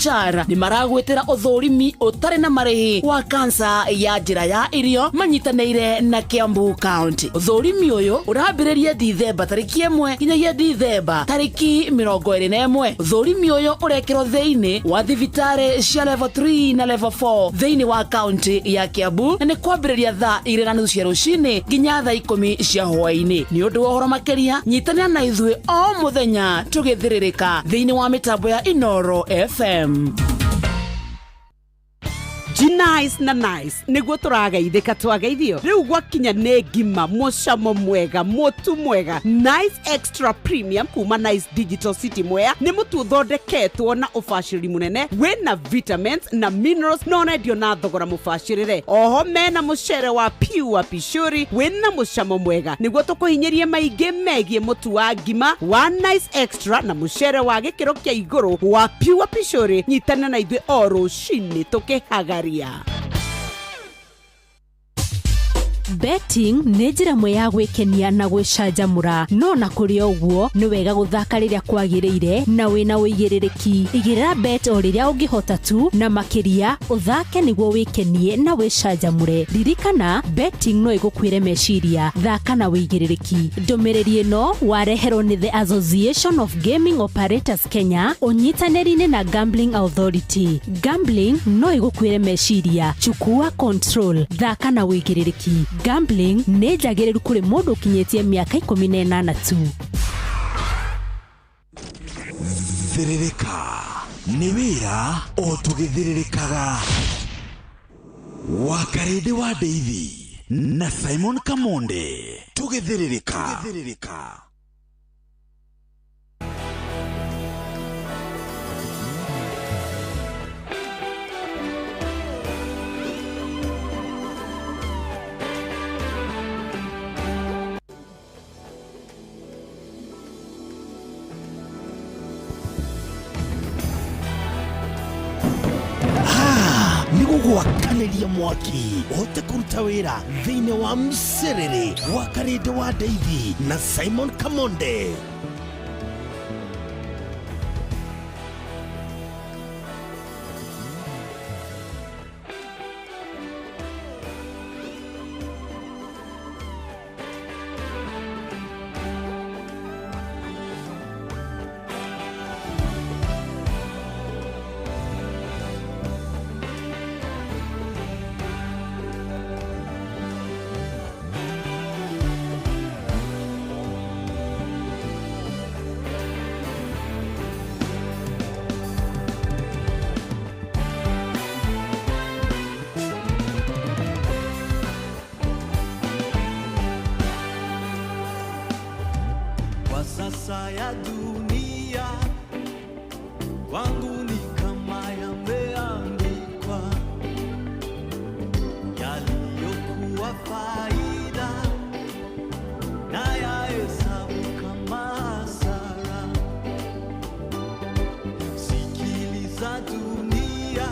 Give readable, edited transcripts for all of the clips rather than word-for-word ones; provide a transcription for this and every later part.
HR nĩ maragwĩtĩra ũthũrimi ũtarĩ na marĩhi wa kansa ya njĩra ya irio manyitanĩire na Kiambu County. Ũthũrimi ũyũ ũrambĩrĩria Dithemba tarĩki 1 nginyagia Dithemba tarĩki 21. Ũthũrimi ũyũ ũrekĩrwo thĩinĩ wa thibitarĩ cia level 3 na level 4 thĩinĩ wa kaunti ya Kiambu na nĩ kwambĩrĩria thaa 2:30 cia rũcinĩ nginya thaa 10 cia hwaĩ-inĩ. Nĩ ũndũ wa ũhoro makĩria nyitanĩra na ithuĩ o mũthenya tũgĩthĩrĩrĩka thĩinĩ wa mĩtambo ya Inoro FM. Nice na nice niguo tũrageithĩka twageithio rĩu gwakinya nĩ ngima mũcamo mwega mũtu mwega. Nice Extra Premium kuma Nice Digital City Mwea nĩ mũtu ũthondeketwo na ũbacĩrĩri mũnene wĩna vitamins na minerals na ũrendio na thogora mũbacĩrĩre. Oho mena mũcere wa pure pishuri wĩna mũcamo mwega nĩguo tũkũhinyĩrie maingĩ megiĩ mũtu wa ngima wa Nice Extra na mũcere wa gĩkĩro kĩa igũrũ wa pure pishuri. Nyitana na ithuĩ o rũcinĩ tũkĩhagaria. Betting nĩ njĩra ĩmwe ya gwĩkenia na gwĩcanjamũra, no na kũrĩ o ũguo nĩ wega gũthaka rĩrĩa kwagĩrĩire na wĩna ũigĩrĩrĩki. Igĩrĩra bet o rĩrĩa ũngĩhota tu, na makĩria ũthake nĩguo wĩkenie na wĩcanjamũre. Ririkana, betting no ĩgũkuĩre meciria. Thaka na ũigĩrĩrĩki. Ndũmĩrĩri ĩno wareherwo nĩ The Association of Gaming Operators Kenya ũnyitanĩri-inĩ na Gambling Authority. Gambling no ĩgũkuĩre meciria. Chukua control. Thaka na ũigĩrĩrĩki. Gambling nĩ njagĩrĩru kũrĩ mũndũ ũkinyĩtie mĩaka 18 tu. Thĩrĩrĩka nĩ wĩra o tũgĩthĩrĩrĩkaga wa Karĩndĩ wa Ndeithi na Simon Kamonde tũgĩthĩrĩrĩka. Nĩ gũgwakanĩria mwaki ũhote kũruta wĩra thĩinĩ wa mcĩrĩrĩ wa Karĩndĩ wa Ndeithi na Simon Kamonde. Kwa sasa ya dunia kwangu ni kama yameandikwa, yaliyokuwa faida na yahesabu kama hasara. Sikiliza dunia,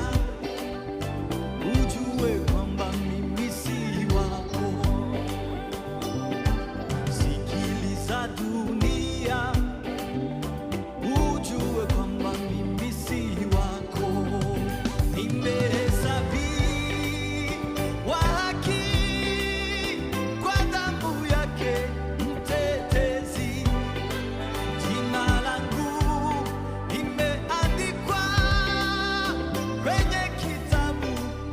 ujue kwamba mimi si wako. Sikiliza dunia, ujue kwamba mimi si wako. Nimehesabiwa haki kwa damu yake mtetezi. Jina langu limeandikwa kwenye kitabu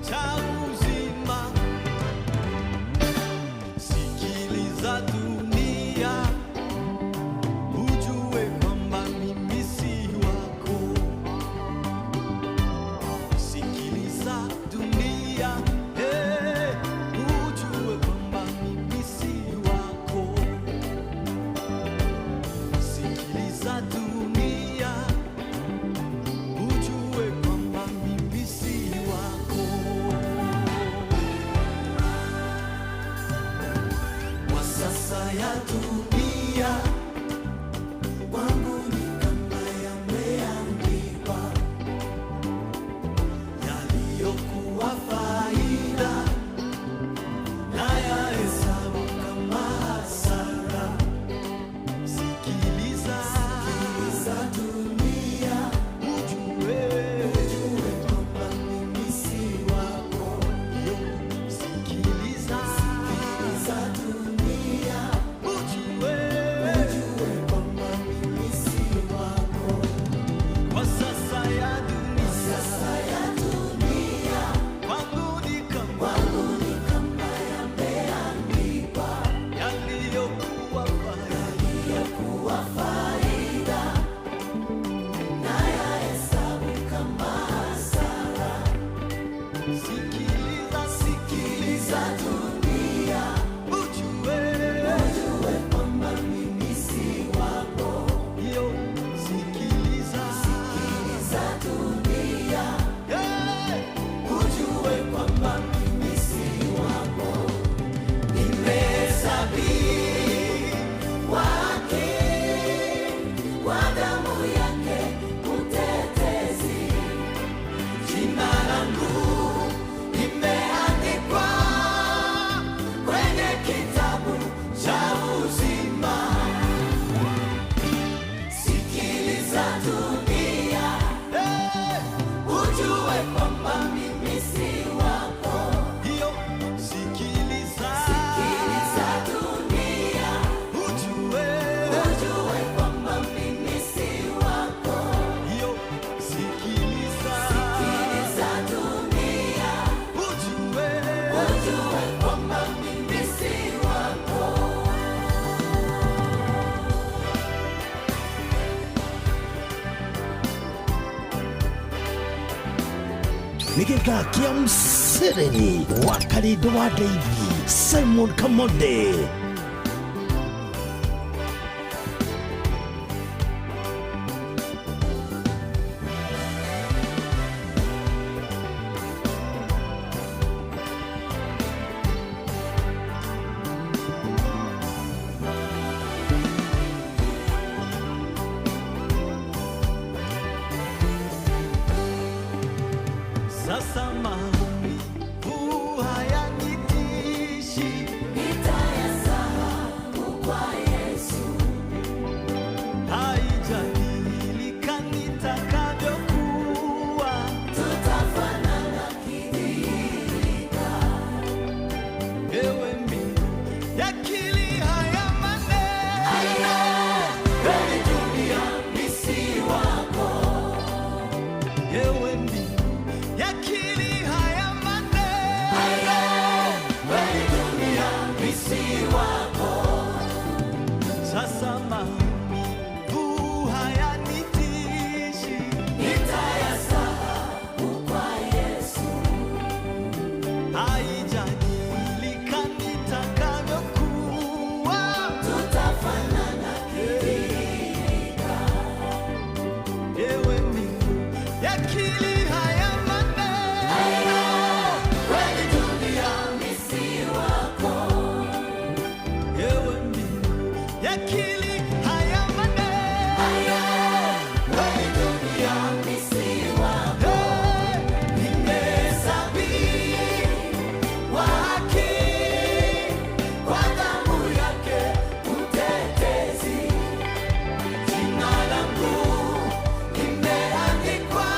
cha uzima. Sikiliza dunia, ujue kwamba mimi si wako. Sikiliza dunia, hey, ujue kwamba mimi si wako. Sikiliza dunia, ujue kwamba mimi si Nĩ gĩthaa kĩa msereri wa Karĩndũ wa Ndeithi Simon Kamonde. Sasa maumivu hayanitishi, haijadilika nitakavyokuwa. Ewe mbingu, yakili haya maneno, kweli dunia mi si wako. Ewe mbingu, yakili haya maneno, kweli dunia mi si wako. Sasa maumivu hayanitishi, haijadilika nitakavyokuwa. Ewe mbingu, yakili haya maneno, kweli dunia mi si wako. Ewe mbingu, yakili haya maneno, kweli dunia mi si wako. Nimehesabiwa haki kwa damu yake mtetezi. Jina langu limeandikwa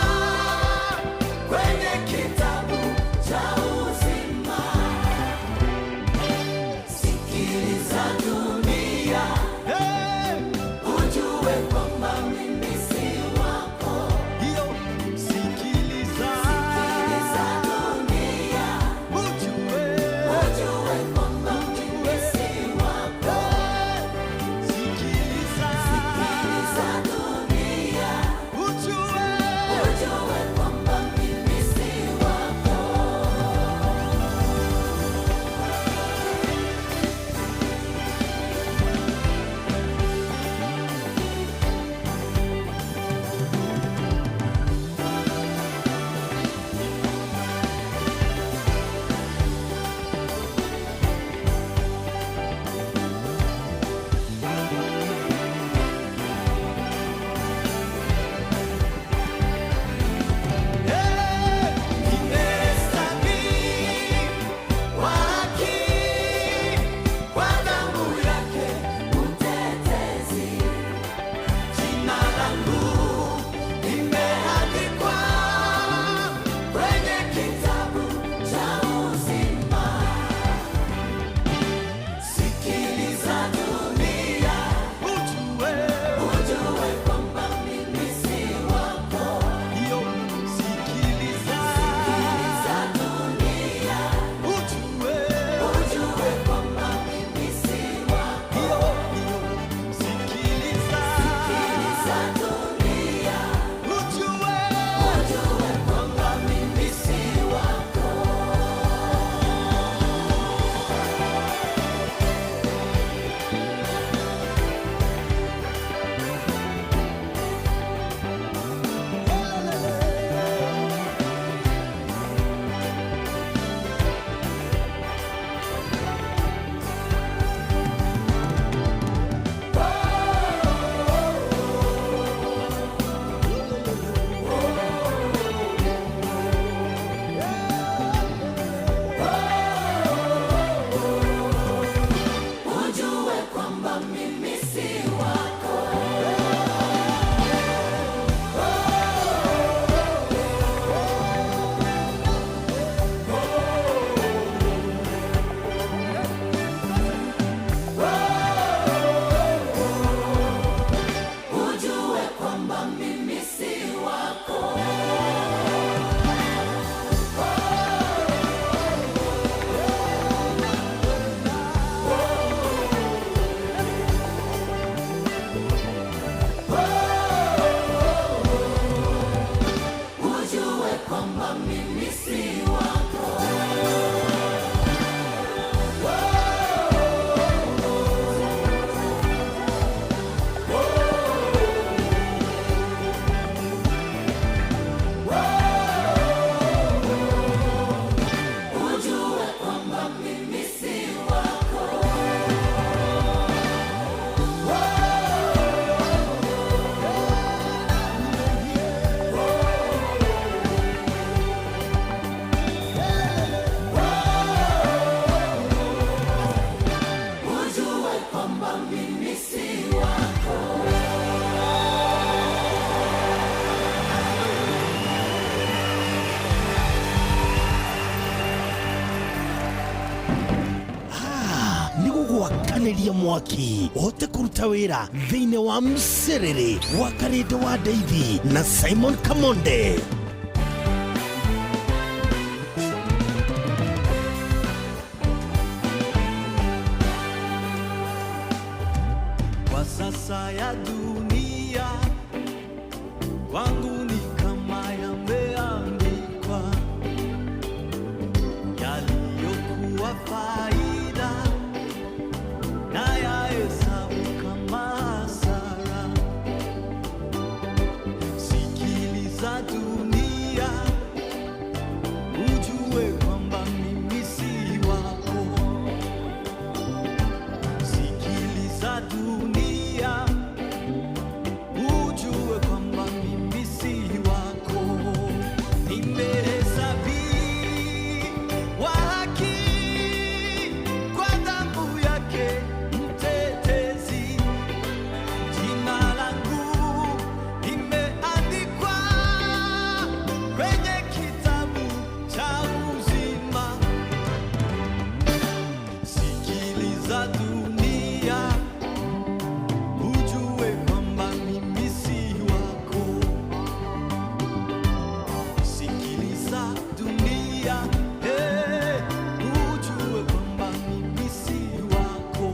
Nĩ gũgwakanĩria mwaki ũhote kũruta wĩra thĩinĩ wa msĩrĩrĩ wa Karĩndĩ wa Ndeithi na Simon Kamonde. Kwa sasa ya dunia kwangu ni kama yameandikwa, yaliyokuwa faida na yahesabu kama hasara. Sikiliza dunia, ujue kwamba mimi si wako. Sikiliza dunia, ujue kwamba mimi si wako. Nimehesabiwa haki kwa damu yake mtetezi. Jina langu limeandikwa kwenye kitabu cha uzima. Sikiliza dunia, ujue kwamba mimi si wako. Sikiliza dunia, hey, ujue kwamba mimi si wako.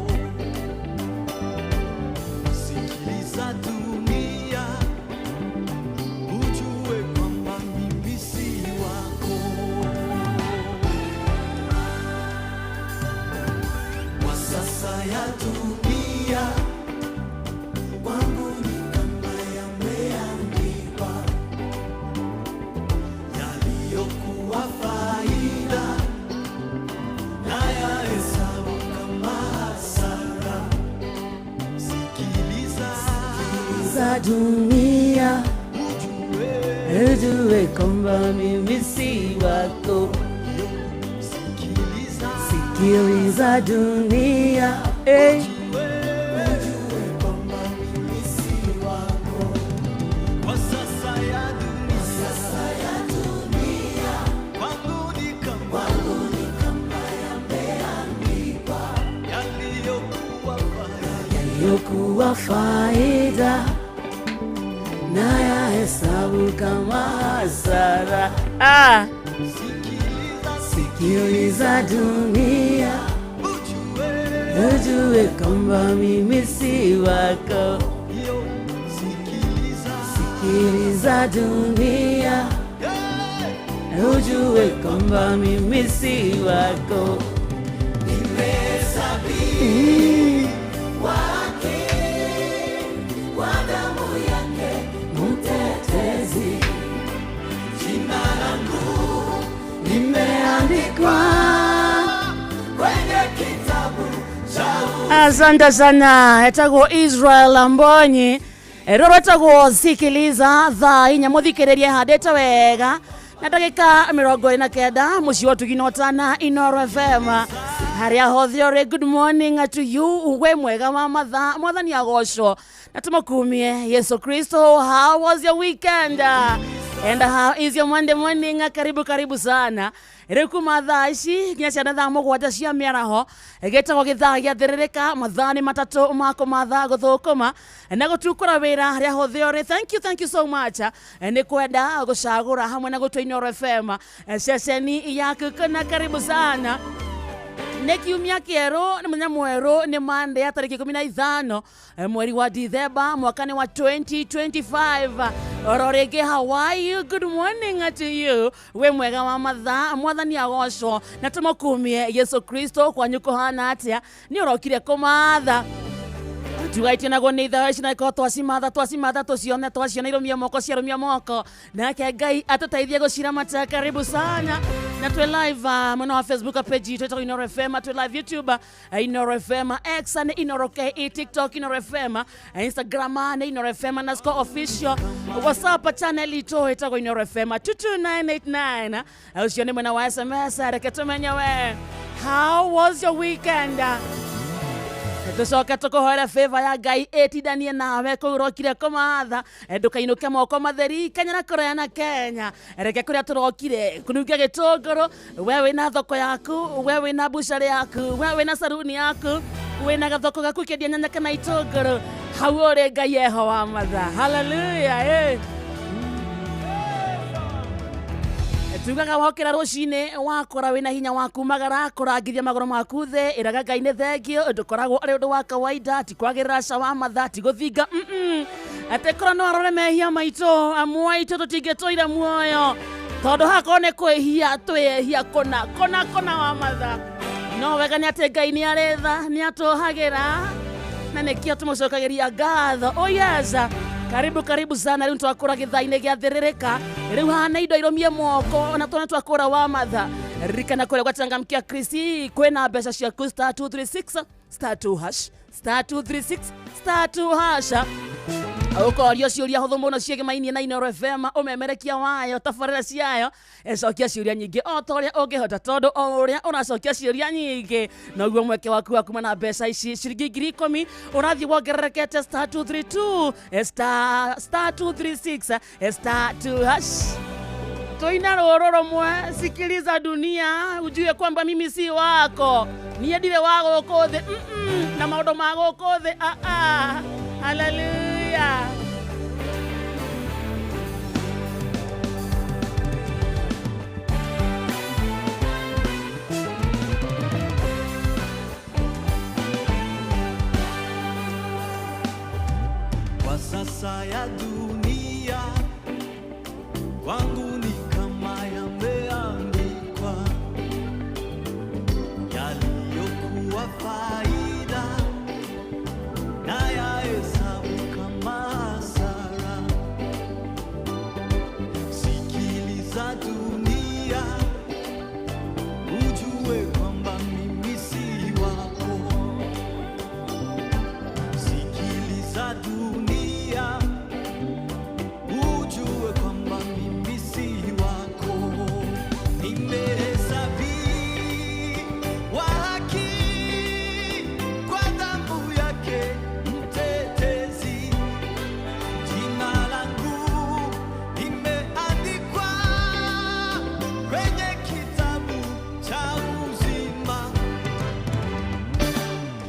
Sikiliza dunia, ujue kwamba mimi si wako. Kwa sasa ya dunia kwangu ni kama yameandikwa, yaliyokuwa faida na yahesabu kama hasara. Sikiliza, Za dunia ujue, ujue kwamba mimi si wako. Sikiliza, Sikiliza dunia, hey. Ujue kwamba mimi si wako. Kwa sasa ya dunia, kwangu ni kama yameandikwa, yaliyokuwa faida Yaliyokuwa faida na yahesabu kama hasara. Ah. Sikiliza, Sikiliza dunia, ujue, ujue kwamba mimi si wako. Yo, sikiliza, Sikiliza dunia, hey, ujue kwamba mimi si wako. Nimehesabiwa haki kwa damu yake Mtetezi, jina langu limeandikwa kwenye kitabu cha Asante sana, etagwo Israel Mbonyi, rũrũ etagwo Sikiliza. Thaa 4 mũthikĩrĩrie handĩte wega na ndagĩka 29 mũciĩ wa Tugina Ũtana, Inoro FM, harĩa hothe ũrĩ. Good morning to you, we mwega wa mathaa, Mwathani agocwo na tũmũkumie Yesu Kristo. How was your weekend and how is your Monday morning? Karibu karibu sana. Rĩu kuma thaa ici nginya ciana thaa 7 cia mĩaraho, gĩtagwo gĩthaa gĩa thĩrĩrĩka. Mathaa nĩ 3 ma kũmatha gũthũkũma na gũtukũra wĩra harĩa hothe ũrĩ. Thank you, thank you so much nĩ kwenda gũcagũra hamwe na gũtua Inoro FM ceceni yaku kana. Karibu sana, nĩ kiumia kĩerũ, nĩ mũthenya mwerũ, nĩ Monday ya tarĩki 15 mweri wa Dithemba, mwaka nĩ wa 2025. Oro rĩngĩ, how are you? Good morning to you. Wĩ mwega wa mathaa, mwathani agocwo na tũmũkumie Yesu Kristo. Kwanyu kũhana atĩa? Nĩ ũrokire kũmatha tugaitie naguo nĩ ithaa ici, na ikorwo twacimatha twacimatha tũcione, twaciona irũmia moko, ciarũmia moko, nake Ngai atũteithie gũciramata. Karibu sana na twĩ live mwena wa Facebook page itũ ĩtagwo Inoro FM, twĩ live YouTube Inoro FM, X nĩ Inoro KE, TikTok Inoro FM, Instagram nĩ Inoro FM underscore official, WhatsApp channel itũ ĩtagwo Inoro FM 22989. Ũcio nĩ mwena wa SMS. Reke tũmenye we, how was your weekend? Tũcoke tũkũhoere favor ya Ngai ĩtindanie nawe kũu ũrokire kũmatha, ndũkainũke moko matheri. Kenya na kũraya na Kenya, reke kũrĩa tũrokire kũnungia gĩtũngũrũ. We wĩna thoko yaku, we wĩna bucarĩ yaku, we wĩna saruni yaku, wĩna gathoko gaku kĩendia nyanya kana itũngũrũ, hau ũrĩ Ngai eho wa matha. Haleluya, eh. Tugaga wokĩra rũcinĩ wakora wĩna hinya wa kumagara, kũrangithia magũrũ maku thĩ, ĩraga Ngai nĩ thengio. Ndũkoragwo ũrĩ ũndũ wa kawaida, ti kwagĩrĩra ca wa matha, ti gũthinga, atĩ korwo no arore mehia maitũ, amwe aitũ tũtingĩtũire muoyo, tondũ hakorwo nĩ kwĩhia twĩhia kũna kũna kũna wa matha. No wega nĩ atĩ Ngai nĩ arĩ tha, nĩ atũhagĩra, na nĩkĩo tũmũcokagĩria ngatho. Oh yes, karibu karibu sana. Rĩu twakũra gĩthaa-inĩ gĩa thĩrĩrĩka, rĩu hana indo irũmie moko na twana twakũra wa matha. Ririkana kũrĩa gwachangamkia Krisi kwĩna mbeca ciaku, star 236 star 2 hash, star 236 star 2 hash. Ũkorio ciũria hũthũ mũno ciĩgĩmainie na Inoro FM, ũmemerekia wayo, tabarĩra ciayo. Cokia ciũria nyingĩ o ta ũrĩa ũngĩhota, tondũ o ũrĩa ũracokia ciũria nyingĩ noguo mweke waku wa kuma na mbeca ici ciringi 10,000 ũrathiĩ wongererekete. Star 232 star 236 star 2 hash. Tũina rũrũ rũmwe, sikiliza dunia, ujue kwamba mimi si wako, niĩ ndirĩ wa gũkũ thĩ, na maũndũ ma gũkũ thĩ, ah, ah. Haleluya. Kwa sasa ya dunia kwangu ni kama yameandikwa, yaliyokuwa faida na yahesabu kama hasara. Sikiliza dunia, ujue kwamba mimi si wako. Sikiliza dunia, ujue kwamba mimi si wako. Nimehesabiwa haki kwa damu yake mtetezi. Jina langu limeandikwa kwenye kitabu cha uzima.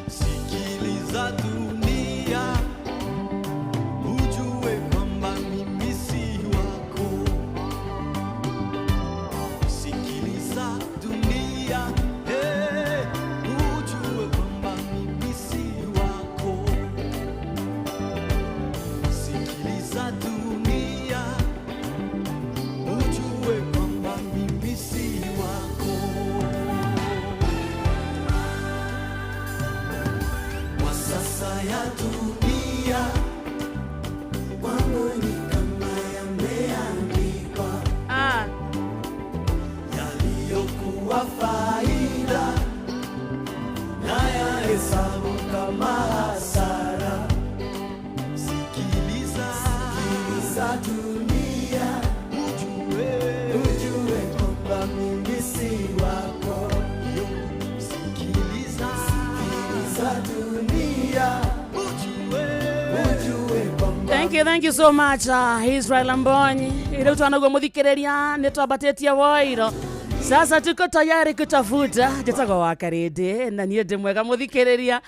Sikiliza dunia, ujue kwamba mimi si wako. Sikiliza dunia, hey, ujue kwamba mimi si wako. Sikiliza dunia, ujue kwamba mimi si wako. Kwa sasa ya dunia kwangu ni kama yameandikwa, yaliyokuwa faida na yahesabu kama hasara. Sikiliza, sikiliza dunia, ujue, ujue kwamba mimi si wako. Sikiliza, sikiliza dunia, ujue, ujue kwamba Thank you, thank you so much, Israel Mbonyi. Rĩu twanaguo mũthikĩrĩria nĩ twambatĩtie woiro, sasa tuko tayari kutafuta. Njĩtagwo wa Karĩndĩ na niĩ ndĩ mwega mũthikĩrĩria.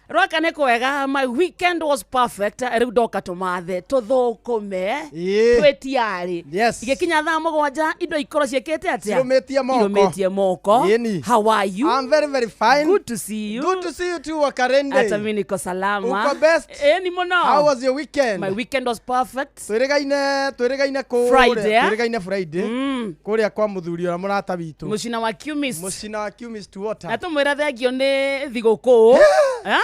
Rwaka nĩ kwega. My weekend was perfect. Rĩu ndoka tũmathe tũthũkũme. Ĩĩ. Twĩtiarĩ. Yes. Igĩkinya thaa 7 indo ikorwo ciĩkĩte atĩa? Cirũmĩtie moko. Irũmĩtie moko. Ĩni. How are you? I'm very very fine. Good to see you. Good to see you too, Wakarende. Hata mimi niko salama. Uko best? Ĩni mũno. How was your weekend? My weekend was perfect. Twĩrĩgaine kũrĩa Friday, eh? Twĩrĩgaine Friday. Kũrĩa kwa mũthuri ũrĩa mũrata witũ. Mũcina wa Cumist. Mũcina wa Cumist Water. Na tũmwĩra thengio nĩ thigũkũ. Eh?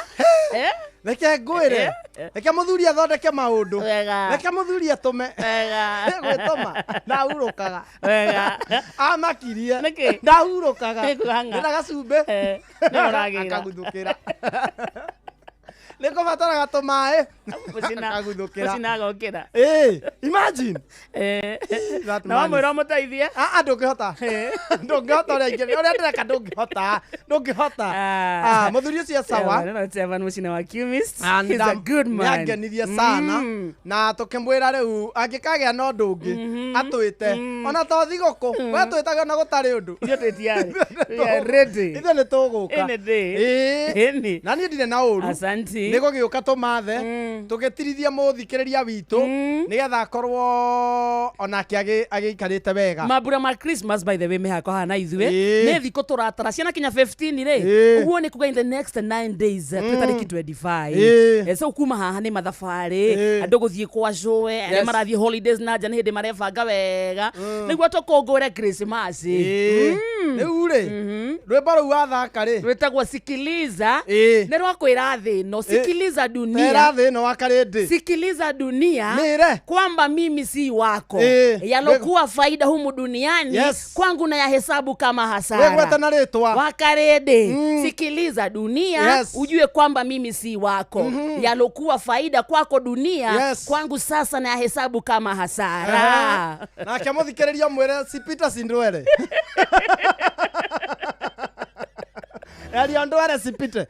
Eh? Reke ngwĩre. Reke mũthuri athondeke maũndũ. Wega. Reke mũthuri atũme. Wega. Gwĩtũma. Ndahurũkaga. Wega. Amakirie. Nĩkĩ? Ndahurũkaga. Nĩkũhang'a. Ndĩna gacumbĩ. Eh, nĩwe ũragĩra. Akaguthũkĩra. Nĩkũbataraga tũmaĩ. Mũcina. Akaguthũkĩra. Mũcina agokĩra. Ĩĩ, imagine. Eh. That Na man is- wamwĩra ũmũteithie? Ah, ah, ndũngĩhota. Ndũngĩhota ũrĩa ingĩ, ũrĩa ndĩreka ndũngĩhota. Ndũngĩhota. Ah. Ah, mũthuri ũcio sawa. Yeah, no, no, Mũcina wa Cumist. Ah, He's a good man. Nĩangenirie sana na tũkĩmwĩra rĩu angĩkagĩa na ũndũ ũngĩ atwĩte ona to thigũkũ we twĩtage ona gũtarĩ ũndũ. Ithuĩ twĩtiarĩ. We are ready. Ithuĩ nĩ tũgũka. Any day. Ĩĩ. Ĩni. Na niĩ ndirĩ na ũru. Asanti. Nĩ gũgĩũka tũmathe tũgĩtirithia mũthikĩrĩria witũ nĩgetha akorwo onake agĩikarĩte wega. Mambura ma Christmas, by the way, mehako haha na ithuĩ. Ĩĩ. Nĩ thikũ tũratara ciana kinya 15 rĩ. Ĩĩ. Ũguo nĩ kuga in the next 9 days, twĩ tarĩki 25. Ĩĩ. Eh, so kuma haha nĩ mathabarĩ. Ĩĩ. Andũ gũthiĩ kwa cũe arĩa Yes. marathiĩ holidays na nja nĩ hĩndĩ marebanga wega nĩguo tũkũngũĩre Christmas. Ĩĩ. Rĩu rĩ rwĩmbo rũu wathaka rĩ Rwĩtagwo Sikiliza. Ĩĩ. Nĩ rwa kwĩra thĩ ĩno, sikiliza tera dunia. Thĩ ĩno wakarĩndĩ. Sikiliza dunia Mĩre. kwamba mimi si wako. Eh, Yalokuwa faida humu duniani Yes. kwangu na yahesabu kama hasara. Wĩgwete na rĩtwa. Wakarede. Sikiliza dunia. Yes. Ujue kwamba mimi si wako. Yalokuwa faida kwako dunia Yes. kwangu sasa na yahesabu kama hasara. Nake mũthikĩrĩria mwĩre sipita sindwere yaria ndwere sipite.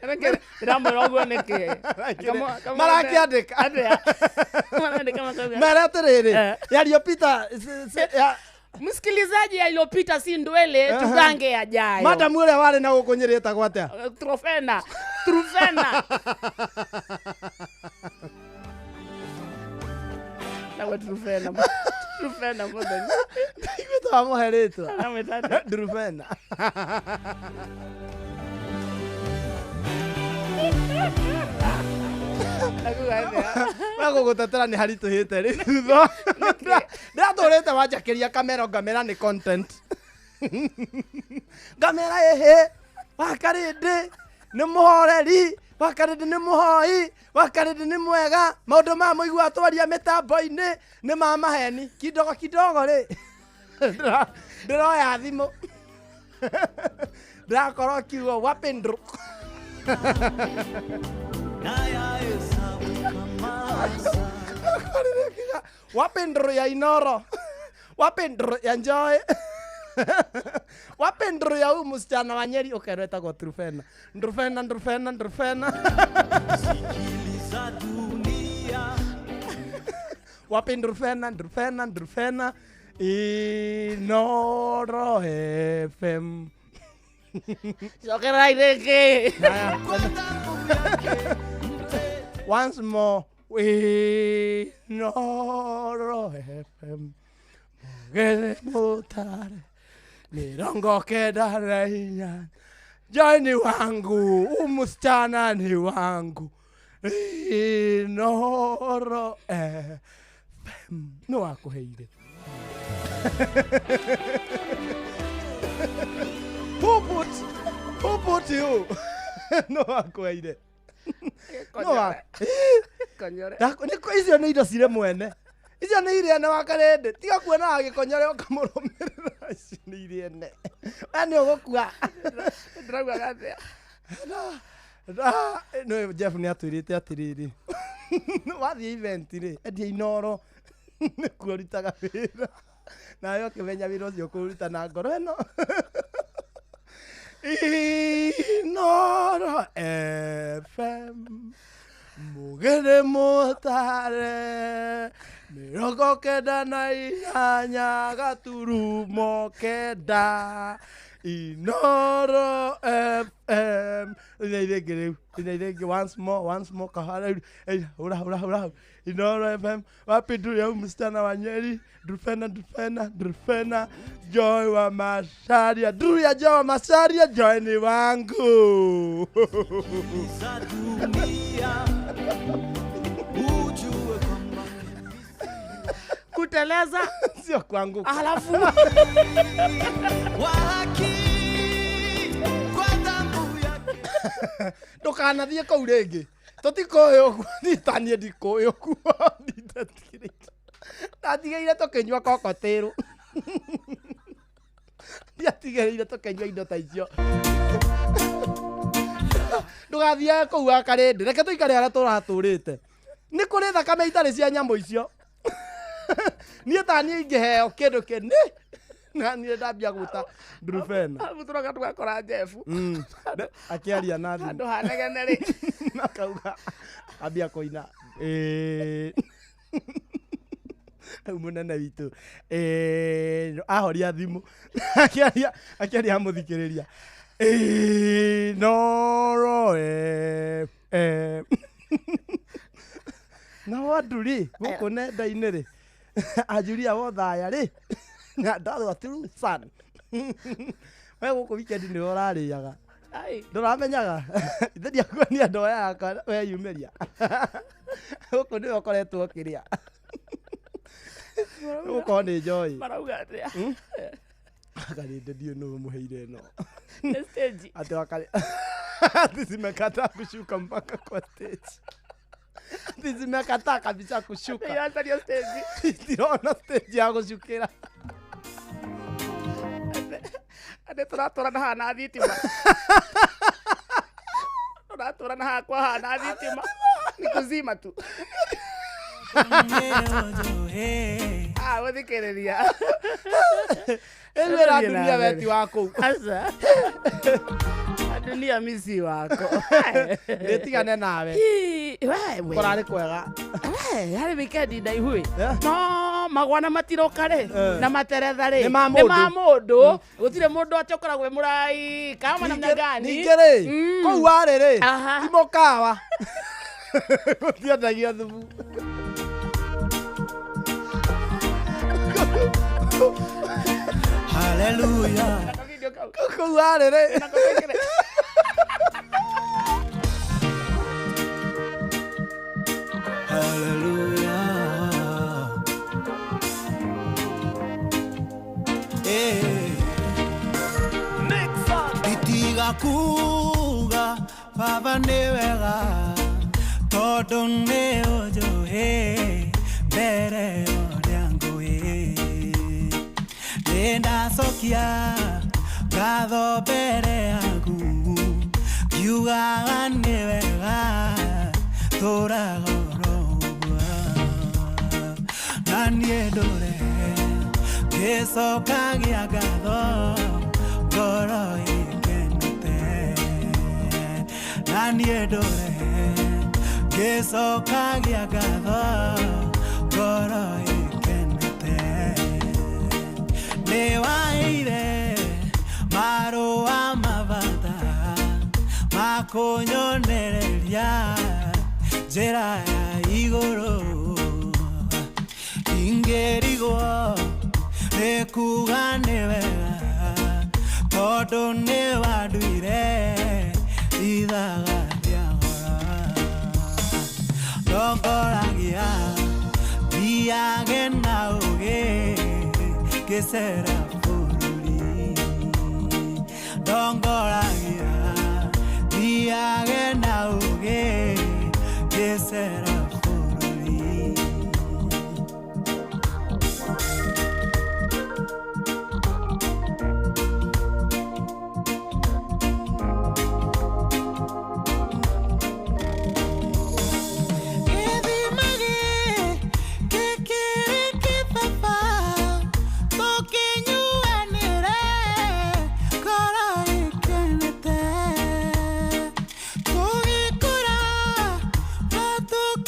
Ndĩramwĩra ũguo nĩkĩ? Marakĩandĩka mere atĩrĩrĩ Eh. yario Peter Msikilizaji, yaliyopita si ndwele, tugange yajayo. Madamu ũrĩa warĩ na gũkũ Nyĩrĩ ĩtagwo atĩa? Trofena. Trufena. Nawe Trufena. Trufena mũthenya. Ndaiguĩte wamũhe rĩtwa. Namwĩta atĩa? Ndurubena. Nakuga atĩa? We gũgũtetera nĩ haritũhĩte rĩ thutha ndĩratũrĩte wanjakĩria kamera ngamera nĩ content ngamera ĩhĩ wakarĩndĩ nĩ mũhoreri wakarĩndĩ nĩ mũhoi wakarĩndĩ nĩ mwega maũndũ maya mũiguaga twaria mĩtambo-inĩ nĩ ma maheni kidogo kidogo rĩ ndĩroya thimũ ndĩrakorwo kiugo wapindru. Wapindru ya Inoro, wapindru ya Njoe, wapindru ya huyu msichana wa Nyeri ukerwo etagwo Trufena. Ndrufena, Ndrufena, Ndrufena. Wapindrufena, Ndrufena, Ndrufena. Inoro FM. Cokerai rĩngĩ. Once more. Inoro FM. Mugere mutare. 94. Joy ni wangu, huyu msichana ni wangu. Inoro FM. Nĩ wakũheire. Who put you? No wakũheire. No wa. Konyore. Nĩ icio nĩ indo cirĩ mwene. Icio nĩ irĩ ene wakarĩndĩ. Tiga kuona agĩkonyore ũkamũrũmĩrĩra. Icio nĩ irĩ ene. We nĩ ũgũkua. Ndĩraugaga atĩa? No Jeff nĩ atwĩrĩte atĩrĩrĩ. Wathiĩ event rĩ, endia Inoro. Nĩkuo ũrutaga wĩra. Nawe ũkĩmenya wĩra ũcio ũkũũruta na ngoro ĩno. Inoro FM. Mugere mutare 98.9. Inoro FM. Ina rĩngĩ rĩu, ina rĩngĩ, once more, once more, kahora rĩu. Ĩ, hura hura hura. Inoro FM. Wapi nduru ya huyu msichana wa Nyeri? Drufena, Drufena, Drufena. Joy wa Macharia. Nduru ya Joy wa Macharia, Joy ni wangu. Za dunia ujue kwamba Kuteleza. Sio kwangu. Alafu wa haki kwa damu yake. Ndũkanathiĩ kũu rĩngĩ, tũtikũĩ ũguo. Nitaniĩ ndikũĩ ũguo, nditatigĩrĩte, ndatigĩrĩire tũkĩnyua kokotĩrũ, ndiatigĩrĩire tũkĩnyua indo ta icio. Ndũgathiage kũu wakarĩndĩ, reke tũikare harĩa tũratũrĩte. Nĩ kũrĩ thakame itarĩ cia nyamũ icio. Niĩ ta niĩ ingĩheo kĩndũ kĩnĩ na niĩ ndambia gwĩta Ndurubena. Tũroka tũgakora Jeff Akĩaria na thimũ. Handũ hanegene rĩ. Akauga ambia kũina. Ĩĩ. Rĩu mũnene witũ, ĩĩ, ahoria thimũ akĩaria, akĩaria amũthikĩrĩria. Ĩĩ, noro ĩ nao andũ rĩ gũkũ nenda-inĩ rĩ, anjuria wothaya rĩ na ndathwa true son we gũkũ weekend nĩwe ũrarĩaga. Ai. Ndũramenyaga ithe ndiakuonia ndoa yakwa weyumĩria gũkũ nĩwe ũkoretwo ũkĩrĩa gũkorwo nĩ njoi. Marauga atĩa? Akarĩndĩ ndiũ nũ mũheire ĩno. Nĩ stage. Ati wakari ati zimekataa kushuka mpaka kwa stage, ati zimekataa kabisa kushuka. Iracaria stage. Itirona stage ya gũcukĩra. Andĩ tũratũra na hana thitima, tũratũra na hakwa hana thitima ni kuzima tu. Ah, gũthikĩrĩria. Ĩrĩ wĩra dunia weti wa kũu. Aca, dunia misi wako. Nĩtigane nawe. Ii, we, we. Kũrarĩ kwega. We, harĩ wikendi ndaihu ĩ. Eh? No magwana matiroka rĩ Eh. na materetha rĩ Nĩ ma mũndũ. Nĩ ma mũndũ, gũtirĩ mũndũ atĩ ũkoragwo wĩ mũrai kama namna gani. Ningĩ rĩ, kũu warĩ rĩ, ti mũkawa, gũtiendagio thubu. Haleluya. Kũu warĩ rĩ. Haleluya. Eh. Nditiga kuga baba nĩ wega tondũ nĩ ũnjũĩ mbere ũrĩa ngũĩ nĩ ndacokia ngatho mbere yaku ngiugaga nĩ wega tũraga oro ũguo na niĩ ndũre ngĩcokagia ngatho ngoro ĩkenete na niĩ ndũre ngĩcokagia ngatho ngoro ĩkenete nĩ waheire marũa mabata makũnyonereria njĩra ya igũrũ ingĩrigwo nĩ kuga nĩ wega tondũ nĩ wanduire ithaga rĩa goro ndongoragia thiage na ũgĩ ngĩcera bũrũri ndongoragia thiage na ũgĩ ngĩcera bũrũri. Gĩthima gĩkĩrĩ kĩbaba tũkĩnyuanĩre ngoro ĩkenete tũgĩkũra no tũkĩrĩ.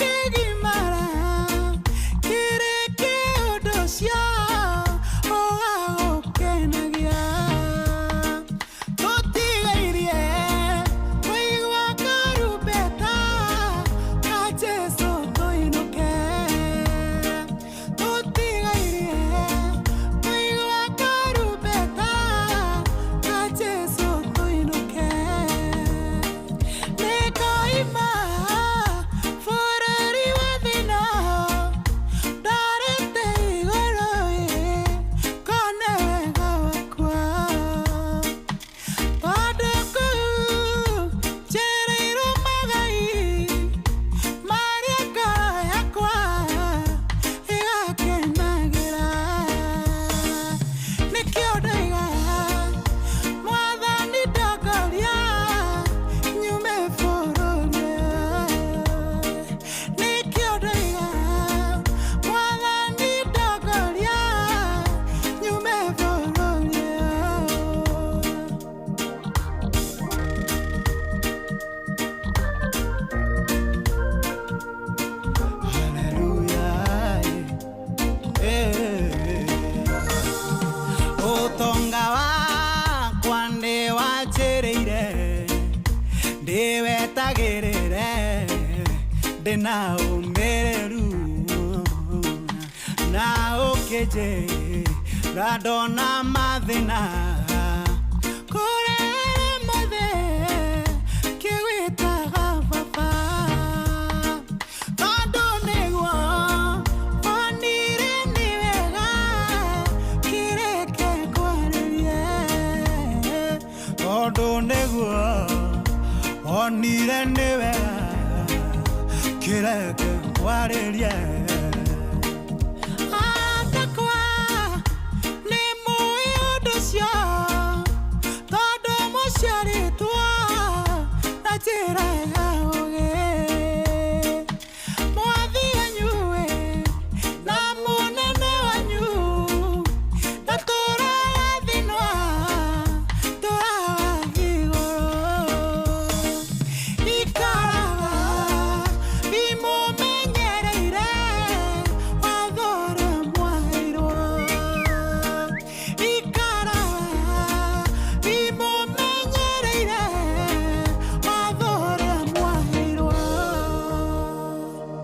Wĩna ũmĩrĩru na ũkĩnjĩra ndona mathĩna kũrĩa mothe kĩwĩtaga baba tondũ nĩguo onire nĩ wega kĩreke kwarĩrie tondũ nĩguo onire nĩ wega kĩreke kwarĩrie. Atakwa nĩ mũĩ ũndũ ũcio tondũ mũciarĩtwo na njĩra ya ũũgĩ. Mwathi wanyu-ĩ na mũnene wanyu na tũrathinwa tũraga igũrũ ikaraga imũmenyereire watho ũrĩa mwaheirwo ikaraga imũmenyereire watho ũrĩa mwaheirwo.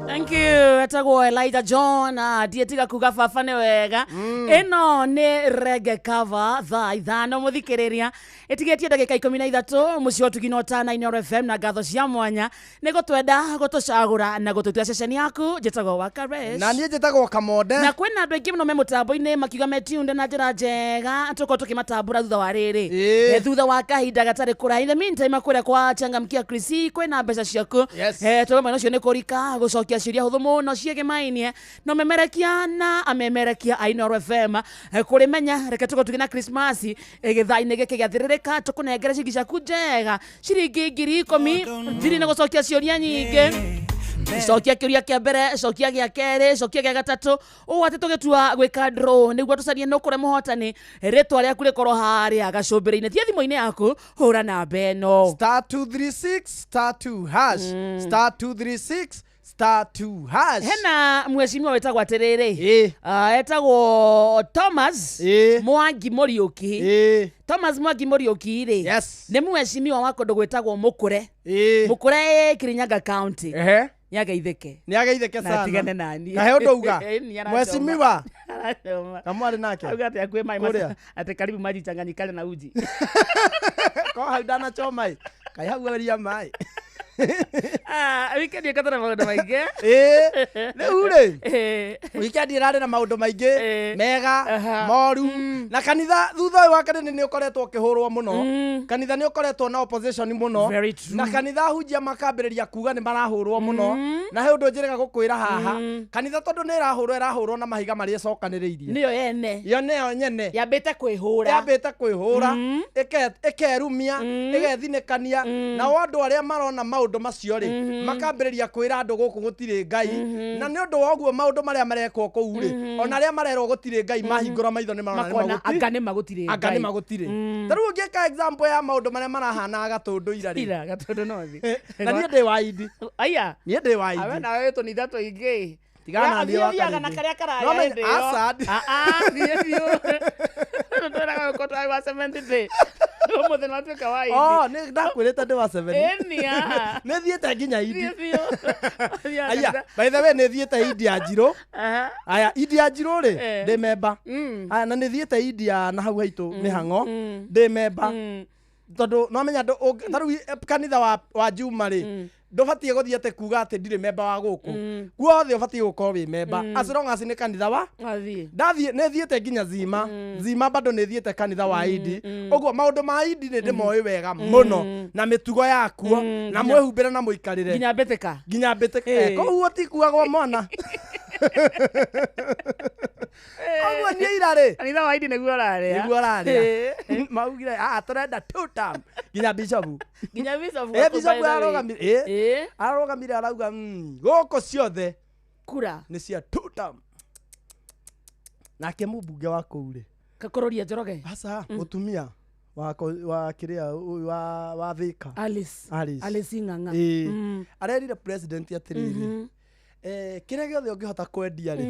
Thank you. Etagwo Elijah John ndietiga kuga baba nĩ wega. Ĩno nĩ reggae cover thaa 5 mũthikĩrĩria ĩtigĩtie ndagĩka 13 mũciĩ wa ũtugi na ũtana Inooro FM na ngatho cia mwanya nĩ gũtwenda gũtũcagũra na gũtũtua ceceni yaku. Njĩtagwo Wakaresh Na niĩ njĩtagwo Kamonde. Na kwĩna andũ aingĩ mũno me mũtambo-inĩ makiuga metunde na njĩra njega tũkorwo tũkĩmatambũra thutha wa rĩrĩ. Ĩĩ. Thutha wa kahinda gatarĩ kũraya. In the meantime kũrĩa kwa changamkia Chris kwĩna mbeca ciaku. Yes. Tondũ mwena ũcio nĩ kũrika gũcokia ciũria hũthũ mũno ciĩgĩmainie no memerekia na amemerekia a Inooro FM. Kũrĩmenya reke tũkorwo tũgĩ na Christmas gĩthaa-inĩ gĩkĩ gĩathĩrĩrĩka tũkũnengere ciringi ciaku njega ciringi 10,000 thiri nĩ gũcokia ciũria nyingĩ. Cokia kĩũria kĩa mbere, cokia gĩa kerĩ, cokia gĩa gatatũ, ũũ atĩ tũgĩtua gwĩka draw nĩguo tũcarie nũ kũrĩa mũhotani rĩtwa rĩaku rĩkorwo harĩa gacũmbĩrĩ-inĩ. Thiĩ thimũ-inĩ yaku hũra namba ĩno star 236 star 2 hash star 236 star 2 hash. Hena mwecimiwa wĩtagwo atĩrĩrĩ. Ĩĩ. Etagwo Thomas Ĩĩ. Mwangi Mũriũki. Ĩĩ. Thomas Mwangi Mũriũki rĩ Yes. nĩ mwecimiwa wa kũndũ gwĩtagwo Mũkũre. Ĩĩ. Mũkũre ĩ Kirinyaga County. Ehe. Nĩageithĩke Nĩ ageithĩke na sana. atigane nani. Kahe ũndũ uga. Ĩĩ, nĩ aracoma. Mwecimiwa Aracoma. kamwarĩ nake Auga atĩ akuĩ maĩ Kũrĩa. atĩ karibu maji changanyikane na uji. Ko hau ndanachoma ĩ kaĩ hau aria maĩ. Weekend ĩkatara maũndũ maingĩ. Ĩĩ rĩu rĩ weekend ĩrarĩ na maũndũ maingĩ Ĩĩ. mega Aha. moru na kanitha thutha ũyũ wa kanitha nĩ ũkoretwo ũkĩhũrwo mũno. Kanitha nĩ ũkoretwo na opposition mũno. Very true. Na kanitha hunjia makambĩrĩria kuga nĩ marahũrwo mũno na he ũndũ njĩrĩga gũkwĩra haha kanitha tondũ nĩ ĩrahũrwo ĩrahũrwo na mahiga marĩa ĩcokanĩrĩirie. Nĩyo yene Yo nĩyo nyene yambĩte kwĩhũra. Yambĩte kwĩhũra ĩkerumia ĩgethinĩkania nao andũ arĩa marona maũndũ macio rĩ makambĩrĩria kwĩra andũ gũkũ gũtirĩ Ngai na nĩ ũndũ wa ũguo maũndũ marĩa marekwo kũu rĩ ona arĩa marerwo gũtirĩ Ngai mahingũra maitho nĩ marona nĩ Makona magũtirĩ. anga nĩ magũtirĩ Anga nĩ Ngai. magũtirĩ. Ta rĩu ũngĩka example ya maũndũ marĩa marahana Gatũndũ ira rĩ Ira Gatũndũ nothi. Na niĩ ndĩ wa indi. Aya. Niĩ ndĩ wa Awe indi. nawe tũnitha tũingĩ. Tigana na niĩ wa Thiaga na Karĩndĩ. karĩa kararĩa No menya- hĩndĩ ĩyo. aca, Ah, ah, thiĩ biũ. Twĩraga gũkorwo twarĩ wa Seventh Day. Ũmũthĩ nĩwatuĩka wa indi. Oh, nĩ ndakwĩrĩte ndĩ wa seven. Ĩni, ah. Nĩ thiĩte nginya indi. Thiĩ biũ. Thiaga Aya, kanitha. by the way nĩ thiĩte indi ya njirũ. Aha. Aya indi ya njirũ rĩ Eh. ndĩ memba. Aya na nĩ thiĩte indi ya na hau haitũ mĩhang'o ndĩ memba tondũ no menya ta rĩu kanitha wa Juma rĩ ndũbatiĩ gũthiĩ atĩ kuga atĩ ndirĩ memba wa gũkũ guothe ũbatiĩ gũkorwo wĩ memba as long as nĩ kanitha wa Athiĩ. Ndathiĩ nĩ thiĩte nginya zima zima bado nĩ thiĩte kanitha wa indi ũguo maũndũ ma indi nĩ ndĩmoĩ wega mũno na mĩtugo yakuo na mwĩhumbĩre na mũikarĩre Nginya mbĩtĩka. Nginya mbĩtĩka. Ĩĩ. Koguo tikuagwo mwana ũguo niĩ ira rĩ Kanitha wa indi nĩguo ũrarĩa. Nĩguo ũrarĩa maugire "Ah, tũrenda two term." Nginya bishop. Nginya bishop Eh, waku, bishop by the way. arũgamire eh, Ĩĩ. arũgamire arauga gũkũ ciothe Kura. nĩ cia two term." Nake mũmbunge wa kũu rĩ Kakũrũria Njoroge. aca mũtumia wa kĩrĩa ũyũ wa Thika. Alice. Alice. Alice Ng'ang'a. Ĩĩ. Arerire president atĩrĩrĩ Kĩrĩa gĩothe ũngĩhota kwendia rĩ,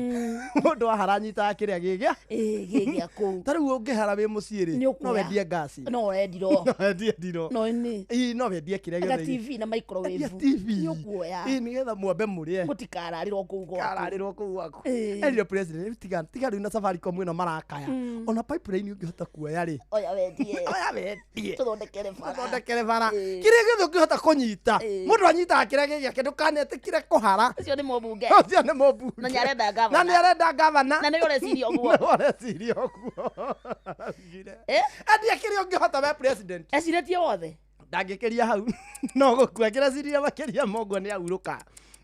mũndũ wahara anyitaga kĩrĩa gĩgĩa Ĩĩ, gĩ gĩa kũu. Ta rĩu ũngĩhara wĩ mũciĩ rĩ, Nĩ no ũkuoya. wendie ngasi, No wendirwo. no wendie ndiro. No nĩ. Ĩĩ, no wendie kĩrĩa Anga gĩothe. TV na microwave. Endia TV. Nĩ ũkuoya. Ĩĩ, nĩgetha mwambe mũrĩe. Mũtikararĩrwo kũu gwaku. Kararĩrwo kũu gwaku. Ĩĩ. Erire president rĩu tiga tiga rĩu na Safaricom ĩno marakaya, ona pipeline ũngĩhota kuoya rĩ, Oya wendie. Oya wendie. Tũthondekere bara. Thondekere bara. Ĩĩ. Kĩrĩa gĩothe ũngĩhota kũnyita, Ĩĩ. mũndũ anyitaga kĩrĩa gĩgĩake. Ndũkanetĩkĩre kũhara. Ũcio nĩ mũmbunge. Ũcio nĩ mũmbunge. Na nĩarenda gavana. Na nĩarenda gavana. Na nĩwe ũreciria ũguo. Nĩwe ũreciria ũguo. Araugire, Eh? endia kĩrĩa ũngĩhota we president. Ecirĩtie wothe. Ndangĩkĩria hau, no gũkua kĩreciria makĩria moguo nĩ ahurũka.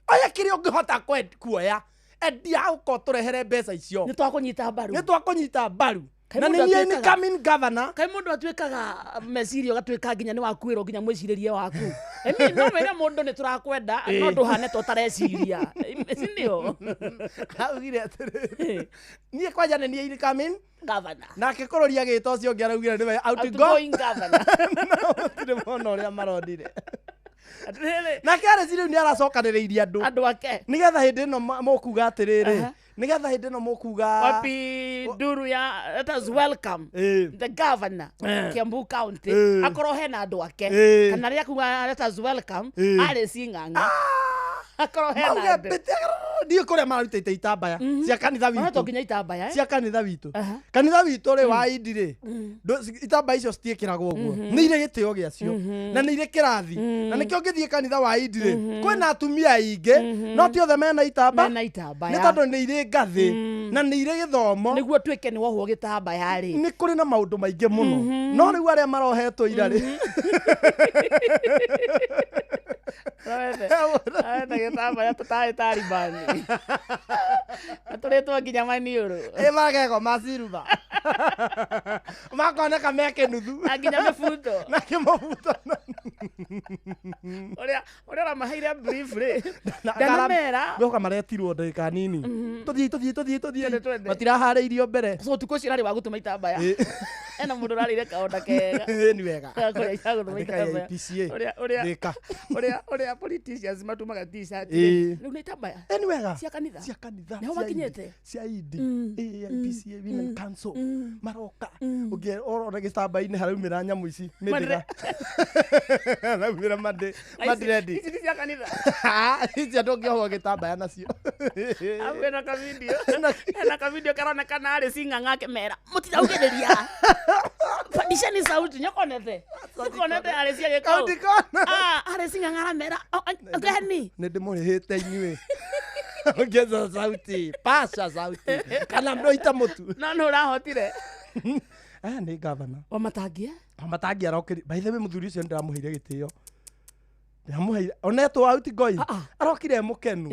Oya kĩrĩa ũngĩhota kuoya, endia ũka ũtũrehere mbeca icio. Nĩ twakũnyita mbaru. Nĩ twakũnyita mbaru. Kaĩ Na mũndũ nĩ niĩ atuĩkaga- incoming governor. Kaĩ mũndũ atuĩkaga meciria ũgatuĩka nginya nĩ wakuĩrwo nginya mwĩcirĩrie waku. I mean, no wĩre mũndũ nĩ tũrakwenda no ndũhane ta ũtareciria, sindio? Augire atĩrĩrĩ, niĩ kwanja nĩ niĩ incoming Governor. Nake kũrũria gĩta ũcio ũngĩ araugire nĩwe outgo Outgoing governor. No gũtirĩ mona ũrĩa maronire. Atĩrĩrĩ, Nake arĩci rĩu nĩ aracokanĩrĩirie andũ andũ ake nĩgetha hĩndĩ ĩno mũkuga atĩrĩrĩ, Aha. nĩgetha hĩndĩ ĩno mũkuga wapi nduru ya let us welcome the governor, Kiambu County, akorwo hena andũ ake, kana rĩa kuga let us welcome arĩ cing'ang'a, akorwo hena mauge andũ. mbĩtĩ ndiũ kũrĩa mararutĩte itambaya cia kanitha Ona to witũ. nginya itambaya, eh? Cia kanitha witũ. Aha. Kanitha witũ rĩ wa indi rĩ, itambaya icio citiĩkĩragwo ũguo, nĩ irĩ gĩtĩo gĩacio na nĩ irĩ kĩrathi, na nĩkĩo ũngĩthiĩ kanitha wa indi rĩ, kwĩna atumia aingĩ no ti othe mena itamba. Mena itambaya. Nĩ tondũ nĩ irĩ ngathĩ na nĩ irĩ gĩthomo. Nĩguo tuĩke nĩ wohwo gĩtambaya rĩ, Nĩ kũrĩ na maũndũ maingĩ mũno, no rĩu arĩa marohetwo ira rĩ, arete gĩtambaya tũtarĩ taribani na tũrĩtwo nginya maniũrũ. Ĩ magego ma siruba makoneka me kĩnuthu. Na nginya mĩbuto. Na kĩmũbuto. Ũrĩa ũrĩa ũramaheire brief rĩ, ndanamera. Ndoka maretirwo ndagĩka nini, tũthiĩ tũthiĩ tũthiĩ Twende, tũthiĩ. twende. Matiraharĩirio mbere. So ũtukũ ũcio ũrarĩ wa gũtuma itambaya, ena mũndũ ũrarĩire kaonda kega. Ĩ, nĩ wega. Gakũrĩa gũtuma Andĩka itambaya. IPCA. Ũrĩa ũrĩa Thĩka. ũrĩa politicians matumaga t-shirt. Rĩu nĩ itambaya Ĩ, nĩ wega. cia kanitha. Cia kanitha. Nĩho Cia makinyĩte? Indi. Cia indi. Ĩ, IPCA Women Council maroka, ũngĩ orora gĩtamba-inĩ haraumĩra nyamũ ici mĩndĩga, haraumĩra mandiredi. Ici ti cia kanitha. Ici andũ ũngĩohwo gĩtambaya nacio. Au hena kavidio, hena kavidio karonekana arĩ cing'ang'a akĩmera mũtiraugĩrĩria, pandisheni sauti. Nyokonete nyokonete arĩ cia gĩkau. Kaũndĩ kona. Ah, arĩ cing'ang'a aramera, "Oh, ngeni Nĩ ndĩmũrĩhĩte inyuĩ, ongeza sauti, pasha sauti kana ndũita mũtu. No nĩ ũrahotire. Aya nĩ gavana. Wamatangia. Matangi arokire. By the way, mũthuri ũcio nĩndĩramũheire gĩtĩo, ndĩramũheire ona etwo outgoing. Ah, ah. Arokire e mũkenu.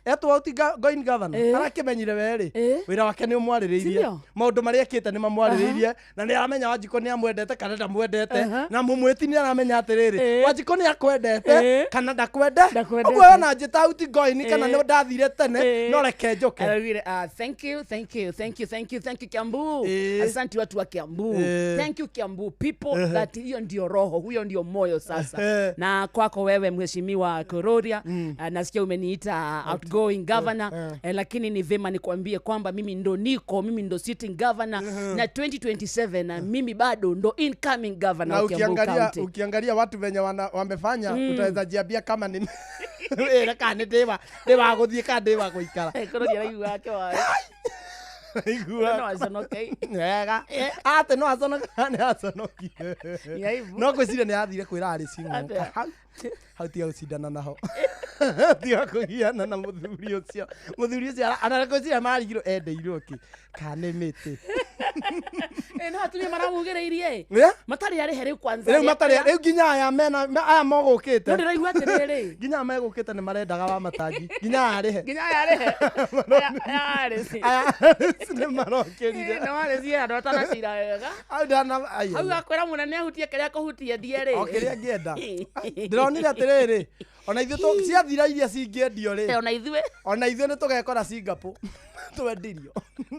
Etwo outgoing governor, arakĩmenyire werĩ wĩra wake nĩ ũmwarĩrĩirie. Sindio? Maũndũ marĩa ekĩte nĩ mamwarĩrĩirie, na nĩ aramenya Wanjikũ nĩ amwendete kana ndamwendete. Na mũmwĩti nĩ aramenya atĩrĩrĩ, Wanjikũ nĩ akwendete kana ndakwende. Ndakwendete. Ũguo ona njĩta outgoing kana nĩ ndathire tene, no reke njũke. Araugire, "Thank you, thank you, thank you, thank you, thank you Kiambu. Asante watu wa Kiambu. Thank you Kiambu people." That hiyo ndio roho, huyo ndio moyo sasa. Na kwako wewe mheshimiwa Kororia, nasikia umeniita outgoing governor, lakini ni vema nikwambie kwamba mimi ndo niko, mimi ndo sitting governor, na 2027 na mimi bado ndo incoming governor Na wa Kiambu ukiangalia County. Ukiangalia watu venye wamefanya, utaweza jiambia kama ni wĩra kana nĩ ndĩ wa gũthiĩ kana ndĩ wa gũikara. Kororia araigua ake wae. Igua. No aconoke. Wega atĩ no aconoka nĩ aconokire. Ni aibu. No ngwĩciria nĩ athire kwĩra arĩ cing'oka. Atĩa? Hau hau tiga gũcindana naho, tiga kũgiana na mũthuri ũcio. Mũthuri ũcio ana ngwĩciria marigirwo endeirwo kĩ kana nĩ mĩtĩ. No atumia maramugĩrĩirie. Yeah? Matarĩ arĩhe rĩu kwanza. Rĩu matarĩ rĩu nginya aya mena aya mogũkĩte. No ndĩraigua atĩrĩrĩ. Nginya aya megũkĩte nĩ marendaga wa matangi nginya aya arĩhe. Nginya aya arĩhe. Aya arĩ. Aya nĩ marokĩrire. No arĩ cie andũ atanacira wega. Hau ndana ai, Hau akwĩra mũnene ahutie kĩrĩa kũhutia ndie rĩ. O kĩrĩa angĩenda. Ndĩronire atĩrĩrĩ, ona ithuĩ ciathira iria cingĩendio rĩ, Ona ithuĩ. Ona ithuĩ nĩ tũgekora Singapore twendirio,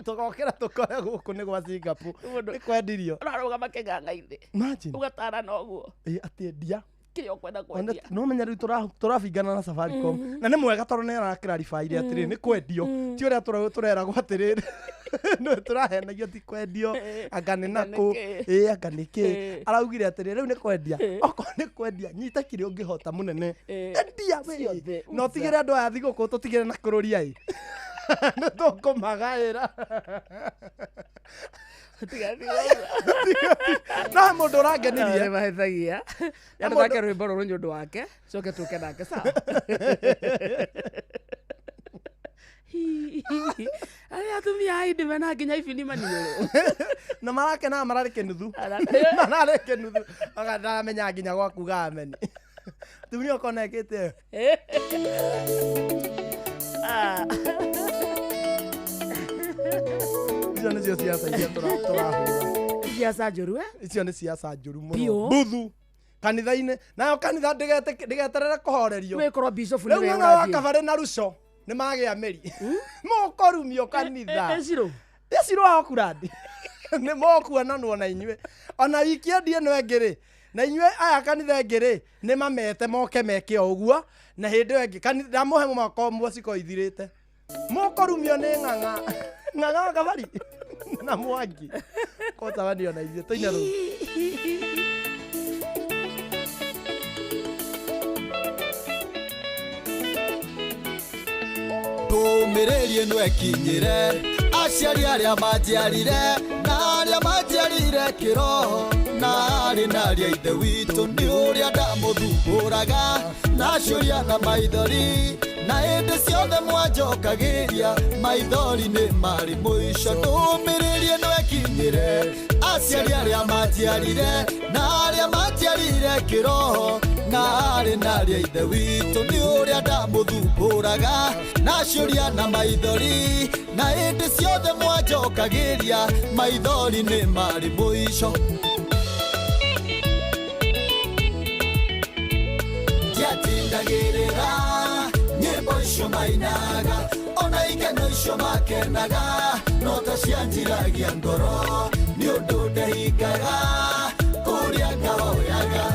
tũgokĩra tũkore gũkũ nĩ gwa Singapore Mũndũ- nĩ kwendirio. Ũrarũgama kĩng'ang'a-inĩ. Imagine. Ũgatara na ũguo. Ĩ, atĩ endia Kĩrĩa ũkwenda kwendia. No menya rĩu tũrabingana na Safaricom na nĩ mwega tondũ nĩ arakĩraribaire atĩrĩrĩ nĩ kwendio ti ũrĩa tũreragwo atĩrĩrĩ nĩ tũrahenagio ti kwendio anga nĩ nakũ ĩ anga nĩ kĩ araugire atĩrĩrĩ rĩu nĩ kwendia okorwo nĩ kwendia nyita kĩrĩa ũngĩhota mũnene endia we Ciothe, na ũtigĩre andũ aya thigũkũ tũtigĩre na kũrũria ĩ nĩ tũkũmagaĩra no he mũndũ ũrangenirie Mahĩtagia. Na Nĩtũthake rwĩmbo rũrũ nĩ ũndũ wake coke tũke nake sawa. Arĩa atumia a indi mena nginya ibini maniũrũ. Na marakenaga mararĩ kĩnuthu mararĩ kĩnuthu Anga ndaramenya nginya gwa kuga ameni tumia ũkona ekĩte icio nĩcio ciaca iria tũrahũra. Ciaca njũru eh? Icio nĩ ciaca njũru mũno Biũ. buthu kanitha-inĩ nayo kanitha ndĩgeterere kũhorerio. Wĩkorwo bishop Rĩu nĩwe ng'ang'a wa ũrathiĩ. kabarĩ na ruco nĩ magĩa mĩri mũkũrumio kanitha. Ecirũ. Ecirũ wa Okurandi nĩ mokuonanwo na inyuĩ ona wikendi ĩno ĩngĩ rĩ na inyuĩ aya kanitha ĩngĩ rĩ nĩ mamete moke meke o ũguo na hĩndĩ ĩyo ĩngĩ ndamũhe mwaka ũmwe ciko ithirĩte mũkũrumio nĩ ng'ang'a ng'ang'a wa kabari na mwangi kotabanio na ithuĩ tũine rũu. Ndũmĩrĩri ĩno ĩkinyĩre aciari arĩa manjiarire na arĩa manjiarire kĩroho na arĩ na arĩa ithe witũ nĩ ũrĩa ndamũthumbũraga na ciũria na maithori na hĩndĩ ciothe mwanjokagĩria maithori nĩ marĩ mũico. Ndũmĩrĩri ĩno ĩkinyĩre aciari arĩa manjiarire na arĩa manjiarire kĩroho na arĩ na arĩa ithe witũ nĩ ũrĩa ndamũthumbũraga na ciũria na maithori na hĩndĩ ciothe mwanjokagĩria maithori nĩ marĩ mũico. Ndiatindagĩrĩra nyĩmbo icio mainaga ona ikeno icio makenaga no ta cianjiragia ngoro nĩ ũndũ ndehingaga kũrĩa ngahoyaga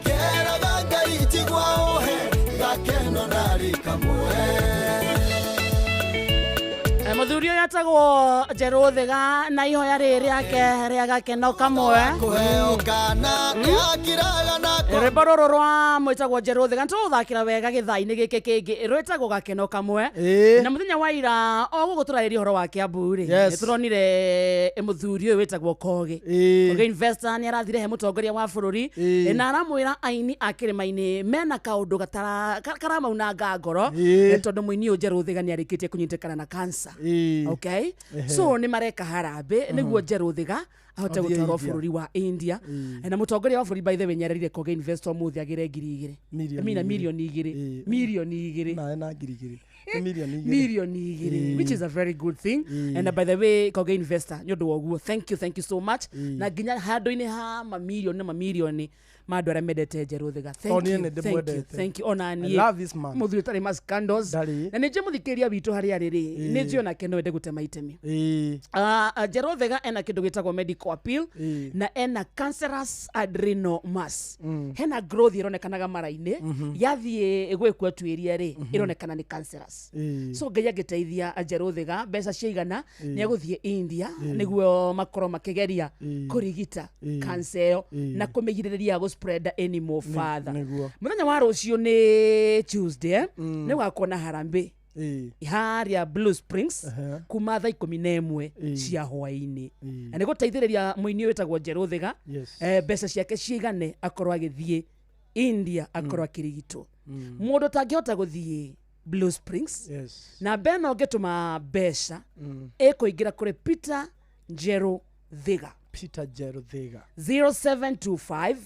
ngeraga Ngai njigua ũhe gakeno narĩ kamwe. Mũthuri ũyũ etagwo Njerũ Thiga na ihoya rĩrĩ rĩake rĩa gakeno kamwe. Kũheo kana nĩakiraga na Rwĩmbo rũrũ rwa mwĩtagwo Njerũ Thiga nĩtũgũthakĩra wega gĩthaa-inĩ gĩkĩ kĩngĩ rwĩtagwo gakeno kamwe. Na mũthenya wa ira o gũkũ tũrarĩria ũhoro wa Kiambu rĩ nĩtũronire mũthuri ũyũ wĩtagwo Kogi. Kogi investor nĩ arathire he mũtongoria wa bũrũri na aramwĩra aini a kĩrĩma-inĩ mena kaũndũ karamaunanga ngoro tondũ mũini ũyũ Njerũ Thiga nĩ arĩkĩtie kũnyitĩkana na cancer. Okay, so nĩ mareka harambĩ nĩguo Njerũ Thiga ahote Athiĩ gũtwarwo India. bũrũri wa India. Na mũtongoria wa bũrũri by the way nĩarerire Kogi investor ũmũthĩ agĩre 2,000. Mirioni Mina igĩrĩ. 2 mirioni. 2 mirioni. Nawe na 2,000 nĩ 2 mirioni. 2 mirioni, which is a very good thing. And by the way Kogi investor nĩ ũndũ wa ũguo thank you so much na nginya handũ-inĩ ha mamirioni na mamirioni ma andũ arĩa mendete Njerũ Thiga. Thank Tondũ niĩ you, nĩ thank you, ndĩmwendete. thank you ona I niĩ love this man. mũthuri ũtarĩ ma scandals. Ndarĩ. Na nĩ njũĩ mũthikĩrĩria witũ harĩa arĩ rĩ nĩ njũĩ onake no ende gũtema itemi. Njerũ Thiga ena kĩndũ gĩtagwo medical appeal na ena cancerous adrenal mass. Hena growth ĩronekanaga mara-inĩ yathiĩ gwĩkwo tuĩria rĩ ĩronekana nĩ cancerous. So Ngai angĩteithia Njerũ Thiga mbeca ciaigana nĩ egũthiĩ India nĩguo makorwo makĩgeria kũrigita cancer ĩyo na kũmĩgirĩrĩria gũ spread any more further. Nĩguo. Mũthenya wa rũciũ nĩ Tuesday eh? Nĩ gũgakorwo na harambĩ harĩa Blue Springs kuma thaa 11 cia hwaĩ-inĩ na nĩ gũteithĩrĩria mũini ũyũ wĩtagwo Njerũ Thiga mbeca ciake cigane akorwo agĩthiĩ India akorwo akĩrigitwo. Mũndũ ũtangĩhota gũthiĩ Blue Springs na mbeno ũngĩtũma mbeca ĩkũingĩra kũrĩ Peter Njerũ Thiga. Peter Njerũ Thiga. 0725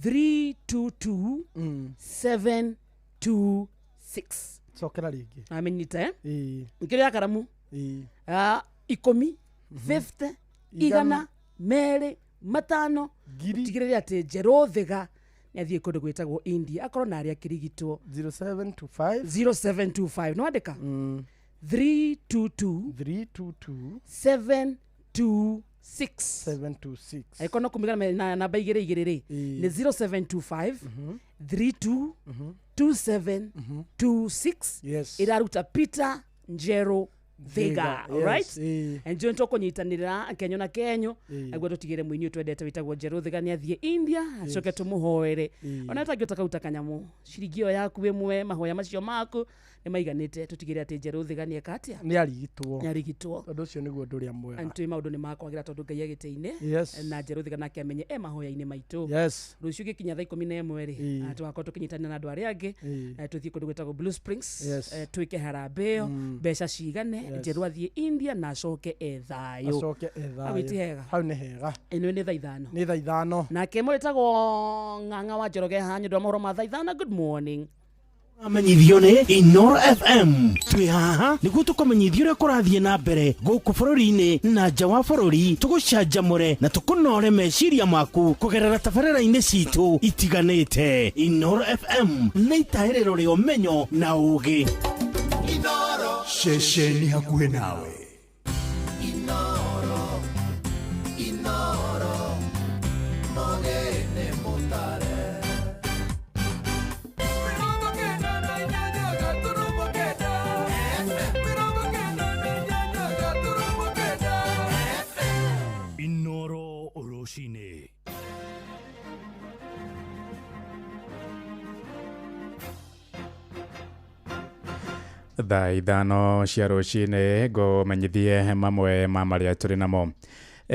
322 726. Cokera rĩngĩ. Amenyita eh? Nkĩrĩ ya karamu. 10 50 Igana. 100 2 5 Ngiri. Tigĩrĩre atĩ Njerũ Thiga nĩ athiĩ kũndũ gwĩtagwo India akorwo na arĩa akĩrigitwo. 0725 0725 no andĩka 322 322 726. 726. Angĩkorwo no kũmĩgana na namba igĩrĩ igĩrĩ rĩ, nĩ 0725 32 27 26. Yes. Ĩraruta Peter Njeru Thiga. Yes, Alright. ĩĩ. Njuĩ tũkũnyitanĩra kenyo na kenyo Ĩĩ. nĩguo tũtigĩre mũini ũyũ twendete wĩtagwo Njerũ Thiga nĩ athiĩ India, acoke tũmũhoere. Ona tangĩhota kauta kanyamũ, ciringi ĩyo yaku ĩmwe, mahoya macio maku nĩ maiganĩte tũtigĩre atĩ Njerũ Thiga nĩ eka atĩa? Nĩ arigitwo. Nĩ arigitwo. Tondũ ũcio nĩguo ũndũ ũrĩa mwega. Antĩ maũndũ nĩ makwagĩra tondũ Ngai agĩtĩ-inĩ. Yes. Na Njerũ Thiga nake amenye e mahoya-inĩ maitũ. Yes. Rũciũ gĩkinya thaa 11 rĩ, tũgakorwo tũkĩnyitanĩra na andũ arĩa angĩ. Tũthiĩ kũndũ gwĩtagwo Blue Springs. Twĩke harambee ĩyo, mbeca cigane. Njerũ athiĩ India na acoke e thayũ. Acoke e Hau iti thayũ. hega? Hau nĩ hega. Ĩno nĩ thaa 5. Nĩ thaa 5. Nake mwĩtagwo Ng'ang'a wa Njoroge haha nĩ ũndũ wa mohoro ma thaa 5. Good morning. Amenyithio nĩ Inoro FM. Twĩ haha nĩguo tũkũmenyithia ũrĩa kũrathiĩ na mbere gũkũ bũrũri-inĩ na nja wa bũrũri, tũgũcanjamũre na tũkũnore meciria maku kũgerera tabarĩra-inĩ citũ itiganĩte. Inoro FM nĩ itahĩrĩro rĩa ũmenyo na ũũgĩ. Ceceni hakuhĩ nawe. Inoro, Inoro, mogene mutare. 98.8. Inoro rũcinĩ. Thaa 5 cia rũcinĩ, ngũmenyithie mamwe ma marĩa tũrĩ namo.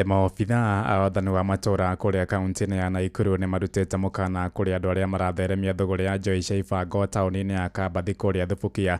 Maobithaa a wathani wa matũra kũrĩa kaunti-inĩ ya Naikuru nĩ marutĩte mũkana kũrĩ andũ arĩa maratheremia thũgũrĩ ya njohi cia ibango taũni-inĩ ya Kambathi kũrĩa Thubukia.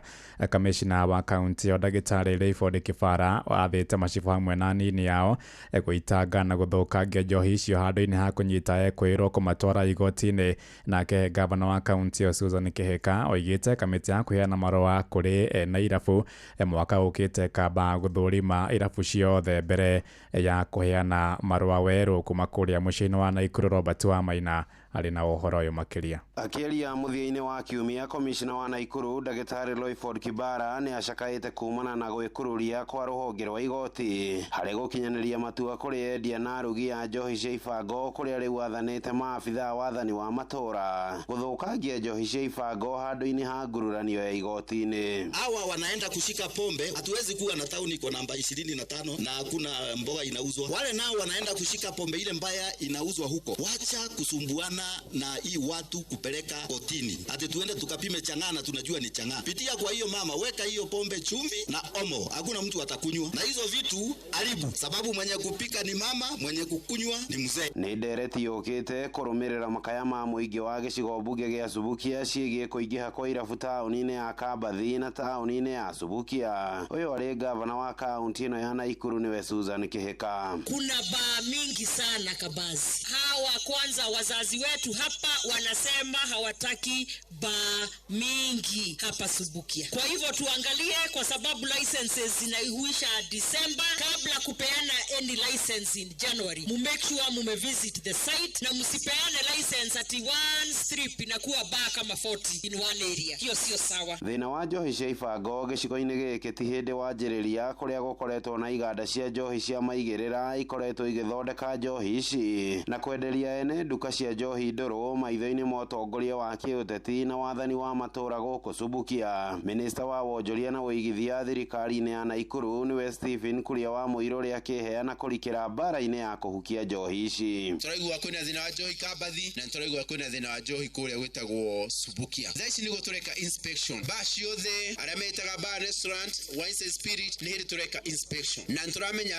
Kamishna wa kaunti ĩyo ndagĩtarĩ Rayford Kibara athĩte macibũ hamwe na anini ao gũitanga na gũthũkangia njohi icio handũ-inĩ ha kũnyita ekwĩrwo kũmatwara igoti-inĩ. Nake gavana wa kaunti ĩyo Susan Kĩhĩka oigĩte kamĩtĩ ya kũheana marũa kũrĩ ene irabu mwaka ũkĩte kamba gũthũrima irabu ciothe mbere ya kũheana marũa werũ kuma kũrĩa mũciĩ-inĩ wa Naikuru. Robert Wamaina arĩ na ũhoro ũyũ makĩria. Akĩaria mũthia-inĩ wa kiumia, komishna wa Naikuru ndagĩtarĩ Loyford Kibara nĩ acakaĩte kumana na gwĩkururia kwa rũhonge rwa igoti harĩ gũkinyanĩria matua kũrĩ endia na arugi a njohi cia ibango, kũrĩa rĩu athanĩte maabithaa wathani wa matũra gũthũkangia njohi cia ibango handũ-inĩ ha ngururanio ya igoti-inĩ. Hawa wanaenda kushika pombe. Hatuwezi kuwa na tauni iko namba 25 na hakuna mboga inauzwa. Wale nao wanaenda kushika pombe ile mbaya inauzwa huko. Wacha kusumbuana na hii watu kupeleka kotini ati tuende tukapime chang'aa na tunajua ni chang'aa. Pitia kwa hiyo mama, weka hiyo pombe chumvi na omo, hakuna mtu atakunywa. Na hizo vitu haribu, sababu mwenye kupika ni mama, mwenye kukunywa ni mzee. Nĩ ndereti yũkĩte kũrũmĩrĩra makaya ma mũingĩ wa gĩcigo mbunge gĩa Subukia ciĩgiĩ kũingĩha kwa irabu taũni-inĩ ya Kambathi na taũni-inĩ ya Subukia. Ũyũ arĩ gavana wa kaunti ĩno ya Naikuru nĩwe Susan Kĩhĩka. Kuna baa mingi sana Kabazi. Hawa kwanza wazazi wetu hapa wanasema hawataki baa mingi hapa Subukia. Kwa hivyo tuangalie, kwa sababu licenses zinaihuisha December, kabla kupeana any license in January, mu make sure mume visit the site na msipeane license ati one strip inakuwa baa kama 40 in one area. Hiyo sio sawa. Thĩna wa njohi cia ibango gĩcigo-inĩ gĩkĩ ti hĩndĩ wanjĩrĩria, kũrĩa gũkoretwo na iganda cia njohi cia maigĩrĩra ikoretwo igĩthondeka njohi ici na kwenderia ene nduka cia njohi ndũrũ maitho-inĩ ma ũtongoria wa kĩũteti na wathani wa matũra gũkũ Subukia. Minista wa wonjoria na ũigithia thirikari-inĩ ya Naikuru nĩwe Stephen Kuria wa Mũirũ ũrĩa akĩheana kũrikĩra mbara-inĩ ya kũhukia njohi ici. Tũraigua kwĩna thĩna wa njohi Kambathi na tũraigua kwĩna thĩna wa njohi kũrĩa gwĩtagwo Subukia. Thaa ici nĩguo tũreka inspection bar ciothe, arĩa metaga bar, restaurant, wines and spirit, nĩ hĩndĩ tũreka inspection na nĩtũramenya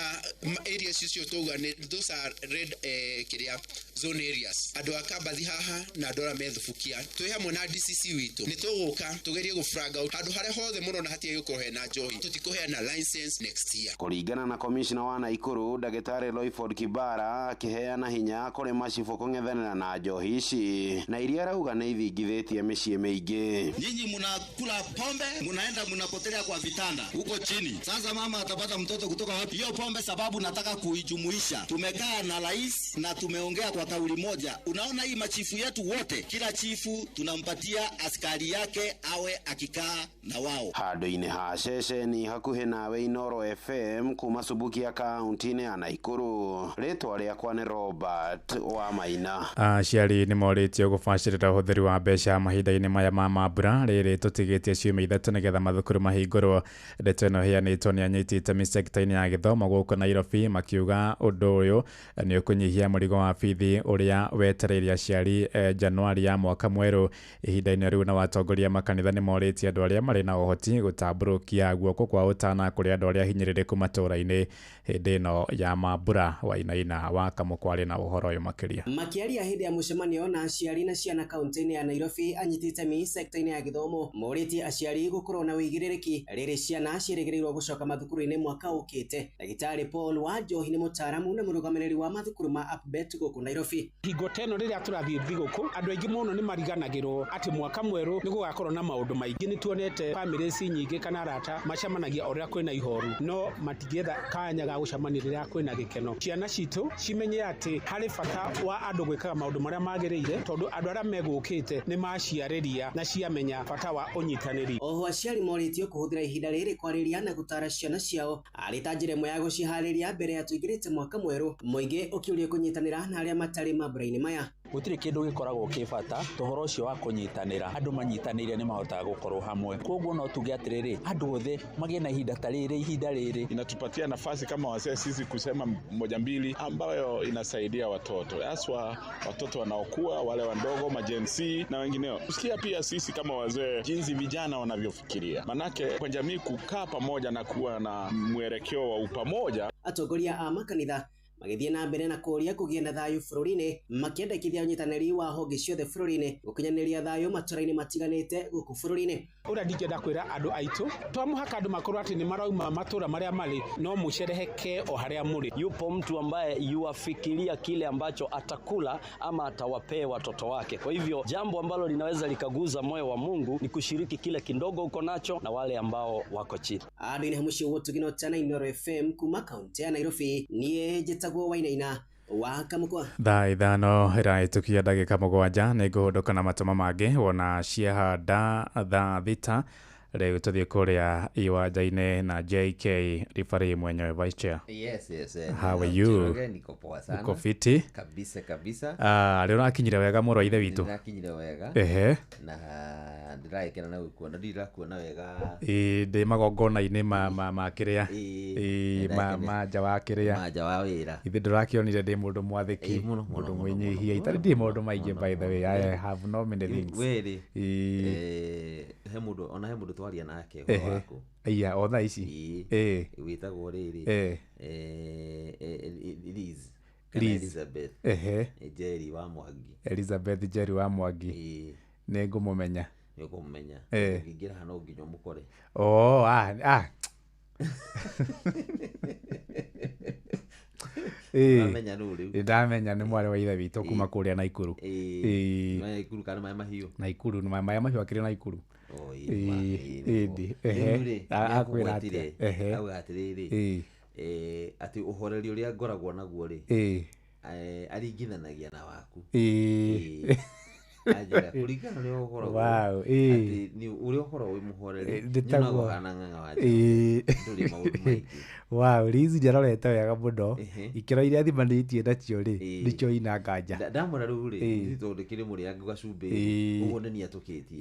area icio tauga nĩ those are red kĩrĩa zone areas. Andũ a Kambathi haha na andũ arĩa me Thubukia twĩ hamwe na DCC witũ nĩ tũgũka tũgerie gũ flag out handũ harĩa hothe mũrona hatige gũkorwo hena njohi, tũtikũheana license next year. Kũringana na komishna wa Naikuru ndagĩtarĩ Loyford Kibara, akĩheana hinya kũrĩ macibũ kũng'ethanĩra na njohi ici na iria arauga nĩ ithingithĩtie mĩciĩ mĩingĩ. Nyinyi mnakula pombe, mnaenda mnapotelea kwa vitanda huko chini. Sasa mama atapata mtoto kutoka wapi? Hiyo pombe sababu nataka kuijumuisha. Tumekaa na rais na tumeongea kwa kauli moja. Unaona hii machifu yetu wote, kila chifu tunampatia askari yake awe akikaa na wao. Handũ-inĩ ha ceceni hakuhĩ nawe Inoro FM kuma Subukia kaunti-inĩ ya Naikuru, rĩtwa rĩakwa nĩ Robert wa Maina. Aciari nĩ morĩtio gũbacĩrĩra ũhũthĩri wa mbeca mahinda-inĩ maya ma mambura rĩrĩ tũtigĩtie ciumia 3 nĩgetha mathukuru mahingũrwo. Ndeto ĩno ĩheanĩtwo nĩ anyiti itemi sekta-inĩ ya gĩthomo gũkũ Nairobi makiuga ũndũ ũyũ nĩ ũkũnyihia mũrigo wa bithi ũrĩa wetereire aciari Januari ya mwaka mwerũ. Ihinda-inĩ rĩu na atongoria makanitha nĩ morĩtie andũ arĩa marĩ na ũhoti gũtambũrũkia guoko kwa ũtana kũrĩ andũ arĩa hinyĩrĩrĩku matũũra-inĩ hĩndĩ ĩno ya mambura. Wainaina wa Kamũkwarĩ na ũhoro ũyũ makĩria. Makiaria hĩndĩ ya mũcemanio na aciari na ciana kaunti-inĩ ya Nairobi, anyiti itemi sekta-inĩ ya gĩthomo morĩtie aciari gũkorwo na ũigĩrĩrĩki rĩrĩ ciana ciĩrĩgĩrĩirwo gũcoka mathukuru-inĩ mwaka ũkĩte. Ndagĩtarĩ Paul Wanjohi nĩ mũtaaramu na mũrũgamĩrĩri wa mathukuru ma Upbet gũkũ Nairobi. Hingo ta ĩno rĩrĩa tũrathiĩ thigũkũ, andũ aingĩ mũno nĩ mariganagĩrwo atĩ mwaka mwerũ nĩ gũgakorwo na maũndũ maingĩ. Nĩ tuonete families nyingĩ kana arata macemanagia o rĩrĩa kwĩna ihoru, no matingĩetha kanya ga gũcemania rĩrĩa kwĩna gĩkeno. Ciana citũ cimenye atĩ harĩ bata wa andũ gwĩkaga maũndũ marĩa magĩrĩire, tondũ andũ arĩa megũkĩte nĩ maciarĩria na ciamenya bata wa ũnyitanĩri. Oho aciari morĩtio kũhũthĩra ihinda rĩrĩ kwarĩria na gũtara ciana ciao arĩ ta njĩra ĩmwe ya gũciharĩria mbere ya tũingĩrĩte mwaka mwerũ. Mũingĩ ũkĩũrio kũnyitanĩra na arĩa matarĩ mambura-inĩ maya. Gũtirĩ kĩndũ gĩkoragwo kĩ bata tũhoro ũcio wa kũnyitanĩra. Andũ manyitanĩire nĩ mahotaga gũkorwo hamwe, koguo no tuge atĩrĩrĩ, andũ othe magĩe na ihinda ta rĩrĩ, ihinda rĩrĩ inatupatia nafasi kama wazee sisi kusema moja mbili ambayo inasaidia watoto, haswa watoto wanaokua, wale wadogo, ma-Gen Z na wengineo. Kusikia pia sisi kama wazee jinsi vijana wanavyofikiria, manake kwa jamii kukaa pamoja na kuwa na mwelekeo wa upamoja. Atongoria a makanitha magĩthiĩ na mbere na kũũria kũgĩe na thayũ bũrũri-inĩ, makĩendekithia ũnyitanĩri wa honge ciothe bũrũri-inĩ gũkinyanĩria thayũ matũra-inĩ matiganĩte gũkũ bũrũri-inĩ. Ũrĩa ndingĩenda kwĩra andũ aitũ, to mũhaka andũ makorwo atĩ nĩ marauma matũra marĩa marĩ, no mũcereheke o harĩa mũrĩ. Yupo mtu ambaye yuafikiria kile ambacho atakula ama atawapea watoto wake. Kwa hivyo jambo ambalo linaweza likaguza moyo wa Mungu ni kushiriki kile kidogo uko nacho na wale ambao wako chini. Andũ-inĩ hamwe ũgũtugino tana Inoro FM kuma kaunti ya Nairobi, niĩ njĩtagwo Wainaina wa Kamũkwa. Thaa 5 ĩrahĩtũkia ndagĩka 7 nĩ ngũhũndũka na matũma mangĩ wona ciahanda thaa 6. Rĩu tũthiĩ kũrĩa iwanja-inĩ na JK referee mwenyewe, vice chair. Yes, yes. How are you? Niko poa sana. Uko fiti? Kabisa kabisa. Rĩu ũrakinyire wega mũrũ wa ithe witũ. Ndĩrakinyire wega. Ehe. Na ndĩragĩkena na gũkuona, ndirakuona wega. Ĩĩ, ndĩ magongona-inĩ ma kĩrĩa. Ĩĩ, ma nja wa kĩrĩa. Ma nja wa wĩra. Ithe ndũrakĩonire ndĩ mũndũ mwathĩki, mũndũ mwĩnyihia. Itarĩ ndirĩ maũndũ maingĩ by the way. I have no many things. We rĩ. He mũndũ, ona he mũndũ twaria nake ũhoro waku. Iya, o thaa ici. Ĩĩ. Wĩtagwo rĩrĩ. Liz. Elizabeth. Njeri wa Mwangi. Elizabeth Njeri wa Mwangi. Nĩ ngũmũmenya. Nĩ ũkũmũmenya. Ũngĩingĩra haha no nginya ũmũkore. Oh, ah. Ũramenya nũ rĩu? Nĩndamenya nĩ mwarĩ wa ithe witũ kuma kũrĩa Naikuru. Ĩĩ. Naikuru kana Maĩ Mahiũ? Naikuru, Maĩ Mahiũ akĩrĩ Naikuru. Ĩĩ. Akwĩra atĩa? Auga atĩrĩrĩ, atĩ ũhoreri ũrĩa ngoragwo naguo rĩ, aringithanagia na waku. Ĩĩ. Anjĩra kũringana ũrĩa ũkoragwo, atĩ ũrĩa ũkoragwo wĩ mũhoreri, nyonaga ũhana ng'ang'a wa Njoroge, ndũrĩ maũndũ maingĩ. Wow, Liz nĩarorete wega mũno. Ikĩro iria thimanĩtie nacio rĩ, nĩcio ina nganja. Ndamwĩra rĩu rĩ, ithuĩ tondũ ndĩkĩrĩ mũrĩangu gacumbĩ, ũguo nĩ niĩ atũkĩtie.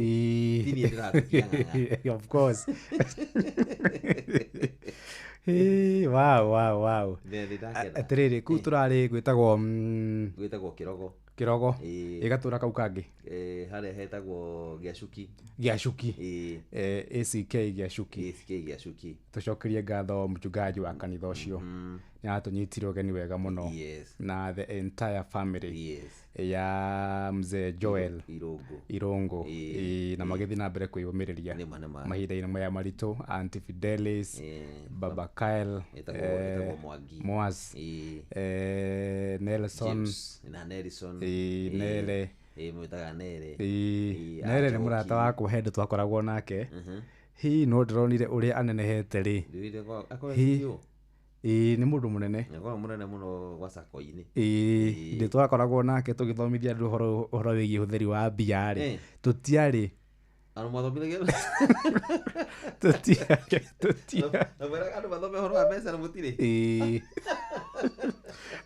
Ti niĩ ndĩratũkia ng'ang'a. Of course. Wow, wow, wow. Atĩrĩrĩ, kũu tũrarĩ gwĩtagwo gwĩtagwo Kĩrogo. Kĩrogo. Ĩgatũra kau kangĩ. Harĩa hetagwo Gĩacuki. Gĩacuki. ACK Gĩacuki. ACK Gĩacuki. Tũcokerie ngatho mchungaji wa kanitha ũcio. Nĩ aratũnyitire ũgeni wega mũno. Na the entire family. Ya mzee Joel Irungu. Na magĩthiĩ na mbere kwĩyũmĩrĩria mahinda-inĩ maya maritũ. Auntie Fidelis, Baba Kyle, Moas, Nelson, James, na Nelson, Nele. Mwĩtaga Nele. Nele nĩ mũrata wakwa hĩndĩ twakoragwo nake. Hi no ndĩronire ũrĩa anenehete rĩ. Ĩĩ, nĩ mũndũ mũnene. Nĩakoragwo mũnene mũno gwa sako-inĩ. Ĩĩ, ndĩ twakoragwo nake tũgĩthomithia andũ ũhoro wĩgiĩ ũhũthĩri wa mbia rĩ, tũtiarĩ Andũ mathomithagia tũtiarĩ tũtiarĩ na mwĩraga andũ mathome ũhoro wa mbeca na mũtirĩ. Ĩĩ,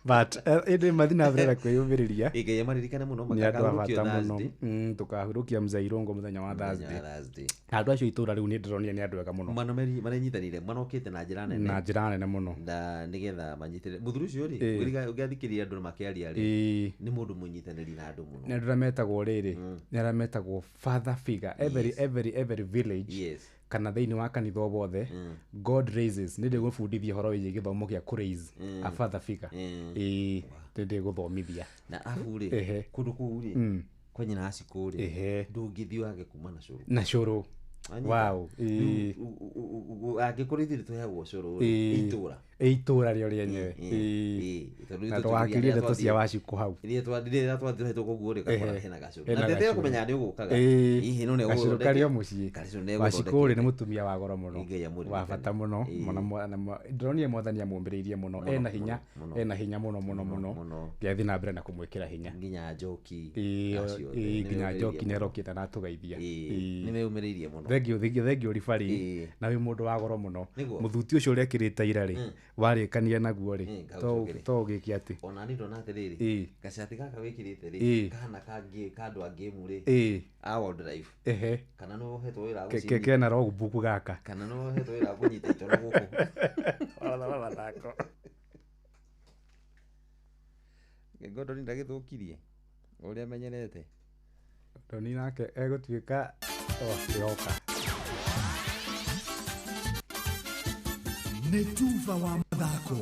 but ĩndĩ mathi na mbere na kwĩyũmĩrĩria. Ngai amaririkane mũno. Nĩ andũ a Makahurũkio bata mũno. Thursday. Tũkahurũkia Mzee Irũngũ mũthenya wa Mũthenya wa Thursday. Thursday. Na andũ acio itũra rĩu nĩ ndĩronire nĩ andũ ega mũno. Maranyitanĩire, manokĩte na njĩra nene. Na njĩra nene mũno. Na nĩgetha manyitĩrĩre mũthuri ũcio rĩ, ũngĩathikĩrĩria andũ makĩaria rĩ, nĩ mũndũ mũnyitanĩri na andũ mũno. Nĩ andũ arĩa metagwo rĩrĩ, nĩ arĩa metagwo father figure every, every village, kana thĩinĩ wa kanitha o wothe God raises. Nĩ ndĩgũbundithia ũhoro wĩgiĩ gĩthomo kĩa kũ raise a father figure. Ĩĩ, nĩ ndĩgũthomithia. Na abu rĩ, kũndũ kũu rĩ, kwa nyina Acikũ rĩ, ndũngĩthiĩ wage kuma na cũrũ. Na cũrũ. Wanyita? Wow. Rĩu, angĩkorwo ithuĩ nĩtũheagwo cũrũ rĩ, itũra. Ĩ, itũra rĩo rĩenyewe. Tondũ Na ithuĩ ndũgakĩrie tũthiaga ndeto cia Wacikũ hau. Rĩrĩa twathiĩ tũhetũka ũguo rĩ, ũgakora hena gacũrũ. Hena Na ndĩrĩa gacũrũ. kũmenya nĩ ũgũkaga. Hihi no nĩ Gacũrũ egũgũthondekera. karĩ o mũciĩ. Gacũrũ nĩ Wacikũ rĩ, egũthondekete. nĩ mũtumia wa goro mũno, Ngai amũririkane. wa bata mũno. Ndĩronire mwathani amũmbĩrĩirie mũno. Mũno, Ena hinya, mũno, mũno. ena hinya mũno mũno mũno. Mũno. Ngai na mbere na kũmwĩkĩra hinya. Nginya Njoki, acio othe, nĩ nginya meyũmĩrĩirie Njoki mũno. nĩ arokĩte na atũgeithia. Nĩ meyũmĩrĩirie mũno. Thengio, thengio, thengio ribari. Na wĩ mũndũ wa goro mũno. Nĩguo. Mũthuti ũcio ũrekĩrĩte ira rĩ, warĩkania naguo rĩ, Ngaũcokere. to ũgĩke atĩ Ona niĩ ndona atĩrĩrĩ, gacati gaka wĩkĩrĩte rĩ, kahana kangĩ ka andũ a ngĩmu rĩ, a wildlife. Kana nĩ ũhetwo wĩra wa Kena logbook gaka. Kana nĩ ũhetwo wĩra wa kũnyita itoro gũkũ. Mathako. Gordon ndagĩthũkirie ũrĩa amenyerete. Doni nake egũtuĩka o, kĩoka. Nĩ tuba wa mathako.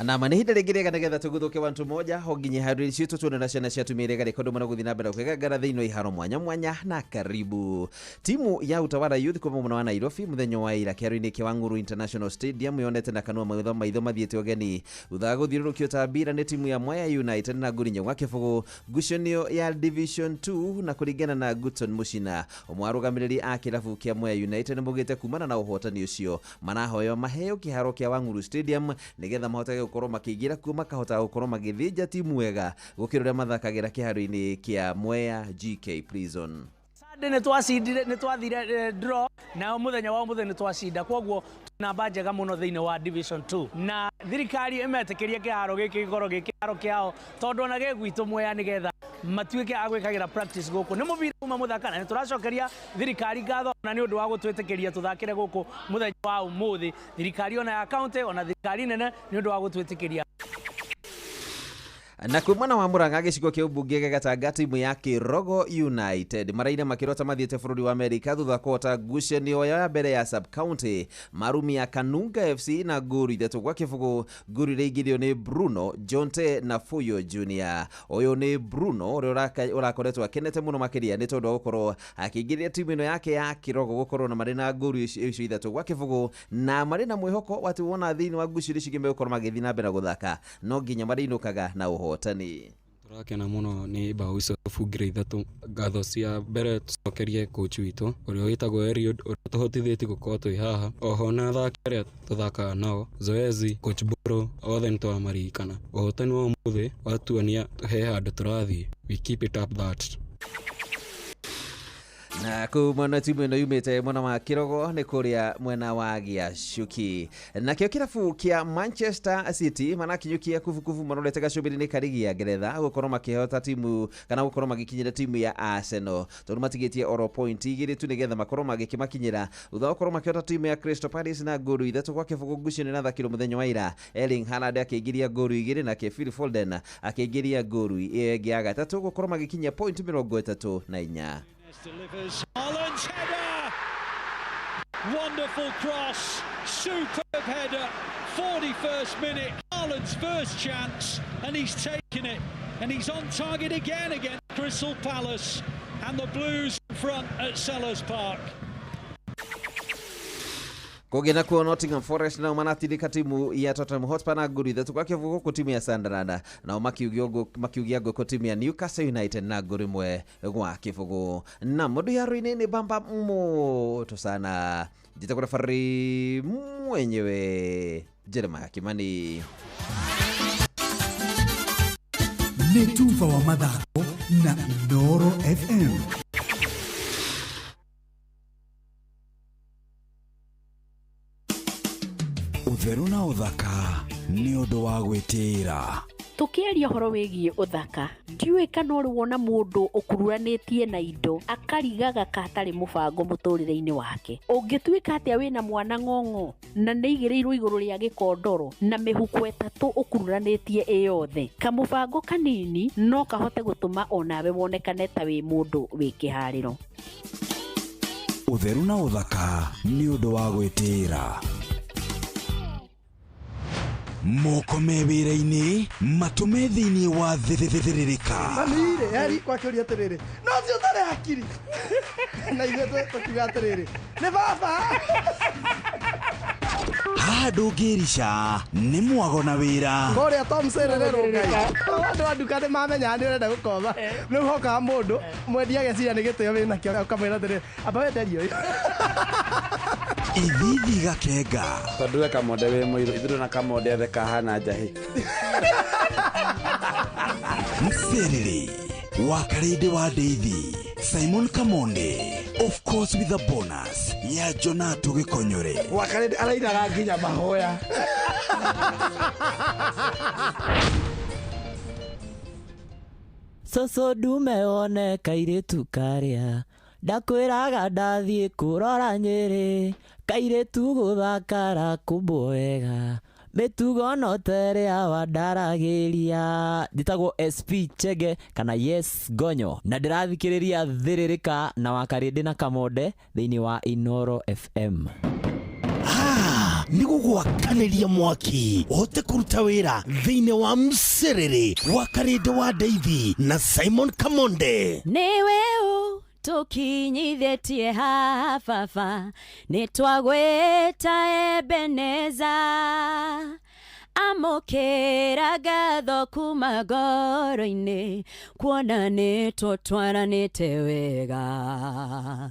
Nama nĩ ihinda rĩngĩ rĩega nĩgetha tũguthũke wantu moja ho nginye harĩ citũ tuone na ciana cia atumia iria garĩkondo mũno gũthiĩ na mbere kwĩgangara thĩinĩ wa iharo mwanya mwanya. Na karibu timu ya Utawala Youth kuma mwena wa Nairobi mũthenya wa ira kĩharo-inĩ kĩa Wang'uru International Stadium yonete na kanua maitho maitho mathiĩte ũgeni thutha wa gũthiũrũrũkio ta mbira nĩ timu ya Mwea United na nguri inya gwa kĩbũgũ ngucanio ya Division 2. Na kũringana na Goodson Mushina, ũmwe wa arũgamĩrĩri a kĩrabu kĩa Mwea United, nĩmaugĩte kumana na ũhotani ũcio marahoywo maheo kĩharo kĩa Wang'uru Stadium nĩgetha mahotage gũkorwo makĩingĩra kuo makahota gũkorwo magĩthĩnja timu wega gũkĩra ũrĩa mathakagĩra kĩharo-inĩ kĩa Mwea GK Prison. Sunday nĩ twacindire, nĩ twathire draw, na mũthenya wa ũmũthĩ nĩ twacinda, koguo namba njega mũno thĩinĩ wa Division 2, na thirikari ĩmetĩkĩrie kĩharo gĩkĩ gĩkorwo gĩ kĩharo kĩao, tondũ ona gĩ gwitũ Mwea, nĩgetha matuĩke a gwĩkagĩra practice gũkũ. Nĩ mũbira uma mũthaka, na nĩ tũracokeria thirikari ngatho na nĩ ũndũ wa gũtwĩtĩkĩria tũthakĩre gũkũ mũthenya wa ũmũthĩ, thirikari ona ya county ona thirikari nene, nĩ ũndũ wa gũtwĩtĩkĩria. Na kwĩ mwena wa Murang'a, gĩcigo kĩa ũmbunge gĩa Gatanga, timu ya Kĩrogo United maraire makĩrota mathiĩte bũrũri wa Amerika thutha kũhota ngucanio yao ya mbere ya sub county marumia Kanunga FC na ngũru 3-0, ngũru iria ingĩrio nĩ Bruno Jonte na Fuyo Junior. Ũyũ nĩ Bruno ũrĩa ũrakoretwo akenete mũno makĩria nĩ tondũ wa gũkorwo akĩingĩria timu ĩno yake ya Kĩrogo gũkorwo na marĩ na ngũru icio 3-0, na marĩ na mwĩhoko atĩ wona thĩinĩ wa ngucanio icio ingĩ megũkorwo magĩthiĩ na mbere na gũthaka no nginya marĩinũkaga na ũhotani. Tũrakena mũno nĩ bao icio tũbungire ithatũ. Ngatho cia mbere tũcokerie coach witũ ũrĩa wĩtagwo Eliud, ũrĩa tũhotithĩtie gũkorwo twĩ haha, oho na athaki arĩa tũthakaga nao, Zoezi, coach Boro, othe nĩ tũramaririkana. Ũhotani wa ũmũthĩ watuonia he handũ tũrathiĩ. We keep it up that. Na kũu mwena timu ĩno yumĩte mwena wa Kĩrogo nĩ kũrĩa mwena wa Gĩacuki. Nakĩo kĩrabu kĩa Manchester City manakinyũkia kubukubu marorete gacũmbĩrĩ-inĩ ka rigi ya Ngeretha gũkorwo makĩhota timu kana gũkorwo magĩkinyĩra timu ya Arsenal, tondũ matigĩtie oro point 2 tu nĩgetha makorwo magĩkĩmakinyĩra thutha wa gũkorwo makĩhota timu ya Crystal Palace na ngũru 3-0. Ngucanio na thakirwo mũthenya wa ira, Erling Haaland akĩingĩria ngũru 2 nake Phil Foden akĩingĩria ngũru ĩngĩ ya gatatũ gũkorwo magĩkinyia point 34. Delivers Haaland's header! Wonderful cross, superb header, 41st minute, Haaland's first chance, and he's taken it, and he's on target again against Crystal Palace, and the Blues in front at Selhurst Park. Kũngĩ nakuo Nottingham Forest nao maratindĩka timu ya Tottenham Hotspur na ngũru 3 kwa kĩbũgũ, gũkũ timu ya Sunderland nao makiugia ngũkũ timu ya Newcastle United na ngũru 1-0. Na mũndũ yaro-inĩ nĩ bamba moto sana, njĩtagwo referee mwenyewe Jeremiah Kimani. Nĩ tuba wa mathako na Inooro FM. Ũtheru na ũthaka nĩ ũndũ wa gwĩtĩĩra. Tũkĩaria ũhoro wĩgiĩ ũthaka, ndiũĩ kana ũrĩ wona mũndũ ũkururanĩtie na indo akarigaga ka hatarĩ mũbango mũtũrĩre-inĩ wake. Ũngĩtuĩka atĩa wĩna mwana ng'ong'o na nĩ igĩrĩirwo igũrũ rĩa gĩkondoro na mĩhuko 3 ũkururanĩtie ĩ yothe? Kamũbango kanini no kahote gũtũma onawe wonekane ta wĩ mũndũ wĩ kĩharĩro. Ũtheru na ũthaka nĩ ũndũ wa gwĩtĩĩra. Moko me wĩra-inĩ, matũ me thĩinĩ wa thĩrĩrĩka. Mami-rĩ, heri kwakĩũria atĩrĩrĩ, no ũcio ũtarĩ hakiri. Na ithuĩ tũkiuga atĩrĩrĩ, nĩ baba. Haha ndũngĩrica nĩ mwago na wĩra. Kũrĩa Tom Serere Rũngai. Andũ a nduka nĩ mamenyaga nĩ ũrenda gũkomba. Rĩu hokaga mũndũ, mwendia ageciria nĩ gĩtĩo wĩnakĩo, ũkamwĩra atĩrĩrĩ, amba wenderie ũyũ. Ithithi gakenga. Tondũ we Kamonde wĩ mũirũ, ithuĩ na Kamonde othe kahana njahĩ. Mserere wa Karĩndĩ wa Ndeithi, Simon Kamonde, of course with a bonus ya Jonato Gĩkonyore. Wa Karĩndĩ arainaga nginya mahoya. Cũcũ ndume wone kairĩtu karĩa ndakwĩraga ndathiĩ kũrora Nyĩrĩ, kairĩtu gũthakara kũmbwo wega, mĩtugo no ta ĩrĩa wandaragĩria. Njĩtagwo SP Chege kana Yes Gonyo na ndĩrathikĩrĩria Thĩrĩrĩka na Wakarĩndĩ na Kamonde thĩinĩ wa Inooro FM. Nĩ gũgwakanĩria mwaki ũhote kũruta wĩra thĩinĩ wa mserere wa Karĩndĩ wa Ndeithi na Simon Kamonde. Nĩwe ũ tũkinyithĩtie haha baba, nĩ twagwĩta Ebeneza. Amũkĩra ngatho kuma ngoro-inĩ, kuona nĩ tũtwaranĩte wega,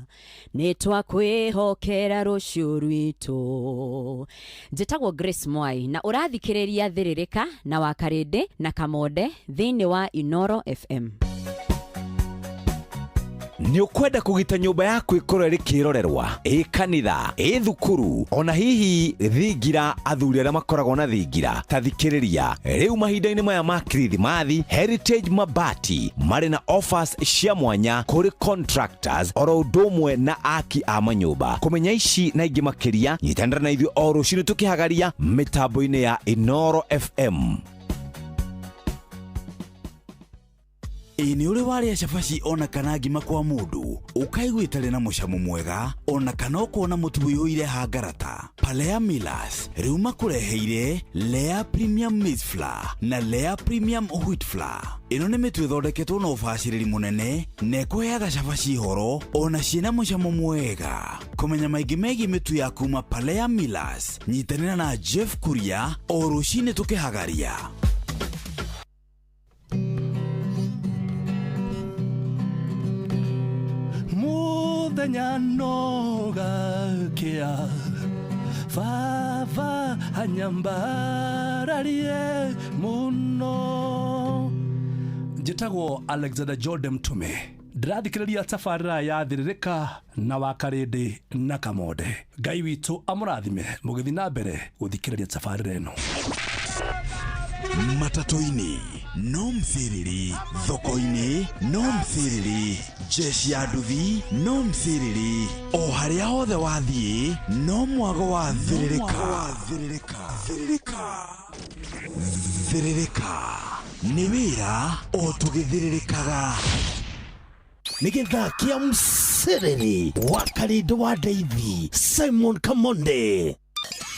nĩ twakwĩhokera rũciũ rwitũ. Njĩtagwo Grace Mwai na ũrathikĩrĩria Thĩrĩrĩka na Wakarĩndĩ na Kamonde thĩinĩ wa Inooro FM. Nĩ ũkwenda kũgita nyũmba yaku ĩkorwo ĩrĩ kĩrorerwa, ĩ kanitha, ĩ thukuru, ona hihi thingira, athuri arĩa makoragwo na thingira, ta thikĩrĩria. Rĩu mahinda-inĩ maya ma Kirithimathi, Heritage Mabati marĩ na offers cia mwanya kũrĩ contractors oro ũndũ ũmwe na aki a manyũmba. Kũmenya ici na ingĩ makĩria, nyitanĩra na ithuĩ o rũcinĩ tũkĩhagaria mĩtambo-inĩ ya Inooro FM. Ĩ nĩ ũrĩ warĩa cabaci ona kana ngima kwa mũndũ ũkaigua ĩtarĩ na mũcamo mwega ona kana ũkona mũtu ũiyũire hangarata? Palea Millers rĩu makũreheire Lea Premium Maize Flour na Lea Premium Wheat Flour. Ĩno nĩ mĩtu ĩthondeketwo na ũbacĩrĩri mũnene na ĩkũheaga cabaci horo ona ciĩna mũcamo mwega. Kũmenya maingĩ megiĩ mĩtu ya kuma Palea Millers, nyitanĩra na Jeff Kuria o rũcinĩ tũkĩhagaria. Muthenya no gakĩa, baba anyambararie mũno. Njĩtagwo Alexander Jordan Mtume, ndĩrathikĩrĩria tabarĩra ya Thĩrĩrĩka na Wakarĩndĩ na Kamonde. Ngai witũ amũrathime mũgĩthiĩ na mbere gũthikĩrĩria tabarĩra ĩno. Matatũ-inĩ no msiriri, thoko-inĩ no msiriri, jeshi ya nduthi no msiriri, o harĩa hothe wathiĩ no mwago wa Thĩrĩrĩka. Thĩrĩrĩka nĩ wĩra o tũgĩthĩrĩrĩkaga. Nĩ gĩthaa kĩa msiriri wa Karĩndĩ wa Ndeithi, Simon Kamonde.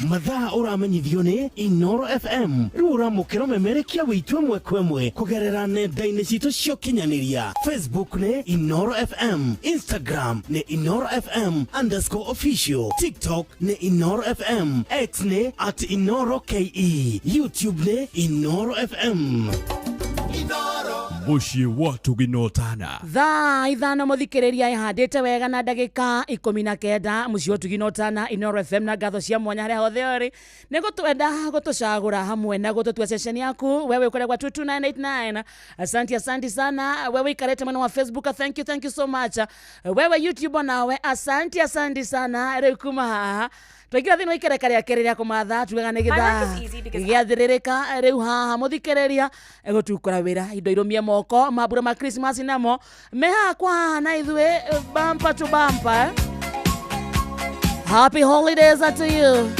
Mathaa ũramenyithio nĩ Inoro FM. Rĩu ũramũkĩra ũmemerekia witũ ĩmwe kwa ĩmwe kũgerera nenda-inĩ citũ cia ũkinyanĩria. Facebook nĩ Inoro FM, Instagram nĩ Inoro FM underscore official, TikTok nĩ Inoro FM, X nĩ at Inoro KE, YouTube nĩ Inoro FM. Mũciĩ wa Tũginotana. Thaa 5 mũthikĩrĩria ĩhandĩte wega na ndagĩka 19 mũciĩ wa ũtugi na ũtana Inoro FM na ngatho cia mwanya harĩa hothe ũrĩ nĩ gũtwenda gũtũcagũra hamwe na gũtũtua ceceni yaku. Wewe ũkoragwo 22989, asante, asante sana. Wewe ikarete mwena wa Facebook, thank you, thank you so much. Wewe YouTube nawe, asante, asante sana. Rĩu kuma haha twaingĩra thĩinĩ wa ikereka rĩa kerĩ rĩa kũmatha tugaga nĩ gĩthaa gĩathĩrĩrĩka. Rĩu haha mũthikĩrĩria gũtukũra wĩra indo irũmie moko mambura ma Christmas namo me haha kwa haha na ithuĩ bumper to bumper. Happy holidays to you.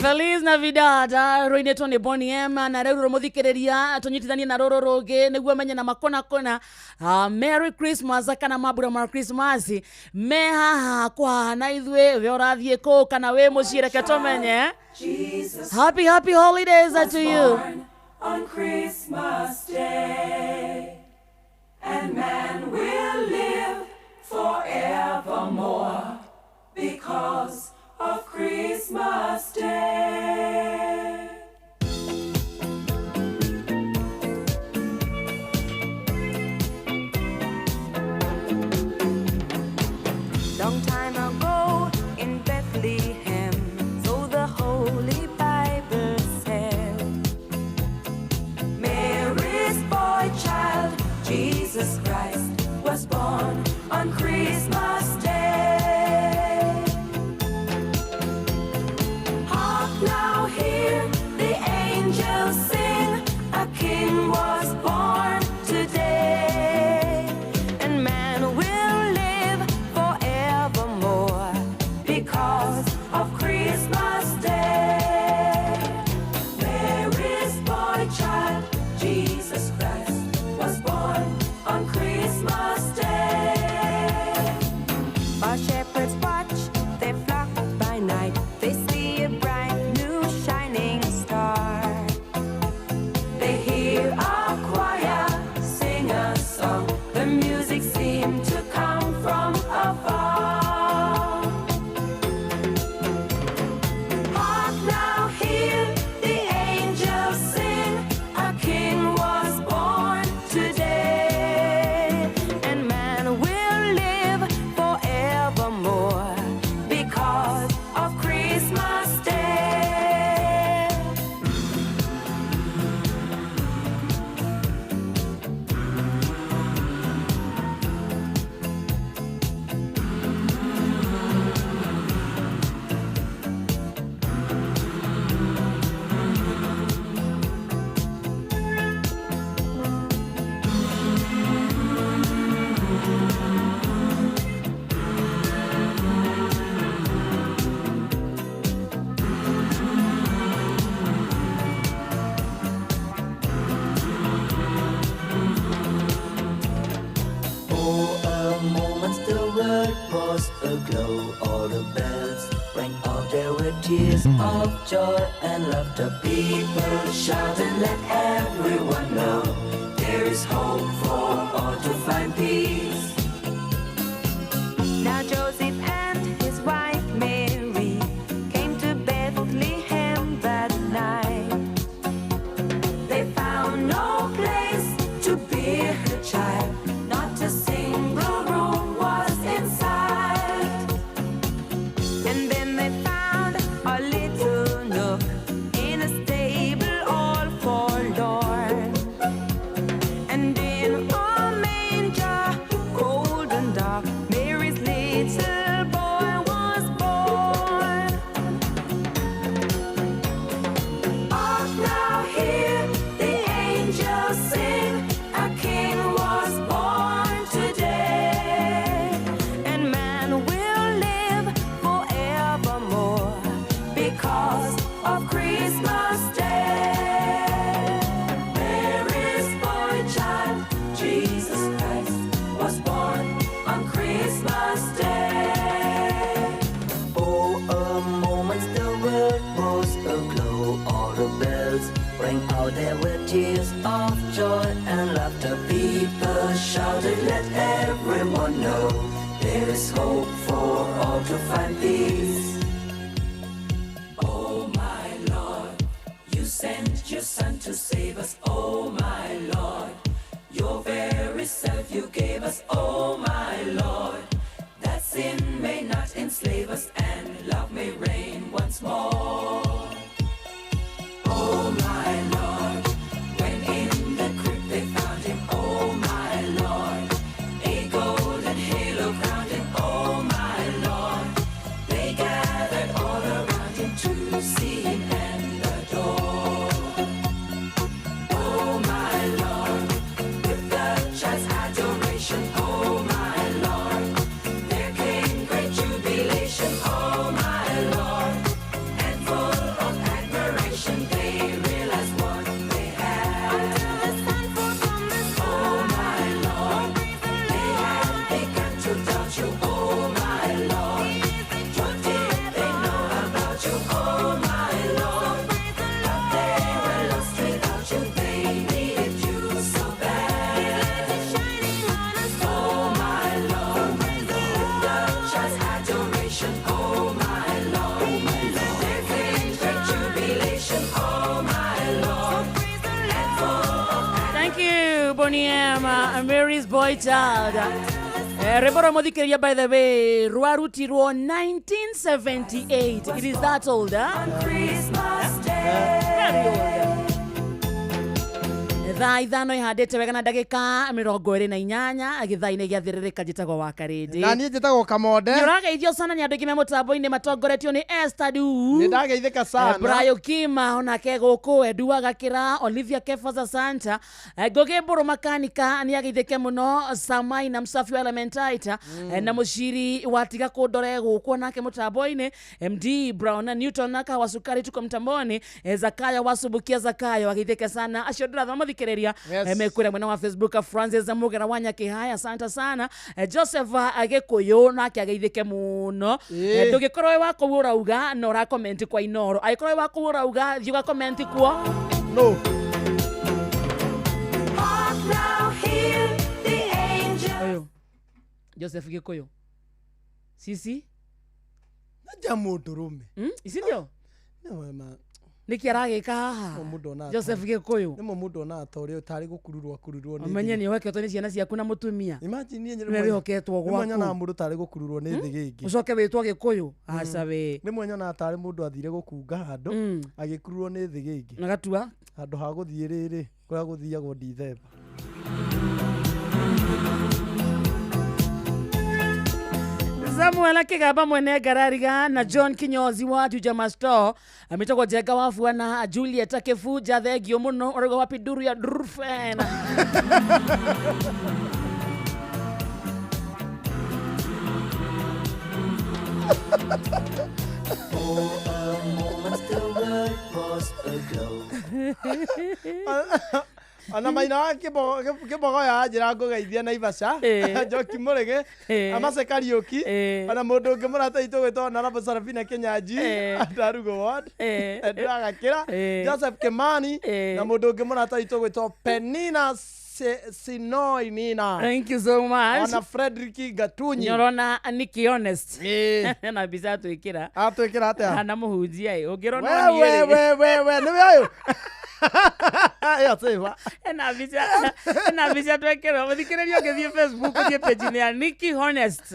Feliz Navidad rũinĩtwo nĩ Boney M na rĩu rũmũthikĩrĩria tũnyitithanie na rũrũ rũngĩ nĩguo menye na makona kona. Merry Christmas kana mambura ma Christmas me haha kwa na ithuĩ we ũrathiĩ kũ kana wĩ mũciĩ reke tũmenye. Happy happy holidays to you. On Christmas Day, and man will live forevermore because of Christmas Day. Long time ago in Bethlehem, so the Holy Bible said, Mary's boy child, Jesus Christ, was born on Christmas Day. rang out. There were tears of joy and laughter. People shouted, let everyone know there is hope for all to find peace. Now Joseph and his wife Mary came to Bethlehem that night. They found no place to bear her child, not a single room was in sight. And then they found a little nook in a stable all forlorn. And in a manger, cold and dark, Mary's little boy was born. Hark now, hear the angels sing, a king was born today. And man will live forevermore because of Christmas Day. Mary's boy child, Jesus Christ, was born on Christmas Day. Oh, a moment the world was aglow. All the bells rang out. There were tears of joy and laughter. People shouted, let everyone know there is hope for all to find peace. Oh my Lord, you sent your son to save us. Oh my Lord, your very self you gave us. Oh my Lord, that sin may not enslave us and love may reign once more. Oh my Lord, when in the crypt they found him. Oh my Lord, a golden halo crowned him. Oh my Lord, they gathered all around him to see him and adore. Oh my Lord, with the child's adoration. Oh my Lord, there came great jubilation. Oh my Lord, and full of admiration, they realized what they had. Oh my Lord, they had begun to doubt you. Oh my Lord, what did they know about you? Oh my Lord, but they were lost without you. They needed you so bad. Oh my Lord, with the child's adoration. Oh my Lord, there came great jubilation. Oh my Lord, and full of Thank you, Boney M, Mary's boy child. Rwĩmbo rwa mũthikĩrĩria by the way rwarutirwo 1978. It is that old, huh? Christmas Day. Very old. Thaa 5 ihandĩte wega na ndagĩka 28 gĩthaa-inĩ gĩa thĩrĩrĩka. Njĩtagwo wa Karĩndĩ. Na niĩ njĩtagwo Kamonde. Nĩ ũrageithio sana nĩ andũ aingĩ me mũtambo-inĩ matongoretio nĩ Esther Du. Nĩ ndageithĩka sana. Brayo Kima onake gũkũ Edu Agakĩra Olivia Kefas Asanta, Ngũgĩ Mbũrũ makanika nĩ ageithĩke mũno, Samai na Msafi wa Elementaita, na mũciri watiga kũndore gũkũ onake mũtambo-inĩ, MD Brown na Newton na Kawa Sukari tuko mtamboni, Zakayo wasubukia Zakayo ageithĩke sana. Acio ndĩrathoma mũthikĩrĩria. Yes. Mekũrĩa mwena wa Facebook, Francis Mugera wa Nyakĩhaya, asante sana. Joseph Agĩkũyũ nake ageithĩke mũno. Ndũngĩkorwo wĩ wa kũu ũrauga na ũra comment kwa Inoro, angĩkorwo wĩ wa kũu ũrauga thiĩ ũga comment kuo. No. Hark now, hear the angels. Ũyũ Joseph Gĩkũyũ sisi Nja mũndũrũme. Ici ndio Nĩ ma nĩkĩ aragĩka haha mũndũ onaga Joseph Gĩkũyũ? Nĩ mũndũ onaga ta ũrĩa tarĩ gũkururwo akururwo nĩ ũmenye nĩ ũheketwo nĩ ciana ciaku na mũtumia. Imagine niĩ nĩwe wĩhoketwo rĩmwe nyonaga gwaku mũndũ tarĩ gũkururwo nĩ thĩ gĩngĩ. Ũcoke wĩtwo Gĩkũyũ, aca we. Rĩmwe nyonaga tarĩ mũndũ athire gũkunga handũ agĩkururwo nĩ thĩ gĩngĩ. Na gatua handũ ha gũthiĩ rĩrĩ kũrĩa gũthiagwo Dithemba. Samuel Akigamba mwene ngarariga na John Kinyozi wa Juja Masto amitagwo Njenga wa Bwana Juliet Akibuja thengio mũno ũrauga wapi nduru ya Drufen. For a moment the world was aglow. Ona maina wa Kĩbogoya anjĩra ngũgeithie Naivasha. Njoki Mũrĩgĩ. Amase Kariũki. Ona mũndũ ũngĩ mũrata witũ ũgwĩtwo Honorable Sarafina Kĩnyanjui. Ndarugo Ward. Ndagakĩra. Joseph Kimani. Na mũndũ ũngĩ mũrata witũ ũgwĩtwo Penina Sinoi Nina. Thank you so much. Ona Frederick Gatunyi. Nyorona Nikki Honest. Na mbica atwĩkĩra. Atwĩkĩra atĩa? Hana mũhunjia ĩ. Ũngĩrona We we we we we nĩwe ũyũ. Ĩyo sĩba. Ena mbica ena mbica twekĩrwo mũthikĩrĩria ũngĩthiĩ Facebook ũthiĩ page-inĩ ya Nikki Honest.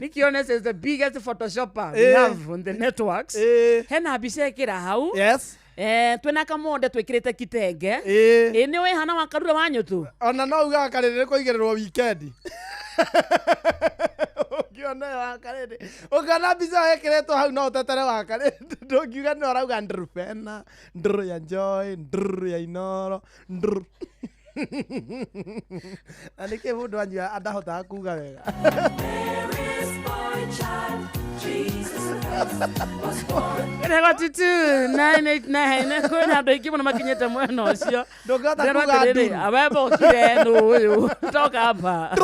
Nikki Honest is the biggest photoshopper we have on the networks. Hena mbica ĩkĩra hau. Yes. Twĩna kamonde twĩkĩrĩte kitenge. Ĩ nĩ wĩ hana wa Karura wa Nyũtũ. Ona no ugaga karĩrĩ kũigĩrĩrwo weekend. Ũngĩona ĩyo wa karĩrĩ. Ũngĩona mbica ĩyo ĩkĩrĩtwo hau no ũtetere wa karĩrĩ. Ndũngiuga nĩ ũrauga ndrupena, ndru ya Joy, ndru ya Inoro, ndru. Na nĩkĩ mũndũ anyua ndahotaga kuga wega. Mary's boy child, Jesus Christ was born. Ĩrego tutu 989 kwĩna andũ aingĩ mũno makinyĩte mwena ũcio. Ndũngĩhota Ndĩrerwo kuga atĩrĩrĩ, nduru. awemba ũkire nũ ũyũ toka hapa.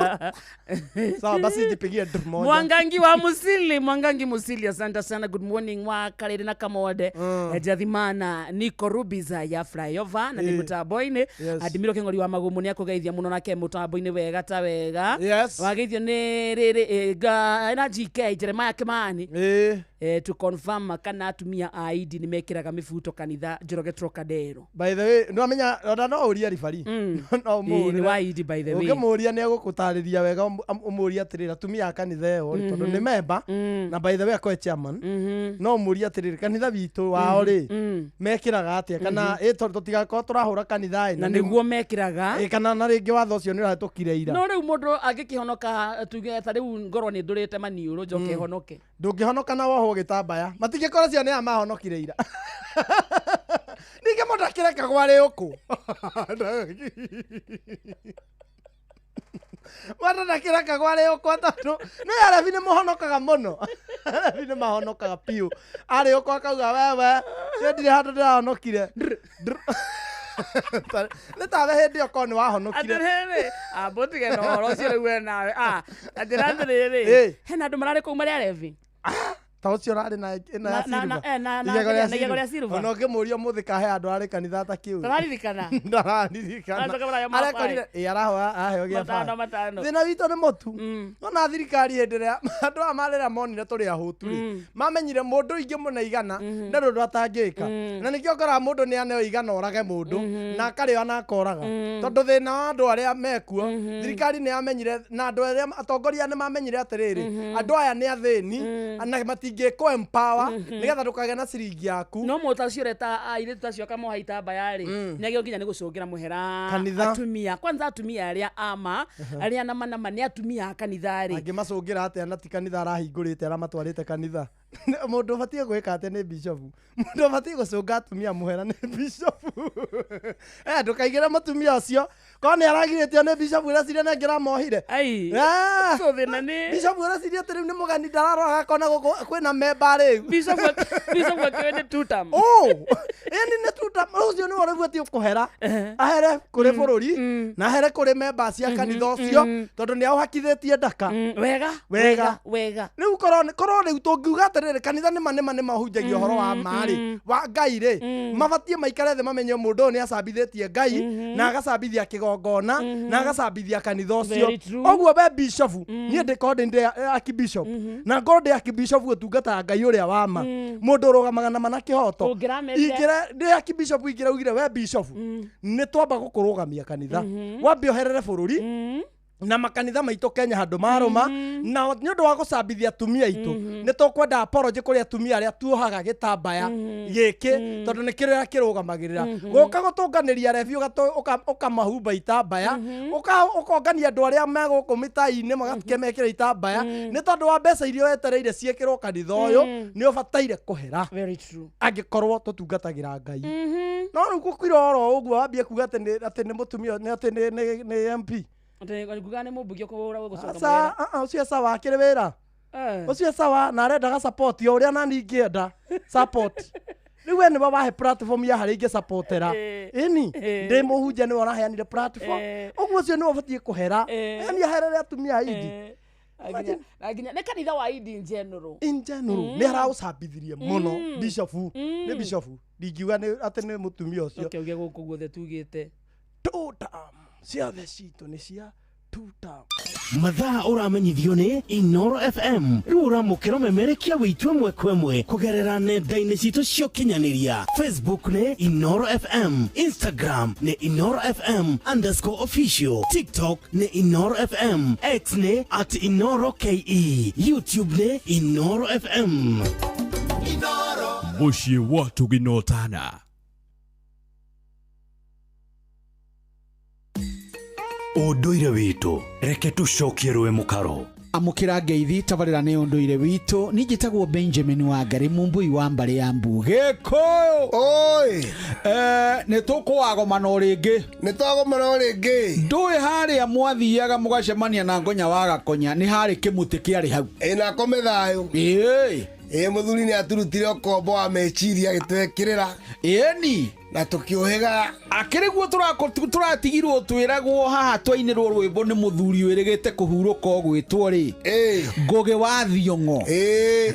Sawa basi jipigie ndru moja. Mwangangi wa Musili, Mwangangi Musili, asante sana. Good morning wa Karere na Kamode. Jathimana Niko Rubiza ya flyover na nĩ mũtambo-inĩ. Yes. Adimiro Kĩng'ori wa Magumu nĩ akũgeithia mũno nake mũtambo-inĩ wega ta wega. Yes. Wageithio nĩ rĩrĩ na GK Jeremiah Kimani. To confirm kana atumia a Idi nĩ mekĩraga mĩbuto kanitha Njoroge Trocadero. By the way, no amenya ona no ũrie ribari. No Ĩĩ, nĩ wa Idi by the way. Ũngĩmũria nĩ egũkũtarĩria wega ũmũrie atĩrĩrĩ atumia a kanitha ĩyo rĩ tondũ nĩ memba na by the way akoe chairman no ũmũrie atĩrĩrĩ kanitha witũ wao rĩ mekĩraga atĩa kana ĩ tondũ tũtigakorwo tũrahũra kanitha ĩ Na nĩguo mekĩraga. Ĩ, kana na rĩngĩ watho ũcio nĩ ũrahĩtũkire ira. No rĩu mũndũ angĩkĩhonoka tuge ta rĩu ngorwo nĩ ndũrĩte maniũrũ njoke honoke. Ndũngĩhonoka na wohwo gĩtambaya matingĩkora cio nĩ aya mahonokire ira. Ningĩ mũndũ akĩrekagwo arĩ ũkũ. Mũndũ ndakĩrekagwo arĩ ũkũ tondũ nĩ arebi nĩ mũhonokaga mũno. Arebi nĩ mahonokaga biũ. Arĩ ũkũ akauga wewe niĩ ndirĩ handũ ndĩrahonokire. Nĩ tawe hĩndĩ ĩyo korwo nĩ wahonokire. Atĩrĩrĩ, amba ũtige na ũhoro ũcio rĩu we nawe. Atĩra atĩrĩrĩ, hena andũ mararĩ kũu marĩ arebi? Ta ũcio ũrarĩ na ĩno ya silver. Na Igego rĩa na igego rĩa silver. Ona ũngĩmũria ũmũthĩ kahe andũ arĩ kanitha atakĩũĩ. Ndararirikana. Ndararirikana. Aracoka maraheo mabaĩ. Arekorire ĩ arahoya aheo gĩa Matano, baĩ. matano. Thĩna witũ nĩ mũtu. Nona thirikari hĩndĩ ĩrĩa andũ aya marĩra monire tũrĩ ahũtu rĩ mamenyire mũndũ ingĩ mũna igana ndarĩ ũndũ atangĩka. Na nĩkĩo ũkoraga mũndũ nĩ aneo igana orage mũndũ na akarĩo na akoraga. Tondũ thĩna wa andũ arĩa mekuo thirikari nĩ yamenyire na andũ arĩa atongoria nĩ mamenyire atĩrĩrĩ andũ aya nĩ athĩni na matingĩkwo empower nĩgetha ndũkagĩe na ciringi yaku. No mũta ũcio ũreta airĩtu acio akamoha itambaya rĩ nĩ nginya nĩ gũcũngĩra mũhera Kanitha. atumia kwanza atumia arĩa ama arĩa nama nama nĩ atumia a kanitha rĩ Angĩmacũngĩra atĩa na ti kanitha arahingũrĩte aramatwarĩte kanitha. Mũndũ ũbatiĩ gwĩka atĩa nĩ bishop. Mũndũ ũbatiĩ gũcũnga atumia mũhera nĩ bishop. Ndũkaigĩre mũtumia ũcio korwo nĩ aragirĩtio nĩ bishop ũreciria nĩ angĩramohire. So thĩna nĩ Bishop ũreciria atĩ rĩu nĩ mũgeni ndararora akona gũkũ kwĩna memba rĩu. Bishop akĩũĩ nĩ two term. Oh, ĩni nĩ two term. Ũcio nĩwe ũrĩa ũbatiĩ kũhera. Ahere kũrĩ bũrũri na ahere kũrĩ memba cia kanitha ũcio tondũ nĩ aũhakithĩtie ndaka. Wega. Wega. Wega. Rĩu korwo rĩu tũngiuga atĩrĩrĩ kanitha nĩ ma nĩ ma nĩ mahunjagia ũhoro wa ma rĩ wa Ngai rĩ mabatiĩ maikare thĩ mamenye mũndũ ũyũ nĩ acambithĩtie Ngai na agacambithia kĩgongona na agacambithia kanitha ũcio. Very true. Ũguo we bishop niĩ ndĩkorwo ndĩ archbishop na ngorwo ndĩ archbishop ũtungataga Ngai ũrĩa wa ma mũndũ ũrũgamaga na ma na kĩhoto. Ũngĩramerire- Ingĩra ndĩ archbishop ingĩraugire we bishop nĩ twamba gũkũrũgamia kanitha wambe ũherere bũrũri na makanitha maitũ Kenya handũ marũma na nĩ ũndũ wa gũcambithia atumia aitũ nĩ tũkwenda apology kũrĩ atumia arĩa tuohaga gĩtambaya gĩkĩ tondũ nĩ kĩrĩa kĩrũgamagĩrĩra gũka gũtũnganĩria rebi ũkamahumba itambaya ũkongania andũ arĩa me gũkũ mĩtai-inĩ magakĩmekĩra itambaya nĩ tondũ wa mbeca iria wetereire ciĩkĩrwo kanitha ũyũ nĩ ũbataire kũhera. Very true. Angĩkorwo tũtungatagĩra Ngai. No rĩu gũkwira oro ũguo wambie kuga atĩ nĩ mũtumia atĩ nĩ MP. Nguga nĩ mũmbunge ũkũhũra gũcoka Aca, ũcio sawa akĩrĩ wĩra. Ũcio sawa na arendaga support o ũrĩa nani ingĩenda support. Rĩu we nĩwe wahe platform ya harĩa ingĩsupportera. Ĩni ndĩ mũhunjia nĩwe ũraheanire platform. Ũguo ũcio nĩwe ũbatiĩ kũhera. Yani aherere atumia a Idi. Na nginya nĩ kanitha wa Idi in general. In general nĩ araũcambithirie mũno bishop. Nĩ bishop. Ndingiuga nĩ atĩ nĩ mũtumia ũcio. Ũke uge gũkũ guothe tugĩte. Two term. Ciothe citũ nĩ cia two term. Mathaa ũramenyithio nĩ Inoro FM. Rĩu ũramũkĩra ũmemerekia witũ ĩmwe kwa ĩmwe kũgerera nenda-inĩ citũ cia ũkinyanĩria. Facebook nĩ Inoro FM, Instagram nĩ Inoro FM underscore official, TikTok nĩ Inoro FM, X nĩ at Inoro KE, YouTube nĩ Inoro FM. Mũciĩ wa Tũginotana. Ũndũire witũ reke tũcokie rũĩ mũkaro. Amũkĩra ngeithi tabarĩra nĩ ũndũire witũ. Niĩ njĩtagwo Benjamin Wangari, Mumbui wa mbarĩ ya Mbu. Gĩkũyũ oi, nĩ tũkũwagomana o rĩngĩ. Nĩ twagomana o rĩngĩ. Ndũĩ harĩa mwathiaga mũgacemania na Ngonya wa Gakonya nĩ harĩ kĩmũtĩ kĩarĩ hau. Ĩ na akome thayũ. Ĩĩ. Ĩ mũthuri nĩ aturutire ũkombo wa meciria agĩtwĩkĩrĩra. Ĩni. Na tũkĩũhĩga. Akĩrĩ guo tũratigirwo twĩragwo haha twainĩrwo rwĩmbo nĩ mũthuri wĩrĩgĩte kũhurũka ũgwĩtwo rĩ Ngũgĩ wa Thiong'o.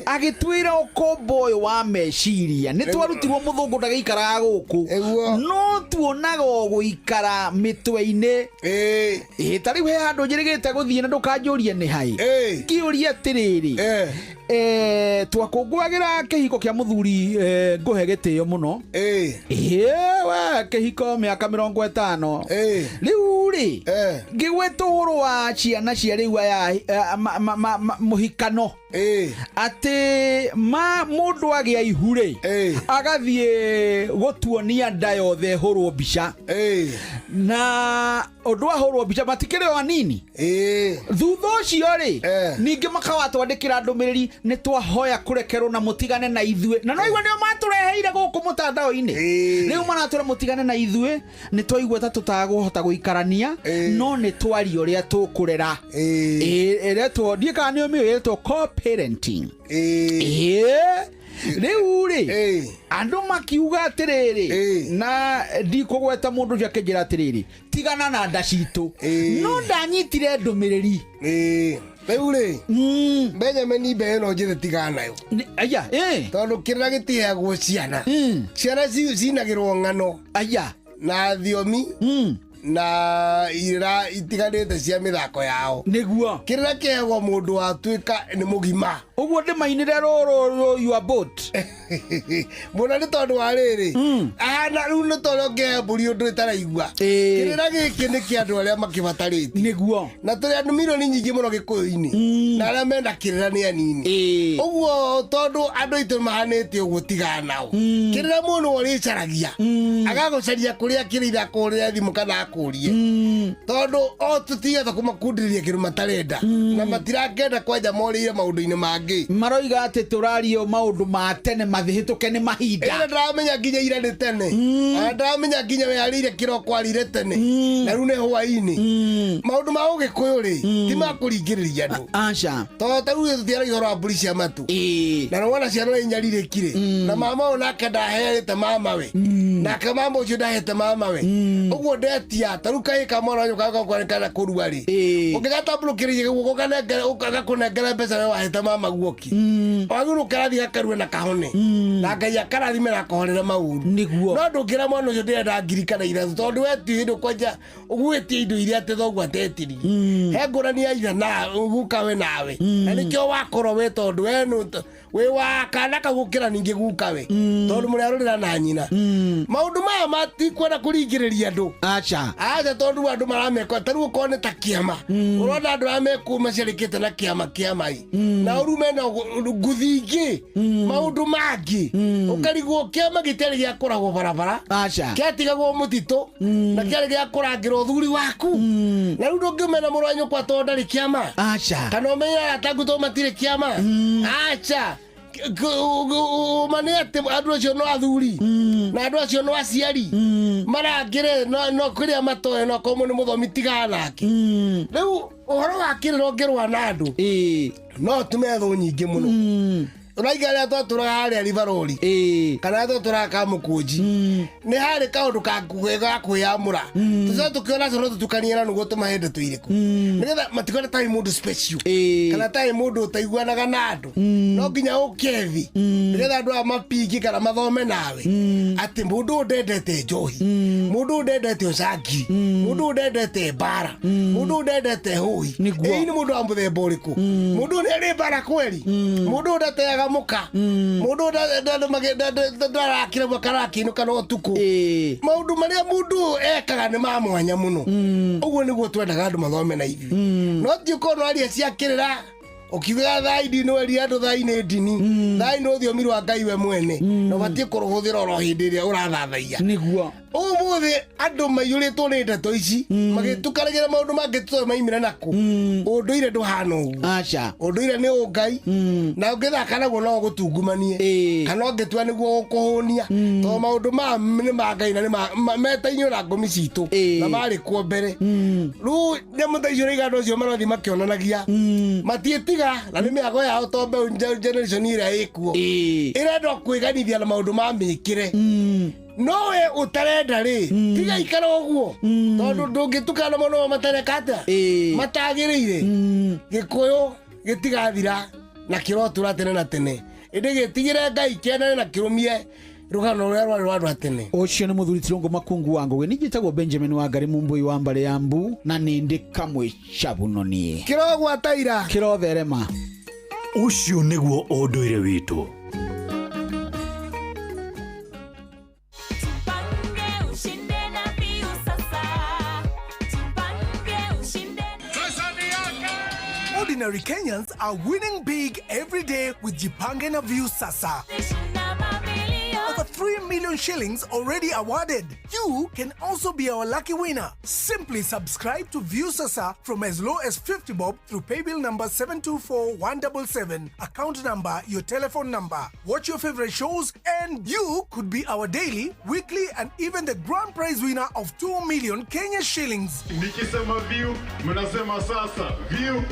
Agĩtwĩra ũkombo ũyũ wa meciria nĩ twarutirwo mũthũngũ ndagĩikaraga gũkũ, no tuonaga o gũikara mĩtwe-inĩ. Ĩ ta rĩu he handũ njĩrĩgĩte gũthiĩ na ndũkanjũrie nĩ haĩ. Ngĩũria atĩrĩrĩ, twakũngũagĩra kĩhiko kĩa mũthuri, ngũhe gĩtĩo mũno. Ĩ we kĩhiko mĩaka 50 rĩu rĩ, ngĩgweta ũhoro wa ciana cia rĩu aya, mũhikano atĩ ma mũndũ agĩa ihu rĩ, agathiĩ gũtuonia nda yothe hũrwo mbica, na ũndũ wa hũrwo mbica matikĩrĩ o anini. Thutha ũcio rĩ, ningĩ makawatwandĩkĩra ndũmĩrĩri, nĩ twahoya kũrekerwo na mũtigane na ithuĩ, na no igua nĩo matũreheire gũkũ mũtandao-inĩ. Rĩu maratwĩra mũtigane na ithuĩ, nĩ twaigua ta tũtagũhota gũikarania, no nĩ twaria ũrĩa tũkũrera. Ĩretwo, ndiĩ kana nĩ ũmĩũĩ, ĩretwo co-parenting. Ĩĩ. Rĩu rĩ, andũ makiuga atĩrĩrĩ, na ndikũgweta mũndũ ũcio, akĩnjĩra atĩrĩrĩ, tigana na nda citũ, no ndanyitire ndũmĩrĩri. Rĩu rĩ, Benjamin, mbe ĩno njĩthĩ tigana nayo. Aya. Tondũ kĩrĩra gĩtiheagwo ciana. Ciana cinagĩrwo ng'ano. Aya. Na thiomi na irĩra itiganĩte cia mĩthako yao. Nĩguo. Kĩrĩra kĩheagwo mũndũ watuĩka nĩ mũgima. Ũguo ndĩmainĩre rũrũ your boat. Mũno nĩ tondũ wa rĩrĩ, ahana rĩu nĩ tondũ ũngĩhe mbũri ũndũ ĩtaraigua. Kĩrĩra gĩkĩ nĩ kĩa andũ arĩa makĩbatarĩte. Nĩguo. Na tũrĩ andũ milioni nyingĩ mũno gĩkũyũ-inĩ, na arĩa mena kĩrĩra nĩ anini. Ũguo tondũ andũ aitũ mahanĩte ũguo, tigana nao. Kĩrĩra mũndũ ũrĩcaragia agagũcaria kũrĩa kĩrĩire, akũhũrĩre thimũ kana akũrie, tondũ o tũtigata kũmakundĩrĩria kĩndũ matarenda, na matirakenda kwanja morĩire maũndũ-inĩ mangĩ. Maroiga atĩ tũrario maũndũ ma tene mathĩhĩtũke nĩ mahinda. Ĩno ndĩramenya nginya ira nĩ tene. Ona ndĩramenya nginya we arĩire kĩroko, arĩire tene, na rĩu nĩ hwaĩ-inĩ. Maũndũ ma ũgĩkũyũ rĩ, ti ma kũringĩrĩria andũ. Aca. Tondũ ta rĩu tũtiaragia ũhoro wa mbũri cia matũ, na nĩwona ciana nĩ inyarirĩkire, na mama ũyũ nake ndaheanĩte mamawe, nake mama ũcio ndahete mamawe, ũguo ndetia. Ta rĩu kahĩ ka mwana wanyu kaga kũrua rĩ, ũngĩgatambũrũkĩrĩria guoko gakũnengera mbeca we wahete mama guoki, wagĩrĩirwo ũkarathi gakarue na kahone, na Ngai akarathime na akahorere maũru. Nĩguo. No ndũngĩra mwana ũcio ndĩrenda ngiri kana ithatũ, tondũ we ti hĩndĩ kwanja ũgwĩtia indo iria atĩ thoguo atetirie. He ngũrani ya ithe na gukawe nawe, na nĩkĩo wakorwo we, tondũ we nĩ wĩ wa kana kau gũkĩra ningĩ gukawe, tondũ mũrĩ arũrĩra na nyina. Maũndũ maya matikwenda kũringĩrĩria andũ. Aca. Aca, tondũ andũ marameka ta rĩu okorwo nĩ ta kĩama, ũrona andũ arĩa mekũ maciarĩkĩte na kĩama kĩama ĩ, na ũru mena nguthi ingĩ, maũndũ mangĩ, ũkarigwo kĩama gĩtiarĩ gĩa kũragwo barabara. Aca. Kĩatigagwo mũtitũ, na kĩarĩ gĩa kũrangĩra ũthuri waku, na rĩu ndũngĩmena mũrũ wa nyũkwa tondũ ndarĩ kĩama. Aca. Kana ũmenye arata aku tondũ matirĩ kĩama. Aca. Ma nĩ atĩ andũ acio no athuri, na andũ acio no aciari marangĩre no kũrĩa matoe, no korwo nĩ mũthomi, tigana nake. Rĩu ũhoro wa kĩrĩra ũngĩrũa na andũ no tume thũ nyingĩ mũno. Ũraiga rĩrĩa twatũraga harĩa Liverpool kana rĩrĩa twatũraga Kamũkũnji, nĩ harĩ kaũndũ ga kwĩyamũra. Tũcoke tũkĩona acio no tũtukanie na nĩguo tũmahe ndeto irĩkũ, nĩgetha matikone tarĩ mũndũ special kana tarĩ mũndũ ũtaiguanaga na andũ. No nginya ũke thĩ nĩgetha andũ aya mapingi kana mathome nawe atĩ mũndũ ũyũ ndendete njohi, mũndũ ũyũ ndendete ũcangiri, mũndũ ũyũ ndendete mbara, mũndũ ũyũ ndendete hũhi. Ĩĩ, nĩ mũndũ wa mũthemba ũrĩkũ? Mũndũ ũyũ nĩ arĩ mbara kweri? Mũndũ ũyũ ndateaga mũka? Mũndũ ũyũ ndarakĩra mwaka arakĩinũka na ũtukũ? Maũndũ marĩa mũndũ ũyũ ekaga nĩ ma mwanya mũno. Ũguo nĩguo twendaga andũ mathome na ithuĩ, no ti ũkorwo aria cia kĩrĩra ũkiugaga thai ndini, weria andũ thai nĩ ndini, thai nĩ rũthiomi rwa Ngai we mwene, na ũbatiĩ kũrũhũthĩra oro hĩndĩ ĩrĩa ũrathathaia. Nĩguo. Ũmũthĩ andũ maiyũrĩtwo nĩ ndeto ici, magĩtukanagĩra maũndũ mangĩ tũtoĩ maimire nakũ. Ũndũire ndũhana ũguo. Aca. Ũndũire nĩ ũngai, na ũngĩthaka naguo no ũgũtungumanie, kana ũngĩtua nĩguo ũkũhũnia, tondũ maũndũ ma nĩ ma Ngai na nĩ metainio na ngũmi citũ na marĩ kuo mbere. Rĩu nyamũ ta icio rĩiga andũ acio marathiĩ makĩonanagia matiĩtiga, na nĩ mĩago yao, to mbeũ generation ĩrĩa ĩkuo ĩrenda kwĩganithia na maũndũ ma mĩkĩre. No we ũtarenda rĩ, tiga ikara ũguo, tondũ ndũngĩtukana mũno matareka atĩa matagĩrĩire. Gĩkũyũ gĩtigathira na kĩrotũra tene na tene, ĩndĩ gĩtigĩre Ngai kĩendane na kĩrũmie rũgano rũrĩa rwarĩ rwa andũ a tene. Ũcio nĩ mũthuri Tirũngũ Makungu wa Ngũgĩ. Ningĩ njĩtagwo Benjamin Wangari Mumbui wa mbarĩ ya Mbu, na nĩ ndĩ kamwe cabuno niĩ. Kĩrogwata ira. Kĩrotherema. Ũcio nĩguo ũndũire witũ. Tupange ushinde na Viusasa. Tupange ushinde. Ordinary Kenyans are winning big every day with Jipange na Viusasa. Over 3 million shillings already awarded. You can also be our lucky winner. Simply subscribe to Viusasa from as low as 50 bob through paybill number 724177, account number, your telephone number. Watch your favorite shows and you could be our daily, weekly and even the grand prize winner of 2 million Kenya shillings. Nikisema view, mnasema sasa. View.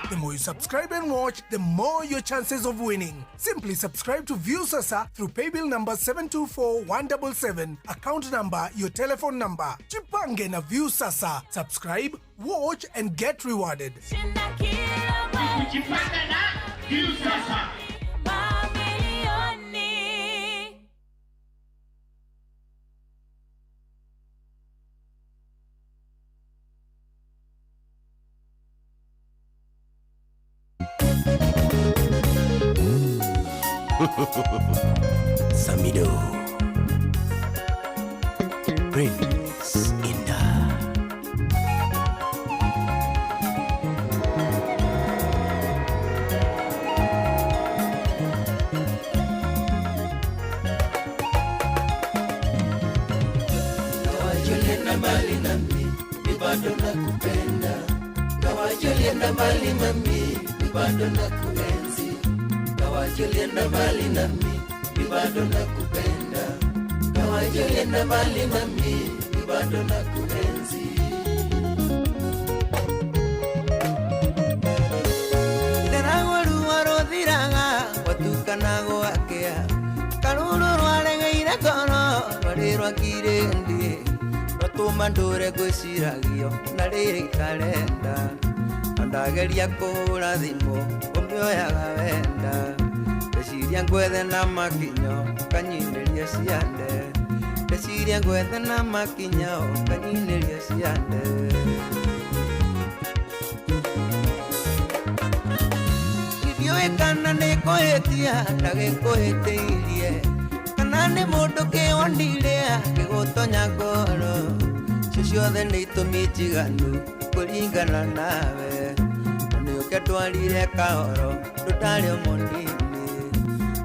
The more you subscribe and watch, the more your chances of winning. Simply subscribe to Viusasa through paybill number 724177, account number, your telephone number. Jipange na Viusasa. Subscribe, watch and get rewarded. Jipange na Viusasa. Mamilioni. Samido Prince Indah. Ulienda mbali nami, mi bado nakupenda. Ingawaje ulienda mbali mami, mi bado nakuenzi. Ingawaje ulienda mbali nami, mi bado nakupenda. Ingawaje ulienda mbali mami, mi bado nakuenzi. Nderagwo ruo rũthiraga gwatukana gwakĩa, karũrũ rwaregeire ngoro rwarĩ rwakirĩndĩ, rwatũma ndũre ngwĩciragio na rĩrĩ itarenda. Na ndageria kũhũra thimũ ũmĩoyaga wenda, ndeciria ngwethe na makinyo ũkanyinĩria ciande, ndeciria ngwethe na makinyo ũkanyinĩria ciande. Ndiũĩ kana nĩ kũhĩtia ndagĩkũhĩtĩirie, kana nĩ mũndũ kĩwonire akĩgũtonya ngoro. Icio ciothe nĩ itũmi njiganu kũringana nawe, no nĩ ũngĩandwarire kahoro tondũ ndarĩ o mũnini,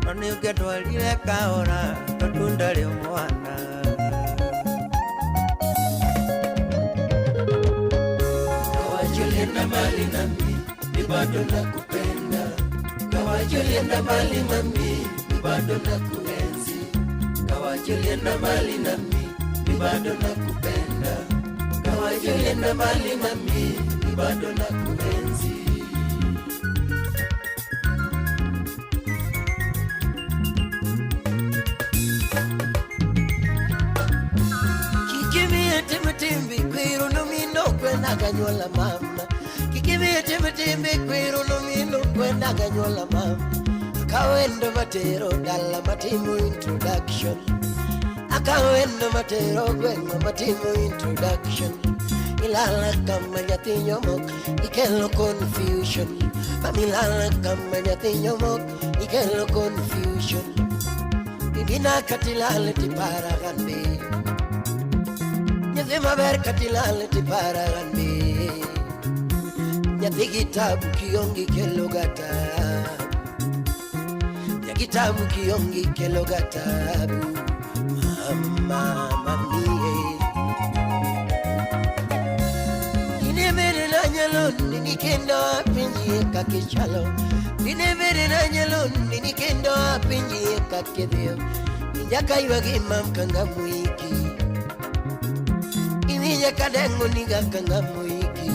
no nĩ ũngĩandwarire kahora tondũ ndarĩ o mwana. Ingawaje ulienda mbali nami, mi bado nakupenda. Ingawaje ulienda mbali mami, mi bado nakuenzi. Ingawaje ulienda mbali nami, mi bado nakupenda. Ingawaje ulienda mbali mami, mi bado nakuenzi. ganyuola mama Kikimiyo timbe timbe kwero no mino kwenda ganyuola mama Akawendo matero dala matimo introduction Akawendo matero gweng'wa matimo introduction Ilala kama nyathi nyomok ikelo confusion Mamilala kama nyathi nyomok ikelo confusion Bibina katilale tipara gambe Nyathi maber katilale tipara gambe Nyathi kitabu kiongi kelo gatabu Nyathi kitabu kiongi kelo gatabu Mama mami Dinebere na nyalo nini kendo apinji kakichalo Dinebere na nyalo nini kendo apinji kakidhio Inyaka iwagi mamkanga muiki Ininya kadengo niga kanga muiki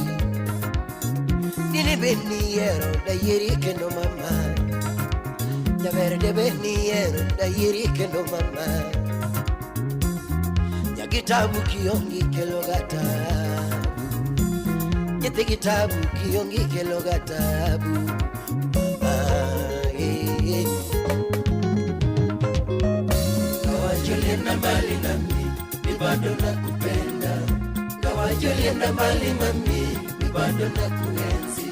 Dinebe niyero da yeri kendo mama Javere debe niyero da yeri kendo mama Nyakitabu kiongi kelo gatabu Nyathi kitabu kiongi kelo gatabu Mama eh Kawajulienda mbali nami mi bado nakupenda Kawajulienda mbali mami mi bado nakuenzi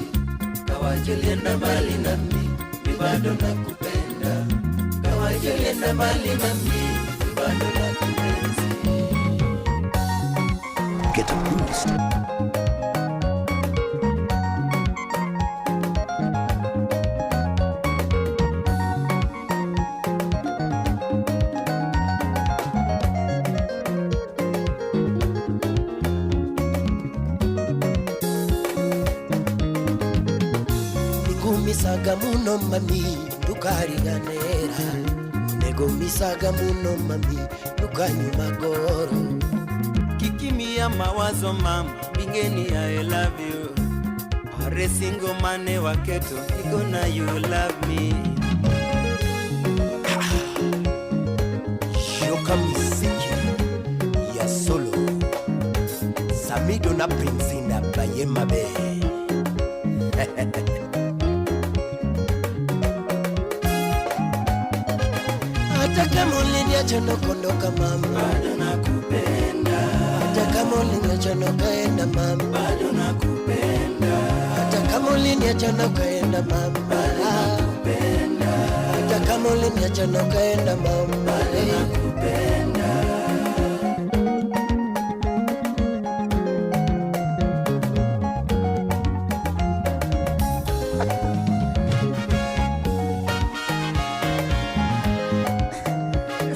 Kawajulienda mbali nami mi bado nakupenda Kawajulienda mbali mami mi bado nakuenzi Get a boost. Nigumisaga muno mami ndukariganera Negumisaga muno mami ndukanyuma goro Kikimia mawazo mama bingeni I love you Are single mane waketo ikona you love me Shoka miziki ya solo Samido na Prince na Bayemabe Hata kama uliniacha nakondoka mama bado nakupenda Hata kama uliniacha nakaenda mama bado nakupenda Hata kama uliniacha nakaenda mama bado nakupenda Hata kama uliniacha nakaenda mama bado nakupenda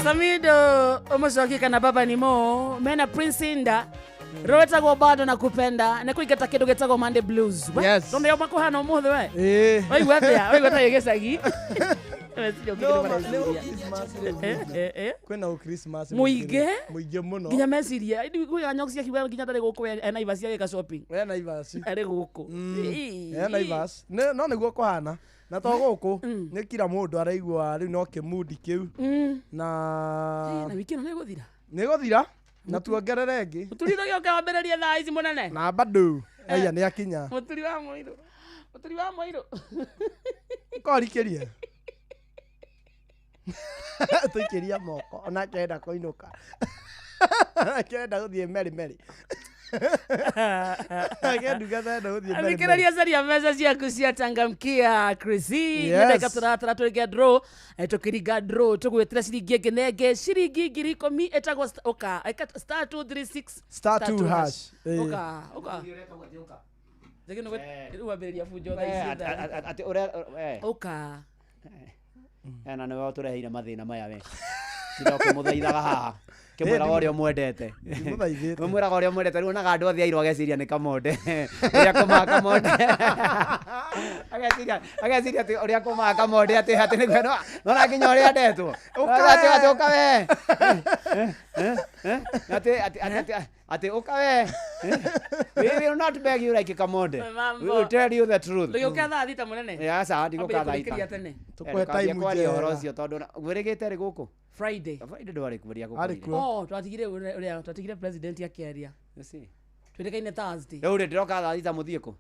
Samido omocoki kana baba nimo mena Prince Inda rwetagwo bado nakupenda nä kå ingata kä ndå gä tagwo Monday Blues. Yes. Tondu yoma kå hana å må thä we waigua atä waigua ta gä gä cagi Kwĩna Christmas Mũingĩ? mũingĩ mũno nginya meciria gwä nyoki ciakiuga nginya ndarä gå kå e Naivas agä ka shopping e Naivas arä gå kå e Naivas no nĩguo kũhana na to gũkũ nĩ kila mũndũ araigua rĩu no kĩmudi kĩu na na wiki ĩno nĩ gũthira nĩ gũthira na tuongerere ĩngĩ mũturi ndũgĩũke wambĩrĩrie thaa ici mũnene na bado aya nĩ akinya mũturi wa mũirũ mũturi wa mũirũ korikĩrie tũikĩria moko onake enda kũinũka akĩenda gũthiĩ meri meri Athikĩrĩria caria mbeca ciaku cia changamkia Chrissy Yes. nĩ ndagĩka tũratara tũrĩke draw tũkĩringa draw tũgwĩtĩra ciringi ĩngĩ na ĩngĩ ciringi 10,000 ĩtagwo ũka ĩka star 236 Star 2 hash. Ũka ũka Njagi nĩ rĩu wambĩrĩria bunjo thaa ici Atĩ ũrĩa ũka na nĩwe ũtũreheire mathĩna maya we tinda ũkĩmũthaithaga haha kĩmwĩraga ũrĩa ũmwendete ũmwĩraga ũrĩa ũmwendete rĩu onaga andũ othe airũ ageciria nĩ kamonde ũrĩa kũmaga kamonde ageciria ageciria atĩ ũrĩa kũmaga kamonde atĩ atĩ nĩguo nona nginya ũrĩa ndetwo atĩ atĩ ũka we atĩ atĩ atĩ atĩ ũka we we will not beg you like kamonde we will tell you the truth. Ndũgĩũke thaa thita mũnene. Aca ndigũka thaa Ambĩrĩria ita tene. Tũkũhe time kwaria ũhoro njega. ũcio tondũ gwĩrĩgĩte rĩ gũkũ Friday. Friday ndwarĩ kuo rĩrĩa Arĩ gũkorire. kuo. Oh, twatigire ũrĩa twatigire president akĩaria. You see. Twĩrĩkaine Thursday. Rĩu rĩ ndĩroka thaa 6 mũthiĩ kũ?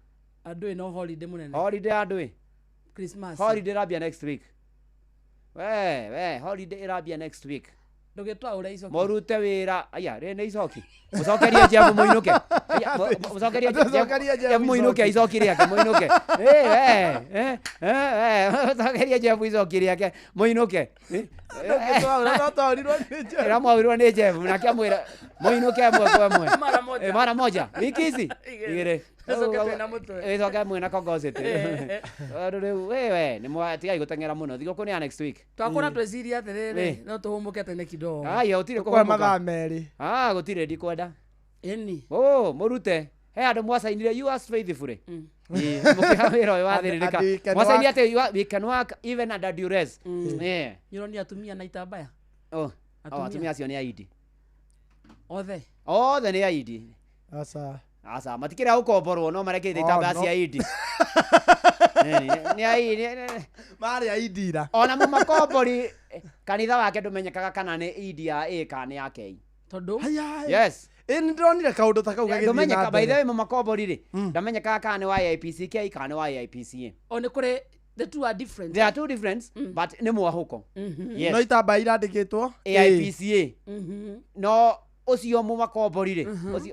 Andũ ĩno holiday mũnene. Holiday andũ ĩ. Christmas. Holiday ĩrambia next week. We holiday ĩrambia next week. Ndũgĩtwaũre icoki. Mũrute wĩra aya rĩ nĩ icoki. Mũcokerie Jeff mũinũke. Aya, mũcokerie Mũcokerie Jeff Jeff mũinũke icoki rĩake mũinũke. We mũcokerie Jeff icoki rĩake mũinũke. Ndũgĩtwaũra, no twaũrirwo nĩ Jeff. Ĩra mwaũrirwo nĩ Jeff nake amwĩra mũinũke ĩmwe kwa ĩmwe. Mara moja. Mara moja. Wiki ici igĩrĩ. Icoke twĩna mũtwe. Icoke mwĩna kongocĩtĩ. Tondũ rĩu we nĩ tigai gũteng'era mũno. Thigũkũ nĩ ya next week. Twakũra tweciria atĩrĩrĩ no tũhũmũke tene kidogo. Aya gũtirĩ Tũkũhe mathaa merĩ. Ah, gũtirĩ ndikwenda. Ĩni. Oh, mũrute. He andũ mwacainire you are faithfully. Mũkĩha wĩra ũyũ wathĩrĩrĩka. And we can Mwacainire work- atĩ we can work even under duress. Yeah. Nĩũronire atumia na itambaya? Oh, Atumia. atumia acio nĩ aidi. Othe. Othe nĩ aidi. Aca. Aca, matikĩrĩa gũkomborwo no marekĩte Oh, itambaya no. cia aidi. Nĩ aidi. Marĩ aidi ira. Ona mũmakombori kanitha wake ndũmenyekaga kana nĩ idi ya A kana nĩ ya K. Tondũ? Yes. Ĩ nĩ ndĩronire kaũndũ ta kau gagĩthiĩ na Ndũmenyeka by the mbere. way mũmakombori rĩ ndamenyekaga kana nĩ wa AIPCK kana nĩ wa AIPCA. O nĩ kũrĩ the two are different. They are two different but nĩ mwahũko. Yes. No itambaya irandĩkĩtwo AIPCA. No ũcio mũmakombori rĩ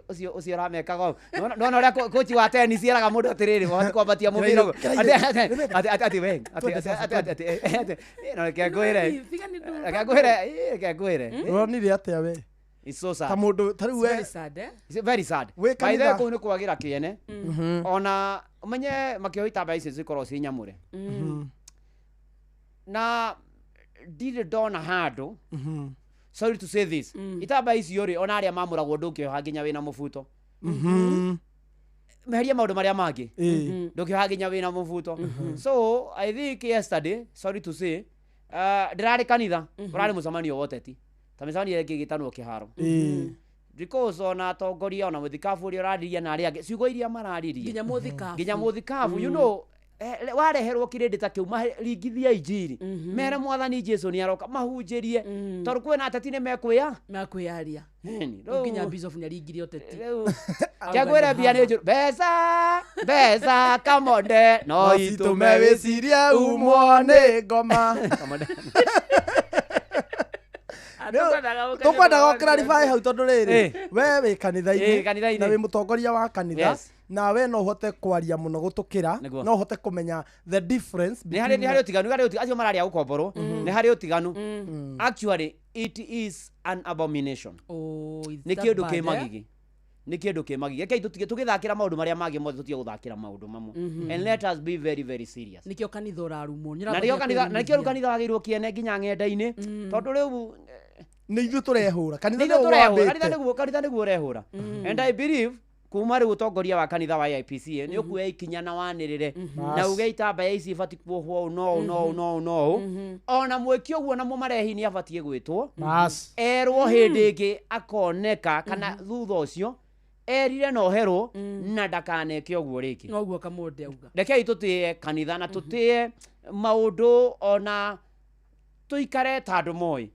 ũcio ũcio ũramekaga ũũ. Nĩwona ũrĩa kochi wa tennis eraga mũndũ atĩrĩrĩ wahota kwambatia mũbira ũguo. Atĩ atĩ atĩ we atĩ atĩ atĩ atĩ atĩ no reke ngwĩre. Reke ngwĩre reke ngwĩre. Ũronire atĩa we? It's so sad. Ta mũndũ ta rĩu we Very sad, eh? It's very sad. Wĩ By the way kanitha. kũu nĩ kwagĩra kĩene. Ona ũmenye makĩoha itambaya icio cikoragwo ciĩ nyamũre. Na ndirĩ ndona handũ sorry to say this itambaya icio rĩ ona arĩa mamũragwo ndũngĩoha nginya wĩna mũbuto. Meherie maũndũ marĩa mangĩ ndũngĩoha nginya wĩna mũbuto. So I think yesterday, sorry to say, ndĩrarĩ kanitha ũrarĩ mũcemanio wa ũteti ta mĩcemanio ĩrĩa ĩngĩ ĩgĩtanwo kĩharo because ona atongoria ona mũthikabu ũrĩa ũraririe na arĩa angĩ ciugo iria mararirie Nginya mũthikabu. nginya mũthikabu you know wareherwo kĩrĩndĩ ta kĩu maringithia injiri mere mwathani Jesu nĩ aroka mahunjĩrie tondũ kwĩna ateti nĩ mekwĩya Mekwĩyaria. Nini, Rĩu nginya rĩu- bishop nĩaringirie ũteti. Kĩangwĩre mbia nĩ njũru mbeca mbeca kamonde no No itũme citũme wĩcirie umwo nĩ ngoma. Tũkwendaga ũ clarify hau tondũ rĩrĩ we wĩ kanitha-inĩ kanitha-inĩ. na wĩ mũtongoria wa kanitha Yes. na we no ũhote kwaria mũno gũtũkĩra Nĩguo. no ũhote kũmenya the difference nĩ harĩ nĩ harĩ ũtiganu harĩ ũtiganu acio mararĩa gũkomborwo nĩ harĩ ũtiganu actually it is an abomination Oh, it's nĩ that kĩndũ bad, kĩ eh? magigi nĩ kĩndũ kĩ magigi rekei tũtige tũgĩthakĩra maũndũ marĩa mangĩ mothe tũtige gũthakĩra maũndũ mamwe and let us be very very serious Nĩkĩo kanitha ũrarumwo. na nĩkĩo kanitha na nĩkĩo rĩu kanitha wagĩrĩirwo kĩene nginya ng'enda-inĩ tondũ rĩu nĩ ithuĩ tũrehũra kanitha nĩ ithuĩ nĩguo tũrehũra wambĩte. kanitha nĩguo kanitha nĩguo ũrehũra and I believe kuma rĩu ũtongoria wa kanitha wa AIPCA nĩ ũkuoya ikinya na wanĩrĩre na uge itambaya ici ibatiĩ kuohwo ũũ no ũũ no ũũ no ũũ no ũũ ona mwĩki ũguo na mũmarehi nĩ abatiĩ gwĩtwo Bas. erwo hĩndĩ ĩngĩ akoneka kana thutha ũcio erire na oherwo na ndakaneke ũguo rĩngĩ Noguo Kamonde auga. rekei tũtĩe kanitha na tũtĩe maũndũ ona tũikare ta andũ moĩ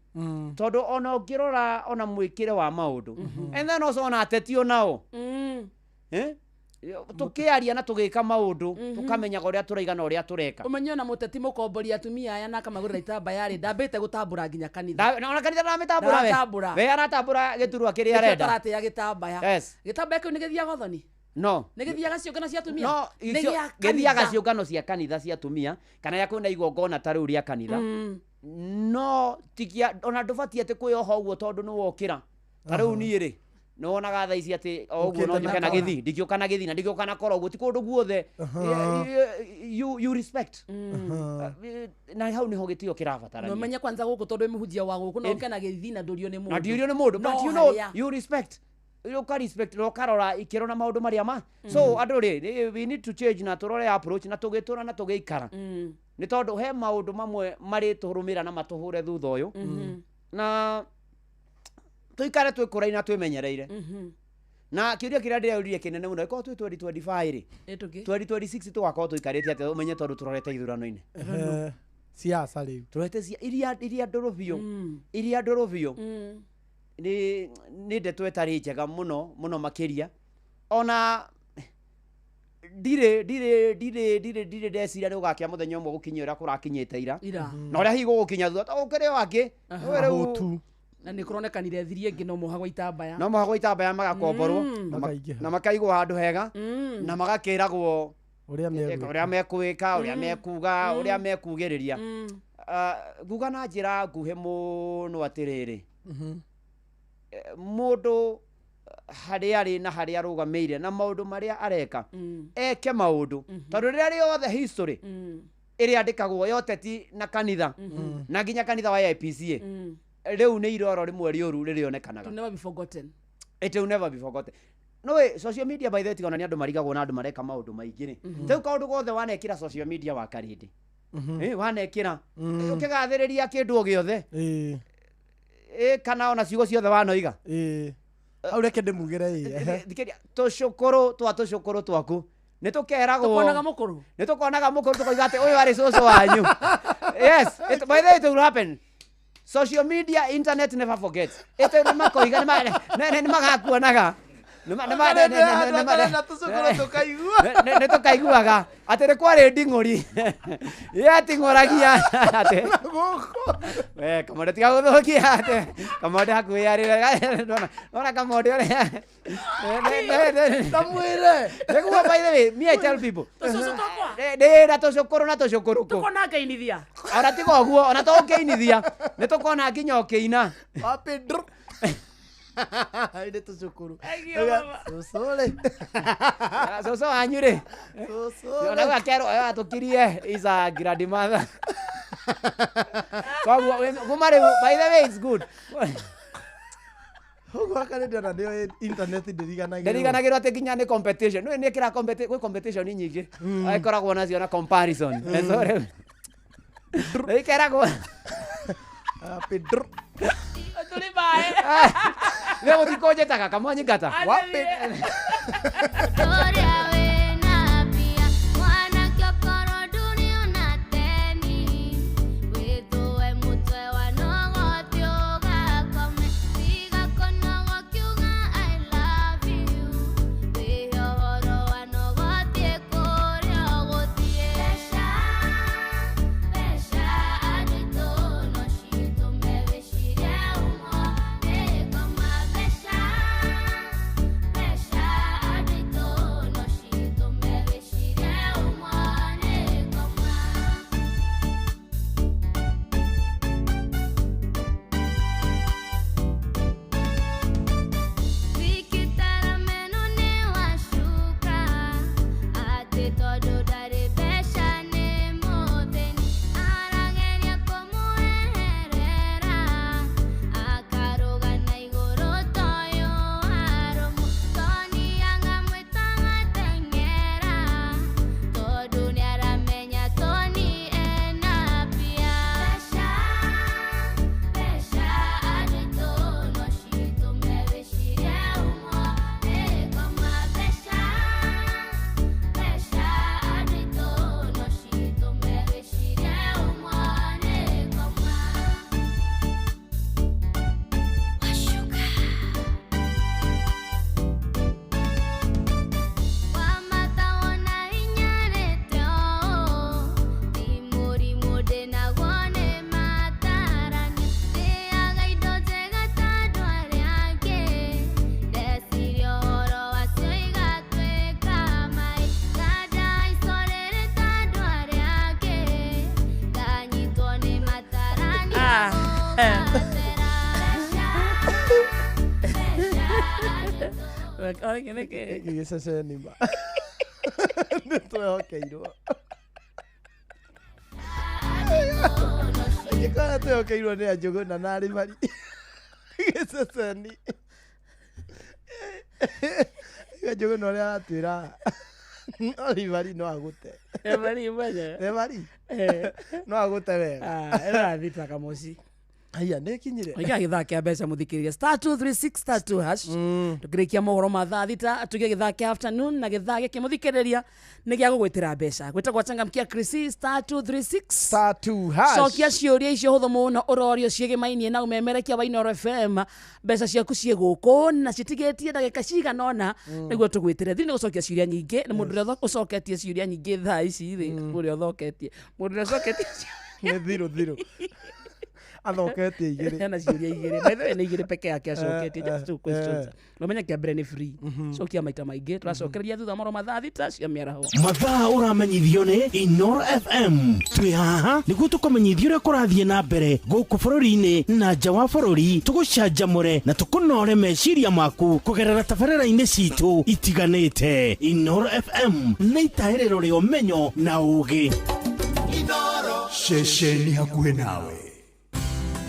tondũ ona ũngĩrora ona mwĩkĩre wa maũndũ and then also ona ateti onao Eh? Tũkĩaria na tũgĩka maũndũ tũkamenyaga ũrĩa tũraiga na ũrĩa tũreka Ũmenye ona mũteti mũkombori atumia aya na akamagũrĩra itambaya rĩ ndambĩte gũtambũra nginya kanitha. Na ona kanitha ndaramĩtambũra we. Ndaratambũra. We aratambũra gĩturwa kĩrĩa Nĩkĩo arenda. taratĩa gĩtambaya. Yes. Gĩtambaya kĩu nĩ gĩthiaga ũthoni? No. Nĩ gĩthiaga ciũngano cia atumia? No, Nĩ icio- gĩa gĩthiaga kanitha. ciũngano cia kanitha cia atumia kana ya kwĩna igongona ta rĩu rĩa kanitha no tikia ona ndũbatiĩ atĩ kwĩyoha ũguo tondũ nĩ wokĩra ta rĩu niĩ rĩ nĩ wonaga thaa ici atĩ o ũguo no Ũkĩte njũke na na kora. gĩthii ndingĩũka na gĩthii na ndingĩũka na kora ũguo ti kũndũ guothe you respect na hau nĩho gĩtĩo Na kĩrabatarania ũmenye kwanza gũkũ tondũ wĩ mũhunjia wa gũkũ no ũke na gĩthii na ndũrio nĩ mũndũ. na ndiũrio nĩ mũndũ No but you know harĩa. you respect ũka respect na ũkarora ikĩro na maũndũ marĩa ma so andũ rĩ we need to change na tũrore approach na tũgĩtũra na tũgĩikara nĩ tondũ he maũndũ mamwe marĩtũrũmĩra na matũhũre thutha ũyũ na tũikare twĩkũraine na twĩmenyereire na kĩũria kĩrĩa ndĩreũririe kĩnene mũno ĩkorwo twĩ 2025 rĩ Ĩtũkĩ. 2026 tũgakorwo tũikarĩte atĩa ũmenye tondũ tũrorete ithurano-inĩ Siasa rĩu tũrorete cia iria ndũrũ biũ iria ndũrũ biũ nĩ ndeto ĩtarĩ njega mũno mũno makĩria Ona ndirĩ ndeciria nĩ gũgakĩa mũthenya ũmwe gũkinyia ũrĩa kũrakinyĩte ira. Ira. Na ũrĩa hihi gũgũkinya thutha to gũkĩrĩ o angĩ. Nĩũĩ rĩu Na nĩ kũronekanire thiri ĩngĩ no mũhagwo itambaya. No mũhagwo itambaya magakomborwo na makaigwo handũ hega na magakĩragwo ũrĩa mekwĩka, ũrĩa mekuga, ũrĩa mekugĩrĩria. Nguga na njĩra nguhĩ mũno atĩrĩrĩ, mũndũ harĩa arĩ na harĩa arũgamĩire na maũndũ marĩa areka, eke maũndũ tondũ rĩrĩa rĩothe history ĩrĩa andĩkagwo ya ũteti na kanitha na nginya kanitha wa AIPCA rĩu nĩ iroro rĩmwe rĩũru rĩrĩonekanaga. To never be forgotten. It will never be forgotten. No we social media by the way tigona nĩ andũ marigagwo na andũ mareka maũndũ maingĩ rĩ. Rĩu kaũndũ gothe wanekĩra social media wa Karĩndĩ. Wanekĩra ũkĩgathĩrĩria kĩndũ o gĩothe. Kana ona ciugo ciothe wanoiga. Hau reke ndĩmugĩre ĩ. Thikĩria tũcũkũrũ twa tũcũkũrũ twaku nĩ tũkeragwo. Tũkonaga mũkũrũ. Nĩ tũkonaga mũkũrũ tũkoiga atĩ ũyũ arĩ cũcũ wanyu. Yes, it, by the way it will happen. Social media, internet never forgets. Ĩtĩ nĩ makoiga nĩ magakuonaga. Nĩ tũkaiguaga atĩ nĩ kwarĩ nding'ũri yating'ũragia atĩ we Kamonde tiga gũthũkia atĩ Kamonde hakuhĩ arĩ nona Kamonde ũrĩa Ndamwĩre nĩguo by the way me I tell people Tũcũcũ twakwa ndĩra tũcũkũrũ na tũcũkũrũkũ tũkona ngĩinithia ona tiga ũguo ona to ũkĩinithia nĩ tũkona nginya ũkĩina nĩ tũcũkũrũ cũcũ rĩ cũcũ wanyu rĩ ona rĩu akerwo atũkirie is a grandmother koguo kuma rĩu by the way it's good ũguo Akarĩndĩ ona nĩyo internet ndĩriganagĩrwo ndĩriganagĩrwo atĩ nginya nĩ competition nĩ nĩkĩra gwĩ competition nyingĩ ĩkoragwo nacio na comparison so rĩu ikeragwo tũrĩ maĩ nĩ gũtikũnjĩtaga kamwanyingata Gĩkĩ gĩceceni ma nĩ twehokeirwo angĩkorwo twehokeirwo nĩ Anjũgũna na Arĩmari gĩceceni Anjũgũna ũrĩa aratwĩra Olivari no agũte Revari mwenyewe. Revari no agũte wega Ĩno rathita Kamoci. Haya nä kinyire. Oiga gĩthaa kĩa mbeca mũthikĩrĩria star 236 star 2 hash. Tũkĩrĩkia mohoro ma thaa 6 tuge gĩthaa kĩa afternoon na gĩthaa gĩkĩ mũthikĩrĩria nĩ gĩa gũgwĩtĩra mbeca. Gwĩtagwo changamkia Chris star 236 star 2 hash. Cokia ciũria icio hũthũ mũno ũrorio ciĩgĩmainie na ũmemerekia wa Inooro FM. Mbeca ciaku ciĩ gũkũ na citigĩtie ndagĩka cigana ũna nĩguo tũgwĩtĩre. Thiri nĩ gũcokia ciũria nyingĩ na mũndũ ũrĩa ũcoketie ciũria nyingĩ thaa ici rĩ, ũrĩa ũthoketie mũndũ ũrĩa ũcoketie nĩ thirũ thirũ athoketie igĩrĩ. Ena ciũria igĩrĩ. By the way, nĩ igĩrĩ peke yake acoketie, just two questions. Ũmenye kĩa mbere nĩ free. Cokia maita maingĩ tũracokereria thutha moro mathaa 6 cia mĩaraho. Mathaa ũramenyithio nĩ Inooro FM. Twĩ haha nĩguo tũkũmenyithie ũrĩa kũrathiĩ na mbere gũkũ bũrũri-inĩ na nja wa bũrũri, tũgũcanjamũre na tũkũnore meciria maku kũgerera tabarĩra-inĩ citũ itiganĩte. Inooro FM nĩ itahĩrĩro rĩa ũmenyo na ũũgĩ. Ceceni hakuhĩ nawe.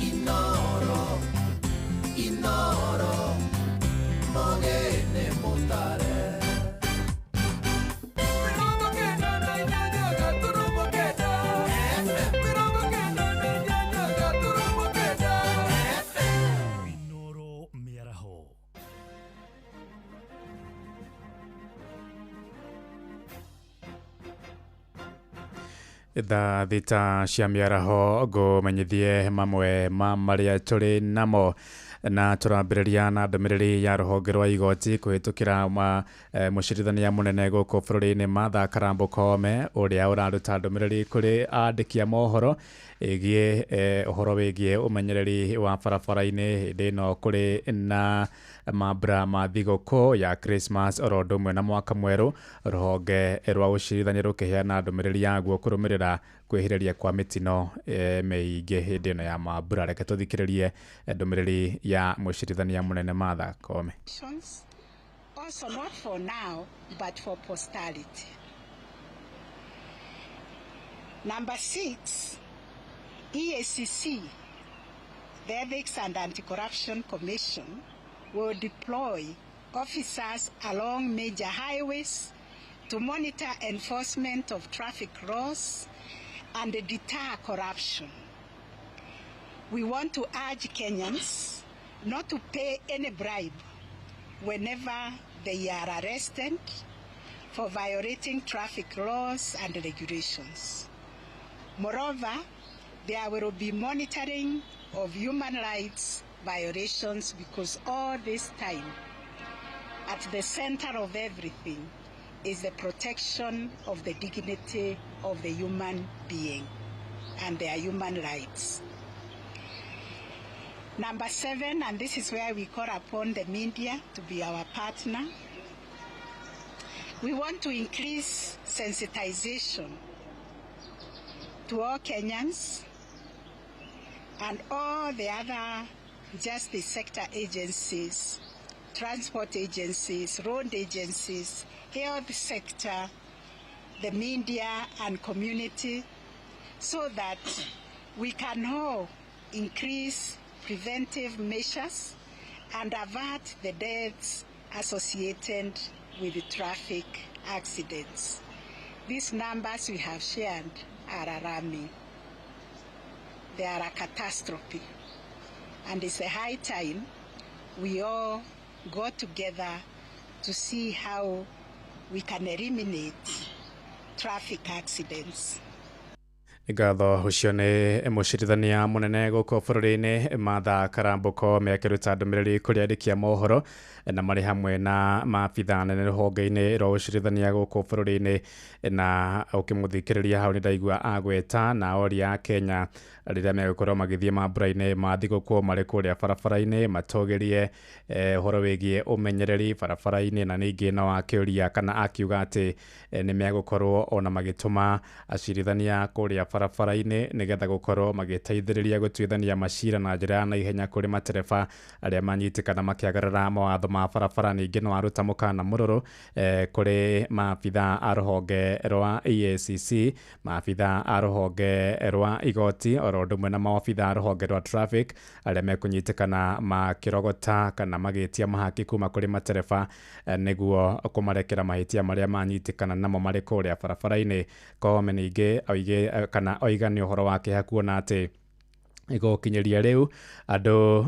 Inoro, Inoro, mogene mutare. Inoro mĩaraho. Thaa 6 cia mĩaraho ngũmenyithie mamwe ma marĩa tũrĩ namo na tũrambĩrĩria na ndũmĩrĩri ya rũhonge rwa igoti kũhĩtũkĩra mũcirithania mũnene gũkũ bũrũri-inĩ Martha Karambo Koome ũrĩa ũraruta ndũmĩrĩri kũrĩ andĩki a mohoro ĩgiĩ ũhoro wĩgiĩ ũmenyereri wa barabara-inĩ hĩndĩ ĩno kũrĩ na mambura ma thigũkũ ya Christmas oro ũndũ ũmwe na mwaka mwerũ. Rũhonge rwa ũcirithania rũkĩheana ndũmĩrĩri yaguo kũrũmĩrĩra kwĩhĩrĩria kwa mĩtino mĩingĩ hĩndĩ ĩno ya mambura. Reke tũthikĩrĩrie ndũmĩrĩri ya mũcirithania mũnene Martha Koome. Also not for now, but for posterity. Number 6, EACC, the Ethics and Anti-Corruption Commission, will deploy officers along major highways to monitor enforcement of traffic laws and deter corruption. We want to urge Kenyans not to pay any bribe whenever they are arrested for violating traffic laws and regulations. Moreover, there will be monitoring of human rights violations because all this time, at the center of everything is the protection of the dignity of the human being and their human rights. Number 7, and this is where we call upon the media to be our partner. We want to increase sensitization to all Kenyans and all the other justice sector agencies, transport agencies, road agencies, health sector, the media and community, so that we can all increase preventive measures and avert the deaths associated with the traffic accidents. These numbers we have shared are alarming. They are a catastrophe. And it's a high time we all go together to see how we can eliminate traffic accidents. Ngatho ũcio nĩ mũcirithania mũnene gũkũ bũrũri-inĩ Martha Karambo Koome akĩruta ndũmĩrĩri kũrĩ andĩki a mohoro na marĩ hamwe na maabitha anene rũhonge-inĩ rwa ũcirithania gũkũ bũrũri-inĩ. Na ũkĩmũthikĩrĩria hau nĩ ndaigua agweta na oria Kenya rĩrĩa megũkorwo magĩthiĩ mambura-inĩ ma thigũkũ marĩ kũrĩa barabara-inĩ matũgĩrie ũhoro wĩgiĩ ũmenyereri barabara-inĩ, na ningĩ no akĩũria kana akiuga atĩ nĩ megũkorwo ona magĩtũma acirithania kũrĩa barabara-inĩ nĩgetha gũkorwo magĩteithĩrĩria gũtuithania macira na njĩra ya naihenya kũrĩ matereba arĩa manyitĩkana makĩagarara mawatho ma barabara. Ningĩ no aruta mũkana mũrũrũ kũrĩ maabitha a rũhonge rwa EACC, maabitha a rũhonge rwa igoti oro ũndũ ũmwe na maabitha a rũhonge rwa traffic arĩa mekũnyitĩkana makĩrogota kana magĩtia mahaki kuma kũrĩ matereba nĩguo kũmarekera mahĩtia marĩa manyitĩkana namo marĩ kũrĩa barabara-inĩ. Koome ningĩ oige kana oiga nĩ ũhoro wa kĩeha kuona atĩ Gũkinyĩria rĩu andũ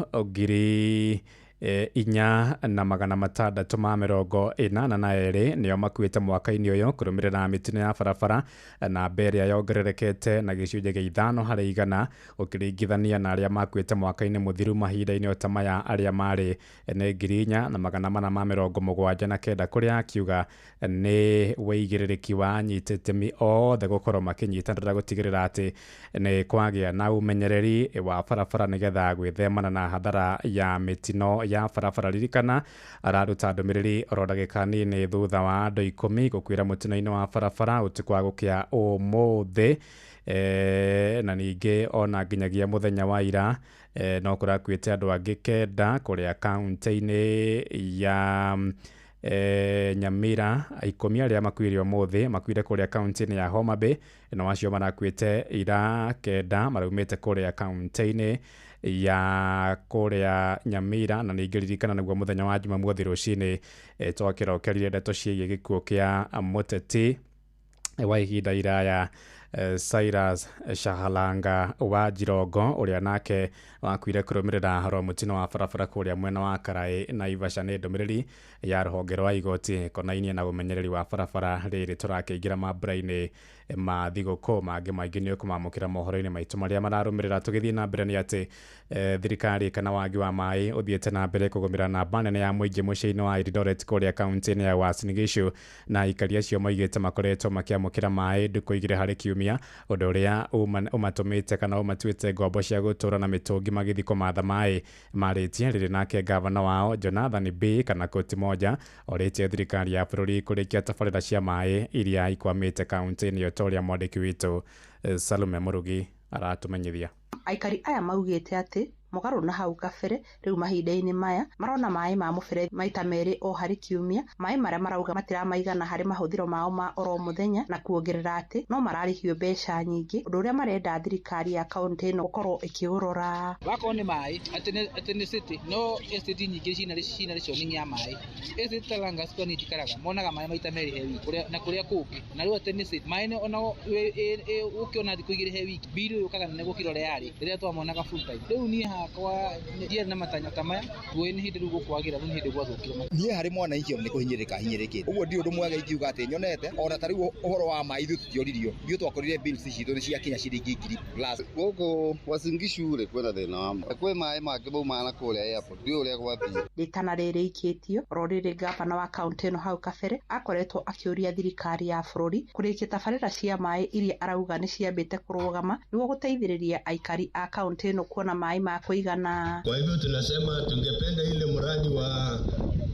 4682 nĩo makuĩte mwaka-inĩ ũyũ kũrũmĩrĩra mĩtino ya barabara, namba ĩrĩa yongererekete na gĩcunjĩ gĩa 5 harĩ igana ũkĩringithania na arĩa makuĩte mwaka-inĩ mũthiru mahinda-inĩ o ta maya arĩa marĩ nĩ 4479, kũrĩa akiuga nĩ wĩigĩrĩrĩki wa anyiti itemi othe gũkorwo makĩnyitanĩra gũtigĩrĩra atĩ nĩ kwagĩa na ũmenyereri wa barabara nĩgetha gwĩthemana na hathara ya mĩtino ya barabara. Ririkana araruta ndũmĩrĩri oro ndagĩka nini thutha wa andũ 10 gũkuĩra mũtino-inĩ wa barabara ũtukũ wa gũkĩa ũmũthĩ, na ningĩ ona nginyagia mũthenya wa ira no kũrakuĩte andũ angĩ 9 kũrĩa kaunti-inĩ ya Nyamira. 10 arĩa makuire ũmũthĩ makuire kũrĩa kaunti-inĩ ya Homa Bay, na acio marakuĩte ira 9 maraumĩte kũrĩa kaunti-inĩ ya kũrĩa Nyamira. Na ningĩ ririkana nĩguo mũthenya wa Jumamothi rũcinĩ twakĩrokerire ndeto ciĩgiĩ gĩkuũ kĩa mũteti wa ihinda iraya Cyrus Shahalanga wa Jirongo ũrĩa nake wakuire kũrũmĩrĩra horo mũtino wa barabara kũrĩa mwena wa Karai Naivasha. Nĩ ndũmĩrĩri ya rũhonge rwa igoti ĩkonainie na ũmenyereri wa barabara rĩrĩ tũrakĩingĩra mambura-inĩ ma thigũkũ mangĩ maingĩ nĩ ũkũmamũkĩra mohoro-inĩ maitũ marĩa mararũmĩrĩra. Tũgĩthiĩ na mbere nĩ atĩ thirikari kana wagi wa maĩ ũthiĩte na mbere kũgũmĩra namba nene ya mũingĩ mũciĩ-inĩ wa Eldoret kũrĩa kaunti-inĩ ya Uasin Gishu, na aikari acio moigĩte makoretwo makĩamũkĩra maĩ ndukũ 2 harĩ kiumia, ũndũ ũrĩa ũmatũmĩte kana ũmatuĩte ngombo cia gũtũra na mĩtũngi magĩthiĩ kũmatha maĩ. Marĩtie rĩrĩ nake gavana wao Jonathan B kana Koti Moja orĩtie thirikari ya bũrũri kũrĩkia tabarĩra cia maĩ iria ikwamĩte kaunti-inĩ ĩyo, ta ũrĩa mwandĩki witũ Salome Mũrugi aratũmenyithia. Aikari aya maugĩte atĩ mũgarũ na hau kabere rĩu mahinda-inĩ maya marona maĩ ma mũberethi maita 2 o harĩ kiumia, maĩ marĩa marauga matiramaigana harĩ mahũthĩro mao ma oro mũthenya, na kuongerera atĩ no mararĩhio mbeca nyingĩ, ũndũ ũrĩa marenda thirikari ya kaunti ĩno gũkorwo ĩkĩũrora. Wakorwo nĩ maĩ atĩ nĩ city no estate nyingĩ cina rationing ya maĩ. Estate ta Langas kwa nĩ monaga maĩ maita 2 he wiki na kũrĩa kũngĩ, na rĩu atĩ nĩ city maĩ ona ũkĩona thikũ 2 he wiki bili yũkaga nene gũkĩra ũrĩa yarĩ rĩrĩa twamonaga full time. Rĩu niĩ hakwa ndiarĩ na matanya ta maya, tuĩ nĩ hĩndĩ rĩu gũkwagĩra, rĩu nĩ hĩndĩ gwathũkire. Niĩ harĩ mwananchi nĩ kũhinyĩrĩka hinyĩrĩkĩte ũguo ndirĩ ũndũ mwega ingiuga atĩ nyonete ona ta rĩu ũhoro wa maĩ ithuĩ tũtioririo, ithuĩ twakorire bills citũ nĩ ciakinya ciringi 1000 plus. Gũkũ Uasin Gishu rĩ kwĩna thĩna wa maĩ, kwĩ maĩ mangĩ maumaga na kũrĩa airport, ndiũĩ ũrĩa gwathiĩ. Rĩtana rĩrĩ ikĩtio oro rĩrĩ gavana wa kaunti ĩno hau kabere akoretwo akĩũria thirikari ya bũrũri kũrĩkia tabarĩra cia maĩ iria arauga nĩ ciambĩte kũrũgama nĩguo gũteithĩrĩria aikari a kaunti ĩno kuona maĩ ma kũigana. Kwa hivyo tunasema tungependa ile mradi wa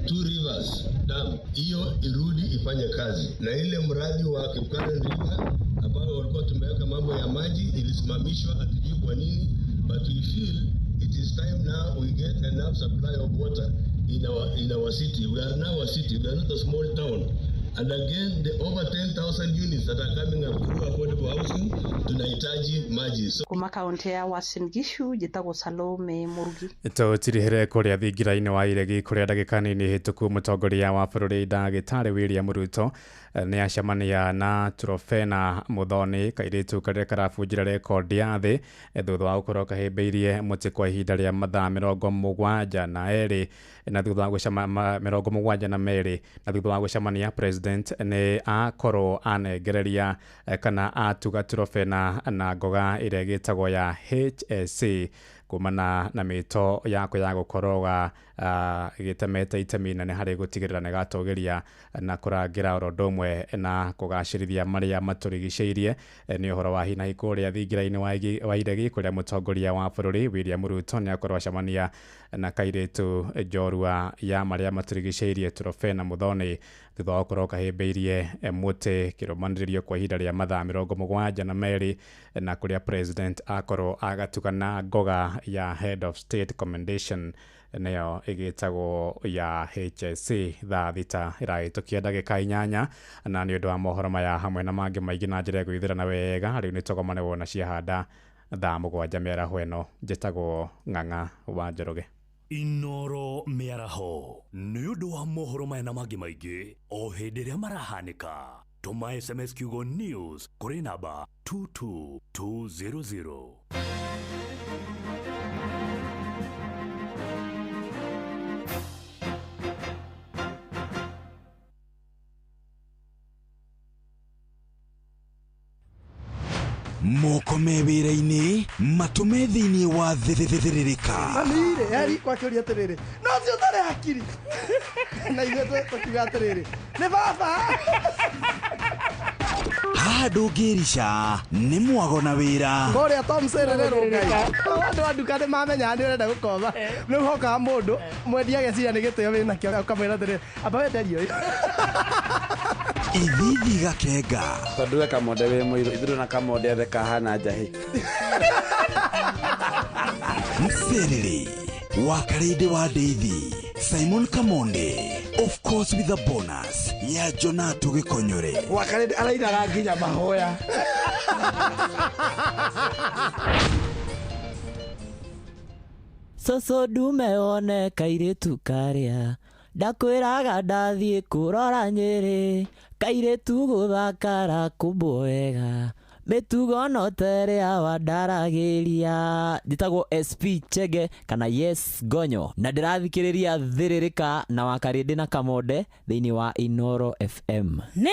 Two Rivers Dam hiyo irudi ifanye kazi, na ile mradi wa Kipkaren River ambao walikuwa tumeweka mambo ya maji ilisimamishwa, hatujui kwa nini, but we feel it is time now we get enough supply of water in our city. We are now a city, we are not a small town. And again, the over 10,000 units that are coming up through affordable housing, tunahitaji maji. So, kuma kaunti ya Uasin Gishu, njĩtagwo Salome Mũrugi. Tũtirihĩre kũrĩa thingira-inĩ wa iregi kũrĩa ndagĩka nini hĩtũku mũtongoria wa bũrũri ndagĩtarĩ William Ruto nĩ acemania na Trofena Muthoni, kairĩtu karĩa karabunjire rekondi ya thĩ thutha wa gũkorwo kahĩmbĩirie mũtĩ kwa ihinda rĩa mathaa 72 na thutha wa 72 na thutha wa gũcemania president nĩ akorwo anengereria kana atuga Trofena na ngoga ĩrĩa ĩgĩtagwo ya HSC kumana na mĩto yako ya gũkorwo ĩgĩtemete itemi nene harĩ gũtigĩrĩra nĩ gatũgĩria na kũrangĩra oro ũndũ ũmwe na kũgacĩrithia marĩa matũrigicĩirie. Nĩ ũhoro wa hinahi kũrĩa thingira-inĩ wa iregi kũrĩa mũtongoria wa bũrũri William Ruto nĩ akorwo acemania na kairĩtu njorua ya marĩa matũrigicĩirie Trofena Muthoni thutha wa gũkorwo kahĩmbĩirie mũtĩ kĩrũmanĩrĩrio kwa ihinda rĩa mathaa 72 na kũrĩa president akorwo agatugana ngoga ya Head of State Commendation nĩyo ĩgĩtagwo ya HSC. Thaa 6 ĩrahĩtũkia ndagĩka 8 na nĩ ũndũ wa mohoro maya hamwe na mangĩ maingĩ na njĩra ya gwĩthĩrana wega rĩu nĩ tũgomane wona ciahanda thaa 7 mĩaraho ĩno. Njĩtagwo Ng'ang'a wa Njoroge. Inoro mĩaraho nĩ ũndũ wa mohoro maya na mangĩ maingĩ o hĩndĩ ĩrĩa marahanĩka. Tũma SMS kiugo news kũrĩ namba 22200. Moko me wĩra-inĩ matũme thĩinĩ wa thĩrĩrĩka. Mami-rĩ eri kwakĩũria atĩrĩrĩ, no ũcio ũtarĩ hakiri na ithuĩ tũkiuga atĩrĩrĩ nĩ baba. Haha ndũngĩrica nĩ mwago na wĩra. Kũrĩa Tom Serere Rũngai, andũ a nduka nĩ mamenyaga nĩ ũrenda gũkomba, rĩu hokaga mũndũ mwendia ageciria nĩ gĩtĩo wĩnakĩo, ũkamwĩra atĩrĩrĩ, amba wenderie ũyũ. Ithithi gakenga. Tondũ we Kamonde wĩ mũirũ, ithuĩ na Kamonde othe kahana njahĩ. Mserere wa Karĩndĩ wa Ndeithi, Simon Kamonde, of course with a bonus ya Jonato Gĩkonyore. Wa Karĩndĩ arainaga nginya mahoya. Cũcũ ndume wone kairĩtu karĩa ndakwĩraga ndathiĩ kũrora Nyĩrĩ, kairĩtu gũthakara kũmbwo wega, mĩtugo no ta ĩrĩa wandaragĩria. Njĩtagwo SP Chege kana Yes Gonyo na ndĩrathikĩrĩria Thĩrĩrĩka na Wakarĩndĩ na Kamonde thĩinĩ wa Inoro FM. Nĩ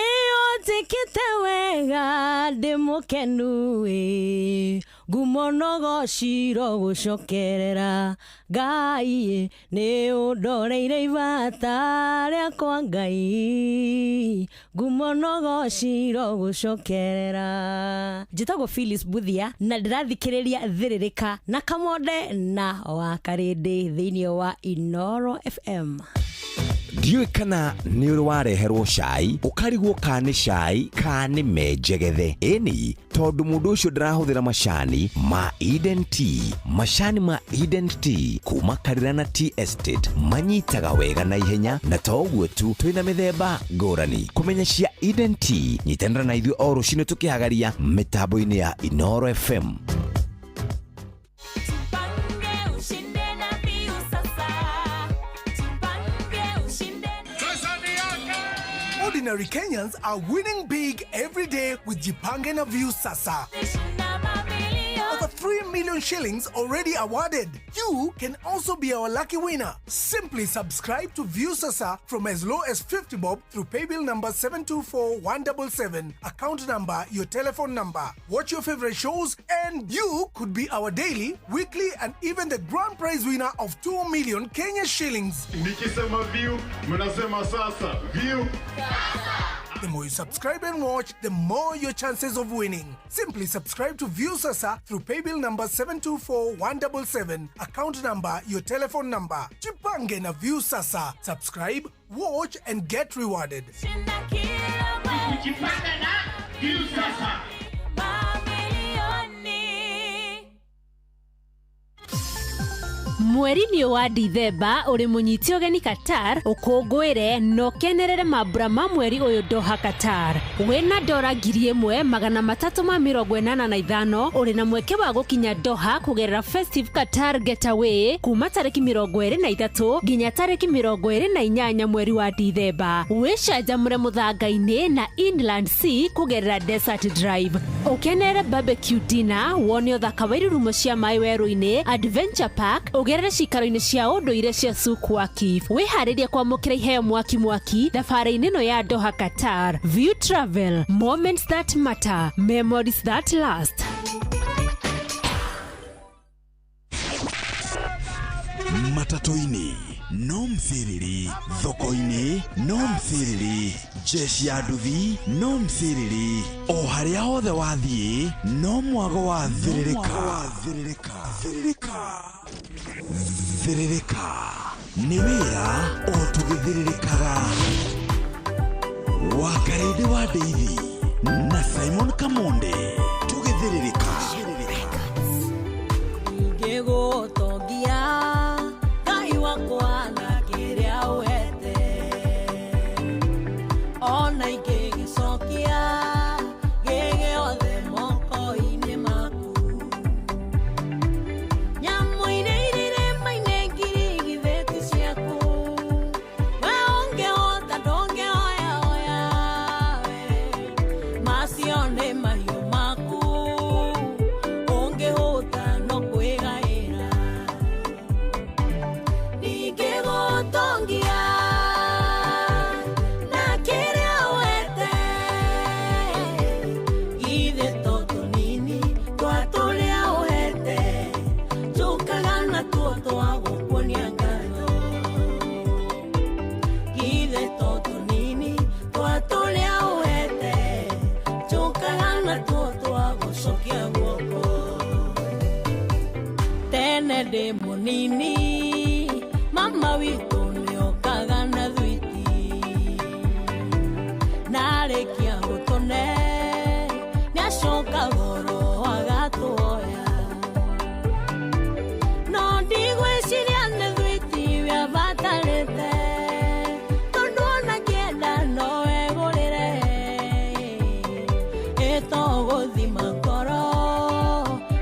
ũnjĩkĩte wega ndĩ mũkenu ĩ, ngumo no gociro gũcokerera Ngai, nĩ ũndoreire ibata rĩakwa Ngai, ngumo no gociro gũcokerera. Njĩtagwo Phyllis Buthia na ndĩrathikĩrĩria Thĩrĩrĩka na Kamonde na Wakarĩndĩ thĩinĩ wa Inoro FM. Ndiũĩ kana nĩ ũrĩ wareherwo cai ũkarigwo ka nĩ cai ka nĩ menjegethe. Ĩni tondũ mũndũ ũcio ndarahũthĩra macani ma Eden Tea. Macani ma Eden Tea kuma Karirana Tea Estate manyitaga wega na ihenya, na to ũguo tu, twĩna mĩthemba ngũrani. Kũmenya cia Eden Tea, nyitanĩra na ithuĩ o rũcinĩ tũkĩhagaria mĩtambo-inĩ ya Inoro FM. Ordinary Kenyans are winning big every day with Jipange na View Sasa. Over 3 million shillings already awarded. You can also be our lucky winner. Simply subscribe to View Sasa from as low as 50 bob through paybill number 724177, account number, your telephone number. Watch your favorite shows and you could be our daily, weekly and even the grand prize winner of 2 million Kenya shillings. Nikisema view, mnasema sasa. View. The more you subscribe and watch, the more your chances of winning. Simply subscribe to View Sasa through paybill number 724177, account number, your telephone number. Jipange na View Sasa. Subscribe, watch and get rewarded. Jipange na View Sasa. Mweri-inĩ wa Dithemba ũrĩ mũnyiti ũgeni Qatar, ũkũngũĩre na ũkenerere mambura ma mweri ũyũ Doha Qatar. Wĩna dora 1385 ũrĩ na mweke wa gũkinya Doha kũgerera Festive Qatar Getaway kuma tarĩki 23 nginya tarĩki 28 mweri wa Dithemba. Wĩcanjamũre mũthanga-inĩ na Inland Sea kũgerera Desert Drive. Ũkenerere barbecue dinner, wone ũthaka wa irurumo cia maĩ werũ-inĩ, Adventure Park, ũgerere cikaro-inĩ cia ũndũire cia Souk Waqif. Wĩharĩrie kwamũkĩra iheo mwaki mwaki thabarĩ-inĩ ĩno ya Doha Qatar. View Travel, moments that matter, memories that last. Matatũ-inĩ no msiriri, thoko-inĩ no msiriri, jeshi ya nduthi no msiriri, o harĩa hothe wathiĩ no mwago wa thĩrĩrĩka. Thĩrĩrĩka nĩ wĩra o tũgĩthĩrĩrĩkaga. Wakarĩndĩ wa Ndeithi na Simon Kamonde tũgĩthĩrĩrĩka. Ingĩgũtongia Ngai wakwa na kĩrĩa ũhete, ona ingĩgĩcokia gĩgĩothe moko-inĩ maku. Nyamũ iria irĩ irĩma-inĩ ngiri igithĩti ciaku, we ũngĩhota ndũngĩhoyahoya we, macio nĩ mahiũ maku. twa gũkuonia ngatho. Githĩ to tũnini twa tũrĩa ũhete, njũkaga natuo twa gũcokia guoko. Tene ndĩ mũnini, mama witũ nĩokaga na thwiti, na arĩkia gũtũne nĩacoka goro agatuoya. No ndigwĩciria nĩ thwiti wĩabatarĩte, tondũ ona ngĩenda no egũrĩre. Ĩtogũthima ngoro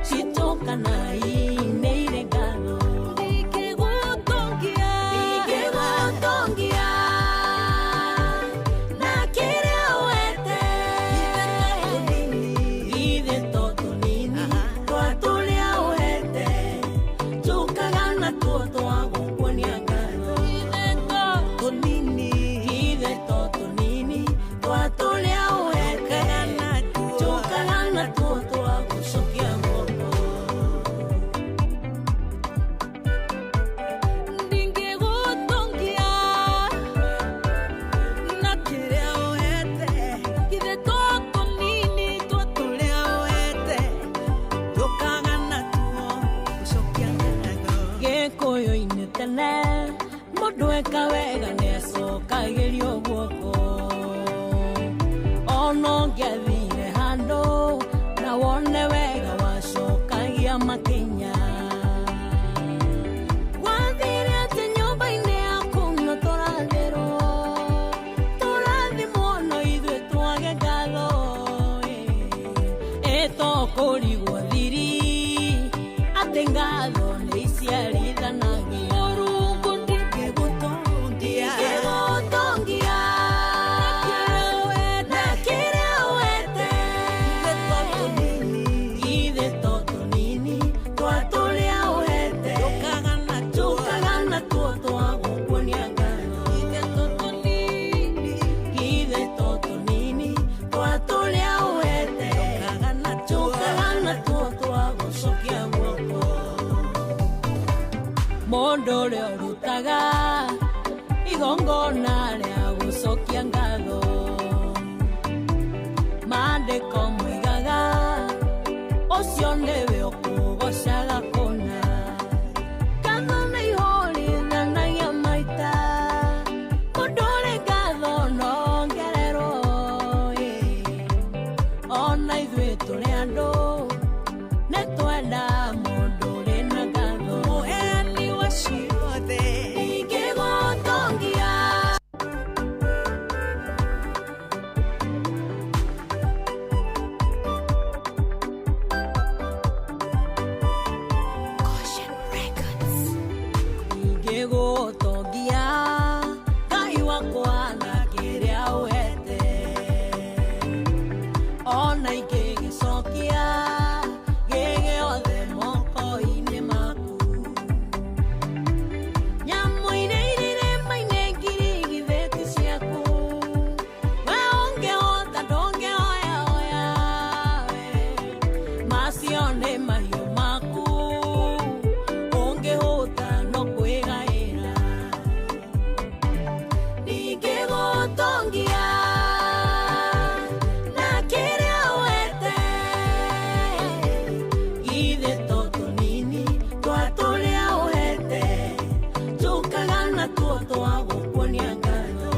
citũ kana inĩire ngatho. Ndingĩgũtongia, ndingĩgũtongia na kĩrĩa ũhete. Githĩ to tũnini twa tũrĩa ũhete, njũkaga natuo twa gũkuonia ngatho. Githĩ to tũnini twa tũrĩa ũhete, njũkaga natuo twa gũcokia guoko. Ndingĩgũtongia na kĩrĩa ũhete. Githĩ to tũnini twa tũrĩa ũhete, njũkaga natuo gũcokia ngatho. Gĩkũyũ-inĩ tene mũndũ eka wega nĩacokagĩrio guoko. Ona ũngĩathire handũ na wone wega wacokagia makinya. Gwathire atĩ nyũmba-inĩ yaku no tũrathĩrwo, tũrathimwo no ithuĩ twage ngatho. Ĩtokũrigwo thiri atĩ ngatho nĩ iciarithanagia. Mũrungu ndingĩgũtongia, Ndingĩgũtongia na kĩrĩa ũhete. Githĩ to tũnini twa tũrĩa ũhete, njũkaga natuo twa gũkuonia ngatho. Githĩ to tũnini twa tũrĩa ũhete, njũkaga natuo twa gũcokia guoko. Mũndũ ũrĩa ũrutaga igongona rĩa gũcokia ngatho, maandĩko moigaga ũcio nĩwe ũkũgocaga kũna. Ngatho nĩ ihũrithanagia maita, mũndũ ũrĩ ngatho no ongererwo. Ona ithuĩ tũrĩ andũ nĩ twenda mũndũ ũrĩ na ngatho. Mũheani wa ciothe. Ndingĩgũtongia. Ndingĩgũtongia Ngai wakwa na kĩrĩa ũhete, ona ingĩgĩcokia gĩgĩothe moko-inĩ maku. Nyamũ iria irĩ irĩma-inĩ ngiri githĩ ti ciaku, we ũngĩhota ndũngĩhoyahoya we. Macio nĩ mahiũ maku, ũngĩhũta no kwĩgaĩra. Ndingĩgũtongia na kĩrĩa ũhete. Githĩ to tũnini twa tũrĩa ũhete, njũkaga natuo twa gũkuonia ngatho.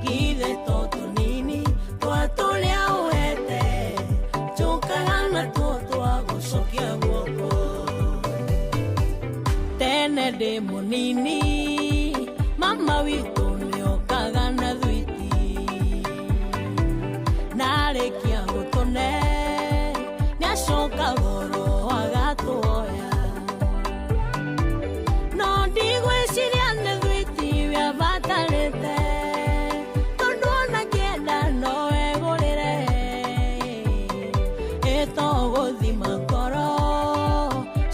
Githĩ to tũnini twa tũrĩa ũhete, njũkaga natuo twa gũcokia guoko. Tene ndĩ mũnini, mama witũ nĩokaga na thwiti, na arĩkia gũtũne nĩacoka goro agatuoya. No ndigwĩciria nĩ thwiti wĩabatarĩte, tondũ ona ngĩenda no egũrĩre. Ĩtogũthima ngoro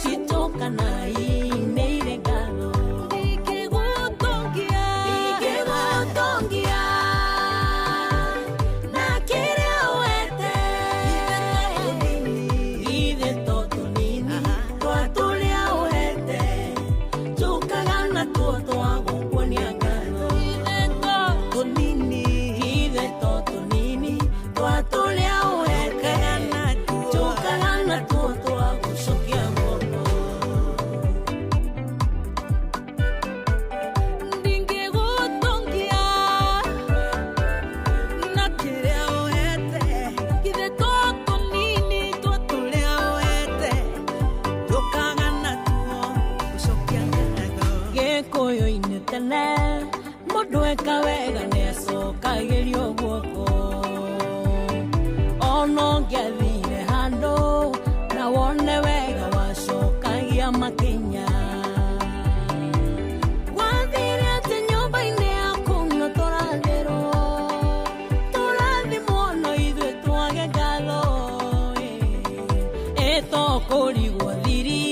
citũ kana inĩire ngatho. Ndingĩgũtongia, Ndingĩgũtongia na kĩrĩa ũhete. Githĩ to tũnini twa tũrĩa tene mũndũ eka wega nĩacokagĩrio guoko ona ũngĩathire handũ na wone wega wacokagia makinya gwathire atĩ nyũmba-inĩ yaku no tũrathĩrwo tũrathimwo no ithuĩ twage ngatho ĩtokũrigwo thiri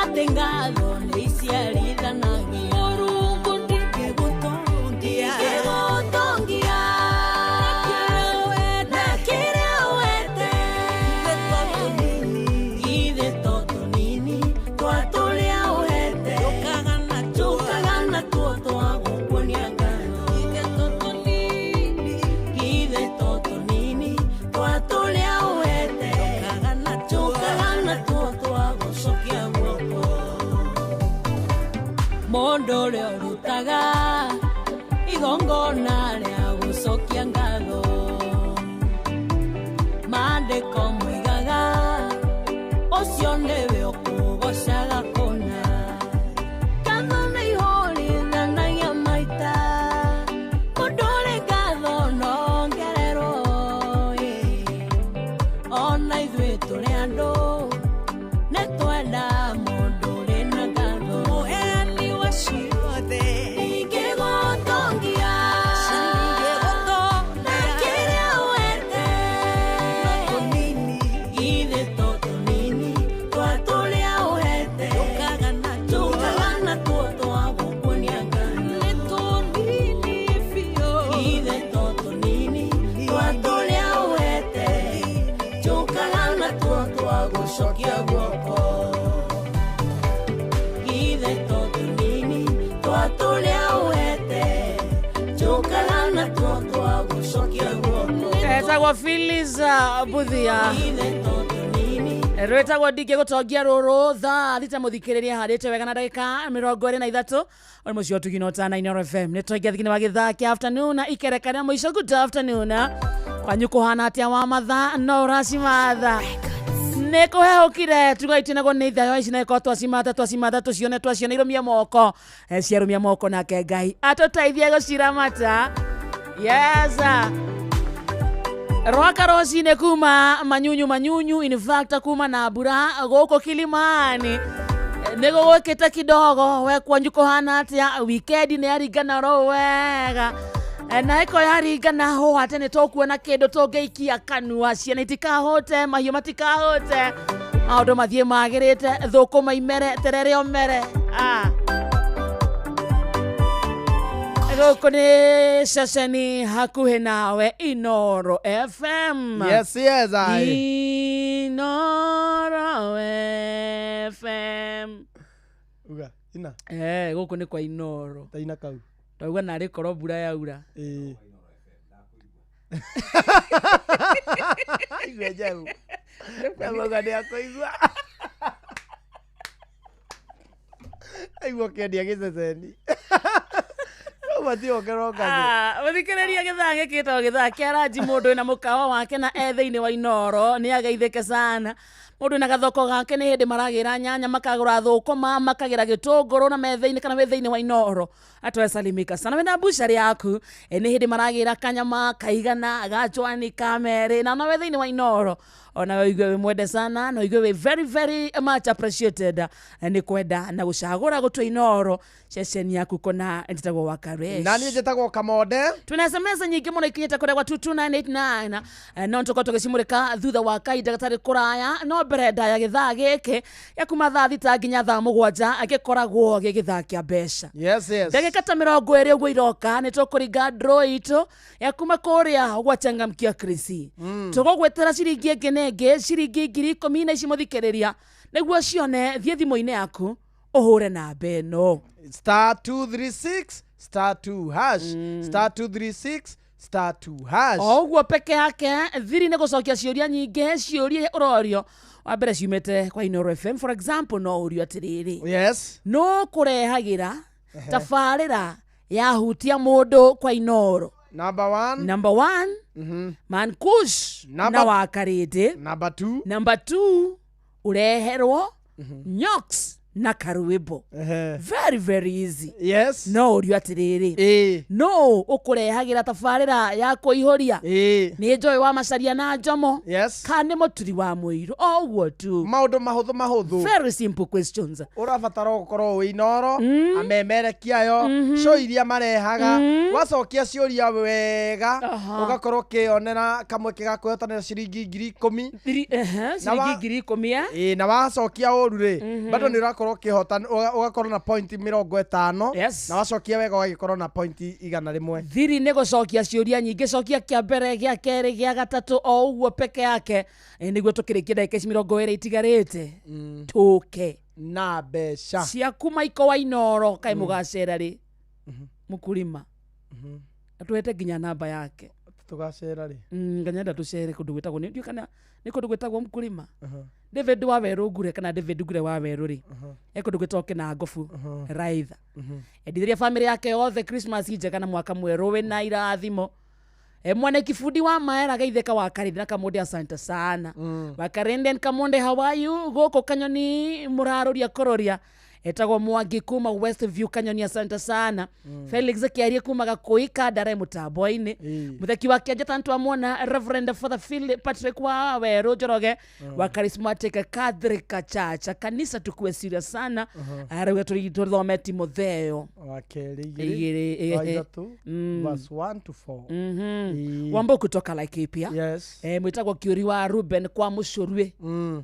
atĩ ngatho nĩ iciarithanagia Mũrungu ndingĩgũtongia ngĩgũtongia na kĩrĩa ũhete ithe to tũnini twa tũrĩa ũhete tũkaga natuo twagũkuonia ngatho ithe to tũnini twa tũrĩa ũhete tũkaga natuo twagũcokia guoko mũndũ ũrĩa ũrutaga igongona rĩa gũcokia ngatho maandĩko moigaga ũcio nĩwe ũkũgocaga kũna ngatho nĩ ihũrithanagia maita mũndũ ũrĩ ngatho no ongererwo ona ithuĩ tũrĩ andũ nĩ twenda mũndũ ũrĩ na ngatho mũheani wa ciothe ingĩgũtongia na kĩrĩa ũhete ithe to tũnini twa tũrĩa ũhete tũkaga natuo twagũkuonia ngatho ithe to tũnini twa tũrĩa ũhete tũkaga natuo twagũcokia guoko ithe to tũnini twa tũrĩa ũhete tũkaga natuo twagũcokia guoko Etagwo Phyllis Buthia ithe to tũnini rwĩtagwo ndingĩgũtongia rũrũ thaa thita mũthikĩrĩria harĩte wega na ndagĩka 23 ũrĩ mũciĩ wa Tugino Tana Inooro FM nĩ twaingia thĩinĩ wa gĩthaa kĩa afternoon na ikereka rĩa mũico good afternoon kwanyu kũhana atĩa wa mathaa no ũracimatha nĩ kũhehũkire tuga itinagwo nĩ ithayo ici na ĩkorwo twacimatha twacimatha tũcione twaciona irũmie moko ciarũmia moko nake Ngai atũteithie gũciramata yes Rwaka rũcinĩ kuma manyunyu manyunyu in fact kuma na mbura gũkũ Kilimani nĩ gũgũkĩte kidogo we kwanyu kũhana atĩa weekend nĩ yaringana ro wega na ĩko yaringana ho atĩ nĩ tũkuona kĩndũ tũngĩikia kanua ciana itikahũte mahiũ matikahũte maũndũ mathiĩ magĩrĩte thũkũma imere terere ũmere gũkũ nĩ ceceni hakuhĩ nawe Inooro FM. Yes, yes, I. Inooro FM. Uga, ina. Gũkũ nĩ kwa Inooro. Ta ina kau. Twauga narĩ korwo mbura yaura. Igua njerũ. Ndauga nĩ akũigua. Aigua ũkĩendia gĩceceni. Mũthikĩrĩria gĩthaa gĩkĩ gĩtagwo gĩthaa kĩa ranji mũndũ wĩna mũkawa wake na e thĩinĩ wa Inooro nĩ ageithĩke sana mũndũ wĩna gathoko gake nĩ hĩndĩ maragĩra nyanya makagũra thũkũma makagĩra gĩtũngũrũ na me thĩinĩ kana wĩ thĩinĩ wa Inooro atwesalimika sana wĩna mbucari yaku nĩ hĩndĩ maragĩra kanyama kaigana gachwani kamerĩ na ona wĩ thĩinĩ wa Inooro ona we ũigue wĩ mwende sana na ũigue wĩ very very much appreciated nĩ kwenda na gũcagũra gũtua Inooro ceceni yaku kona njĩtagwo Wakaresh na niĩ njĩtagwo Kamonde twĩna SMS nyingĩ mũno ikinyĩte kũrĩa gwa 22989 no tũkorwo tũgĩcimũrĩka thutha wa kahinda gatarĩ kũraya no mbere ndaya gĩthaa gĩkĩ gĩa kuma thaa 6 nginya thaa 7 gĩkoragwo gĩ gĩthaa kĩa mbeca. Yes, yes. Ndagĩka ta 20 ũguo iroka nĩ tũkũringa draw itũ ya kuma kũrĩa gwa Changamkia Krisi tũgũgwĩtĩra ciringi ĩngĩ na ĩngĩ ciringi 10,000 na ici mũthikĩrĩria nĩguo cione thiĩ thimũ-inĩ yaku ũhũre namba ĩno star 236 star 2 hash star 236 star 2 hash o ũguo peke yake thiri nĩ gũcokia ciũria nyingĩ ciũria ũrorio wa mbere ciumĩte kwa Inooro FM for example no ũrio atĩrĩrĩ yes no kũrehagĩra tabarĩra yahutia mũndũ kwa Inooro number 1 number 1 Mankush na Wakarĩndĩ number 2 number 2 ũreherwo Nyox Na karwĩmbo. Very very easy. Yes. No ũrio atĩrĩrĩ, no ũkũrehagĩra tabarĩra ya kũihũria nĩ njoĩ wa Macaria na Njomo? Yes. Kana nĩ mũturi wa mũirũ? O ũguo tu. Maũndũ mahũthũ mahũthũ. Very simple questions. Ũrabatara gũkorwo wĩ Inoro amemerekia ayo show iria marehaga. Wacokia ciũria wega, ũgakorwo ũkĩonera kamweke ga kwĩhotanĩra ciringi 10,000. Ciringi 10,000, eh? Ĩĩ, na wacokia ũru rĩ, bado nĩ ũrakorwo ũkĩhota, ũgakorwo na point 50. Yes. Na wacokia wega ũgagĩkorwo na point 100. Thiri nĩ gũcokia ciũria nyingĩ, cokia kĩa mbere, gĩa kerĩ, gĩa gatatũ, o ũguo peke yake. Nĩguo tũkĩrĩkie ndagĩka ici 20 itigarĩte, tũke na mbeca ciaku maiko wa Inoro. Kaĩ mũgacera rĩ mũkurima atũhete nginya namba yake? Tũgacera rĩ? Nganyenda tũcere kũndũ gwĩtagwo, nĩ ndiũĩ kana nĩ kũndũ gwĩtagwo Mkulima. David wa Werũ Ngure kana David Ngure wa Werũ rĩ, e kũndũ gwĩtagwo Kĩnangobu Raitha. Endithĩria bamĩrĩ yake yothe Christmas njega na mwaka mwerũ wĩna irathimo. Mwana kifundi wa maera geitheka wa Karindi na Kamonde, asante sana. Wa Karindi and Kamonde, how are you? Gũkũ Kanyoni mũraroria kũroria, etagwo Mwangi kuma Westview Kanyoni, asante sana. Felix Kiarie kuma Gakũi Kandara mũtambo-inĩ. Mũtheki wa Kĩanja tantwamwona Reverend Father Philip Patrick wa Werũ Njoroge wa Charismatic Catholic Church, kanisa tukue serious sana. Arauga tũthome Timotheo wa kerĩ igĩrĩ, igĩrĩ wa ehe. 3 verse 1 to 4. Wambo kutoka Laikipia. Yes. Mwĩtagwo Kĩũri wa Ruben kwa Mũcũrue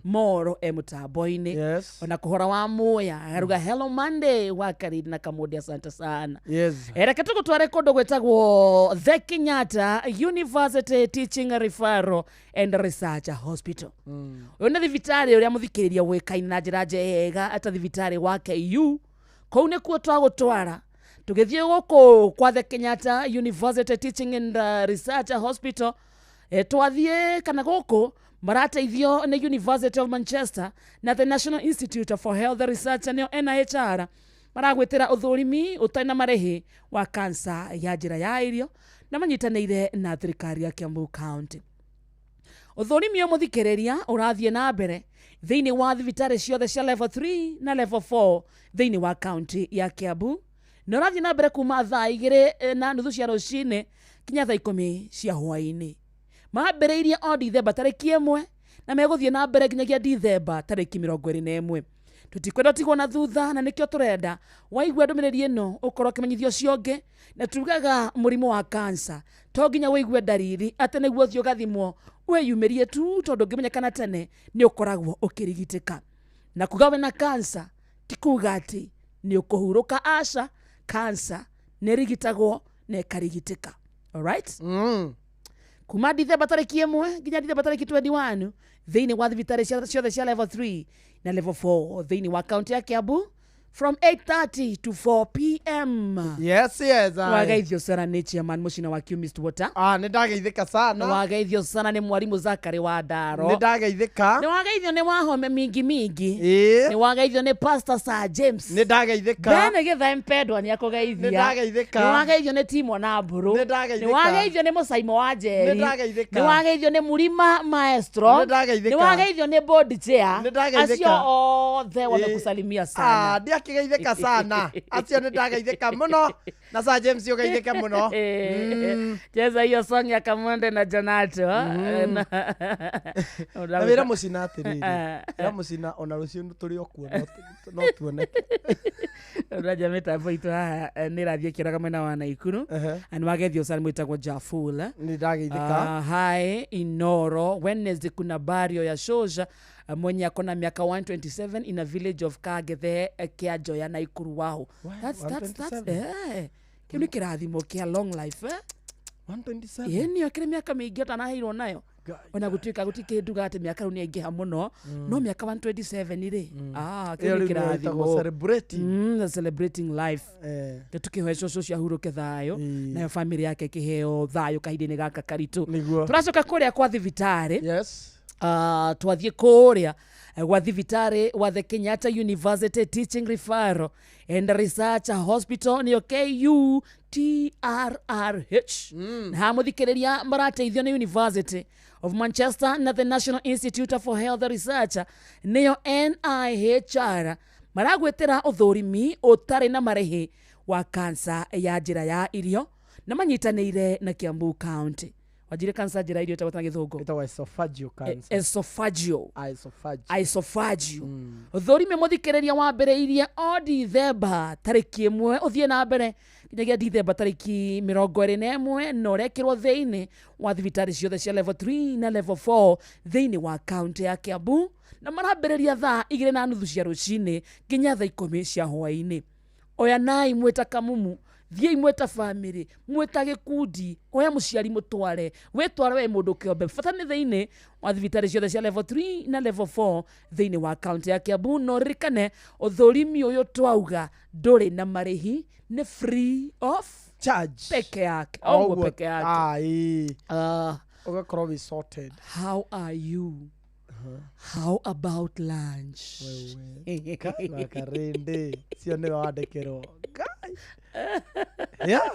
Moro e mũtambo-inĩ. Yes. Ona kũhora wa Muya aruga hello Monday wa Karindi na Kamonde, asante sana. Yes. Reke tũgũtware kũndũ gwĩtagwo The Kenyatta University Teaching Referral and Research Hospital. Ũyũ nĩ thibitarĩ ũrĩa mũthikĩrĩria ũĩkaine na njĩra njega ta thibitarĩ wa KU. Kũu nĩkuo twagũtwara tũgĩthiĩ gũkũ kwa The Kenyatta University Teaching and Research Hospital. Twathiĩ kana gũkũ marateithio nĩ University of Manchester na the National Institute for Health Research, nĩyo NIHR, maragwĩtĩra ũthũrimi ũtarĩ na marĩhi wa kansa ya njĩra ya irio na manyitanĩire na thirikari ya Kiambu County. Ũthũrimi ũyũ mũthikĩrĩria ũrathiĩ na mbere thĩinĩ wa thibitarĩ ciothe cia level 3 na level 4 thĩinĩ wa county ya Kiambu, na ũrathiĩ na mbere kuma thaa 2:30 cia rũcinĩ kinya thaa 10 cia hwaĩ-inĩ. Mambĩrĩirie o Dithemba tarĩki 1 na megũthiĩ na mbere nginyagia Dithemba tarĩki 21. Tũtikwenda ũtigwo na thutha, na nĩkĩo tũrenda waigua ndũmĩrĩri ĩno ũkorwo ũkĩmenyithio ũcio ũngĩ. Na tugaga mũrimũ wa kansa to nginya wĩigue ndariri atĩ nĩguo ũthiĩ ũgathimwo, wĩyumĩrie tu, tondũ ũngĩmenyekana tene nĩ ũkoragwo ũkĩrigitĩka. Na kuga wĩna kansa ti kuga atĩ nĩ ũkũhurũka, aca. Kansa nĩ ĩrigitagwo na ĩkarigitĩka. Alright? Kuma Dithemba tarĩki 1 nginya Dithemba tarĩki 21 thĩinĩ wa thibitarĩ ciothe cia level 3 na level 4 thĩinĩ wa county ya Kiambu from 8:30 to 4 p.m. Yes, aye. Wageithio sana nĩ chairman mũcina wa Chemist Water. Ah, nĩ ndageithĩka sana. Wageithio sana nĩ mwarimũ Zakari wa Ndaro. Nĩ ndageithĩka. Nĩ wageithio nĩ Wahome mingi mingi. Ĩĩ. Nĩ wageithio nĩ Pastor Sir James. Nĩ ndageithĩka. Bene Githae mpendwa nĩ akũgeithia. Nĩ ndageithĩka. Nĩ wageithio nĩ Timo na Mbũrũ. Nĩ ndageithĩka. Nĩ wageithio nĩ Mũcaimo wa Njeri. Nĩ ndageithĩka. Nĩ wageithio nĩ Mũrima Maestro. Nĩ ndageithĩka. Nĩ wageithio nĩ board chair. Nĩ ndageithĩka. Acio othe wamekusalimia sana. Ah, ndiakĩgeithĩka sana, acio nĩ ndageithĩka mũno, na Sir James ũgeithĩke mũno. Cheza hiyo song ya Kamonde na Jonato. Na wĩra mũcina atĩrĩrĩ, wĩra mũcina ona rũciũ tũrĩ o kuo no tuoneke. Ũraja mĩtambo itũ haha nĩ ĩrathiĩ ĩkĩraga mwena wa Naikuru. Na nĩ wageithio sana mwĩtagwo Jaful. Nĩ ndageithĩka. Hi Inoro, Wednesday kuna bario ya Shosha mwenye ako na miaka 127 in a village of Kagethe, Kiajoya, Naikuru wao. That's kĩu nĩ kĩrathimo kĩa long life, eh? 127. Ĩĩ nĩyo kĩrĩ mĩaka mĩingĩ ũtanaheirwo nayo. Ona gũtuĩka gũtirĩ kĩndũ atĩ mĩaka rĩu nĩ yaingĩha mũno, no mĩaka 127 rĩ, kĩu Ĩyo nĩ rĩu nĩyo ĩtagwo kĩrathimo. Celebrating. Celebrating life. Tũkĩhoe cũcũ cio ahurũke thayũ, nayo family yake ĩkĩheo thayũ kahinda-inĩ gaka karitũ. Tũracoka kũrĩa kwa thibitarĩ. Yes. Twathiĩ kũrĩa gwa thibitarĩ wa the Kenyatta University Teaching Referral and Research Hospital, nĩyo KUTRRH. Na haha mũthikĩrĩria marateithio nĩ University of Manchester na the National Institute for Health Research, nĩyo NIHR, Maragwĩtĩra ũthũrimi ũtarĩ na marĩhi wa kansa ya njĩra ya irio na manyitanĩire na Kiambu County. Wanjire kansa njĩra ya irio ĩtagwo na gĩthũngũ? Ĩtagwo esophageal cancer. Esophageal. Esophageal. Esophageal. Ũthũrimi mũthikĩrĩria wambĩrĩirie o Dithemba tarĩki 1 ũthiĩ na mbere nginyagia Dithemba tarĩki 21 na ũrekĩrwo thĩinĩ wa thibitarĩ ciothe cia level 3 na level 4 thĩinĩ wa kaunti ya Kiambu, na marambĩrĩria thaa 2:30 cia rũcinĩ nginya thaa 10 cia hwaĩ-inĩ. Oyanai mwĩta kamumu, thiĩi mwĩta bamĩrĩ, mwĩta gĩkundi, oya mũciari mũtware, wĩtware we mũndũ kĩombe. Bata nĩ thĩinĩ wa thibitarĩ ciothe cia level 3 na level 4 thĩinĩ wa kaunti ya Kiambu. No ririkane ũthũrimi ũyũ twauga ndũrĩ na marĩhi, nĩ free of charge peke yake, o ũguo peke yake. Ai. Ũgakorwo wĩ sorted. How are you? How about lunch? Wakarĩndĩ cio nĩwe wandĩkĩrwo. Yeah,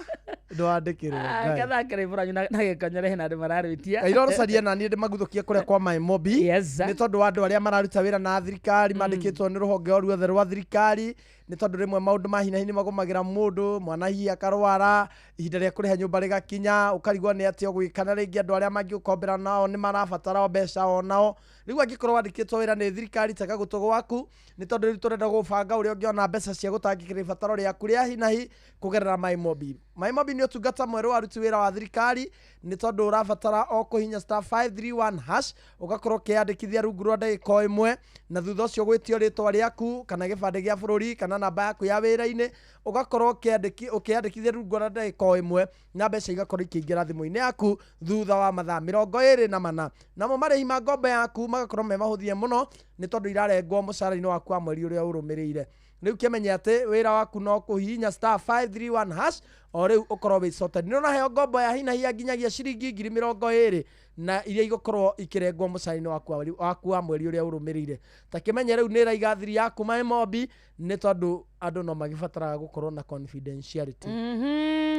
ndwandĩkĩrwo. Ngai. Kathakĩra ibũranyu na gĩkonyore hena andũ mararwĩtia. Kaira ũcarie na niĩ ndĩmaguthũkie kũrĩa kwa Maimobi. Nĩ tondũ wa andũ arĩa mararuta wĩra na thirikari, mandĩkĩtwo nĩ rũhonge o ruothe rwa thirikari, nĩ tondũ rĩmwe maũndũ ma hi na hi nĩ magũmagĩra mũndũ, mwana hihi akarwara, ihinda rĩa kũrĩha nyũmba rĩgakinya, ũkarigwo nĩ atĩa ũgwĩka, na rĩngĩ andũ arĩa mangĩgũkombera nao nĩ marabatara o mbeca o nao. Rĩu angĩkorwo wandĩkĩtwo wĩra nĩ thirikari, tega gũtũ gwaku, nĩ tondũ rĩu tũrenda gũbanga ũrĩa ũngĩona mbeca cia gũtangĩkĩra ibataro rĩaku rĩa hi na hi kũgerera Maimobi. Maimobi nĩ ũtungata mwerũ wa aruti wĩra wa thirikari, nĩ tondũ ũrabatara o kũhihinya star 531 hash, ũgakorwo ũkĩyandĩkithia rungu rwa ndagĩka o ĩmwe, na thutha ũcio gwĩtio rĩtwa rĩaku kana gĩbandĩ gĩa bũrũri kana namba yaku ya wĩra-inĩ, ũgakorwo ũkĩyandĩkithia rungu rwa ndagĩka o ĩmwe, na mbeca igakorwo ikĩingĩra thimũ-inĩ yaku thutha wa mathaa 24. Namo marĩhi ma ngombo yaku magakorwo me mahũthie mũno, nĩ tondũ irarengwo mũcara-inĩ waku wa mweri ũrĩa ũrũmĩrĩire. Rĩu kĩmenye atĩ wĩra waku no kũhihinya star 531 hash o rĩu ũkorwo wĩ sorted. Nĩ ũraheo ngombo ya hi na hi ya nginyagia ciringi ngiri 20 na iria igũkorwo ikĩrengwo mũcara-inĩ waku wa mweri ũrĩa ũrũmĩrĩire. Ta kĩmenye rĩu nĩ ĩraiga thiri yaku Maimobi, nĩ tondũ andũ no magĩbataraga gũkorwo na confidentiality.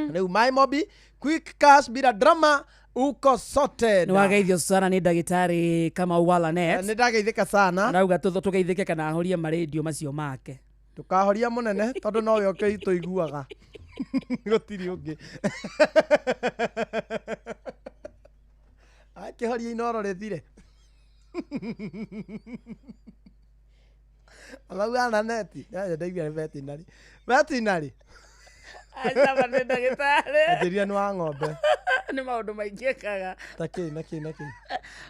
Rĩu Maimobi quick cash bila drama, uko sorted. Nĩ wageithio sana nĩ ndagĩtarĩ Kamau wa Lanet. Nĩ ndageithĩka sana. Arauga tũgeithĩke kana ahorie marendio macio make. Ndũkahoria mũnene tondũ nowe ũkĩ tũiguaga. Gũtirĩ ũngĩ. Akĩhoria inoro rĩthire. Arauga Lanet. Ndaigua nĩ veterinary. Veterinary. Aca nĩ ndagĩtarĩ. Anjĩrire nĩ wa ng'ombe. Nĩ maũndũ maingĩ ekaga. Ta kĩ na kĩ na kĩ.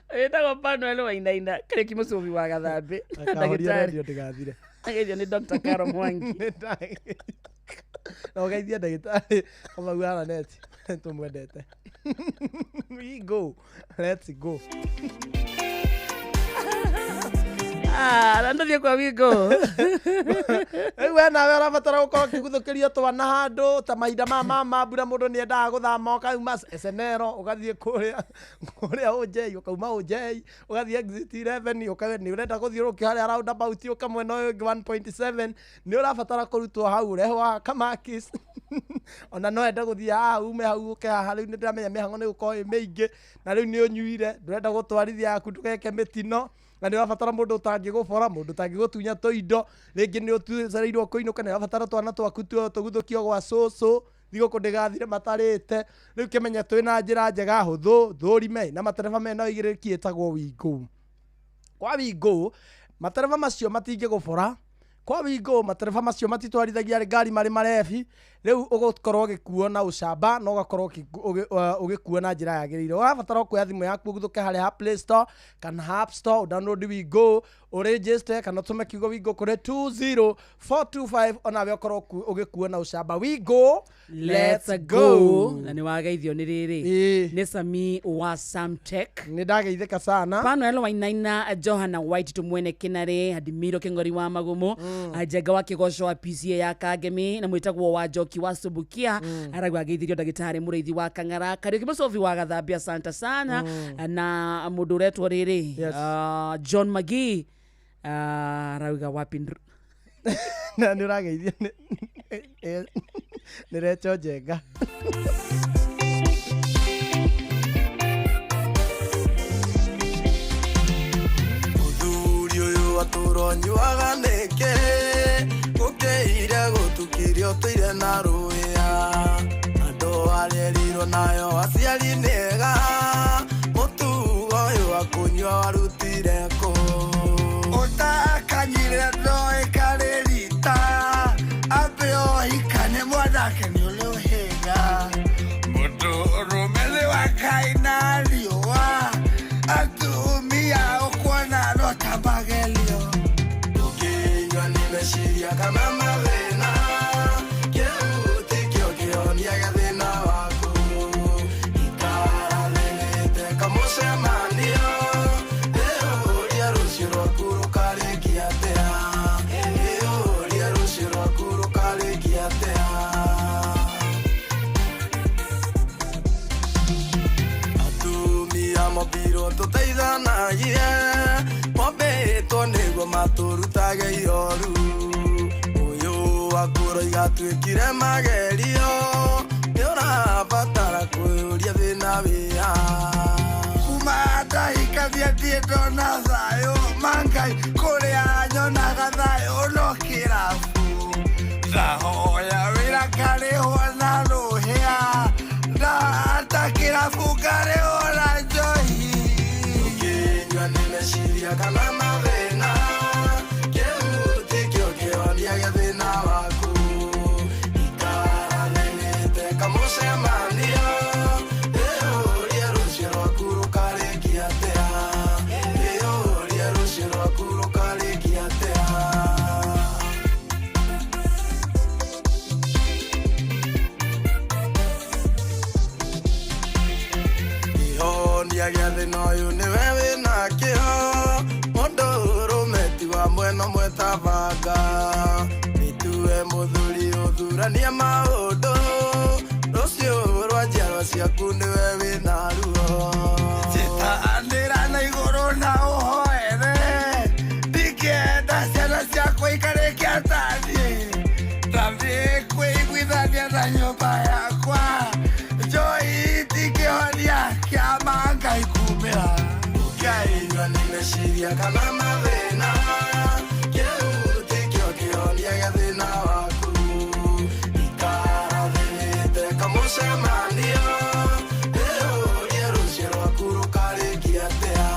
Wĩtagwo Panuel Wainaina, Kariũki mũcũbi wa Gathambĩ. Akahoria Ndagĩtarĩ. redio ndĩgathire. Ageithio nĩ Dr. Caro Mwangi. Na ũgeithie ndagĩtarĩ Kamau wa Lanet. Tũmwendete. We go. Let's go. Na ndũthiĩ kwa Wingo. Rĩu we nawe ũrabatara gũkorwo ũkĩguthũkĩrio twana handũ ta mahinda maya ma mambura, mũndũ nĩ endaga gũthama ũkauma Esenero ũgathiĩ kũrĩa Ũnjei, ũkauma Ũnjei ũgathiĩ exit 11, ũkauga nĩ ũrenda gũthiũrũrũkio harĩa roundabout ũka mwena ũyũ ũngĩ 1.7, nĩ ũrabatara kũrutwo hau ũrehwo haha Kamakis. Ona no ende gũthiĩ haha ume hau ũke haha, rĩu nĩ ndĩramenya mĩhang'o nĩ gũkorwo ĩ mĩingĩ, na rĩu nĩ ũnyuire, ndũrenda gũtwarithia yaku ndũgeke mĩtino, na nĩ ũrabatara mũndũ ũtangĩgũbora, mũndũ ũtangĩgũtunya tũindo, rĩngĩ nĩ ũcereirwo kũinũka, nĩ ũrabatara twana twaku tũguthũkio gwa cũcũ, thigũkũ ndĩgathire matarĩte. Rĩu kĩmenye twĩna njĩra njega hũthũ, thũrime na matereba mena ũigĩrĩrĩki ĩtagwo Wingo. Kwa Wingo, matereba macio matingĩgũbora. Kwa Wingo, matereba macio matitwarithagia ngari marĩ marebi. Rĩu ũgũkorwo ũgĩkuo na ũcamba, na ũgakorwo ũgĩkuo na njĩra yagĩrĩire. Ũrabatara kuoya thimũ yaku ũguthũke harĩa ha Play Store kana App Store, download Wingo, ũregister kana ũtũme kiugo Wingo kũrĩ 20425, onawe ũkorwo ũgĩkuo na ũcamba. Wingo, let's go. Na nĩ wageithio nĩ rĩrĩ. Nĩ Sami wa Samtech. Nĩ ndageithĩka sana. Panuel Wainaina, Johana White tumwene Kinarĩ, Hadimiro Kĩng'ori wa Magumu, Njenga wa Kĩgoco wa PCA ya Kangemi, na mwĩtagwo wa Njoki wa Subukia. Arauga ageithirio ndagĩtarĩ Mũrĩithi wa Kang'ara, Kariũki Mũcobi wa Gathambia, asante sana. Na mũndũ ũretwo rĩrĩ, John Magee, arauga wapi Na nĩ ũrageithio nĩ Recho Njenga. Mũthuri ũyũ atũronyuaga nĩkĩ? Ũtũire na rũĩa andũ arerirwo nayo aciari nĩega mũtugo ũyũ wa kũnyua warutire kũ Ũtakanyire ndoĩ karĩ rita ambe ũhikane mwanake nĩ ũrĩ ũhĩga mũndũrũme nĩ wa Ngai na riũa atumia ũkuona no ta magerio Ũkĩnyua nĩ meciria kana mathĩna kĩu tikĩo kĩhonia gĩa thĩna waku ikara thĩnĩte kamũcemanio ĩũria rũciũ rwaku rũkarĩkia atĩa ĩũria rũciũ rwaku rũkarĩkia atĩa atumia mombirwo tũteithanagie mombĩtwo nĩguo matũrutage ihoru ũyũ wakũroiga twĩkire magerio nĩũrabatara kwĩyũria thĩna wĩha kuma ndahikania ndirĩ ndona thayũ mangai kũrĩa nyonaga thayũ no kĩrabu ndahoya wĩra ngarĩhwo na rũhĩa ndahata kĩrabu ngarĩhwo na njohi Ũkĩnyua nĩ meciria kana mathĩna kĩu tikĩo kĩhonia gĩa thĩna waku ikara thĩnĩte kamũcemanio ĩũria rũciũ rwaku rũkarĩkia atĩa ĩũria rũciũ rwaku rũkarĩkia atĩa Kĩhonia gĩa thĩna ũyũ nĩwe wĩnakĩo mũndũ ũrũme ti wa mwena ũmwe ta banga nĩtue mũthuri ũthuranie maũndũ rũciũ rwa njiarwa ciaku nĩwe wĩna ruo Njĩtanĩra na igũrũ na ũhoere ndingĩenda ciana ciakwa ikarĩkia taniĩ ndathiĩ kwĩiguithania na nyũmba yakwa njohi ti kĩhonia kĩa mangai kumĩra Ũkĩnyua nĩ meciria kana mathĩna kĩu tikĩo kĩhonia gĩa thĩna waku ikara thĩnĩte kamũcemanio ĩũria rũciũ rwaku rũkarĩkia atĩa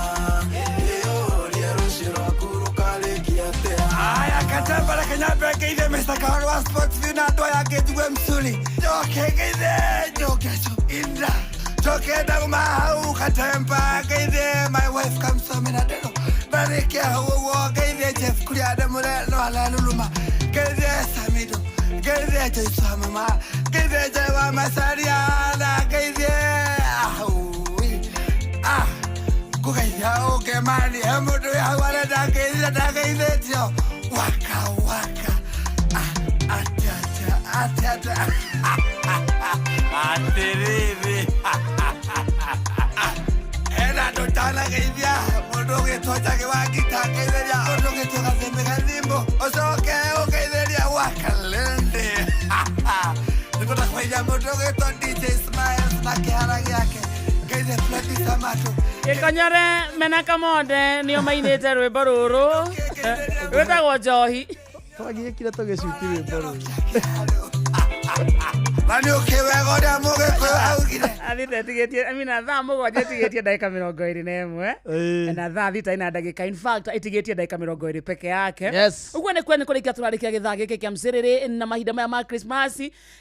ĩũria rũciũ rwaku rũkarĩkia atĩa Aya katembere kenyambe ngeithe Mr. Kahoro wa Sports View na andũ aya angĩ njigue msuri njoke ngeithe njoke inda njoke ndauma hau katemba ngeithe my wife kamsome na ndero ndarĩkia hau ũguo ngeithe Jeff kuria ndemũre no araruruma ngeithe Samido ngeithe Joyce wa mama ngeithe Joy wa Masaria na ngeithe ahui ah ngugeithia ũngĩmani he mũndũ wĩ hau arenda ngeithia ndageithĩtio waka waka atia atia atia atia atĩrĩrĩ hena andũ ndanageithia mũndũ ũgĩtwo Njagĩ wa ngita ngeithĩria mũndũ ũgĩtwo Gathimbi Gathimbo ũcoke ũngeithĩria Wakalende nĩngwenda kũgeithia mũndũ ũgĩtwo DJ Smiles na kĩhara gĩake ngeithie Freddy Samato Gĩkonyore mena kamonde nĩo mainĩte rwĩmbo rũrũ rwĩtagwo njohi Twagiĩkire tũgĩcuti rwĩmbo rũrũ na nĩ ũkĩ wega ũrĩa mũgĩkũyũ augire Athite ĩtigĩtie I mean, thaa mũgwanja ĩtigĩtie ndagĩka 21 na thaa thita ina ndagĩka in fact ĩtigĩtie ndagĩka 20 peke yake. Yes. Ũguo nĩ kwene kũrĩkia tũrarĩkia gĩthaa gĩkĩ kĩa mcĩrĩrĩ na mahinda maya ma Christmas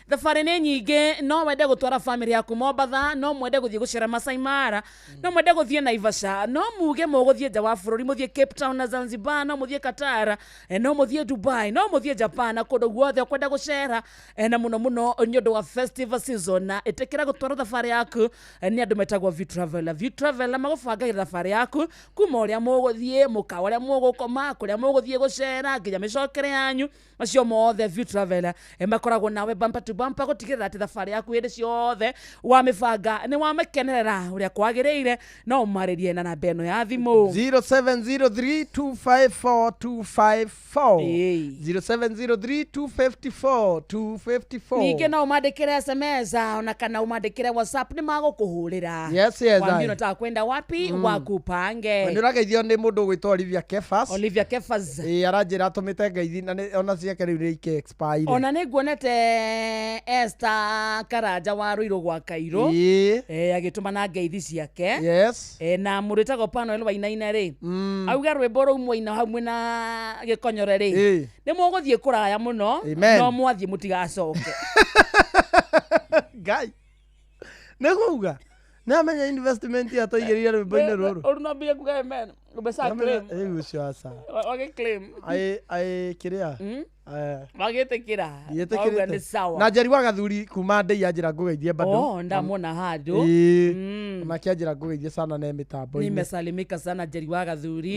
thabarĩ nĩ nyingĩ no wende gũtwara family yaku Mombatha no mwende gũthiĩ gũcera Masai Mara no mwende gũthiĩ Naivasha no muge mũgũthiĩ nja wa bũrũri mũthiĩ Cape Town na Zanzibar no mũthiĩ Qatar no mũthiĩ Dubai no mũthiĩ Japan na kũndũ guothe ũkwenda gũcera na mũno mũno nĩ ũndũ wa festival season na ĩtĩkĩra gũtwara thabarĩ yaku nĩ andũ metagwo View Traveler. View Traveler magũbangagĩra thabarĩ yaku kuma ũrĩa mũgũthiĩ mũkawa ũrĩa mũgũkoma kũrĩa mũgũthiĩ gũcera nginya mĩcokere yanyu macio mothe View Traveler makoragwo nawe bumper to bumper gũtigĩrĩra atĩ thabarĩ yaku hĩndĩ ciothe wamĩbanga nĩ wamĩkenerera ũrĩa kwagĩrĩire no ũmarĩrie na namba ĩno ya thimũ 0703254254 0703254254 ningĩ no ũmandĩkĩre SMS ona kana ũmandĩkĩre WhatsApp WhatsApp nĩ magũkũhũrĩra. Yes, Waambie aye. unataka kwenda wapi, wakupange. Nĩ ũrageithio nĩ mũndũ ũgwĩtwo Olivia Kefas. Olivia Kefas. Ĩĩ, aranjĩra atũmĩte ngeithi na ona ciake rĩu nĩ ike expire. Ona nĩ nguonete Esther Karanja wa Ruiru gwa Kairũ. Ĩĩ. Eh, agĩtũma na ngeithi ciake. Yes. Eh, na mũndũ wĩtagwo Panuel Wainaina rĩ, auga rwĩmbo rũu mwaina hau mwĩna gĩkonyore rĩ, Ĩĩ. nĩ mũgũthiĩ kũraya mũno. Amen. No mwathiĩ mũtigacoke. Ngai nĩ kuga nĩ amenya investment ya twaigĩrĩire rwĩmbo-inĩ rũrũ. Ũru no mbia kuga amen. Mbeca claim. Rĩu ũcio aca. Wagĩ claim. Aĩ aĩ kĩrĩa. Wagĩtĩkĩra. Wauga nĩ Ndiĩtĩkĩrĩte. sawa. Na Njeri wa Gathuri kuma ndei anjĩra ngũgeithie bado. Oh, ndamwona handũ. Ĩĩ. Onake anjĩra ngũgeithie sana ne mĩtambo-inĩ. Nimesalimika sana Njeri wa Gathuri.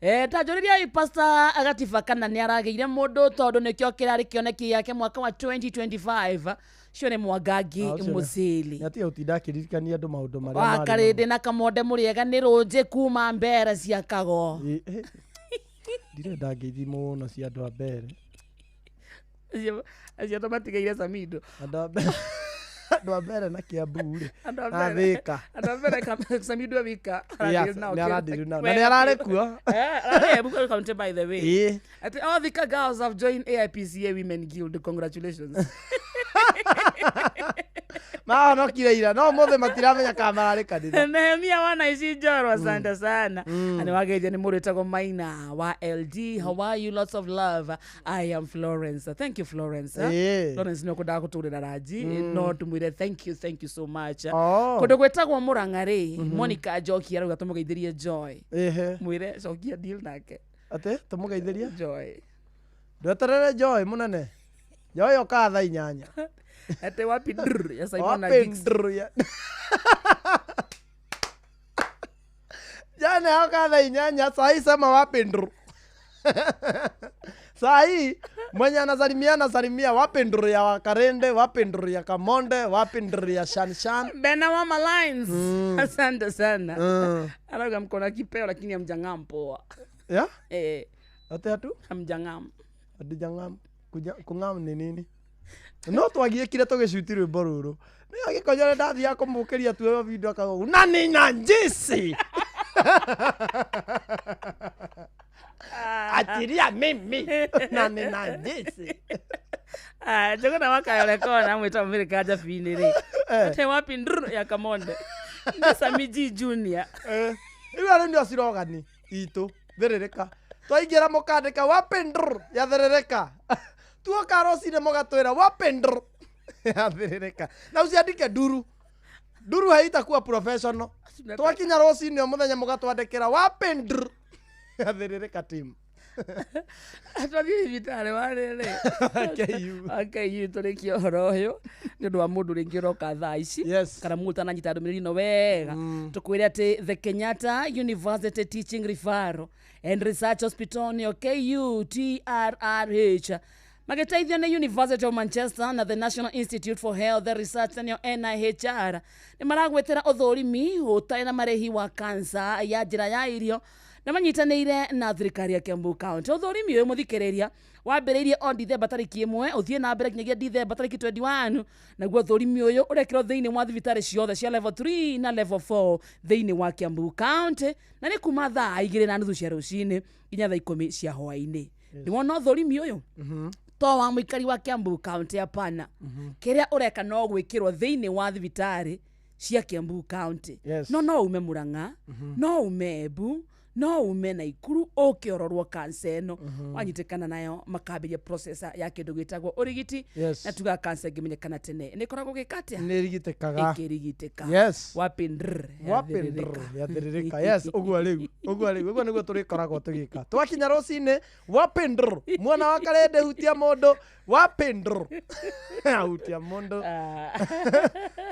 Eh, ta njũrĩriai Pastor Gatiba kana nĩ aragĩire mũndũ tondũ nĩkĩo kĩrarĩ kĩoneki gĩake mwaka wa 2025. Cio nĩ Mwangangi Ah, ũcio nĩ- Mũcĩli. Nĩ atiga gũtinda akĩririkania andũ maũndũ marĩa marĩ Wakarĩndĩ na Kamonde mũrĩega nĩ rũnjĩ kuma mbere cia Kago. Ĩ, eh, ndirenda ngeithi mũno cia andũ a mbere. Acio tũmatigeire Samido. Andũ a mbere, andũ a mbere na Kiambu rĩ, Andũ a na mbere. Thĩka. Andũ a mbere Samido e wika. Yes, nĩ aradeal nao. Na nĩ ararĩ kuo. Eh, ararĩ Embu County by the way. Ĩ. Ati all Thika girls have joined AIPCA Women Guild. Congratulations. Mahonokire ira no mũthĩ matiramenya kana mararĩ kanitha. Nehemia wana ici njoro, asante sana. Na nĩwageithio nĩ mũndũ wĩtagwo Maina wa LD. How are you? Lots of love. I am Florence. Thank you, Florence. Ĩĩ. Florence nĩ ũkwendaga gũtũrĩra ranji, no tũmwĩre thank you, thank you so much. Oh. Kũndũ gwĩtagwo Mũrang'a rĩ, Monica Njoki arauga tũmũgeithĩrie Joy. Ĩhĩ. Mwĩre cokia deal nake. Atĩ tũmũgeithĩrie Joy. Ndweterere Joy mũnene. Joy okaga thaa 8. Ate wapi drr ya Simon na Wapi Giggs. ndrr ya Jana okaga thaa 8 saa hii sema wapi ndrr. Saa hii mwenye anasalimia anasalimia wapi ndrr ya Wakarende, wapi ndrr ya Kamonde, wapi ndrr ya Shanshan. Bena wa Malines. Asante sana. Arauga mko na kipeo lakini hamjang'am poa. Ya? Eh. Ate atu? Hamjang'am. Hatujang'am. Kung'am ni nini? No twagiĩkire tũgĩcuti rwĩmbo rũrũ. Nĩyo gĩkonyore ndathiaga kũmũkĩria tuoyo video akauga nani na njisi. Achiria mimi na nĩ na njisi. Ah, njogona wakayole kona mwita mwiri kaja fini rĩ. Ate wapi ndr ya Kamonde. Nĩ Sami G Junior. Eh. Rĩu arĩ nĩo cirogani itũ thĩrĩrĩka. Twaingĩra mũkandĩka wapi ndr ya thĩrĩrĩka. Tuoka rũcinĩ mũgatwĩra wapi ndr ya thĩrĩrĩka. Na ũciandĩke nduru. Nduru haitakuwa professional. Twakinya rũcinĩ o mũthenya mũgatwandĩkĩra wapi ndr ya thĩrĩrĩka team. Twathiĩ thibitarĩ wa rĩrĩ. KU. KU tũrĩkie ũhoro ũyũ nĩ ũndũ wa mũndũ rĩngĩ ũroka thaa ici kana mũndũ ũtananyita ndũmĩrĩri ĩno wega. Tũkwĩre atĩ the Kenyatta University Teaching Referral and Research Hospital nĩyo KUTRRH magĩteithio nĩ University of Manchester na the National Institute for Health Research nĩyo NIHR nĩ maragwĩtĩra ũthũrimi ũtarĩ na marĩhi wa kansa ya njĩra ya irio na manyitanĩire na thirikari ya Kiambu County. Ũthũrimi ũyũ mũthikĩrĩria wambĩrĩirie o Dithemba tarĩki 1 ũthiĩ na mbere nginyagia Dithemba tarĩki 21, naguo ũthũrimi ũyũ ũrekĩrwo thĩinĩ wa thibitarĩ ciothe cia level 3 na level 4 thĩinĩ wa Kiambu County, na nĩ kuma thaa 2:30 cia rũcinĩ nginya thaa 10 cia hwaĩ-inĩ. Nĩ wona ũthũrimi ũyũ to wa mũikari wa Kiambu County hapana. Kĩrĩa ũreka no gwĩkĩrwo thĩinĩ wa thibitarĩ cia Kiambu County. Yes. No ume Murang'a, no ume Embu, no ume Naikuru ũkĩororwo kansa ĩno. Wanyitĩkana nayo makambĩria process ya kĩndũ gĩtagwo ũrigiti. Yes. Na tugaga kansa ĩngĩmenyekana tene nĩ ĩkoragwo gĩka atĩa? Nĩ ĩrigitĩkaga. Ĩkĩrigitĩka. Yes. Wapi ndr Wapi ndr ya thĩrĩrĩka. Yes, ũguo rĩu. Ũguo rĩu. Ũguo nĩguo tũrĩkoragwo tũgĩka. Twakinya rũcinĩ, wapi ndr. Mwana wa Karende hutia mũndũ, wapi ndr. Hutia mũndũ.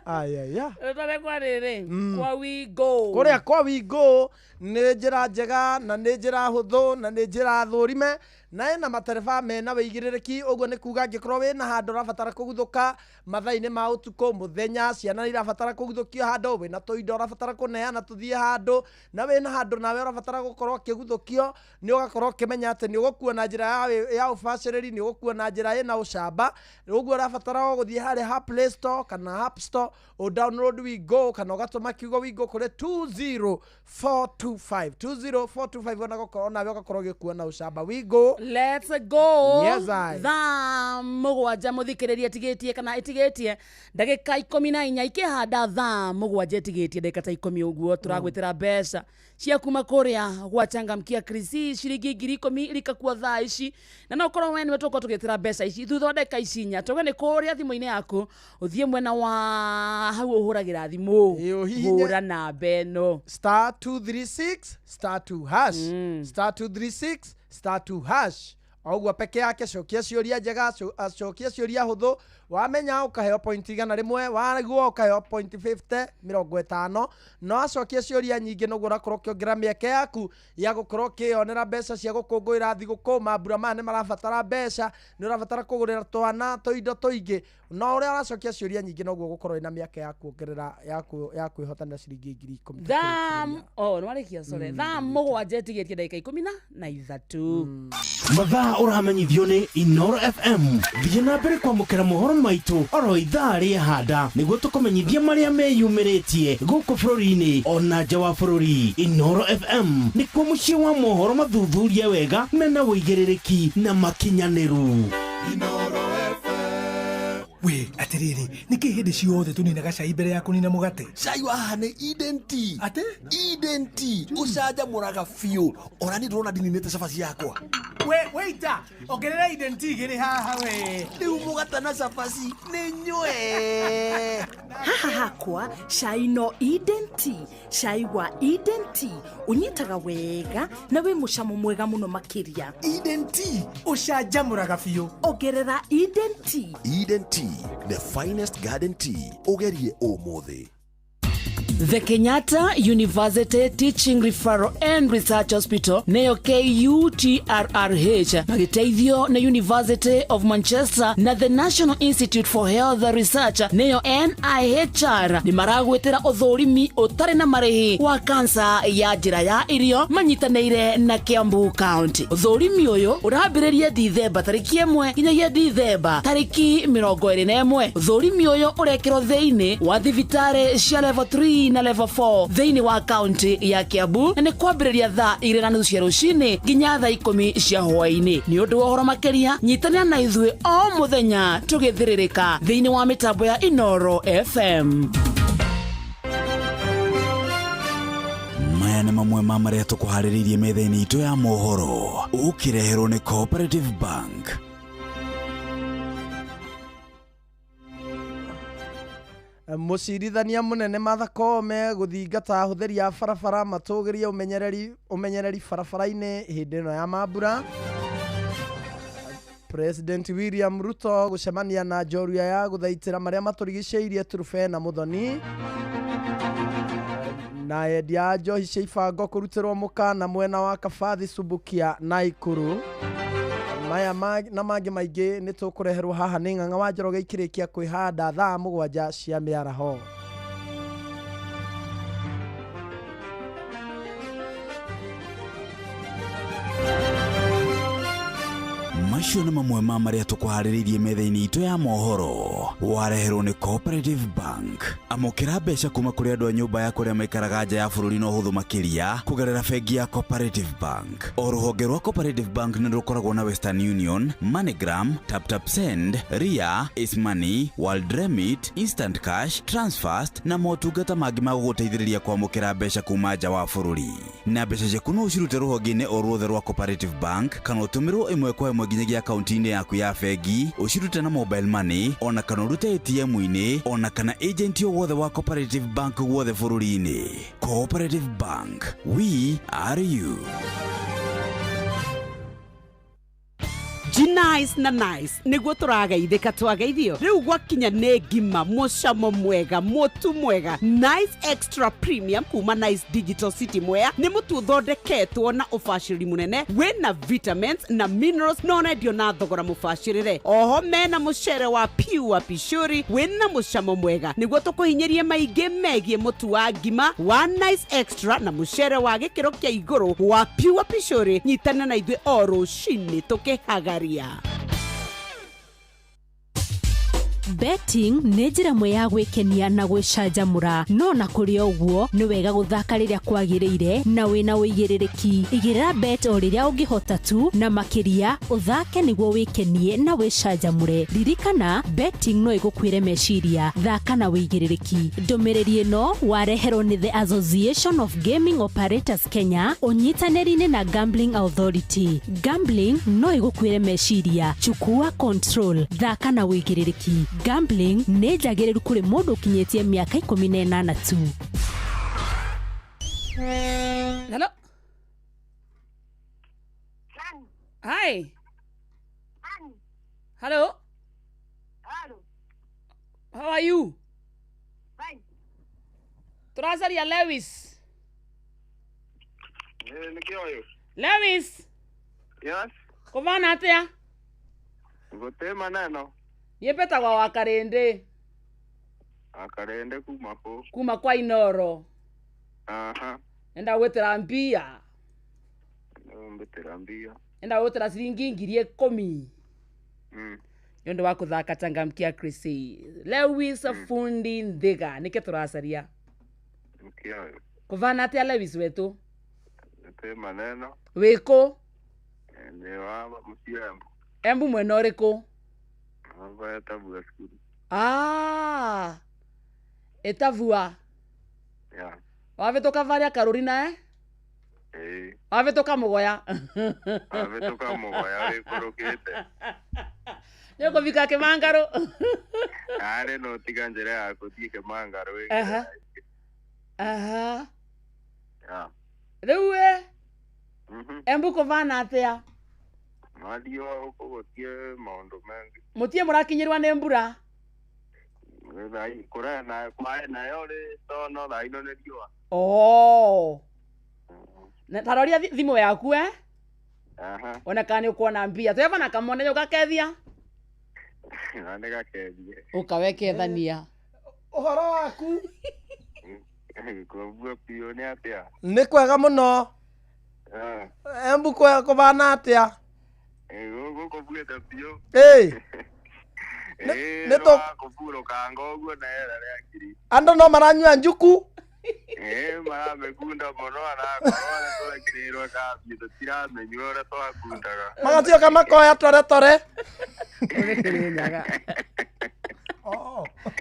Ayaya. Tũtare kwa rĩrĩ kwa we go. Kũrĩa kwa we go nĩ njĩra njega na nĩ njĩra hũthũ na nĩ njĩra thũrime Na ĩna matereba mena wĩigĩrĩrĩki, ũguo nĩ kuga angĩkorwo wĩna handũ ũrabatara kũguthũka mathaa-inĩ ma ũtukũ, mũthenya, ciana irabatara kũguthũkio handũ, wĩna tũindo ũrabatara kũneana tũthiĩ handũ, na wĩna handũ nawe ũrabatara gũkorwo ũkĩguthũkio, nĩ ũgakorwo ũkĩmenya atĩ nĩ ũgũkuo na njĩra ya ũbacĩrĩri, nĩ ũgũkuo na njĩra ĩna ũcamba. Ũguo ũrabatara o gũthiĩ harĩa ha Play Store kana App Store, ũ download Wingo kana ũgatũma kiugo Wingo kũrĩ 20425 20425, ona gũkorwo nawe ũgakorwo ũgĩkuo na ũcamba. Wingo. Let's go. Yes, I. Thaa 7 mũthikĩrĩria ĩtigĩtie kana ĩtigĩtie ndagĩka 14, ikĩhanda thaa 7 ĩtigĩtie ndagĩka ta 10 ũguo, tũragwĩtĩra mbeca cia kuma kũrĩa gwa Changamkia Krisi, ciringi 10,000 irikakua thaa ici, na no ũkorwo we nĩwe tũgũkorwo tũgĩtĩra mbeca ici thutha wa ndagĩka ici 4. Tuge nĩ kũrĩa thimũ-inĩ yaku, ũthiĩ mwena wa hau ũhũragĩra thimũ, hũra namba ĩno star 236 star 2 hash, star 236 star 2 hash. O ũguo peke yake. Cokia ciũria njega, cokia ciũria hũthũ, wamenya ũkaheo point 100, warigwo ũkaheo point 50, 50. No acokia ciũria nyingĩ, noguo ũrakorwo ũkĩongerera mĩeke yaku ya gũkorwo ũkĩyonera mbeca cia gũkũngũĩra thigũkũ. Mambura maya nĩ marabatara mbeca, nĩ ũrabatara kũgũrĩra twana tũindo tũingĩ. No ũrĩa ũracokia ciũria nyingĩ, noguo ũgũkorwo wĩna mĩaka ya kuongerera ya kwĩhotanĩra ciringi 10,000. Thaa oh, nĩwarĩkia, sorry. Thaa 7 ĩtigĩtie ndagĩka 13. Mathaa ũramenyithio nĩ Inoro FM. Thiĩ na mbere kwamũkĩra mohoro maitũ oro ithaa rĩa handa, nĩguo tũkũmenyithia marĩa meyumĩrĩtie gũkũ bũrũri-inĩ ona nja wa bũrũri. Inoro FM nĩkuo mũciĩ wa mohoro mathuthurie wega, mena wũigĩrĩrĩki na makinyanĩru. We atiriri, nĩkĩ hĩndĩ ciothe tũninaga cai mbere ya kũnina mũgate? Cai wa haha nĩ Eden Tea. Atĩ? Eden Tea ũcanjamũraga biũ, ona niĩ ndĩrona ndininĩte cabaci yakwa. We waiter, ongerera Eden Tea igĩrĩ haha we. Rĩu mũgate na cabaci nĩ nywe. Haha hakwa cai no Eden Tea. Cai wa Eden Tea ũnyitaga wega na wĩ mũcamo mwega mũno makĩria. Eden Tea ũcanjamũraga biũ. Ongerera Eden Tea. Eden Tea, the finest garden tea, ũgerie ũmũthĩ. The Kenyatta University Teaching Referral and Research Hospital, neyo KUTRRH, magĩteithio nĩ University of Manchester na the National Institute for Health Research, neyo NIHR, nĩ maragwĩtĩra ũthũrimi ũtarĩ na marĩhi wa kansa ya njĩra ya irio manyitanĩire na Kiambu County. Ũthũrimi ũyũ ũrambĩrĩria Dithemba tarĩki 1 nginyagia Dithemba tarĩki 21. Ũthũrimi ũyũ ũrekĩrwo thĩinĩ wa thibitarĩ cia level 3 na level 4 thĩinĩ wa kaunti ya Kiambu, na nĩ kwambĩrĩria thaa 2:30 cia rũcinĩ nginya thaa 10 cia hwaĩ-inĩ. Nĩ ũndũ wa ũhoro makĩria, nyitanĩra na ithuĩ o mũthenya tũgĩthĩrĩrĩka thĩinĩ wa mĩtambo ya Inoro FM. Maya nĩ mamwe ma marĩa tũkũharĩrĩirie metha-inĩ itũ ya mohoro, ũkĩreherwo nĩ Cooperative Bank. Mũcirithania mũnene Martha Koome gũthingata ahũthĩri a barabara matũgĩrie ũmenyereri barabara-inĩ hĩndĩ ĩno ya mambura. President William Ruto gũcemania na njorua ya gũthaitĩra marĩa matũrigicĩirie Truphena Muthoni. Na endia a njohi cia ibango kũrutĩrwo mũkana mwena wa Kabathi, Subukia na Ikuru. Maya na mangĩ maingĩ nĩ tũkũreherwo haha nĩ Ng'ang'a wa Njoroge ikĩrĩkia kwĩhanda thaa 7 cia mĩaraho. Macio nĩ mamwe ma marĩa tũkũharĩrĩirie metha-inĩ itũ ya mohoro, wareherwo nĩ Cooperative Bank. Amũkĩra mbeca kuma kũrĩ andũ a nyũmba ya kũrĩa maikaraga nja ya bũrũri na ũhũthũ makĩria kũgerera bengi ya Cooperative Bank. O rũhonge rwa Cooperative Bank nĩ rũkoragwo na Western Union, MoneyGram, TapTap Send, Ria, Ace Money, World Remit, Instant Cash, Transfast na motungata mangĩ ma gũgũteithĩrĩria kwamũkĩra mbeca kuma nja wa bũrũri. Na mbeca ciaku no ũcirute rũhonge-inĩ o ruothe rwa Cooperative Bank kana ũtũmĩrwo ĩmwe kwa ĩmwe nginyagia akaunti-inĩ yaku ya bengi, ũcirute na mobile money, ona kana ũrute ATM-inĩ, ona kana agent o wothe wa Cooperative Bank guothe bũrũri-inĩ. Cooperative Bank, we are you. Jina Nice na Nice nĩguo tũrageithĩka twageithio rĩu gwakinya nĩ ngima mũcamo mwega mũtu mwega. Nice Extra Premium kuma Nice Digital City Mwea nĩ mũtu ũthondeketwo na ũbacĩrĩri mũnene wĩna vitamins na minerals na ũrendio na thogora mũbacĩrĩre. Oho mena mũcere wa Pure Pishuri wĩna mũcamo mwega nĩguo tũkũhinyĩrie maingĩ megiĩ mũtu wa ngima wa Nice Extra na mũcere wa gĩkĩro kĩa igũrũ wa Pure Pishuri. Nyitana na ithuĩ o rũcinĩ tũkĩhagaria. Betting nĩ njĩra ĩmwe ya gwĩkenia na gwĩcanjamũra, no na kũrĩ o ũguo nĩ wega gũthaka rĩrĩa kwagĩrĩire na wĩna ũigĩrĩrĩki. Igĩrĩra bet o rĩrĩa ũngĩhota tu, na makĩria ũthake nĩguo wĩkenie na wĩcanjamũre. Ririkana, betting no ĩgũkuĩre meciria. Thaka na ũigĩrĩrĩki. Ndũmĩrĩri ĩno wareherwo nĩ The Association of Gaming Operators Kenya ũnyitanĩri-inĩ na Gambling Authority. Gambling no ĩgũkuĩre meciria. Chukua control. Thaka na ũigĩrĩrĩki. Gambling nĩ njagĩrĩru kũrĩ mũndũ ũkinyĩtie mĩaka 18 tu. Hello. Hi. Hello. How are you? Tũracaria Lewis. Nĩkĩoyo. Lewis. Yes. Kũvana atĩa? Gũtĩ maneno. Niĩ mbetagwo wa Karĩndĩ. Akarende kuma kũ? Kuma kwa Inoro. Aha. Nenda gwĩtĩra mbia. Mbĩtĩra mbia. Nenda gwĩtĩra ciringi 10,000. Nĩ ũndũ wa kũthaka Changamkia Chrissy. Lewis Fundi Nthiga nĩkĩ tũracaria. Nĩkĩoyo. Kũvana atĩa Lewis wetũ? Gũtĩ maneno. Wĩkũ? Nĩ wa mũciĩ Embu. Embu mwena ũrĩkũ? Aba Ĩtavua cukuru. Ah. Ĩtavua. Yeah. Wavĩtũka varia karũri nae? Ĩĩ. Wavĩtũka Mũgoya. Wavĩtũka Mũgoya wĩkũrũkĩte. Nĩũkũbika Kĩmangarũ. Arĩ no tiga njĩra ya kũthiĩ Kĩmangarũ. Aha. Aha. Yeah. Rĩu ĩ. Embu kũvana atĩa? Mathiĩ gũkũ gũtiĩ maũndũ mangĩ. Mũtiĩ mũrakinyĩrwa nĩ mbura? Kũraya na kwaĩ nayo rĩ tono thaa ino nĩ riũa. Oh. Na taroria thimũ yaku eh? Aha. Ona kana nĩ ũkuona mbia. Tweva na kamone ũgakethia? Na nĩ gakethie. Ũkawekethania. Ũhoro waku? Kũmbua biũ nĩ atĩa? Nĩ kwega mũno. Embu kũvana atĩa? Gũkũ buĩte biũ. Ĩĩ. Nĩ tũkũburũkanga ũguo na rĩera rĩa ngiri. Andũ no maranyua njuku? Ĩĩ maramĩkunda mũno anakorwo arĩa tũrekĩrĩirwo kambĩ tũtiramenywo ũrĩa twakundaga. Magacoka makoya tore tore. Ũrĩ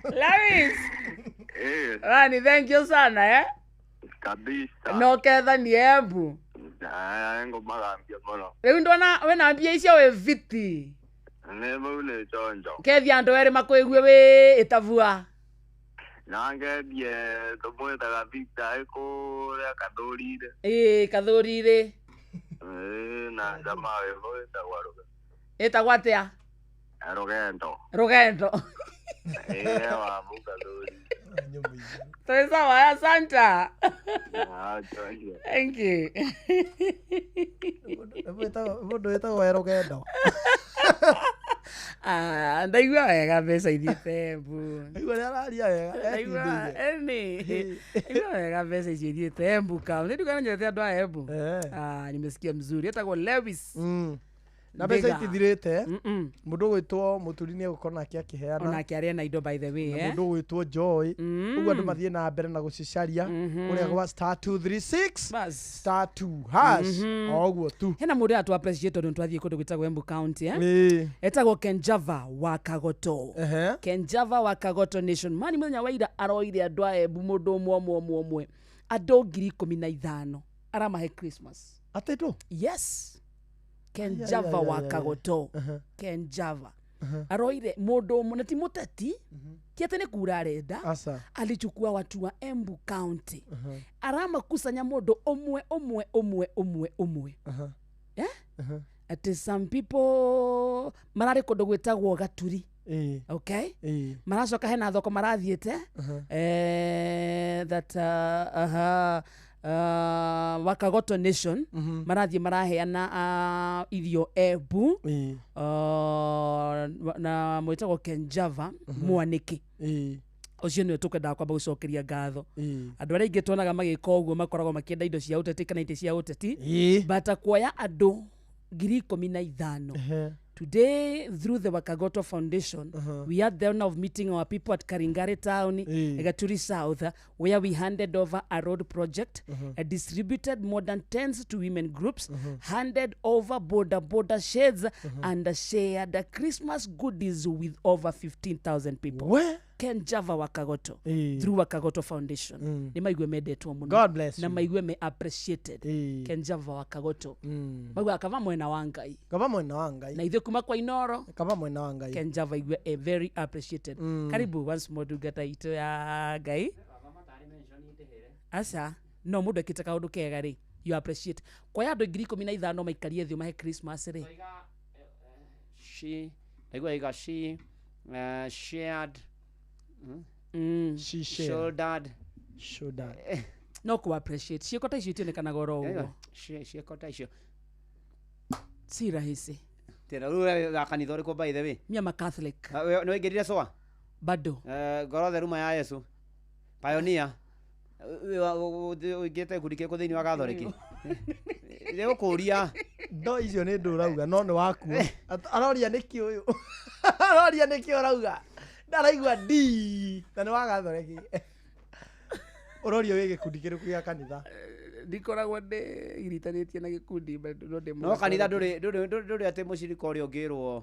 Lewis. Ĩĩ. Rani, thank you sana eh? Kabisa. No kethanie Embu. Ngũmagambia mũno. Rĩu ndona wĩna mbia icio wĩ viti. Nĩ mau nĩ chonjo. Kethia andũ erĩ makwĩgue wĩ Ĩtavua. Na ngendie tũmwĩtaga Victor ĩ kũrĩa Kathũri-inĩ. Ĩĩ Kathũri-inĩ. Ĩĩ na jamaa wĩho wĩtagwo Ĩtagwo atĩa? Rũgendo. Rũgendo. Ĩĩ wa mu Kathũri. Twĩ sawa, asante. Ah, chonjo. Thank you. Mũndũ wĩtagwo e Rũgendo. Ah, ndaigua wega mbeca ithiĩte Embu. Ndaigua nĩ araria wega. Ndaigua eni. Ndaigua wega mbeca icio ithiĩte Embu kaunti. Nĩ nyendete andũ a Embu. Ah, nimesikia mzuri. Etagwo Lewis. Na mbeca itithirĩte. Mũndũ ũgwĩtwo Mũturi nĩ egũkorwo nake akĩheana. Onake arĩ na indo by the way eh. Mũndũ ũgwĩtwo Joy. Ũguo andũ mathiĩ na mbere na gũcicaria kũrĩa gwa star 236 star 2 hash. O ũguo tu. Hena mũndũ atu appreciate tondũ twathiĩ kũndũ gwĩtagwo Embu County eh. Ĩĩ. Etagwo Kenjava wa Kagoto. Kenjava wa Kagoto Nation. Mani mũthenya wa ira aroire andũ a Embu mũndũ ũmwe ũmwe ũmwe ũmwe. Andũ 15,000 aramahe Christmas. Atĩ ndũ? Yes. Kenjava wa Kagoto. Kenjava. Aroire mũndũ ũmwe na ti mũteti ti atĩ nĩ kura arenda. Alichukua watu wa Embu County. Aramakusanya mũndũ ũmwe ũmwe ũmwe ũmwe ũmwe. Eh? Atĩ some people mararĩ kũndũ gwĩtagwo Gaturi. Okay, maracoka hena thoko marathiĩte, that Wakagoto Nation marathiĩ maraheana irio Embu, na mwĩtagwo Kenjava Mwanĩki. Ũcio nĩwe tũkwendaga kwamba gũcokeria ngatho. Andũ arĩa aingĩ tuonaga magĩka ũguo makoragwo makĩenda indo cia ũteti kana itĩ cia ũteti, but kuoya andũ 15,000. Today, through the Wakagoto Foundation, we had the honor of meeting our people at Karingare Town, Gaturi South, where we handed over a road project, distributed more than tens to women groups, handed over border border shades, and shared the Christmas goodies with over 15,000 people. Where? Ken Java Wakagoto, through Wakagoto Foundation. Nĩ maigue mendetwo mũno. God bless Na you. maigue me appreciated. Ken Java Wakagoto. Maigue kava mwena wa Ngai. Kava mwena wa Ngai. Na ithuĩ kuma kwa Inoro. Kava mwena wa Ngai. Ken Java igue very appreciated. Karibu once more ndungata itũ ya Ngai. Aca, no mũndũ ekĩte kaũndũ kega rĩ, you appreciate. Kuoya andũ 15,000 maikarie thĩ ũmahe Christmas rĩ. She ndaigua iga she shared. She shared. Shouldered. Shouldered. No ku appreciate. Ciĩko ta icio itionekanaga oro ũguo. Ciĩko ta icio si rahisi. Tena rĩu wa kanitha ũrĩkũ, by the way? Me am a Catholic. Nĩ waingĩrire coa? Bado. Ngoro theruma ya Yesu pioneer, ũingĩte gĩkundi kĩrĩkũ thĩinĩ wa Gathoreki? Nĩgũkũria. Ndo icio nĩ ndũ ũrauga no nĩ waku. Aroria nĩkĩ ũyũ? Aroria nĩkĩ ũrauga? Ndaraigua D na nĩ wa Gathoreki. Ũroria wĩ gĩkundi kĩrĩkũ gĩa kanitha? Ndikoragwo ndĩgiritanĩtie na gĩkundi, but no ndĩ No kanitha ndũrĩ atĩ mũcirika ũrĩa ũngĩrwo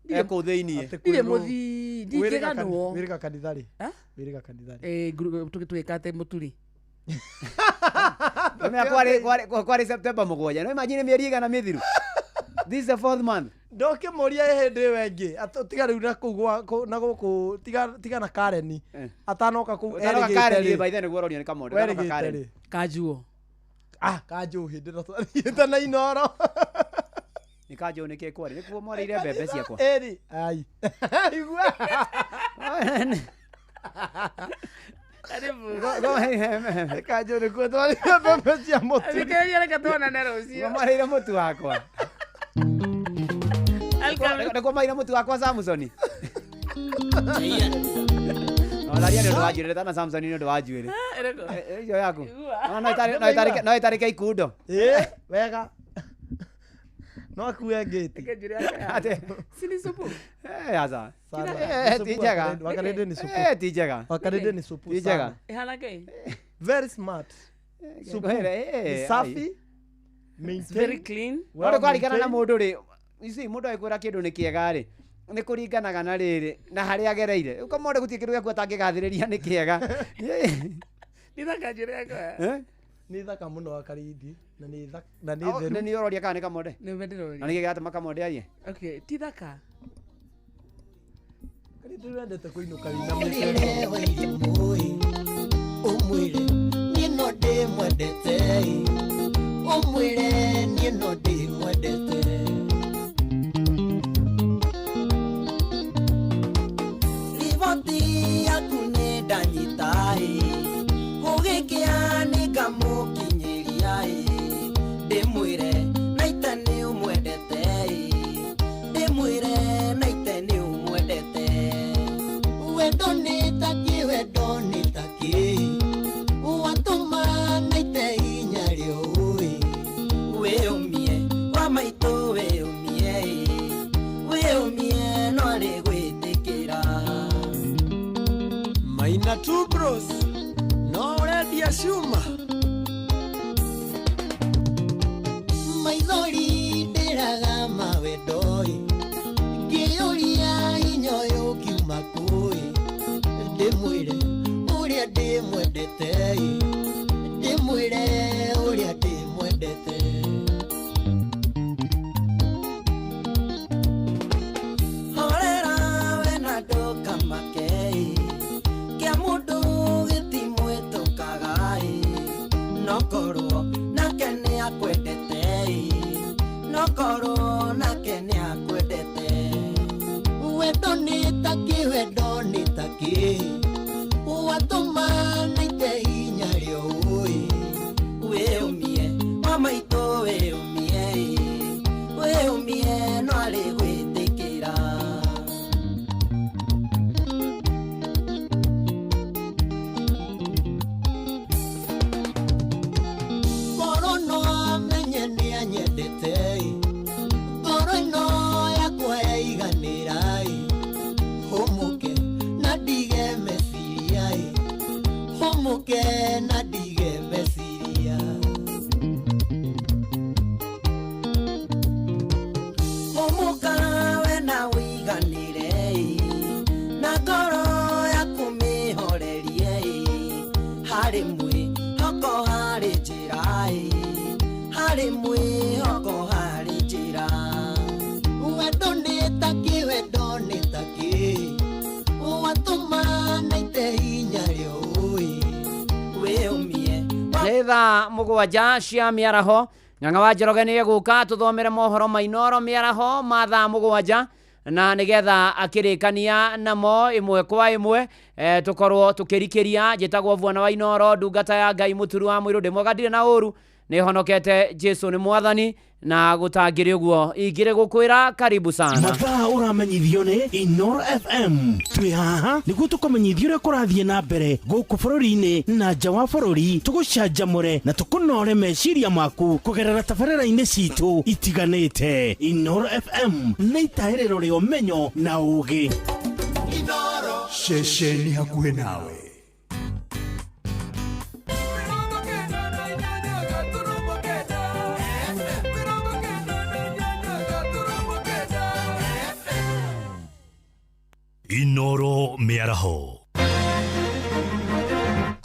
ekũu thĩiniĩ. Ndirĩ mũthii, ndingĩganwo. Wĩrĩga kanitha rĩ? Wĩrĩga kanitha rĩ? Tũgĩka atĩ mũturi. Nĩmenya kwarĩ September 7. No imagine mĩeri ĩigana mĩthiru. This is the fourth month. Ndũkĩmũria hĩndĩ ĩyo ĩngĩ, tiga rĩu na kũu na gũkũ, tiga na Kareni atanoka kũu. Ũtanoka Karen by then nĩguo ũrorio nĩ Kamondo. Ũtanoka Karen. Kanjuo. Ah, Kanjũ hĩndĩ ĩno twathiĩte na Inoro. Nĩ Kanjũ nĩkĩ kwarĩ? Nĩkuo mwarĩire mbembe ciakwa. Ĩri ai. Igua. Karibu. Kanjũ nĩkuo twarĩire mbembe cia mũtu. Thikĩrĩria, reke tuonane rũciũ. Mwarĩire mũtu wakwa. Nĩkuo marĩire mũtu wakwa Samsoni. Tharia nĩ ũndũ wa njuĩrĩ, tana Samsoni nĩ ũndũ wa njuĩrĩ. Icio yaku. No ĩtarĩke ikundo. Ĩĩ, wega. No akue ngĩti. Sini supu. Aca. Ti njega. Wakarĩndĩ nĩ supu. Ti njega. Wakarĩndĩ nĩ supu. Ti njega. Ĩhana kĩ? Very smart. Supu. Ni safi. It's very clean. No nĩ kwaringana na mũndũ rĩ. You see, mũndũ agĩkwĩra kĩndũ nĩ kĩega rĩ, nĩ kũringanaga na rĩrĩ na harĩa agereire. Rĩu Kamonde gũtirĩ kĩndũ gĩaku atangĩgathĩrĩria nĩ kĩega. Nĩ thaka njuĩrĩ yakwa. Nĩ thaka mũno Wakarindi na nĩ thaka na nĩ theru. Nĩ niĩ ũroria kana nĩ Kamonde? Nĩ ndĩroria. Na nĩkĩ gĩatũma Kamonde arie? Okay, ti thaka. Karindi wendete kũinũka wĩna Ũmwĩre niĩ no ndĩmwendete, ũmwĩre niĩ no ndĩmwendete. Riboti yaku nĩ ndanyita ĩ, gũgĩkĩa nĩ ngamũkinyĩria ĩ, ndĩmwĩre naite nĩ ũmwendete ĩ, ndĩmwĩre naite nĩ ũmwendete. Wendo nĩ takĩ, wendo nĩ takĩ, watũma naite inya rĩũĩ, wĩũmie wa maitũ wĩũmie ĩ, wĩũmie no arĩgwĩtĩkĩra. Maina Two Bros no ũrendia cuma. Maithori ndĩraga mawendo-ĩ, ngĩũria hinya ũyũ ũkiuma kũ-ĩ, ndĩmwĩre ũrĩa ndĩmwendete-ĩ, ndĩmwĩre ũrĩa ndĩmwendete. Horera we na ndũkamake-ĩ, kĩa mũndũ gĩtimwĩtũkaga-ĩ, no korwo nake nĩakwendete-ĩ, no korwo Wendo nĩ takĩ, wendo nĩ takĩ, watũma naite hinya rĩũĩ. Wĩũmie wa maitũ, wĩũmie, wĩũmie no arĩ gwĩtĩkĩra. Ngoro no amenye nĩ anyendete, ngoro ĩno yakwa yaiganĩra. Hũmũke na ndige meciria, hũmũke na ndige meciria. Hũmũka we na wĩiganĩre, na ngoro yaku mĩhorerie. Harĩ mwĩhoko, harĩ njĩra, harĩ mwĩhoko, harĩ njĩra. Wendo nĩ takĩ, wendo nĩ takĩ, watũma naite hinya rĩũĩ. Wĩũmie. Nĩ thaa 7 cia mĩaraho. Ng'ang'a wa Njoroge nĩ egũka tũthomere mohoro ma Inooro mĩaraho ma thaa 7, na nĩgetha akĩrĩkania namo ĩmwe kwa ĩmwe, tũkorwo tũkĩrikĩria. Njĩtagwo Bwana wa Inooro, ndungata ya Ngai, mũturu wa mũirũ, ndĩ mwega, ndirĩ na ũru, nĩ honokete. Jesu nĩ mwathani na gũtangĩrĩ ũguo ingĩrĩ gũkwĩra karibu sana. Mathaa ũramenyithio nĩ Inoro FM. Twĩ haha nĩguo tũkũmenyithia ũrĩa kũrathiĩ na mbere gũkũ bũrũri-inĩ na nja wa bũrũri, tũgũcanjamũre na tũkũnore meciria maku kũgerera tabarĩra-inĩ citũ itiganĩte. Inoro FM nĩ itahĩrĩro rĩa ũmenyo na ũũgĩ. Ceceni hakuhĩ nawe. Inoro mĩaraho.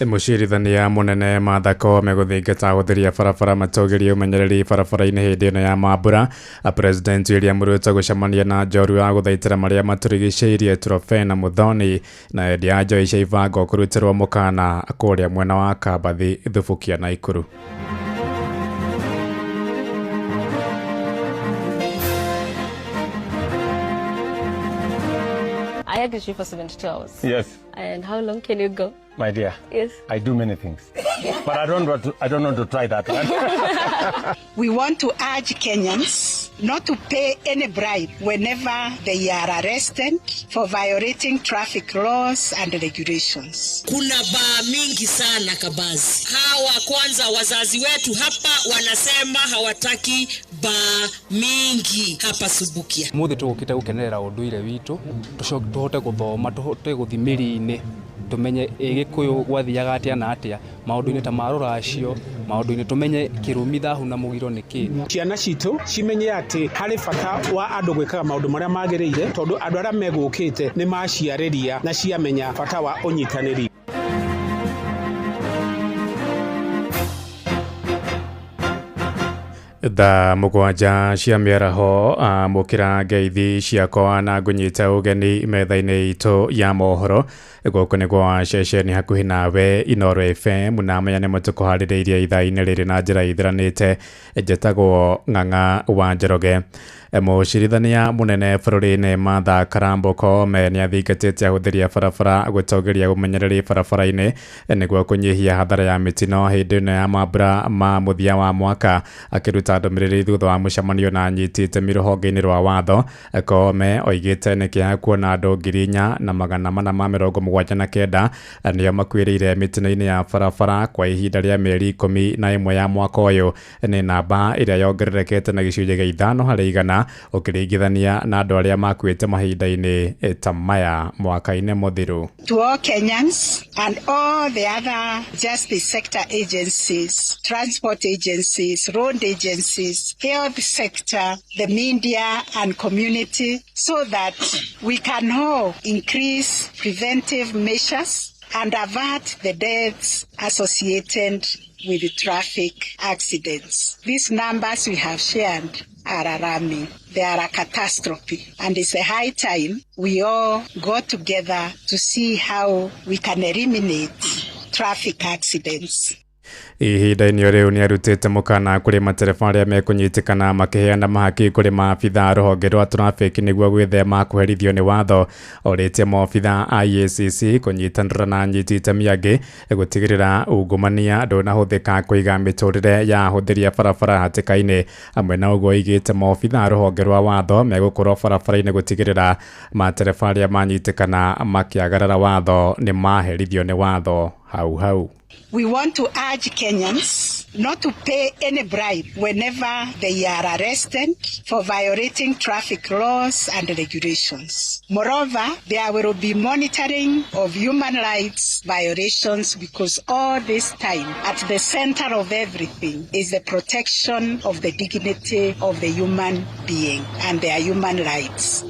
Mũcirithania mũnene Martha Koome gũthingata ahũthĩri a barabara matũgĩrie ũmenyereri barabara-inĩ hĩndĩ ĩno ya mambura. President William Ruto gũcemania na njorua ya gũthaitĩra marĩa matũrigicĩirie Truphena Muthoni, na endia a njohi cia ibango kũrutĩrwo mũkana kũrĩa mwena wa Kambathi Thubukia Naikuru. I had to for 72 hours. Yes. And how long can you go? My dear. Yes. I do many things. But I don't want to try that one. We want to urge Kenyans not to pay any bribe whenever they are arrested for violating traffic laws and regulations. Kuna baa mingi sana Kabazi. Hawa kwanza wazazi wetu hapa wanasema hawataki baa mingi hapa Subukia. Muthi tugukite gukenerera unduire witu, tuhote guthoma, tuhote guthi mĩri-inĩ, tumenye Gĩkũyũ gwathiaga atĩa na atĩa maũndũ-inĩ ta ma rũracio, maũndũ-inĩ tumenye kĩrumi, thahu na mũgiro nĩ kĩ. Ciana citũ cimenye atĩ harĩ bata wa andũ gwĩkaga maũndũ marĩa magĩrĩire, tondũ andũ arĩa megũkĩte nĩ maciarĩria na ciamenya bata wa ũnyitanĩri. Thaa 7 cia mĩaraho, amũkĩra ngeithi ciakwa na ngũnyita ũgeni metha-inĩ itũ ya mohoro. Gũkũ nĩ gwa ceceni hakuhĩ nawe Inooro FM, na maya nĩmo tũkũharĩrĩirie ithaa-inĩ rĩrĩ na njĩra ithiranĩte. Njĩtagwo Ng'ang'a wa Njoroge. Mũcirithania mũnene bũrũri-inĩ Martha Karambo Koome nĩ athingatĩte ahũthĩri a barabara gũtongoria ũmenyereri barabara-inĩ nĩguo kũnyihia hathara ya mĩtino hĩndĩ ĩno ya mambura ma mũthia wa mwaka. Akĩruta ndũmĩrĩri thutha wa mũcemanio na anyiti itemi rũhonge-inĩ rwa watho, Koome oigĩte nĩ kĩeha kuona andũ 4,479 nĩo makuĩrĩire mĩtino-inĩ ya barabara kwa ihinda rĩa mĩeri 11 ya mwaka ũyũ. Nĩ namba ĩrĩa yongererekete na gĩcunjĩ gĩa 5 harĩ igana ũkĩringithania na andũ arĩa makuĩte mahinda-inĩ ta maya mwaka-inĩ mũthiru. To all Kenyans and all the other justice sector agencies, transport agencies, road agencies, health sector, the media and community, so that we can all increase preventive measures and avert the deaths associated with traffic accidents. These numbers we have shared are alarming. They are a catastrophe, and it's a high time we all got together to see how we can eliminate traffic accidents. Ihinda-inĩ rĩu nĩarutĩte mũkana kũrĩ matereba arĩa mekũnyitĩkana makĩheana mahaki kũrĩ maabitha a rũhonge rwa traffic nĩguo gwĩthema kũherithio nĩ watho. Orĩtie maobitha a EACC kũnyitanĩra na anyiti itemi angĩ gũtigĩrĩra ungumania ndũnahũthĩka kũiga mĩtũrĩre ya ahũthĩri a barabara hatĩka-inĩ. Hamwe na ũguo oigĩte maobitha a rũhonge rwa watho megũkorwo barabara-inĩ gũtigĩrĩra matereba arĩa manyitĩkana makĩagarara watho nĩmaherithio nĩ watho hau hau. We want to urge Kenyans not to pay any bribe whenever they are arrested for violating traffic laws and regulations. Moreover, there will be monitoring of human rights violations because all this time, at the center of everything is the protection of the dignity of the human being and their human rights.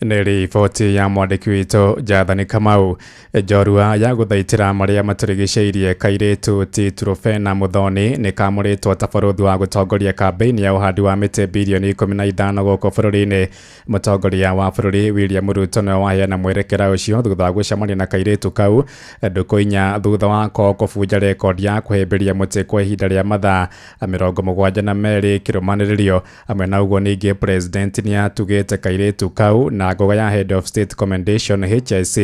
Nĩ riboti ya mwandĩki witũ Jathani Kamau. Njorua ya gũthaitĩra marĩa matũrigicĩirie kairĩtu ti Trufena Muthoni nĩ kamũrĩtwo ta barũthi wa gũtongoria kambĩini ya ũhandi wa mĩtĩ birioni 15 gũkũ bũrũri-inĩ. Mũtongoria wa bũrũri William Ruto nĩwe waheana mwerekera ũcio thutha wa gũcemania na kairĩtu kau ndukũ 4 thutha wako kũbunja rekondi ya kũhĩmbĩria mũtĩ kwa ihinda rĩa mathaa 72 kĩrũmanĩrĩrio. Hamwe na ũguo ningĩ president nĩatugĩte kairĩtu kau na ngoga ya Head of State Commendation HSC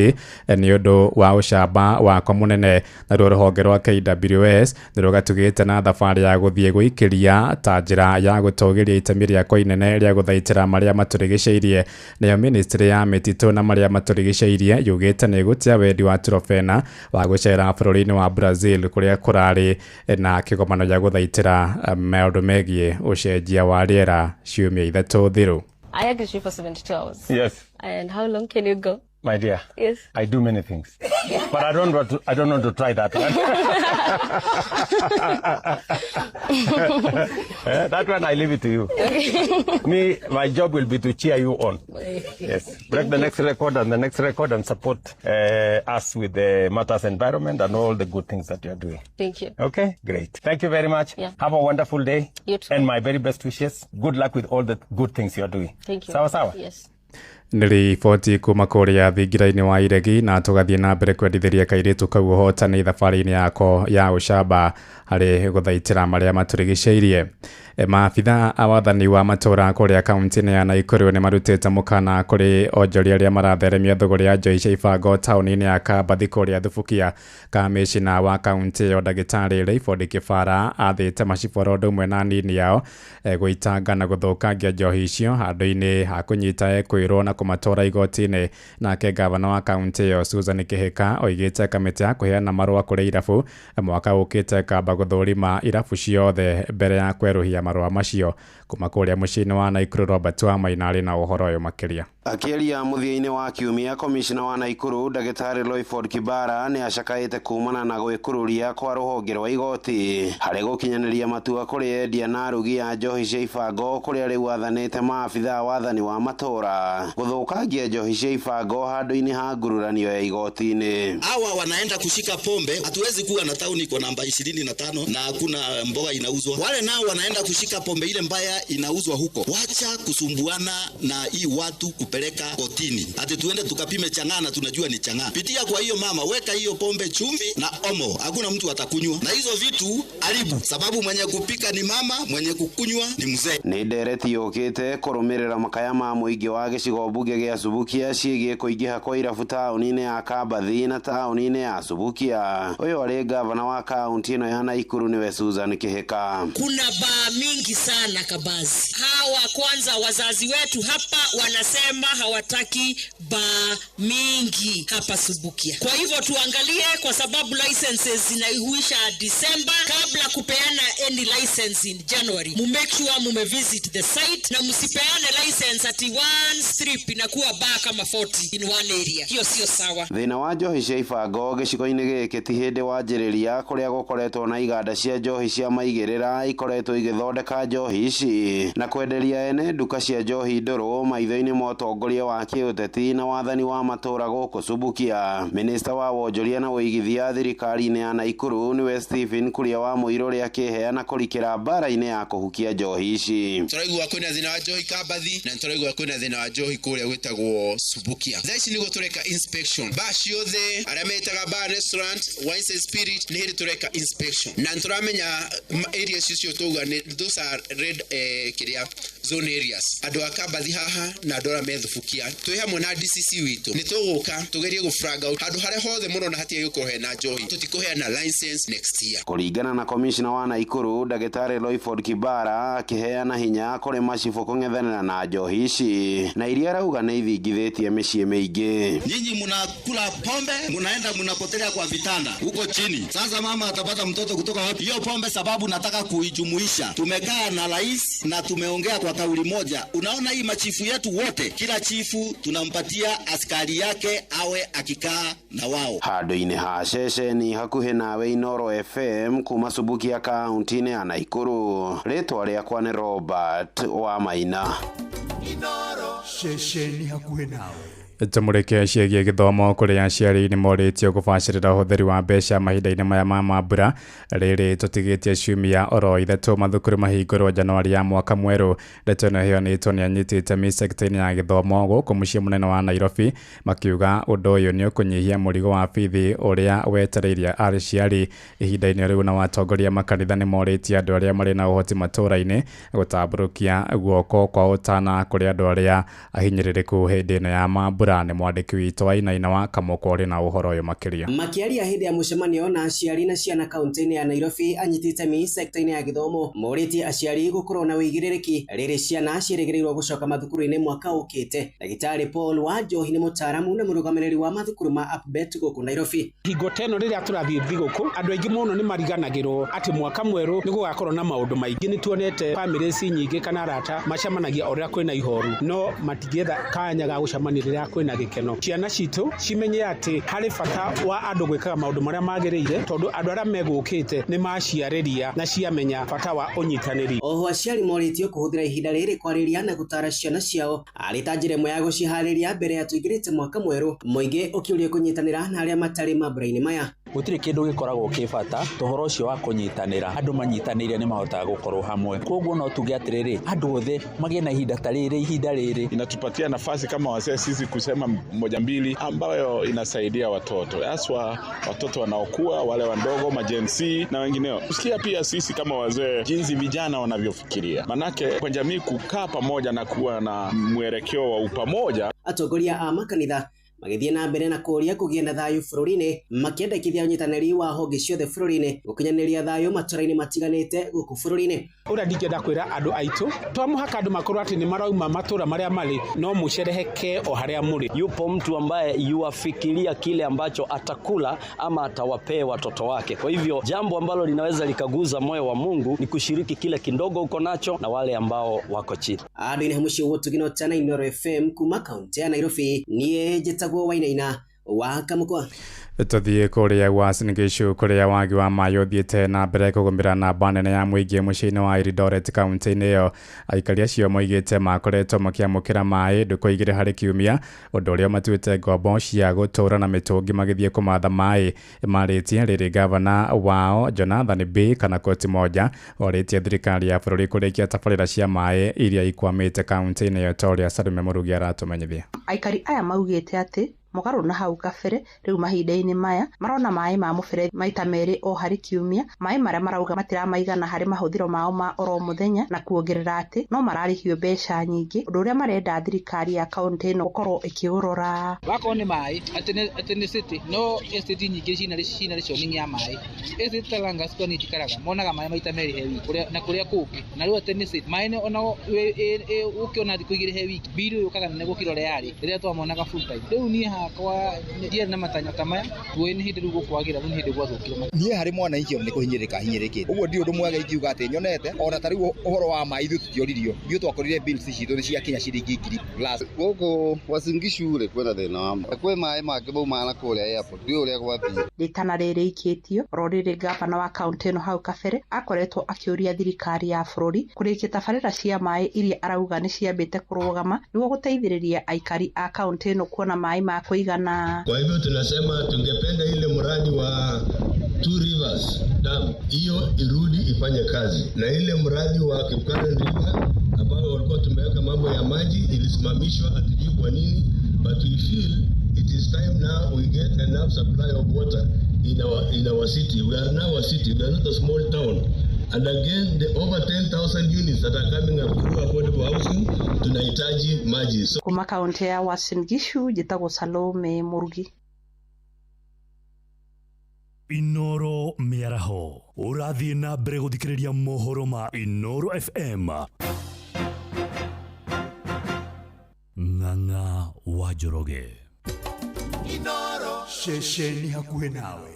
nĩ ũndũ wa ũcamba wako mũnene. Naruo rũhonge rwa KWS nĩ rũgatugĩte na thabarĩ ya gũthiĩ gũikĩria ta njĩra ya gũtũgĩria itemi rĩakwa inene rĩa gũthaitĩra marĩa matũrigicĩirie. Nayo ministry ya mĩtitũ na marĩa matũrigicĩirie yugĩte nĩ ĩgũtĩa wendi wa Trofena wa gũcera bũrũri-inĩ wa Brazil kũrĩa kũrarĩ na kĩgomano gĩa gũthaitĩra maũndũ megiĩ ũcenjia wa rĩera ciumia 3 thiru. I hugged you for 72 hours. Yes. And how long can you go? My dear. Yes. I do many things. But I don't want to try that one. That one I leave it to you. Okay. Me, my job will be to cheer you on. Yes. Break the next record and the next record and support us with the matters environment and all the good things that you are doing. Thank you. Okay, great. Thank you very much. Yeah. Have a wonderful day. You too. And my very best wishes. Good luck with all the good things you are doing. Thank you. Sawa sawa. Yes. Nĩ riboti kuma kũrĩa thingira-inĩ wa iregi na tũgathiĩ na mbere kwendithĩria kairĩtu kau ũhotani thabarĩ-inĩ yako ya ũcamba harĩ gũthaitĩra marĩa matũrigicĩirie. Maabitha a wathani wa matũra kũrĩa kaunti-inĩ ya Naikuru nĩ marutĩte mũkana kũrĩ onjoria arĩa maratheremia thũgũrĩ ya njohi cia ibango taũni-inĩ ya Kambathi kũrĩa Thubukia. Kamĩcina wa kaunti ĩyo ndagĩtarĩ Rayford Kĩbara athĩte macibũ oro ũndũ ũmwe na anini ao gũitanga na gũthũkangia njohi icio handũ-inĩ ha kũnyita ekwĩrwo na kũmatwara igoti-inĩ. Nake gavana wa kaunti ĩyo Susan Kĩhĩka oigĩte kamĩtĩ ya kũheana marũa kũrĩ irabu mwaka ũkĩte kamba gũthũrima irabu ciothe mbere ya kwerũhia marũa macio. Kuma kũrĩa mũciĩ-inĩ wa Naikuru Robert Wamaina arĩ na ũhoro ũyũ makĩria. Akĩaria mũthia-inĩ wa kiumia, komishona wa Naikuru ndagĩtarĩ Loyford Kibara nĩ acakaĩte kumana na gwĩkururia kwa rũhonge rwa igoti harĩ gũkinyanĩria matua kũrĩ endia na arugi a njohi cia ibango kũrĩa rĩu athanĩte maabitha wathani wa matũra gũthũkangia njohi cia ibango handũ-inĩ ha ngururanio ya igoti-inĩ. Hawa wanaenda kushika pombe, hatuwezi kuwa na tauni kwa namba 25 na hakuna mboga inauzwa. Wale nao wanaenda kushika pombe ile mbaya inauzwa huko. Wacha kusumbuana na hii watu kupeleka kotini. Ati tuende tukapime chang'aa na tunajua ni chang'aa. Pitia kwa hiyo mama, weka hiyo pombe chumvi na omo. Hakuna mtu atakunywa. Na hizo vitu haribu, sababu mwenye kupika ni mama, mwenye kukunywa ni mzee. Nĩ ndereti yũkĩte kũrũmĩrĩra makaya ma mũingĩ wa gĩcigo mbunge gĩa Subukia ciĩgiĩ kũingĩha kwa irabu taũni-inĩ ya Kambathi na taũni-inĩ ya Subukia. Ũyũ arĩ gavana wa kaunti ĩno ya Naikuru nĩwe Susan Kĩhĩka. Kuna baa mingi sana Kabazi. Hawa kwanza wazazi wetu hapa wanasema hawataki baa mingi hapa Subukia. Kwa hivyo tuangalie, kwa sababu licenses zinaihuisha December, kabla kupeana any license in January, mu make sure mume visit the site na msipeane license ati one strip inakuwa baa kama 40 in one area. Hiyo sio sawa. Thĩna wa njohi cia ibango gĩcigo-inĩ gĩkĩ ti hĩndĩ wanjĩrĩria kũrĩa gũkoretwo na iganda cia njohi cia maigĩrĩra ikoretwo igĩthondeka njohi ici na kwenderia ene nduka cia njohi ndũrũ maitho-inĩ ma ũtongoria ũtongoria wa kĩũteti na wathani wa matũũra gũkũ Subukia. Minista wa wonjoria na ũigithia thirikari-inĩ ya Naikuru nĩwe Stephen Kuria wa Mũirũ ũrĩa akĩheana kũrikĩra mbara-inĩ ya kũhukia njohi ici. Tũraigua kwĩna thĩna wa njohi Kambathi na tũraigua kwĩna thĩna wa njohi kũrĩa gwĩtagwo Subukia. Thaa ici nĩguo tũreka inspection bar ciothe arĩa metaga bar restaurant wines and spirit nĩ hĩndĩ tũreka inspection na nĩtũramenya area icio cio tauga nĩ those are red kĩrĩa zone areas. Andũ a Kambathi haha na andũ arĩa me Thubukia twĩ hamwe na DCC witũ nĩ tũgũka tũgerie gũ flag out handũ harĩa hothe mũrona hatirĩ gũkorwo hena njohi, tũtikũheana license next year. Kũringana na komishna wa Naikuru ndagĩtarĩ Loyford Kibara akĩheana hinya kũrĩ macibũ kũng'ethanĩra na njohi ici na iria arauga nĩ ithingithĩtie mĩciĩ mĩingĩ. Nyinyi mnakula pombe, mnaenda mnapotelea kwa vitanda huko chini. Sasa mama atapata mtoto kutoka wapi? Hiyo pombe sababu nataka kuijumuisha. Tumekaa na rais na tumeongea kwa kauli moja. Unaona hii machifu yetu wote, kila chifu tunampatia askari yake awe akikaa na wao. Handũ-inĩ ha ceceni hakuhĩ nawe Inooro FM kuma Subukia kaunti-inĩ ya Naikuru, rĩtwa rĩakwa nĩ Robert wa Maina. Ceceni hakuhĩ nawe. Tũmũrĩke ciĩgiĩ gĩthomo kũrĩa aciari nĩ morĩtio kũbacĩrĩra ũhũthĩri wa mbeca mahinda-inĩ maya ma mambura rĩrĩ tũtigĩtie ciumia oro ithatũ mathukuru mahingũrwo Januari ya mwaka mwerũ. Ndeto ĩno ĩheanĩtwo nĩ anyiti itemi sekta-inĩ ya gĩthomo gũkũ mũciĩ mũnene wa Nairobi makiuga ũndũ ũyũ nĩ ũkũnyihia mũrigo wa bithi ũrĩa wetereirie aciari ihinda-inĩ rĩu. Na watongoria makanitha nĩ morĩtie andũ arĩa marĩ na ũhoti matũũra-inĩ gũtambũrũkia guoko kwa ũtana kũrĩ andũ arĩa ahinyĩrĩrĩku hĩndĩ ĩno ya mambura. Nĩ mwandĩki witũ wa Inaina wa Kamũkwa ũrĩ na ũhoro ũyũ makĩria. Makĩaria hĩndĩ ya mũcemanio na aciari na ciana kaunti-inĩ ya Nairobi, anyiti itemi sekta-inĩ ya gĩthomo morĩtie aciari gũkorwo na ũigĩrĩrĩki rĩrĩ ciana ciĩrĩgĩrĩirwo gũcoka mathukuru-inĩ mwaka ũkĩte. Ndagĩtarĩ Paul Wanjohi nĩ mũtaaramu na mũrũgamĩrĩri wa mathukuru ma Upbet gũkũ Nairobi. Hingo ta ĩno rĩrĩa tũrathiĩ thigũkũ, andũ aingĩ mũno nĩ mariganagĩrwo atĩ mwaka mwerũ nĩ gũgakorwo na maũndũ maingĩ. Nĩ tuonete families nyingĩ kana arata macemanagia o rĩrĩa kwĩna ihoru, no matingĩetha kanya ga gũcemania rĩrĩa kwĩna gĩkeno. Ciana citũ cimenye atĩ harĩ bata wa andũ gwĩkaga maũndũ marĩa magĩrĩire, tondũ andũ arĩa megũkĩte nĩ maciarĩria na ciamenya bata wa ũnyitanĩri. Oho aciari morĩtio kũhũthĩra ihinda rĩrĩ kwarĩria na gũtara ciana ciao arĩ ta njĩra ĩmwe ya gũciharĩria mbere ya tũingĩrĩte mwaka mwerũ, mũingĩ ũkĩũrio kũnyitanĩra na arĩa matarĩ mambura-inĩ maya. Gũtirĩ kĩndũ gĩkoragwo kĩ bata tohoro ũcio wa kũnyitanĩra. Andũ manyitanĩire nĩ mahotaga gũkorwo hamwe, koguo no tuge atĩrĩrĩ, andũ othe magĩe na ihinda ta rĩrĩ. Ihinda rĩrĩ inatupatia nafasi kama wazee sisi kusema moja mbili ambayo inasaidia watoto, haswa watoto wanaokua, wale wadogo, ma-Gen Z na wengineo. Kusikia pia sisi kama wazee jinsi vijana wanavyofikiria, manake kwa jamii kukaa pamoja na kuwa na mwelekeo wa upamoja. Atongoria a makanitha magĩthiĩ na mbere na kũũria kũgĩe na thayũ bũrũri-inĩ, makĩendekithia ũnyitanĩri wa honge ciothe bũrũri-inĩ gũkinyanĩria thayũ matũra-inĩ matiganĩte gũkũ bũrũri-inĩ. Ũrĩa ndingĩenda kwĩra andũ aitũ, to mũhaka andũ makorwo atĩ nĩ marauma matũra marĩa marĩ, no mũcereheke o harĩa mũrĩ. Yupo mtu ambaye yuafikiria kile ambacho atakula ama atawapea watoto wake. Kwa hivyo jambo ambalo linaweza likaguza moyo wa Mungu ni kushiriki kile kidogo uko nacho na wale ambao wako chini. Andũ-inĩ hamwe wotu tana Inooro FM kuma kaunti ya Nairobi, niĩ njĩtagwo Wainaina wa Kamũkwa. Tũthiĩ kũrĩa Uasin Gishu kũrĩa wagi wa maĩ ũthiĩte na mbere kũgũmĩra namba nene ya mũingĩ mũciĩ-inĩ wa Eldoret kaunti-inĩ ĩyo. Aikari acio moigĩte makoretwo makĩamũkĩra maĩ ndukũ igĩrĩ harĩ kiumia, ũndũ ũrĩa matuĩte ngombo cia gũtũũra na mĩtũngi magĩthiĩ kũmatha maĩ. Marĩtie rĩrĩ gavana wao Jonathan B kana koti moja orĩtie thirikari ya bũrũri kũrĩkia tabarĩra cia maĩ iria ikwamĩte kaunti-inĩ ĩyo ta ũrĩa Salume Mũrugi aratũmenyithia. Aikari aya maugĩte atĩ mũgarũ na hau kabere rĩu mahinda-inĩ maya marona maĩ ma mũberethi maita merĩ o harĩ kiumia, maĩ marĩa marauga matiramaigana harĩ mahũthĩro mao ma oro mũthenya, na kuongerera atĩ no mararĩhio mbeca nyingĩ, ũndũ ũrĩa marenda thirikari ya kaunti ĩno gũkorwo ĩkĩũrora. Wakorwo nĩ maĩ atĩ nĩ city, no estate nyingĩ cina rationing ya maĩ. Estate ta Langas kwa nĩ njikaraga monaga maĩ maita merĩ he wiki na kũrĩa kũngĩ, na rĩu atĩ nĩ city maĩ ona ũkĩona thikũ igĩrĩ he wiki, bili yũkaga nene gũkĩra ũrĩa yarĩ rĩrĩa twamonaga full time. Rĩu niĩ Ona ndiarĩ na matanya ta maya, tuĩ nĩ hĩndĩ rĩu gũkwagĩra, rĩu nĩ hĩndĩ gwathũkire. Niĩ harĩ mwananchi nĩ kũhinyĩrĩka hinyĩrĩkĩte ũguo ndirĩ ũndũ mwega ingiuga atĩ nyonete ona ta rĩu ũhoro wa maĩ ithuĩ tũtioririo, ithuĩ twakorire bills citũ nĩ ciakinya ciringi 1000 plus. Gũkũ Uasin Gishu rĩ kwĩna thĩna wa maĩ, kwĩ maĩ mangĩ maumaga na kũrĩa airport, ndiũĩ ũrĩa gwathiĩ. Rĩtana rĩrĩ ikĩtio oro rĩrĩ gavana wa kaunti ĩno hau kabere akoretwo akĩũria thirikari ya bũrũri kũrĩkia tabarĩra cia maĩ iria arauga nĩ ciambĩte kũrũgama nĩguo gũteithĩrĩria aikari a kaunti ĩno kuona maĩ ma kũigana. Kwa hivyo tunasema tungependa ile mradi wa Two Rivers Dam hiyo irudi ifanye kazi, na ile mradi wa Kipkaren River ambao walikuwa tumeweka mambo ya maji ilisimamishwa, hatujui kwa nini, but we feel it is time now we get enough supply of water in our city. We are now a city, we are not a small town. And again, the over 10,000 units that are coming up through affordable housing, tunahitaji maji. So, kuma kaunti ya Uasin Gishu njĩtagwo Salome Murugi. Inoro mĩaraho ũrathiĩ na mbere gũthikĩrĩria mohoro ma Inoro FM. Ng'ang'a wa Njoroge. Inoro ceceni hakuhĩ nawe.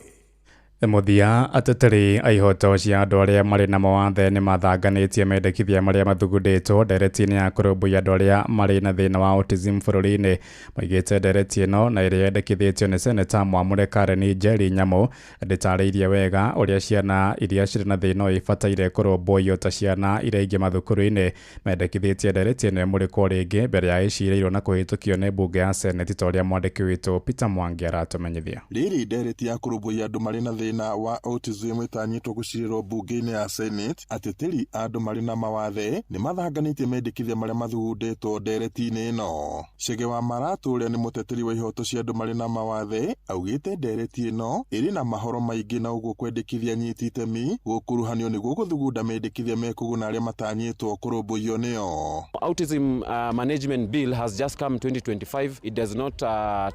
Mũthia ateteri a ihoto cia andũ arĩa marĩ na mawathe nĩ mathanganĩtie mendekithia marĩa mathugundĩtwo ndereti-inĩ ya kũrũmbũiya andũ arĩa marĩ na thĩna wa autism bũrũri-inĩ. Maigĩte ndereti ĩno na ĩrĩa yendekithĩtio nĩ seneta mwamũre Karen Njeri Nyamu ndĩtarĩirie wega ũrĩa ciana iria cirĩ na thĩna ũyũ ibataire kũrũmbũiyo ta ciana iria ingĩ mathukuru-inĩ. Mendekithĩtie ndereti ĩno ĩmũrĩkwo rĩngĩ mbere ya ĩcirĩirwo na kũhĩtũkio nĩ mbunge ya seneti ta ũrĩa mwandĩki witũ Peter Mwangi aratũmenyithia. Rĩrĩ ndereti ya kũrũmbũiya andũ marĩ na thĩna wa autism ĩtanyĩtwo gũcirĩrwo mbunge-inĩ ya Senate, ateteri a andũ marĩ na mawathe nĩ mathanganĩtie mendekithia marĩa mathugundĩtwo ndereti-inĩ ĩno. Chege wa Maratũ ũrĩa nĩ mũteteri wa ihoto cia andũ marĩ na mawathe augĩte ndereti ĩno ĩrĩ na mahoro maingĩ na ũguo kwendekithia nyiti itemi gũkuruhanio nĩguo gũthugunda mendekithia mekũguna arĩa matanyĩtwo kũrũmbũiyo nĩo. Autism Management Bill has just come 2025. It does not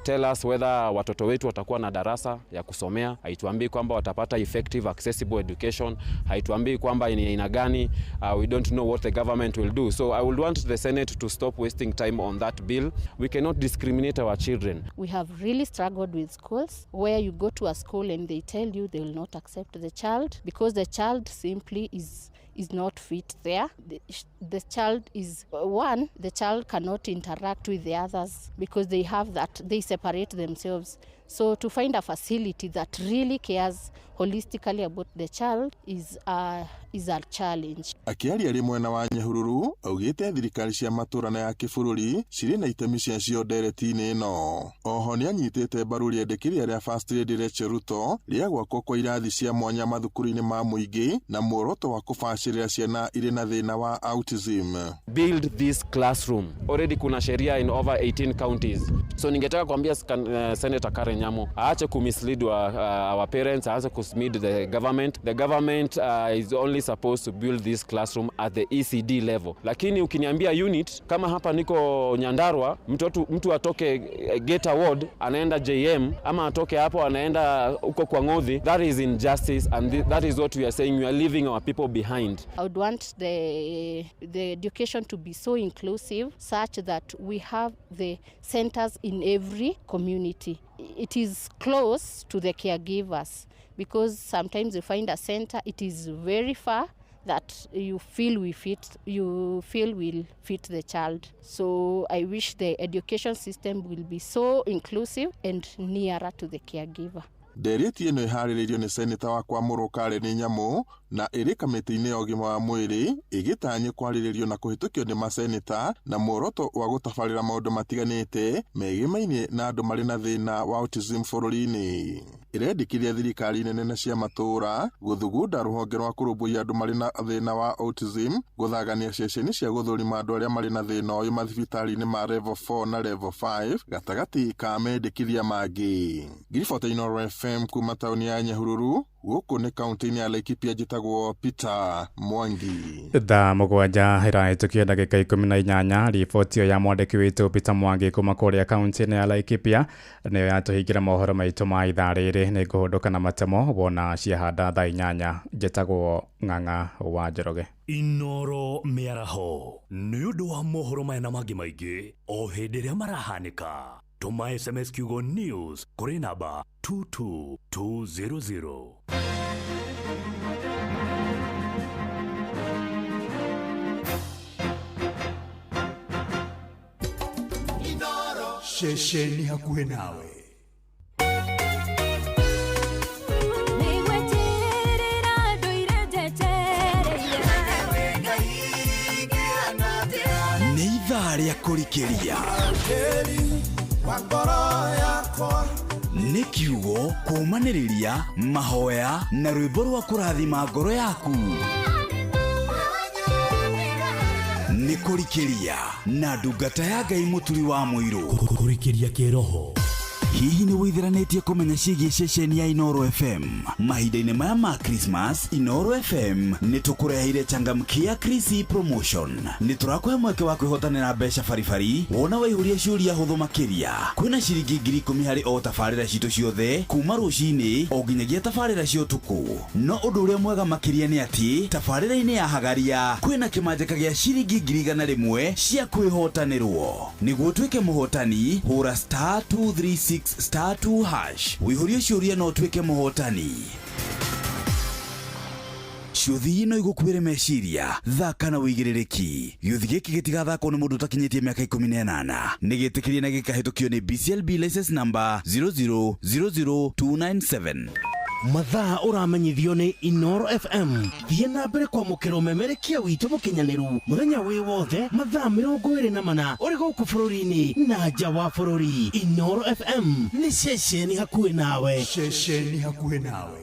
tell us whether watoto wetu watakuwa na darasa ya kusomea. Haituambii kwamba watapata effective accessible education. Haituambii kwamba ni aina gani. We don't know what the government will do. So I would want the Senate to stop wasting time on that bill. We cannot discriminate our children. We have really struggled with schools where you go to a school and they tell you they will not accept the child because the child simply is not fit there. The child is one, the child cannot interact with the others because they have that, they separate themselves. So to find a facility that really cares holistically about the child is a challenge. Akiaria arĩ mwena wa Nyahururu augĩte thirikari cia matũra na ya kĩbũrũri cirĩ na itemi ciacio ndereti-inĩ ĩno. Oho nĩanyitĩte mbaru rĩendekithia rĩa First Lady Rachel Ruto rĩa gwakwo kwa irathi cia mwanya mathukuru-inĩ ma mũingĩ na muoroto wa kũbacĩrĩra ciana irĩ na thĩna wa autism. Build this classroom. Already kuna sheria in over 18 counties. So ningetaka kuambia Senator Karen Nyamu aache kumislead our parents, aache kumislead the government. The government is only supposed to build this classroom at the ECD level. Lakini ukiniambia unit kama hapa niko Nyandarua, mtu atoke Geta Ward anaenda JM ama atoke hapo anaenda huko kwa Ngothi, that is injustice and that is what we are saying. We are leaving our people behind. I would want the education to be so inclusive such that we have the centers in every community. It is close to the caregivers because sometimes you find a center, it is very far that you feel will fit the child. So I wish the education system will be so inclusive and nearer to the caregiver. Ndereti ĩno ĩharĩrĩirio nĩ seneta wa Kwamũrwo Karen Nyamu na ĩrĩ kamĩtĩ-inĩ ya ũgima wa mwĩrĩ ĩgĩtanywo kwarĩrĩrio na kũhĩtũkio nĩ maseneta na muoroto wa gũtabarĩra maũndũ matiganĩte megĩmainie na andũ marĩ na thĩna wa autism bũrũri-inĩ. Ĩrendekithia thirikari nene na cia matũũra gũthugunda rũhonge rwa kũrũmbũiya andũ marĩ na thĩna wa autism, gũthagania ceceni cia gũthũrima andũ arĩa marĩ na thĩna ũyũ mathibitarĩ-inĩ ma level 4 na level 5 gatagatĩ ka mendekithia mangĩ. Ngiribota Inoro FM kuma taũni ya Nyahururu, gũkũ nĩ kaunti-inĩ ya Laikipia, njĩtagwo Peter Mwangi. Thaa 7 ĩrahĩtũkia ndagĩka 18. Riboti ĩyo ya mwandĩki witũ Peter Mwangi kuma kũrĩa kaunti-inĩ ya Laikipia nĩyo yatũhingĩra mohoro maitũ ma ithaa rĩrĩ. Nĩ ngũhũndũka na matemo wona ciahanda thaa 8. Njĩtagwo Ng'ang'a wa Njoroge. Inoro mĩaraho nĩ ũndũ wa mohoro maya na mangĩ maingĩ o hĩndĩ ĩrĩa marahanĩka. Tũma SMS kiugo news kũrĩ namba 22200. Ceceni hakuhĩ nawe. Nĩgweterera ndũire njetereire. Nĩ ithaa rĩa kũrikĩria. Nĩ kiugo kũũmanĩrĩria mahoya na rwĩmbo rwa kũrathima ngoro yaku. Nĩ kũrikĩria na ndungata ya Ngai mũturi wa mũirũ. Kũrikĩria kĩroho. Hihi nĩ wĩtheranĩtie kũmenya ciĩgiĩ ceceni ya Inoro FM? Mahinda-inĩ maya ma Christmas, Inoro FM nĩ tũkũreheire changamkia Krisi promotion. Nĩ tũrakũhe mweke wa kwĩhotanĩra mbeca baribari wona waihũria ciũria hũthũ makĩria. Kwĩna ciringi 10,000 harĩ o tabarĩra citũ ciothe kuma rũcinĩ o nginyagia tabarĩra cia ũtukũ. No ũndũ ũrĩa mwega makĩria nĩ atĩ tabarĩra-inĩ ya Hagaria kwĩna kĩmanjĩka gĩa ciringi 100,000 cia kwĩhotanĩrwo. Nĩguo ũtuĩke mũhotani, hũra star 236 star 2 hash wĩihũrie ciũria na ũtuĩke mũhotani. Ciũthi no igũkuĩre meciria, thaka na wĩigĩrĩrĩki. Gĩũthi gĩkĩ gĩtigathakwo nĩ mũndũ ũtakinyĩtie mĩaka 18. Nĩ gĩtĩkĩrie na gĩkahĩtũkio nĩ BCLB license number 0000297. Mathaa ũramenyithio nĩ Inoro FM. Thiĩ na mbere kwamũkĩra ũmemerekia witũ mũkinyanĩru mũthenya wĩ wothe mathaa 24 ũrĩ gũkũ bũrũri-inĩ na nja wa bũrũri. Inoro FM nĩ ceceni hakuhĩ nawe. Ceceni hakuhĩ nawe.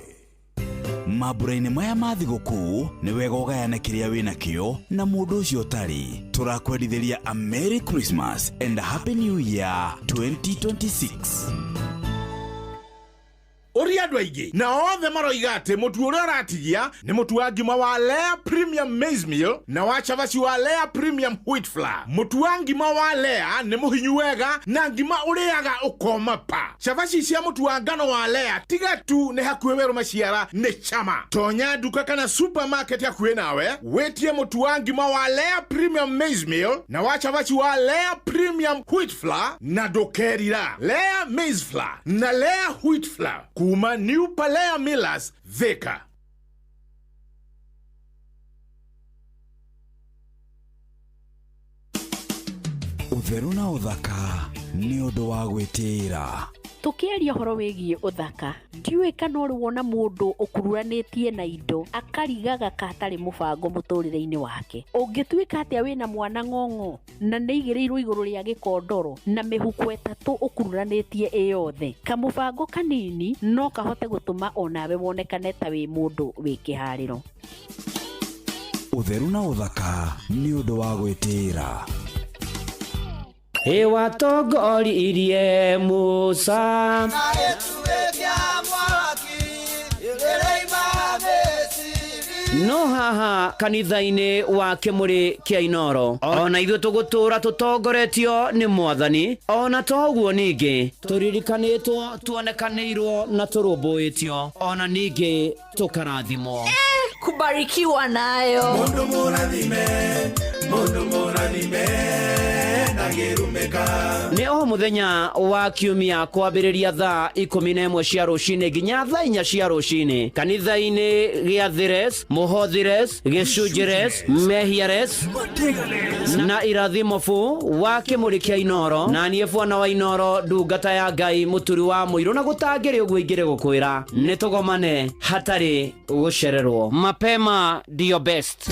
Mambura-inĩ maya ma thigũkũ nĩ wega ũgayane kĩrĩa wĩ nakĩo na mũndũ ũcio ũtarĩ. Tũrakwendithĩria a Merry Christmas and a Happy New Year 2026. Ũria andũ aingĩ na othe maroiga atĩ mũtu ũrĩa ũratigia nĩ mũtu wa ngima wa Lea Premium Maize Meal na wa cabaci wa Lea Premium Wheat Flour. Mũtu wa ngima wa Lea nĩ mũhinyu wega na ngima ũrĩaga ũkoma pa. Cabaci cia mũtu wa ngano wa Lea tiga tu nĩ hakuhĩ werũ maciara nĩ chama. Tonya nduka kana supermarket hakuhĩ nawe wĩtie mũtu wa ngima wa Lea Premium Maize Meal na wa cabaci wa Lea Premium Wheat Flour na ndũkerira. Lea Maize Flour na Lea Wheat Flour kuma New Palea Millers, Thika. Ũtheru na ũthaka nĩ ũndũ wa gwĩtĩĩra. Tũkĩaria ũhoro wĩgiĩ ũthaka, ndiũĩ kana ũrĩ wona mũndũ ũkururanĩtie na indo akarigaga ka hatarĩ mũbango mũtũrĩre-inĩ wake. Ũngĩtuĩka atĩa wĩna mwana ng'ong'o na nĩ aigĩrĩirwo igũrũ rĩa gĩkondoro na mĩhuko ĩtatũ ũkururanĩtie ĩ yothe? Kamũbango kanini no kahote gũtũma onawe wonekane ta wĩ mũndũ wĩ kĩharĩro. Ũtheru na ũthaka nĩ ũndũ wa gwĩtĩĩra. Ĩwatongoririe Musa. No haha kanitha-inĩ wa kĩmũrĩ kĩa Inoro ona ithuĩ tũgũtũra tũtongoretio nĩ mwathani, ona toguo ningĩ tũririkanĩtwo, tuonekanĩirwo na tũrũmbũĩtio, ona ningĩ tũkarathimwo. Kubarikiwa nayo. Mundu mũrathime, mundu mũrathime ndangĩrumĩka. Nĩ o mũthenya wa kiumia kwambĩrĩria thaa 11 cia rũcinĩ nginya thaa 4 cia rũcinĩ kanitha-inĩ gĩa Thires, Mũhothires, Gĩcunjires, Mehiares na Irathimo bu wa kĩmũrĩ kĩa Inoro, na niĩ bwana wa Inoro, ndungata ya Ngai mũturi wa mũirũ, na gũtangĩrĩ ũguo ingĩrĩ gũkwĩra nĩ tũgomane hatarĩ gũcererwo. Mapema ndio best.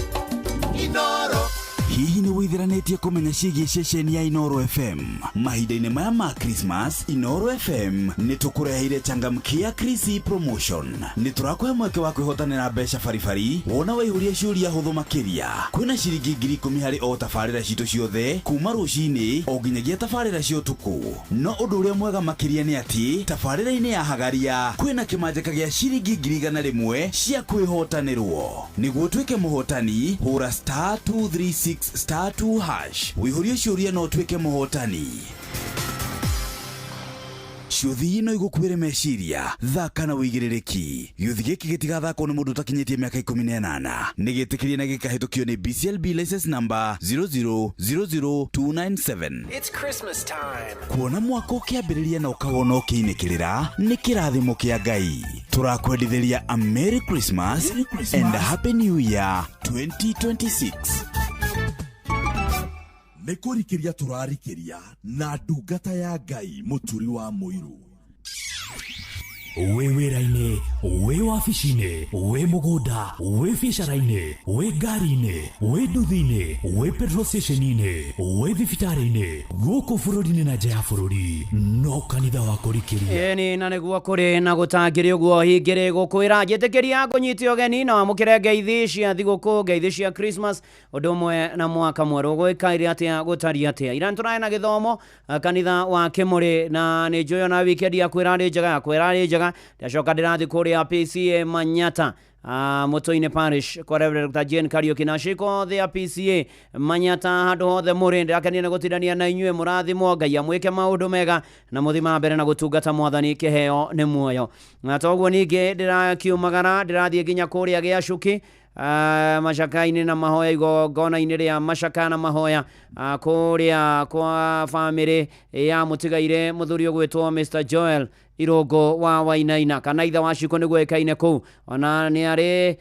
Inoro. Hihi nĩ wĩtheranĩtie kũmenya ciĩgiĩ ceceni ya Inoro FM? Mahinda-inĩ maya ma Christmas, Inoro FM nĩ tũkũreheire changamkia Krisi promotion. Nĩ tũrakũhe mweke wa kwĩhotanĩra mbeca baribari wona waihũria ciũria hũthũ makĩria. Kwĩna ciringi 10,000 harĩ o tabarĩra citũ ciothe kuma rũcinĩ o nginyagia tabarĩra cia ũtukũ. No ũndũ ũrĩa mwega makĩria nĩ atĩ tabarĩra-inĩ ya Hagaria kwĩna kĩmanjĩka gĩa ciringi 100,000 cia kwĩhotanĩrwo. Nĩguo ũtuĩke mũhotani, hũra star 236 star 2 hash wĩihũrie ciũria na ũtuĩke mũhotani. Ciũthi no igũkuĩre meciria, thaka na wĩigĩrĩrĩki. Gĩũthi gĩkĩ gĩtigathakwo nĩ mũndũ ũtakinyĩtie mĩaka 18. Nĩ gĩtĩkĩrie na gĩkahĩtũkio nĩ BCLB license number 0000297. It's Christmas time. Kuona mwaka ũkĩambĩrĩria na ũkawona ũkĩinĩkĩrĩra nĩ kĩrathimo kĩa Ngai. Tũrakwendithĩria a Merry Christmas and a Happy New Year 2026. Nĩ kũrikĩria tũrarikĩria na ndungata ya Ngai mũturi wa mũiru. Wĩ wĩra-inĩ, wĩ wabici-inĩ, wĩ mũgũnda, wĩ biacara-inĩ, wĩ ngari-inĩ, wĩ nduthi-inĩ, wĩ petrol station-inĩ, wĩ thibitarĩ-inĩ, gũkũ bũrũri-inĩ na nja ya bũrũri, no kanitha wa kũrikĩria. Ĩni na nĩguo kũrĩ na gũtangĩrĩ ũguo hingĩrĩ gũkwĩra njĩtĩkĩria ngũnyite ũgeni na wamũkĩre ngeithi cia thigũkũ, ngeithi cia Christmas ũndũ ũmwe na mwaka mwerũ. Gũikaire atĩa, gũtariĩ atĩa? Ira nĩtũrarĩ na gĩthomo kanitha wa Kĩmũrĩ na nĩ njũĩ ona weekend yaku ĩrarĩ njega, yakwa ĩrarĩ njega. Ndacoka ndĩrathiĩ kũrĩa PCA Manyata, Mũtũinĩ Parish kwa Reverend Dr. Jane Kariuki na ciĩko othe a PCA Manyata handũ hothe mũrĩ. Ndĩrakenire nĩ gũtindania na inyuĩ, mũrathimwo, Ngai amwĩke maũndũ mega na mũthiĩ na mbere na gũtungata mwathani, kĩheo nĩ muoyo. Na toguo ningĩ ndĩrakiumagara ndĩrathiĩ nginya kũrĩa Gĩacuki, macaka-inĩ na mahoya, igongona-inĩ rĩa macaka na mahoya, kũrĩa kwa bamĩrĩ ya mũtigaire mũthuri ũgwĩtwo Mr. Joel Irũngũ wa Wainaina kana ithe wa Ciko nĩguo ĩkaine kũu. Ona nĩ arĩ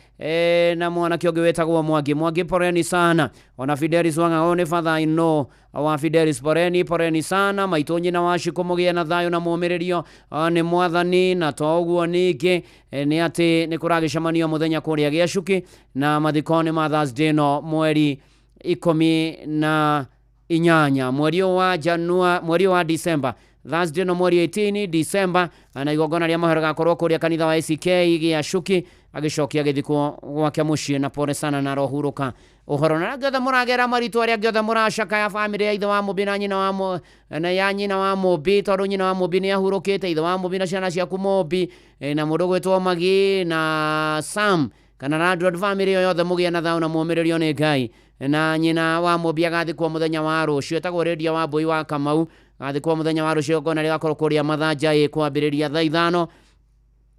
na mwanake ũngĩ wĩtagwo Mwangi. Mwangi poreni sana. Ona Fidelis Wang'a nĩ father in law wa Fidelis, poreni poreni sana. Maitũ nyina wa Ciko mũgĩe na thayũ na mũmĩrĩrio nĩ mwathani. Na to ũguo ningĩ nĩ atĩ nĩ kũragĩcemanio mũthenya kũrĩa Gĩacuki na mathiko nĩ ma Thursday no mweri 18 mweri wa Janua, mweri wa December, Thursday no mweri 18 December, na igongona rĩa mahoro gakorwo kũrĩa kanitha wa ACK Gĩacuki, agĩcokia gĩthikwo gwake mũciĩ. Na pole sana na rohurũka ũhoro. Na arĩa othe mũragera maritũ, arĩa othe mũracakaya bamĩrĩ ya ithe wa Mũmbi na nyina wa na ya nyina wa Mũmbi, tondũ nyina wa Mũmbi nĩ ahurũkĩte, ithe wa Mũmbi na ciana ciaku Mũmbi, na mũndũ ũgwĩtwo Magi na Sam kana Landlord, bamĩrĩ ĩyo yothe mũgĩe na thayũ na mũmĩrĩrio nĩ Ngai. Na nyina wa Mũmbi agathikwo mũthenya wa rũciũ, etagwo Rĩndia wa Mbũi wa Kamau, agathikwo mũthenya wa rũciũ. Igongona rĩgakorwo kũrĩa Mathanja kwambĩrĩria thaa 5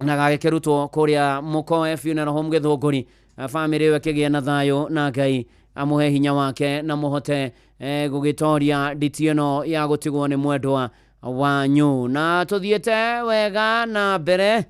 na gagĩkĩrutwo kũrĩa Mũkoe Funeral Home Gĩthũngũri. Bamĩrĩ ĩyo ĩkĩgĩe na thayũ na Ngai amũhe hinya wake na mũhote gũgĩtoria nditi ĩno ya gũtigwo nĩ mwendwa wanyu. Na tũthiĩte wega na mbere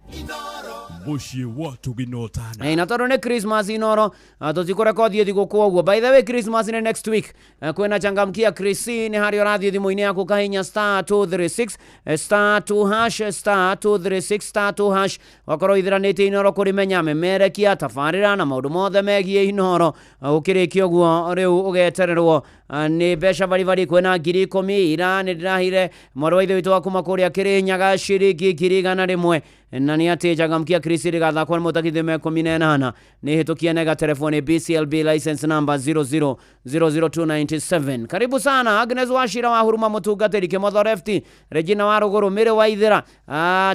mũciĩ wa tũginotana. Na tondũ nĩ Christmas inoro, tũtikũreka ũthiĩ thigũkũ ũguo. By the way, Christmas nĩ next week. Kwĩna changamkia Chrissy, nĩ harĩa ũrathiĩ thimũ-inĩ yaku kahinya star 236 star 2 hash star 236 star 2 hash, wakorwo ithĩranĩtie inoro kũrĩmenya memerekia tabarĩra na maũndũ mothe megiĩ inoro. Ũkĩrĩkia ũguo rĩu ũgetererwo nĩ mbeca baribari. Kwĩna 10,000. Ira nĩ ndĩrahire mwarĩ wa ithe witũ wa kuma kũrĩa Kĩrĩnyaga ciringi 100,000. Na nĩ atĩ changamkia Chrissy rĩgathakwo nĩ mũtakithio me 18 nĩ hĩtũkie nega telefoni BCLB license number 0000297. Karibu sana Agnes Wachira wa Huruma, mũtungatĩri Kĩmotho Lefty, Regina wa Rũgũrũ, Mĩrĩ wa Ithĩra,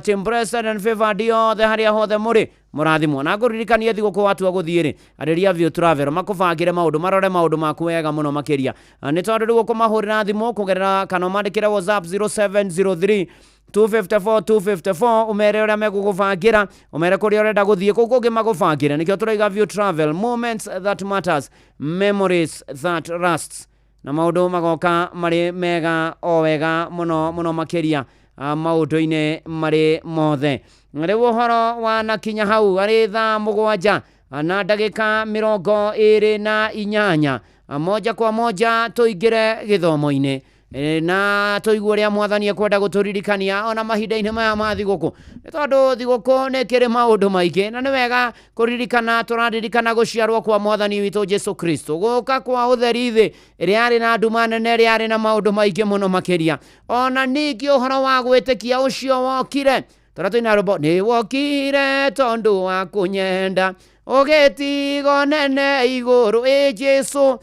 Tim Blessed and Favored othe harĩa hothe mũrĩ mũrathimwo. Na ngũririkanie thigũkũ watua gũthiĩ rĩ, arĩria View Travel makũbangĩre maũndũ, marore maũndũ maku wega mũno makĩria. Nĩ tondũ rĩu ũkũmahũrĩra thimũ kũgerera kana ũmandĩkĩre WhatsApp 0703 254 254, ũmere ũrĩa megũgũbangĩra, ũmere kũrĩa ũrenda gũthiĩ, kũu kũngĩ magũbangĩre. Nĩkĩo tũraiga View Travel, moments that matters, memories that lasts, na maũndũ magoka marĩ mega o wega mũno mũno makĩria, maũndũ-inĩ marĩ mothe. Rĩu ũhoro wanakinya hau arĩ thaa 7 na ndagĩka 28, moja kwa moja tũingĩre gĩthomo-inĩ na tũigue ũrĩa mwathani ekwenda gũtũririkania ona mahinda-inĩ maya ma thigũkũ, nĩ tondũ thigũkũ nĩ kĩrĩ maũndũ maingĩ na nĩ wega kũririkana. Tũraririkana gũciarwo kwa mwathani witũ Jesu Kristo, gũka kwa ũtheri thĩ ĩrĩa yarĩ na nduma nene, ĩrĩa yarĩ na maũndũ maingĩ mũno makĩria. Ona ningĩ ũhoro wa gwĩtĩkia ũcio wokire, tũrĩa tũina rwĩmbo nĩ wokire tondũ wa kũnyenda, ũgĩtigo nene igũrũ, ĩ Jesu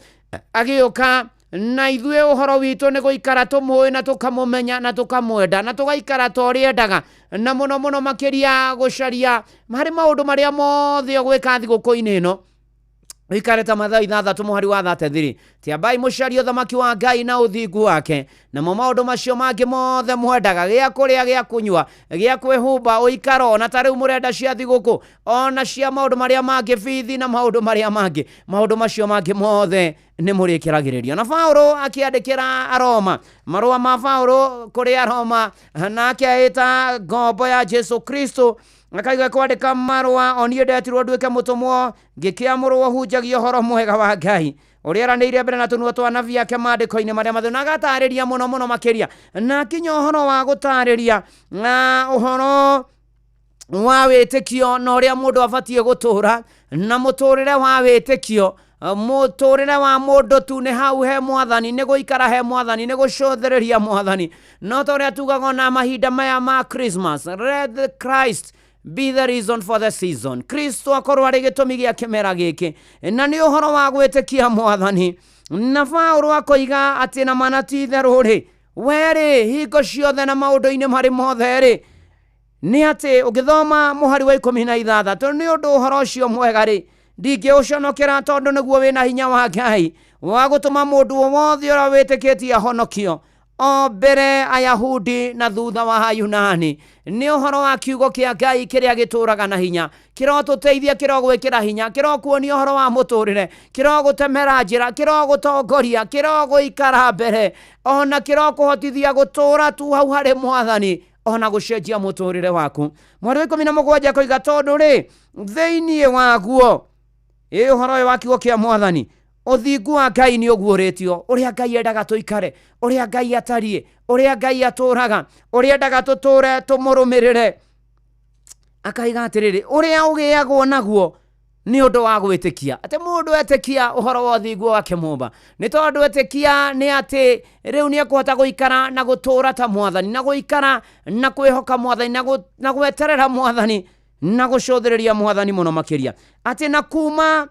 agĩũka na ithuĩ ũhoro witũ nĩ gũikara tũmũĩ na tũkamũmenya na tũkamwenda na tũgaikara ta ũrĩa endaga, na mũno mũno makĩria gũcaria harĩ maũndũ marĩa mothe ũgwĩka thigũkũ-inĩ ĩno. Ũikare ta Mathayo 6 mũhari wa 33, Tiambai mũcarie ũthamaki wa Ngai na ũthingu wake, namo maũndũ macio mangĩ mothe mwendaga, gĩa kũrĩa, gĩa kũnyua, gĩa kwĩhumba, ũikaro, ona ta rĩu mũrenda cia thigũkũ, ona cia maũndũ marĩa mangĩ, bithi na maũndũ marĩa mangĩ, maũndũ macio mangĩ mothe nĩ mũrĩkĩragĩrĩrio. Na Paulo akĩandĩkĩra Aroma, marũa ma Paulo kũrĩ Aroma, nake aĩta ngombo ya Jesu Kristo, akaiga kwandĩka marũa, o niĩ ndetirwo nduĩke mũtũmwo, ngĩkĩamũrwo hunjagia ũhoro mwega wa Ngai ũrĩa eranĩire mbere na tũnua twa anabii ake maandĩko-inĩ marĩa matheru, na agatarĩria mũno mũno makĩria, na akinya ũhoro wa gũtarĩria na ũhoro wa wĩtĩkio na ũrĩa mũndũ abatiĩ gũtũra, na mũtũrĩre wa wĩtĩkio, mũtũrĩre wa mũndũ tu nĩ hau he mwathani, nĩ gũikara he mwathani, nĩ gũcũthĩrĩria mwathani. No ta ũrĩa tugaga ona mahinda maya ma Christmas, let the Christ be the reason for the season. Kristo akorwo arĩ gĩtũmi gĩa kĩmera gĩkĩ, na nĩ ũhoro wa gwĩtĩkia mwathani. Na Paulo akoiga atĩ na mana ti itherũ rĩ, we rĩ hingo ciothe na maũndũ-inĩ marĩ mothe rĩ, nĩ atĩ ũngĩthoma mũhari wa 16, nĩ ũndũ ũhoro ũcio mwega rĩ, ndingĩũconokera tondũ nĩguo wĩna hinya wa Ngai wa gũtũma mũndũ o wothe ũrĩa wĩtĩkĩtie ahonokio, o mbere Ayahudi na thutha wa Ayunani. Nĩ ũhoro wa kiugo kĩa Ngai kĩrĩa gĩtũraga na hinya, kĩrotũteithia, kĩrogwĩkĩra hinya, kĩrokuonia ũhoro wa mũtũrĩre, kĩrogũtemera njĩra, kĩrogũtongoria, kĩrogũikara mbere, ona kĩrokũhotithia gũtũra tu hau harĩ mwathani, ona gũcenjia mũtũrĩre waku. Mweri wa 17 akoiga tondũ rĩ, thĩinĩ waguo ĩ ũhoro ũyũ wa kiugo kĩa mwathani, ũthingu wa Ngai nĩ ũguũrĩtio, ũrĩa Ngai endaga tũikare, ũrĩa Ngai atariĩ, ũrĩa Ngai atũraga, ũrĩa endaga tũtũre tũmũrũmĩrĩre. Akaiga atĩrĩrĩ, ũrĩa ũgĩagwo naguo nĩ ũndũ wa gwĩtĩkia, atĩ mũndũ etĩkia ũhoro wa ũthingu wa kĩmũmba, nĩ tondũ etĩkia nĩ atĩ rĩu nĩ ekũhota gũikara na gũtũra ta mwathani, na gũikara na kwĩhoka mwathani, na gweterera mwathani, na gũcũthĩrĩria mwathani mũno makĩria, atĩ na kuma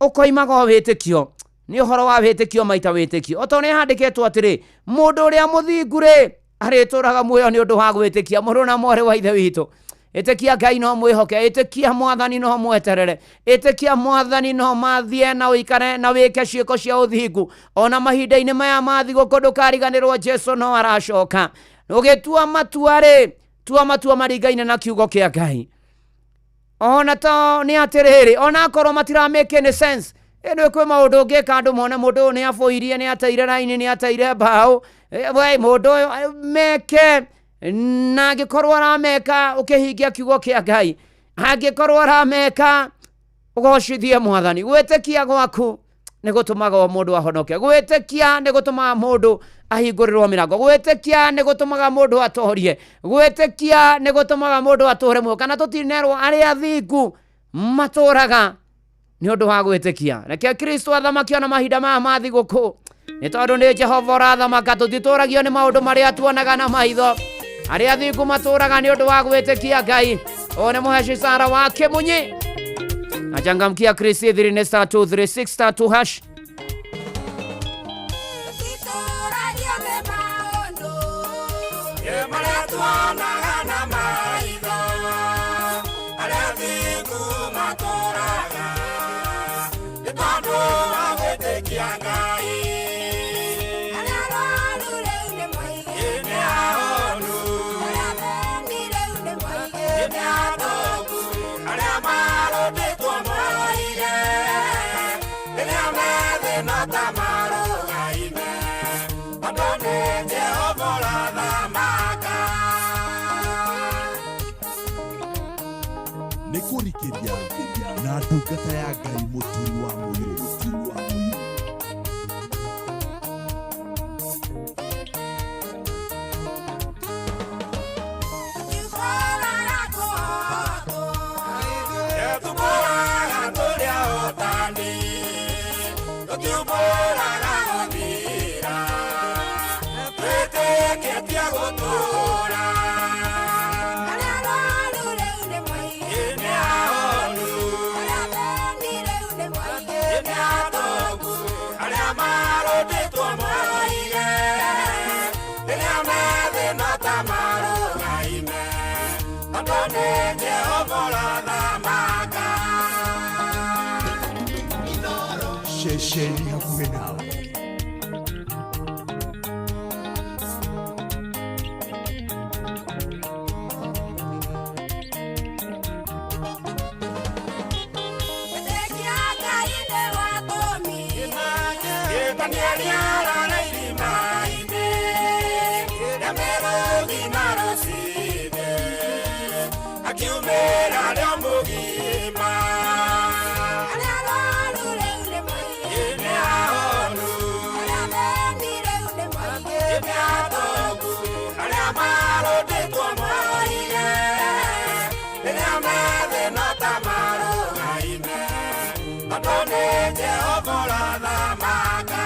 ũkoimaga o wĩtĩkio, nĩ ũhoro wa wĩtĩkio maita wĩtĩkio, o ta ũrĩa handĩkĩtwo atĩrĩ, mũndũ ũrĩa mũthingu rĩ arĩtũraga muoyo nĩ ũndũ wa gwĩtĩkia. Mũrũ na mwarĩ wa Ithe witũ, ĩtĩkia Ngai no mwĩhoke, ĩtĩkia mwathani no mweterere, ĩtĩkia mwathani no mathiĩ na ũikare na wĩke ciĩko cia ũthingu, ona mahinda-inĩ maya ma thigũkũ ndũkariganĩrwo Jesu no aracoka. Ũgĩtua matua rĩ, tua matua maringaine na kiugo kĩa Ngai. Ona to nĩ atĩrĩrĩ, ona akorwo matira make any sense, ĩno kwĩ maũndũ ũngĩka andũ mone mũndũ ũyũ nĩ abũirie, nĩ ateire raini, nĩ ateire mbaũ, we mũndũ ũyũ meke, na angĩkorwo arameka ũkĩhingia kiugo kĩa Ngai, angĩkorwo arameka ũgocithie mwathani. Gwĩtĩkia gwaku nĩ gũtũmaga mũndũ ahonoke, gwĩtĩkia nĩ gũtũmaga mũndũ ahingũrĩrwo mĩrango, gwĩtĩkia nĩ gũtũmaga mũndũ atorie, gwĩtĩkia nĩ gũtũmaga mũndũ atũre muoyo. Kana tũtinerwo arĩa athingu matũraga nĩ ũndũ wa gwĩtĩkia. Reke Kristo athamake ona mahinda maya ma thigũkũ, nĩ tondũ nĩ Jehova ũrathamaka. Tũtitũragio nĩ maũndũ marĩa tuonaga na maitho, arĩa athingu matũraga nĩ ũndũ wa gwĩtĩkia Ngai. Ũyũ nĩ Mũheci Sara wa Kĩmunyi achangamkia Chris ithiri nĩ star 236 star 2 hash. Nĩ kũrikĩria na ndungata ya Ngai mũturi wa mũirũ. Ceceni hakuhĩ nawe. Danieli arara irima-inĩ rĩa mĩrũthi na rũcinĩ, akiumĩra arĩ o mũgima. Arĩa arwaru rĩu nĩ moige, nĩ ahonu. Arĩa athĩni rĩu nĩ moige, nĩ atongu. Arĩa marũndĩtwo moige, rĩrĩa methĩna ta marũgaime, tondũ nĩ Jehova ũrathamaka.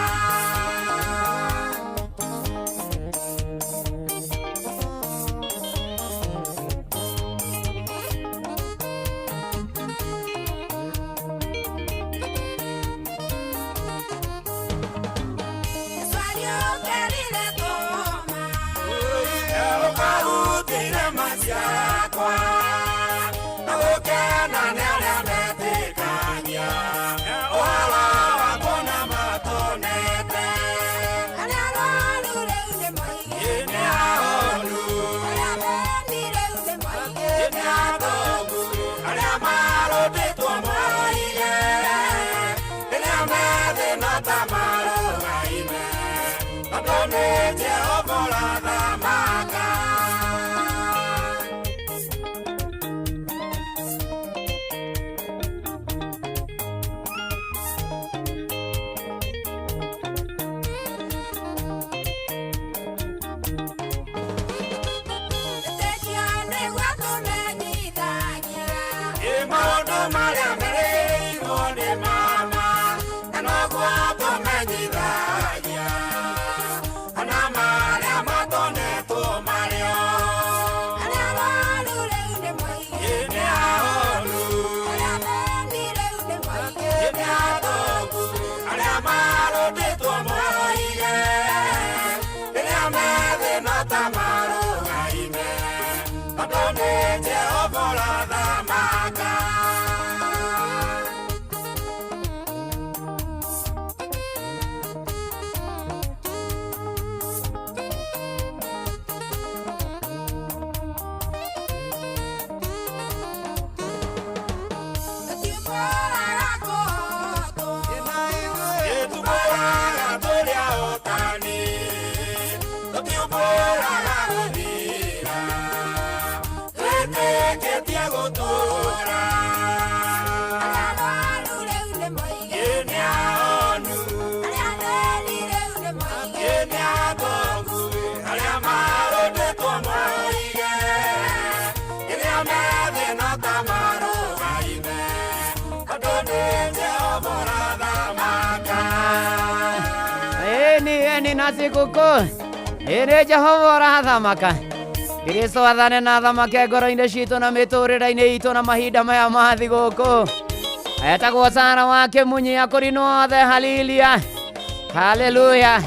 Ũkarutire maciakwa na gũkena nĩ arĩa metĩkagia ũhoro wakwa na matonete. Arĩa arwaru rĩu nĩ moige, nĩ ahonu. Arĩa athĩni rĩu nĩ moige, nĩ atongu. Arĩa marũndĩtwo moige, rĩrĩa methĩna ta marũgaime, tondũ nĩ Jehova ũrathamaka. Wĩtĩkio nĩguo tũmenyithagia maũndũ marĩa merĩirwo nĩ mama, na noguo tũmenyithagia ona marĩa matonetwo marĩo. Arĩa arwaru rĩu nĩ moige, nĩ ahonu. Arĩa athĩni rĩu nĩ moige, nĩ atongu. Arĩa marũndĩtwo moige, rĩrĩa methĩna ta marũgaime, tondũ nĩ Jehova ũrathamaka. Tũtiũmbũraga kũhotwo, tũmbũraga tũrĩ ahotani. Tũtiũmbũraga gũthira, twĩtĩkĩtie gũtũũra. Arĩa arwaru rĩu nĩ moige, nĩ ahonu. Arĩa athĩni rĩu nĩ moige, nĩ atongu. Arĩa marũndĩtwo moige, rĩrĩa methĩna ta marũgaime, tondũ nĩ Jehova ũrathamaka. Ĩni ĩni na sikukuu ĩrĩ Jehova ũrathamaka. Kristo athane na athamake ngoro-inĩ citũ na mĩtũrĩre-inĩ itũ na mahinda maya ma thigũkũ. Etagwo Sara wa Kĩmunyi akũrinwo othe, haleluya haleluya.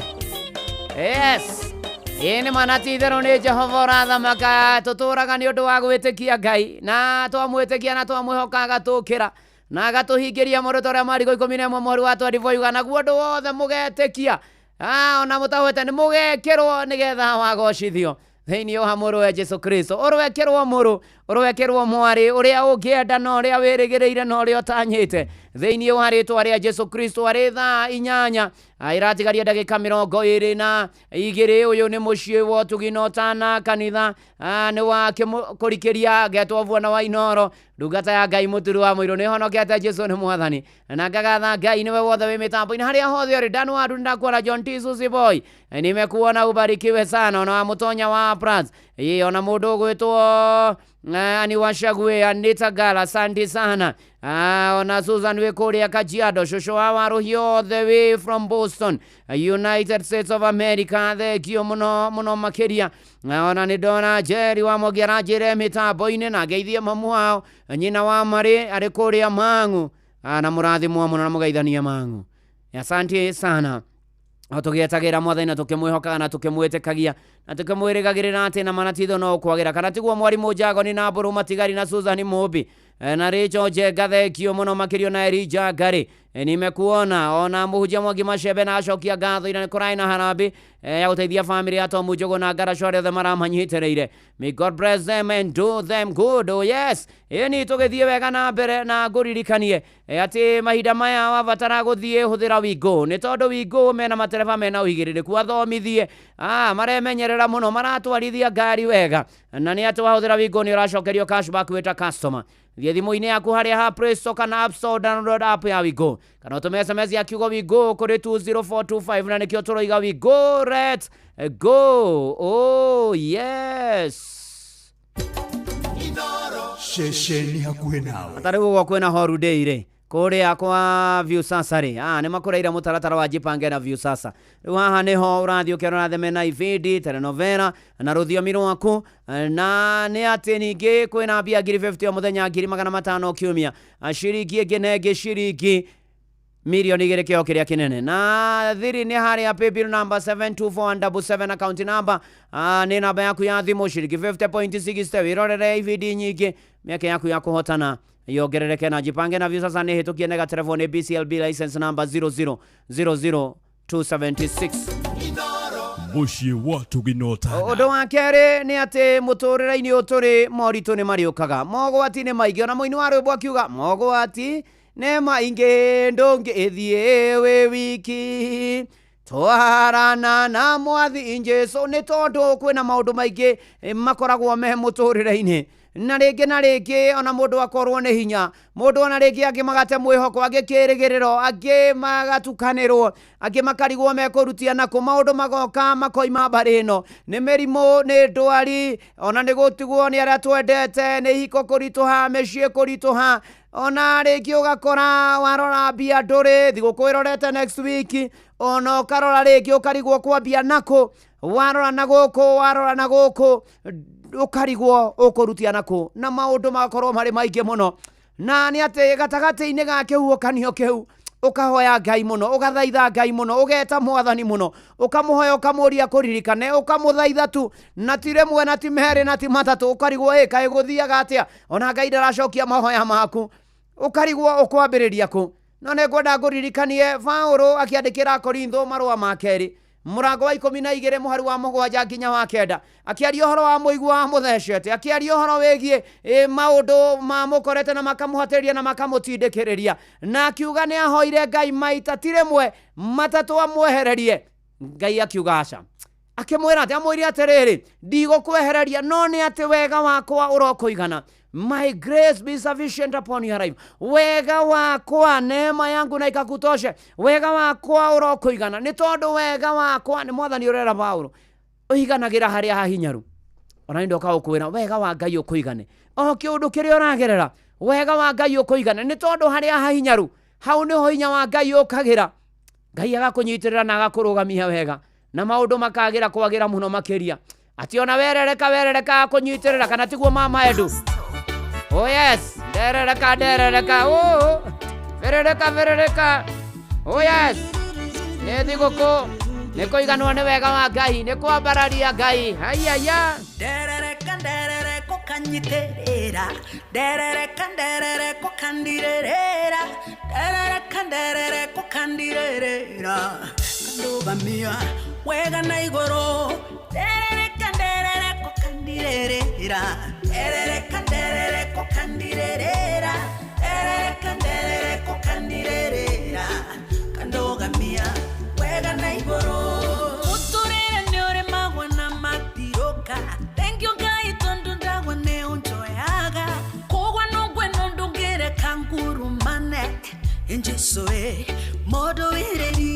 Yes, ĩĩ nĩ ma na ti itherũ nĩ Jehova ũrathamaka. Tũtũraga nĩ ũndũ wa gwĩtĩkia Ngai, na twamwĩtĩkia na twamwĩhoka agatũkĩra na agatũhingĩria maũndũ ta ũrĩa Mariko 11 mũhari wa 24 yuga, naguo ũndũ wothe mũgetĩkia ona mũtahwete nĩ mũgekĩrwo nĩgetha wagocithio thĩinĩ wa mũrũwe Jesu Kristo. Ũrwekĩrwo mũrũ, ũrwekĩrwo mwarĩ, ũrĩa ũngĩenda na ũrĩa wĩrĩgĩrĩire na ũrĩa ũtanyĩte thĩinĩ wa rĩtwa rĩa Jesu Kristo. Arĩ thaa 8 ĩratigaria ndagĩka 22. Ũyũ nĩ mũciĩ wa ũtugi na ũtana kanitha nĩ wa kũrikĩria ngetwo Bwana wa Inoro, ndungata ya Ngai mũturi wa mũirũ. Nĩ honokete Jesu nĩ mwathani na ngagatha Ngai nĩwe wothe wĩ mĩtambo-inĩ harĩa hothe ũrĩ. Dan Wadu ndakuona, John T Susi Boy nimekuona, ubarikiwe sana. Ona wa mũtonya wa Prats ona mũndũ ũgwĩtwo ani Washagwe Anita Gala, asante sana. Ona Susan wĩ kũrĩa Kajiado, cũcũ wa Waruhio all the way from Boston, United States of America, thengio mũno mũno makĩria. Ona nĩ ndona Jerry wa Mwangi aranjĩre mĩtambo-inĩ na ngeithie mamu wao nyina wa Marĩ arĩ kũrĩa Mang'u, na mũrathimwo mũno na mũgeithanie Mang'u. Asante sana. O tũgĩetagĩra mwathani na tũkĩmwĩhokaga na tũkĩmwĩtĩkagia na tũkĩmwĩrĩgagĩrĩra atĩ na mana titho no kwagĩra kana tiguo mwarimũ Jagoni na Mbũrũ Matigari na Susan Mũmbi na Rachel Njenga, thengio mũno makĩria na Elijah Ngari. Nimekuona ona mũhunjia Mwangi Macembe na acokia ngatho ira nĩ kũrarĩ na harambĩ ya gũteithia famĩlĩ ya Tom Njogo na Ngaracũ arĩa othe maramanyitĩrĩire. May God bless them and do them good. Oh yes. Ĩni tũgĩthiĩ wega na mbere na ngũririkanie atĩ mahinda maya wabatara gũthiĩ hũthĩra Wingo nĩ tondũ Wingo mena matereba mena ũigĩrĩrĩku athomithie maremenyerera mũno maratwarithia ngari wega na nĩ atĩ wahũthĩra Wingo nĩ ũracokerio cashback wĩ ta customer. Thiĩ thimũ-inĩ yaku harĩa ha Play Store kana App Store download app ya Wingo kana ũtũme SMS ya kiugo Wingo kũrĩ 20425 na nĩkĩo tũroiga Wingo, let's go. Oh yes. Ceceni hakuhĩ nawe. Ta rĩu ũguo kwĩna Horu Day rĩ kũrĩa kwa Viusasa rĩ nĩ makũreire mũtaratara wa Jipange na Viusasa. Rĩu haha nĩho ũrathiĩ ũkĩrora thenema ibindi telenovela na rũthiomi rwaku na nĩ atĩ ningĩ kwĩna mbia 50,000 o mũthenya 500,000 kiumia ciringi ĩngĩ na ĩngĩ ciringi 2 milioni kĩo kĩrĩa kĩnene na thiri nĩ harĩa paybill number 72477 account number nĩ namba yaku ya thimũ ciringi 50.60 wĩrorere ibindi nyingĩ mĩeke yaku ya kũhotana yongerereke na Jipange na Viusasa nĩ hĩtũkie nega telefoni BCLB license number 0000276. Mũciĩ wa Tũginotana. Ũndũ wa kerĩ nĩ atĩ mũtũrĩre-inĩ ũyũ tũrĩ moritũ nĩ marĩũkaga mogwati nĩ maingĩ ona mũini wa rwĩmbo akiuga mogwati nĩ maingĩ ndũngĩthiĩ wĩ wiki twarana na mwathi Jesũ nĩ tondũ kwĩna maũndũ maingĩ makoragwo me mũtũrĩre-inĩ na rĩngĩ na rĩngĩ ona mũndũ akorwo nĩ hinya mũndũ ona rĩngĩ angĩ magate mwĩhoko angĩ kĩrĩgĩrĩro angĩ magatukanĩrwo angĩ makarigwo mekũrutia nakũ maũndũ magoka makoima mbarĩ ĩno nĩ mĩrimũ nĩ ndwari ona nĩ gũtigwo nĩ arĩa twendete nĩ ihiko kũritũha mĩciĩ kũritũha ona rĩngĩ ũgakora warora mbia ndũrĩ thigũkũ ĩrorete next week ona ũkarora rĩngĩ ũkarigwo kwambia nakũ warora na gũkũ warora na gũkũ ũkarigwo ũkũrutia nakũ na maũndũ magakorwo marĩ maingĩ mũno na nĩ atĩ gatagatĩ-inĩ ga kĩhuhũkanio kĩu ũkahoya Ngai mũno ũgathaitha Ngai mũno ũgeta mwathani mũno ũkamũhoya ũkamũria kũririkane ũkamũthaitha tu na ti rĩmwe na ti merĩ na ti matatũ ũkarigwo ĩ kaĩ gũthiaga atĩa ona Ngai ndaracokia mahoya maku ũkarigwo ũkwambĩrĩria kũ no nĩ ngwenda ngũririkanie Paũlũ akĩandĩkĩra Korintho marũa ma kerĩ mũrango wa 12 mũhari wa 7 nginya wa 9 akĩaria ũhoro wa mũigua wa mũthecete akĩaria ũhoro wĩgiĩ maũndũ mamũkorete na makamũhatĩrĩria na makamũtindĩkĩrĩria na akiuga nĩ ahoire Ngai maita ti rĩmwe matatũ amwehererie Ngai akiuga aca akĩmwĩra atĩ amwĩre atĩrĩrĩ ndigũkwehereria no nĩ atĩ wega wakwa ũrokũigana. My grace be sufficient upon your life. Wega wakwa neema yangu na ikakutoshe wega wakwa ũrokũigana nĩ tondũ wega wakwa nĩ mwathani ũrera Paũlũ ũiganagĩra harĩa hahinyaru ona nĩ ndoka gũkwĩra wega wa Ngai ũkũigane o kĩũndũ kĩrĩa ũragerera wega wa Ngai ũkũigane nĩ tondũ harĩa hahinyaru hau nĩho hinya wa Ngai ũkagĩra Ngai agakũnyitĩrĩra na agakũrũgamia wega na maũndũ makagĩra kwagĩra mũno makĩria atĩ ona werereka werereka akũnyitĩrĩra kana tiguo mama Edu. Oh yes, nderereka nderereka oh verereka verereka oh yes nĩ thigũkũ nĩ kũiganwo nĩ wega wa Ngai nĩ kwambararia Ngai haiya nderereka nderereka ũkanyitĩrĩra nderereka nderereka ũkandirĩrĩra nderereka nderereka ũkandirĩrĩra kandũgamia wega na igũrũ nderereka nderereka ũkandirĩrĩra nderereka nderereka ũkandirĩrĩra nderereka nderereka ũkandirĩrĩra kandũgamia wega na igũrũ mũtũrĩre nĩ ũrĩmagwo na matirũka thank you Ngai tondũ ndagwa nĩ ũnjoyaga kũgwa nũngwe nũndũ ngĩreka ngurumane Jesu e mũndũ wĩrĩri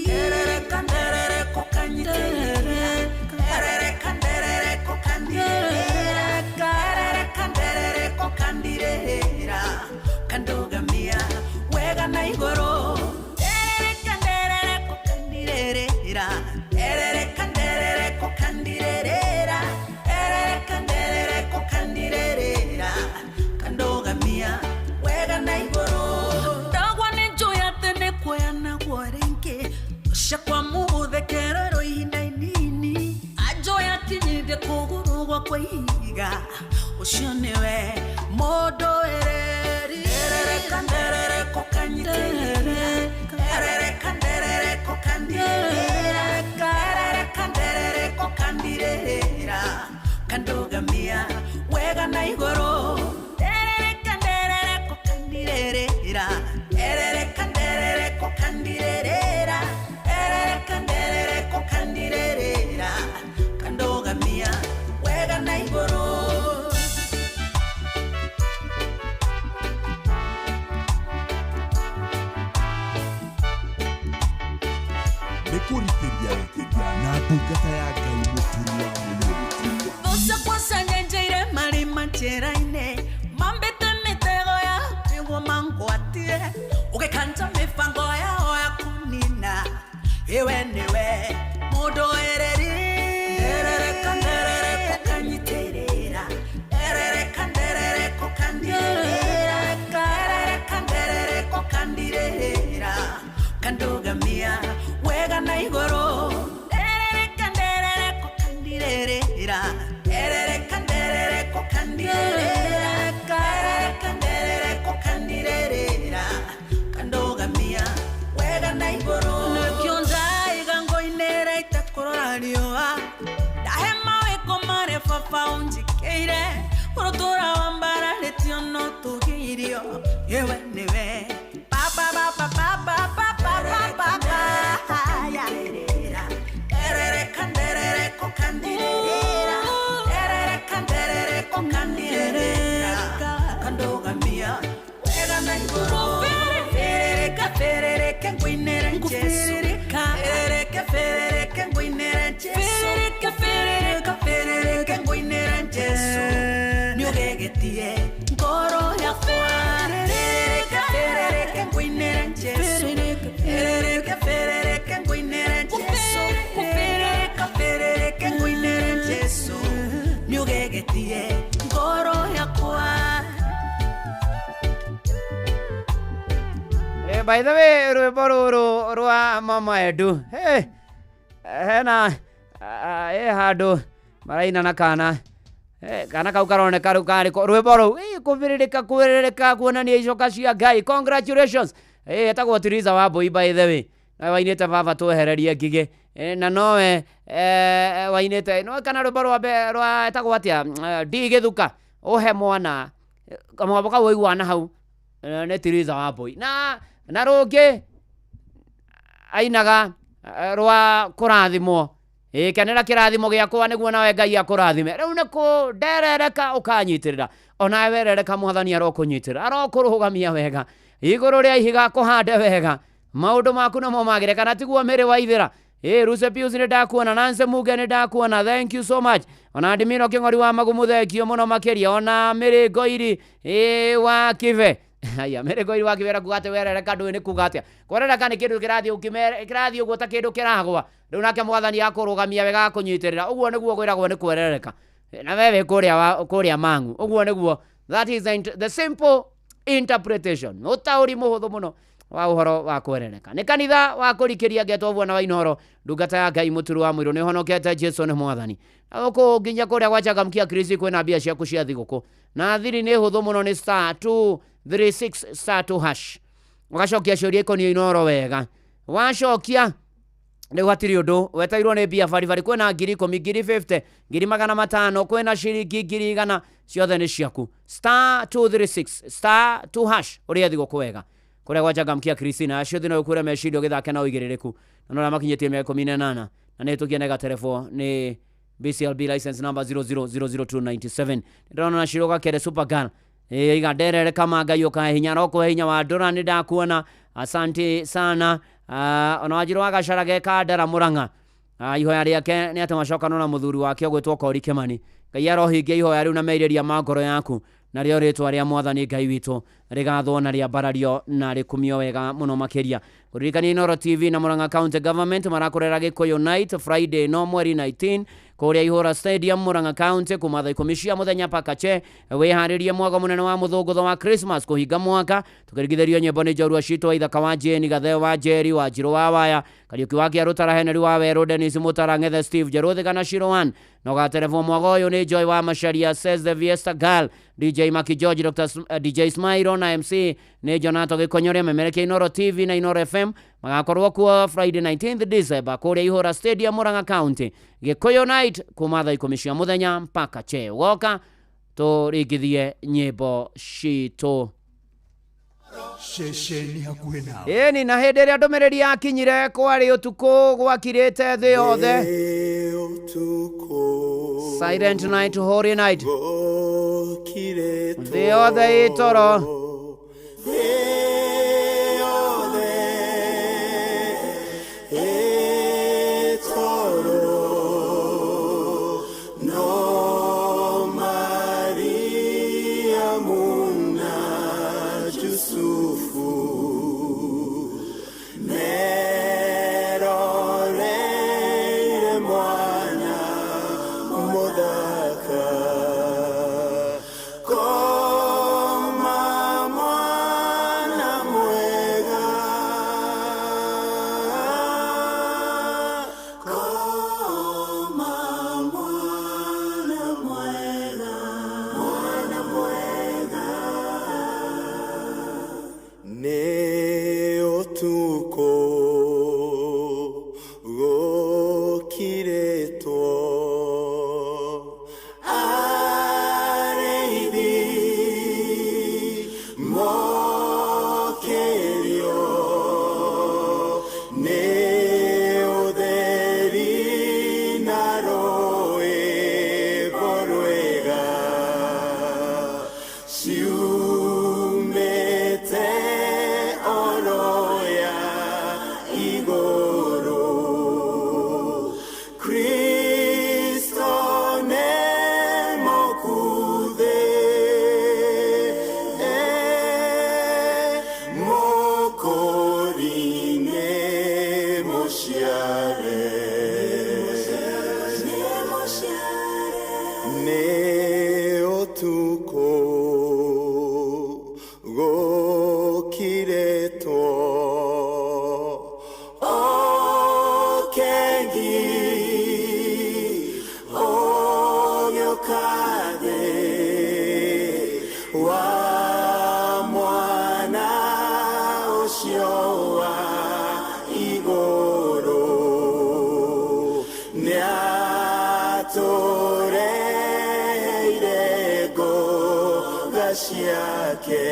nderereka nderereka ũkanyitĩrĩra nderereka nderereka ũkandirĩrĩra nderereka nderereka ũkandirĩrĩra kandũgamia wega na igũrũ nderereka nderereka ũkandirĩrĩra nderereka nderereka ũkandirĩrĩra nderereka nderereka ũkandirĩrĩra kandũgamia wega na igũrũ ndagwa nĩ njũĩ atĩ nĩ kuoyanagwo rĩngĩ ciakwa mũgũthekererwo ihinda inini anjoya akinyithie kũgũrũ gwakwa ihiga ũcio nĩwe mũndũ wĩrĩri nderereka nderereka ũkanyitĩrĩra. Njĩra-inĩ mambĩte mĩtego ya nĩguo mangwatie ũgĩkanja mĩbango yao ya kũnina iwe nĩwe mũndũ ereri nderereka nderereko kanyitĩrĩra nderereka nderereko kandirĩrĩra nderereka nderereko kandirĩrĩra kandugamia wega na igũrũ nderereka nderereko kandirĩrĩra nderereka nderereko kandirĩrĩra nderereka nderereko kandirĩrĩra kandugamia wega na igũrũ nĩkĩo ndaiga ngoinĩra itekũrora riũa ndahe mawĩko marĩa baba ũnjĩkĩire ũrũtũra wambararĩtio no tũgirio yewe nĩwe baba baba baba baba baba nderereka nderereko kandirĩrĩra nderereka nderereko kandirĩrĩra kandugamia wega na igũrũ ferereka ferereke ngũinĩre Jesu ferereke ferereke ngũinĩre Jesu ferereke ferereka ferereke ngũinĩre Jesu nĩũgegetie ngoro yakwa ferereke ferereke ngũinĩre Jesu ferereke ferereke ngũinĩre Jesu ferereka ferereke ngũinĩre Jesu nĩũgegetie ngoro yakwa. By the way, rwĩmbo rũrũ rwa Mama Edu hey, hena handũ maraina na kana hey, kana kau karoneka rĩu karĩ rwĩmbo rũu kũbĩrĩrĩka kwĩrĩrĩka kuonania icoka cia Ngai. Congratulations. Etagwo Theresa Wambui by the way, nowe wainĩte baba twehererie ngigĩ na nowe wainĩte no kana rwĩmbo rwa etagwo atĩa D Gĩthuka ũhe mwana kamũgambo kau waigua na hau nĩ Theresa Wambui na rũngĩ ainaga rwa kũrathimwo. Kenera kĩrathimo gĩakwa nĩguo nawe Ngai akũrathime. Rĩu nĩ kũnderereka ũkanyitĩrĩra onawe werereka mwathani arokũnyitĩrĩra arokũrũgamia wega igũrũ rĩa ihiga kũhande wega maũndũ maku namo magĩre kana tiguo mĩrĩ waithĩra. Ruse Pius nĩ ndakuona, Nancy Muge nĩ ndakuona, thank you so much. Ona Ndimino Kĩng'ori wa Magumu thengio mũno makĩria, ona Mĩrĩ Ngoiri wa Kibe. Aya Mĩrĩ Ngoiri wa Kibe kuga atĩ werereka ndũĩ nĩ kuga atĩa. Kwerereka nĩ kĩndũ kĩrathiĩ kĩrathiĩ ũguo ta kĩndũ kĩragwa. Rĩu nake mwathani akũrũgamia wega akũnyitĩrĩra. Ũguo nĩguo kwĩragwo nĩ kwerereka. Na wewe kũrĩa mang'u. Ũguo nĩguo. That is the simple interpretation. Ũtaũri mũhũthũ mũno wa ũhoro wa kwerereka. Nĩ kanitha wa kũrikĩria ngetwo bwana wa Inooro ndungata ya Ngai mũturu wa mũirũ nĩhonokete Jesu nĩ mwathani. Na gũkũ nginya kũrĩa gwa Changamkia Kristo kwĩna mbia ciaku cia thigũkũ. Na thiri nĩ hũthũ mũno nĩ star 236 star 2 hash. Ũgacokia ciũria ikoniĩ Inooro wega. Wacokia rĩu hatirĩ ũndũ wetereirwo nĩ mbia baribari kwĩna 10,000 50,000 500 kwĩna ciringi 100,000 ciothe nĩ ciaku. Star 236 star 2 hash ũrĩa thigũkũ wega. Kũrĩa gwa Changamkia Kristina acio thĩ no ũkũre meciria ũgĩthake na ũigĩrĩrĩku na no makinyĩtie mĩaka 18 na nĩ tũkie na gaterebo nĩ BCLB license number 0000297. Ndĩrona na Shiro Gakere Super Girl iga nderereka ma Ngai ũkahe hinya rokũhe hinya wa ndũra nĩ ndakuona asante sana. Ona Wanjirũ wa Gacara geka Ndara Mũrang'a ihoya rĩake nĩ atĩ macokano na mũthuri wake ũgwĩtwo Kori Kĩmani. Ngai arohingia ihoya rĩu na merirĩria ma ngoro yaku narĩo rĩtwa rĩa mwathani Ngai witũ rĩgathwo na rĩambarario na rĩkumio wega mũno makĩria. Kũririkania Inooro TV na Murang'a County Government marakũrera Gĩkũyũ Night Friday no mweri 19 kũrĩa Ihũra Stadium Murang'a County kuma thaa 10 cia mũthenya paka che. Wĩharĩrie mwago mũnene wa mũthũngũtho wa Christmas kũhinga mwaka tũkĩringithĩrio nyĩmbo nĩ njorua citũ wa Ithaka wa Jane Gatheo wa Njeri wa Njirũ wa Waya Kariũki wa Kĩarũtara Henry wa Werũ Dennis Mũtara Ng'ethe Steve Njerũthĩ kana Shiro One na ũgaterebwo mwago ũyũ nĩ Joy wa Macharia says the Fiesta Girl DJ Maki George Dr. DJ Smile na MC nĩ Jonato Gĩkonyoria memerekia Inooro TV na Inooro FM magakorwo kuo Friday 19th December kũrĩa Ihũra Stadium Murang'a County Gĩkũyũ Night kuma thaa 10 cia mũthenya mpaka che. Ũgoka tũringithie nyĩmbo citũ. Ceceni hakuhĩ nawe. Ĩni na hĩndĩ ĩrĩa ndũmĩrĩri yakinyire kwarĩ ũtukũ gwakirĩte thĩ yothe. Silent night, holy night. Thĩ yothe ĩ toro. Mariamu na Jusufu meroreire mwana muthaka koma mwana mwega koma mwana mwega mwana mwega nĩ ũtukũ gũkirĩtwo arĩithi mokĩrio nĩ ũtheri na rwĩmbo rwega ciumĩte oro ya igũrũ Kristo nĩ mũkuthĩ mũkũri nĩ mũciare nĩ ũtukũ gũkirĩtwo ũkengi ũgĩũka thĩ wa mwana ũcio wa igũrũ nĩatũreheire ngoga ciake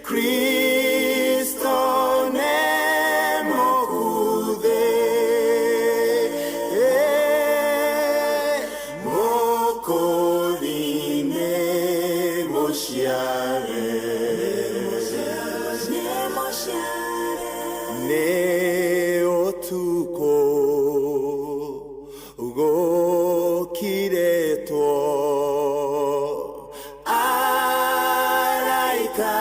Kristo nĩ mũkuthĩ mũkũri nĩ mũciare nĩ ũtukũ gũkirĩtwo araika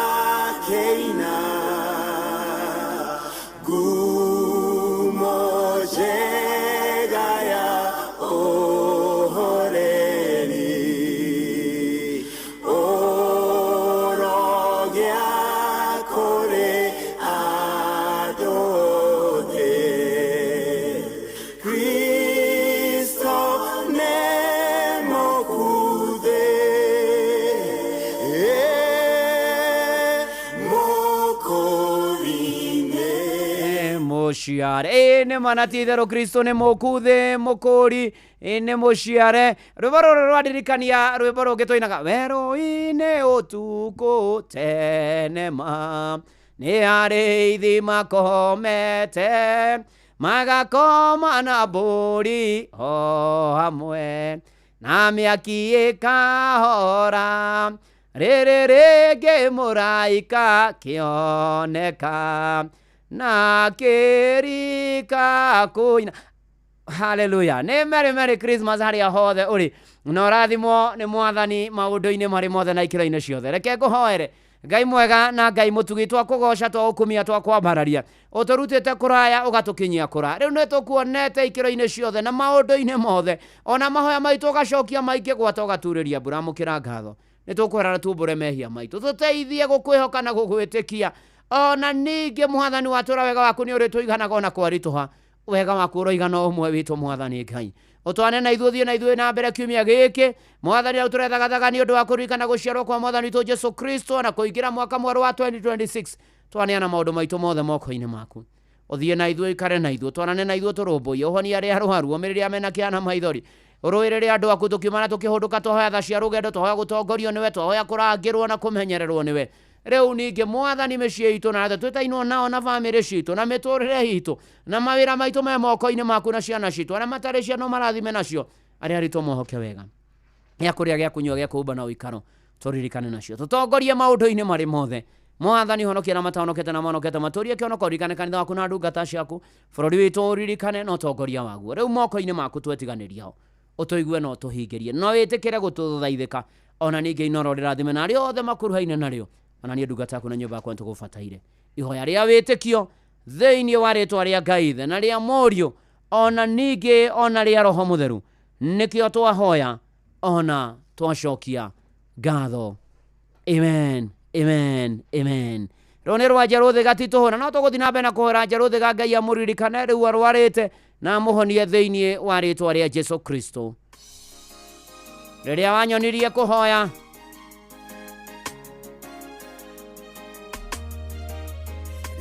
makĩina ngumo njega ya ũhoreri ũrogĩa kũrĩ andũ othe Kristo nĩ mũkuthĩ mũkũri nĩ mũciare ĩ nĩ mana ti itherũ kristo nĩ mũkuthĩ mũkũri ĩ nĩ mũciare rwĩmbo rũrũ rwandirikania rwĩmbo rũngĩ tũinaga werũ-inĩ ũtukũ tene ma nĩ arĩithi makomete magakoma na mbũri o hamwe na mĩaki ĩkahora rĩrĩ rĩngĩ mũraika kĩoneka na kĩrika kũina haleluya nĩ merry merry Christmas harĩa hothe ũrĩ na ũrathimwo nĩ mwathani maũndũ-inĩ marĩ mothe na ikĩro-inĩ ciothe reke ngũhoere Ngai mwega na Ngai mũtugi twakũgoca twagũkumia twakwambararia ũtũrutĩte kũraya ũgatũkinyia kũra rĩu nĩ tũkuonete ikĩro-inĩ ciothe na maũndũ-inĩ mothe ona mahoya maitũ ũgacokia maingĩ gwata ũgaturĩria mbura amũkĩra ngatho nĩ tũkwĩra tumbũre mehia maitũ tũteithie gũkwĩhoka na gũgwĩtĩkia ona ningĩ mwathani watũra wega waku nĩ ũrĩtũiganaga ona kwaritũha wega waku ũroigana o ũmwe witũ mwathani Ngai ũtwane na ithuĩ thiĩ na ithuĩ na mbere kiumia gĩkĩ mwathani rĩu tũrethagathaga nĩ ũndũ wa kũririkana gũciarwo kwa mwathani witũ Jesu Kristo na kũingĩra mwaka mwerũ wa 2026 twaneana maũndũ maitũ mothe moko-inĩ maku ũthiĩ na ithuĩ ũikare na ithuĩ twarane na ithuĩ tũrũmbũiye ũhonie arĩa arwaru ũmĩrĩrie arĩa mena kĩeha na maithori ũrũĩrĩre andũ aku tũkiuma na tũkĩhũndũka twahoya tha cia rũgendo twahoya gũtongorio nĩwe twahoya kũrangĩrwo na kũmenyererwo nĩwe rĩu ningĩ mwathani mĩciĩ itũ na atĩ twĩtainwo nao na bamĩrĩ citũ na mĩtũrĩre itũ na mawĩra maitũ me moko-inĩ maku na ciana citũ arĩa matarĩ ciana ũmarathime nacio arĩa aritũ mohoke wega gĩa kũrĩa gĩa kũnyua gĩa kũhumba na ũikaro tũririkane nacio tũtongorie maũndũ-inĩ marĩ mothe mwathani honokia na matahonokete na monokete matũrie kĩonoko ũririkane kanitha waku na ndungata ciaku bũrũri witũ ũririkane na ũtongoria waguo rĩu moko-inĩ maku twetiganĩria ho Ũtũigue na ũtũhingĩrie. No wĩtĩkĩre gũtũthaithĩka ona ningĩ Inoro rĩrathime na arĩa othe makuruhaine narĩo, ona niĩ ndungata yaku na nyũmba yakwa nĩtũgũbataire. Ihoya rĩa wĩtĩkio thĩinĩ wa rĩtwa rĩa Ngai Ithe na rĩa Mũriũ ona ningĩ ona rĩa Roho Mũtheru, nĩkĩo twahoya ona twacokia ngatho. Amen, amen, amen. Rũu nĩ rwa Njerũthĩ gatitũhũra, no tũgũthiĩ na mbere na kũhoera Njerũthĩ ga Ngai amũririkane rĩu arwarĩte na amũhonie thĩinĩ wa rĩtwa rĩa Jesu Kristo. Rĩrĩa wanyonirie kũhoya,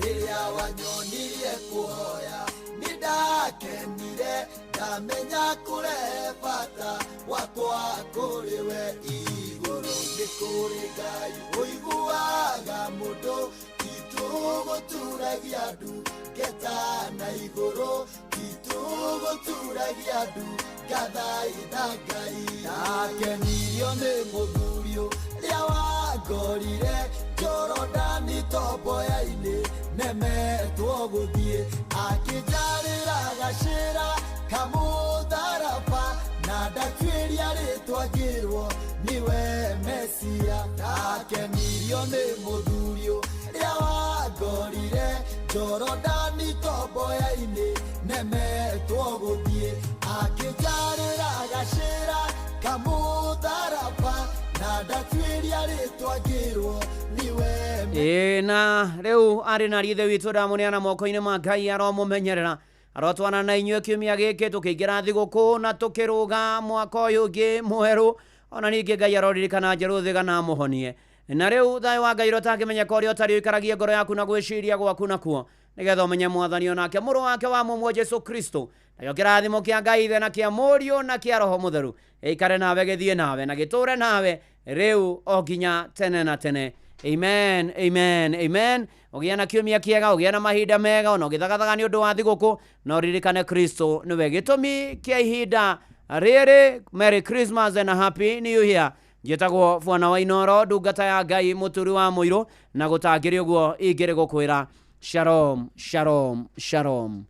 rĩrĩa wanyonirie kũhoya nĩ ndakenire, ndamenya kũrehe bata wakwa kũrĩ we igũrũ. Nĩ kũrĩ Ngai ũiguaga mũndũ, titũgũturagia ndu ngeta na igũrũ, titũgũturagia ndu ngathaitha Ngai. Ndakenirio nĩ mũthuri ũrĩa wangorire Jorodani tomboya-inĩ, nemetwo gũthiĩ, akĩnjarĩra gacĩra kamũtharaba, na ndatuĩria rĩtwa ngĩrwo nĩwe Mesia. Ndakenirio nĩ mũthuri ũrĩa wangorire Jorodani tomboya-inĩ, nemetwo gũthiĩ, akĩnjarĩra gacĩra kamũtharaba, na ndatuĩria rĩtwa ngĩrwo nĩwe. Ĩĩ, na rĩu arĩ na ithe witũ ndamũneana moko-inĩ ma Ngai aromũmenyerera, arotwana na inyuĩ kiumia gĩkĩ tũkĩingĩra thigũkũ na tũkĩrũga mwaka ũyũ ũngĩ mwerũ. Ona ningĩ Ngai aroririkana Njerũthĩ kana amũhonie. Na rĩu thayũ wa Ngai ũrĩa ũtangĩmenyeka ũrĩa ũtarĩ ũikaragie ngoro yaku na gwĩciria gwaku nakuo, nĩgetha ũmenye Mwathani onake mũrũ wake wa mũmwe Jesu Kristo. Nakĩo kĩrathimo kĩa Ngai Ithe na kĩa Mũriũ na kĩa Roho Mũtheru gĩikare nawe, gĩthiĩ nawe na gĩtũre nawe rĩu o nginya tene na tene. Amen, amen, amen. Ũgĩe na kiumia kĩega, ũgĩe na mahinda mega, ona ũgĩthagathaga nĩ ũndũ wa thigũkũ, na ũririkane Kristo nĩwe gĩtũmi kĩa ihinda rĩrĩ. Merry Christmas and a Happy New Year. Njĩtagwo Bwana wa Inoro, ndungata ya Ngai mũturi wa mũirũ, na gũtangĩrĩ ũguo ingĩrĩ gũkwĩra shalom, shalom, shalom.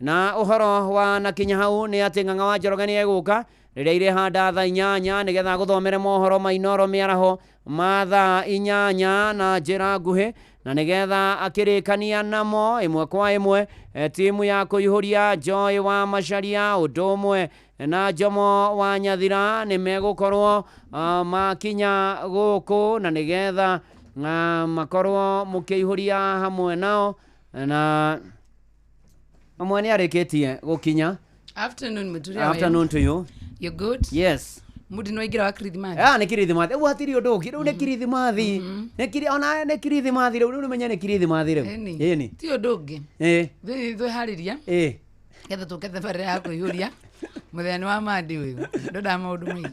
Na ũhoro wa na kinya hau nĩ atĩ Ng'ang'a wa Njoroge nĩ egũka rĩrĩa irĩhanda thaa 8 nĩgetha gũthomere mohoro ma Inoro mĩaraho ma thaa 8 na njĩra nguhĩ, na nĩgetha akĩrĩkania namo ĩmwe kwa ĩmwe. Timu ya kũihũria Joy wa Macharia ũndũ ũmwe na Jomo wa Nyathira nĩ megũkorwo makinya gũkũ, na nĩgetha makorwo mũkĩihũria hamwe nao, na ũmwe nĩ arĩkĩtie gũkinya. Afternoon, Muturia. Afternoon to you. You good? Yes. Mudi no igira wa Kirithimathi. Ah, nĩ Kirithimathi. Rĩu hatirĩ ũndũ ũngĩ. Rĩu nĩ Kirithimathi. Nĩ kiri ona nĩ Kirithimathi rĩu. Rĩu nĩmenye nĩ Kirithimathi rĩu. Ĩni. Ĩni. Ti ũndũ ũngĩ. Ĩ. Thĩ twĩharĩria. Ĩ. Getha tũke thabarĩ ya kũihũria. Mũthenya nĩ wa Monday ũyũ. Ndodaga maũndũ maingĩ.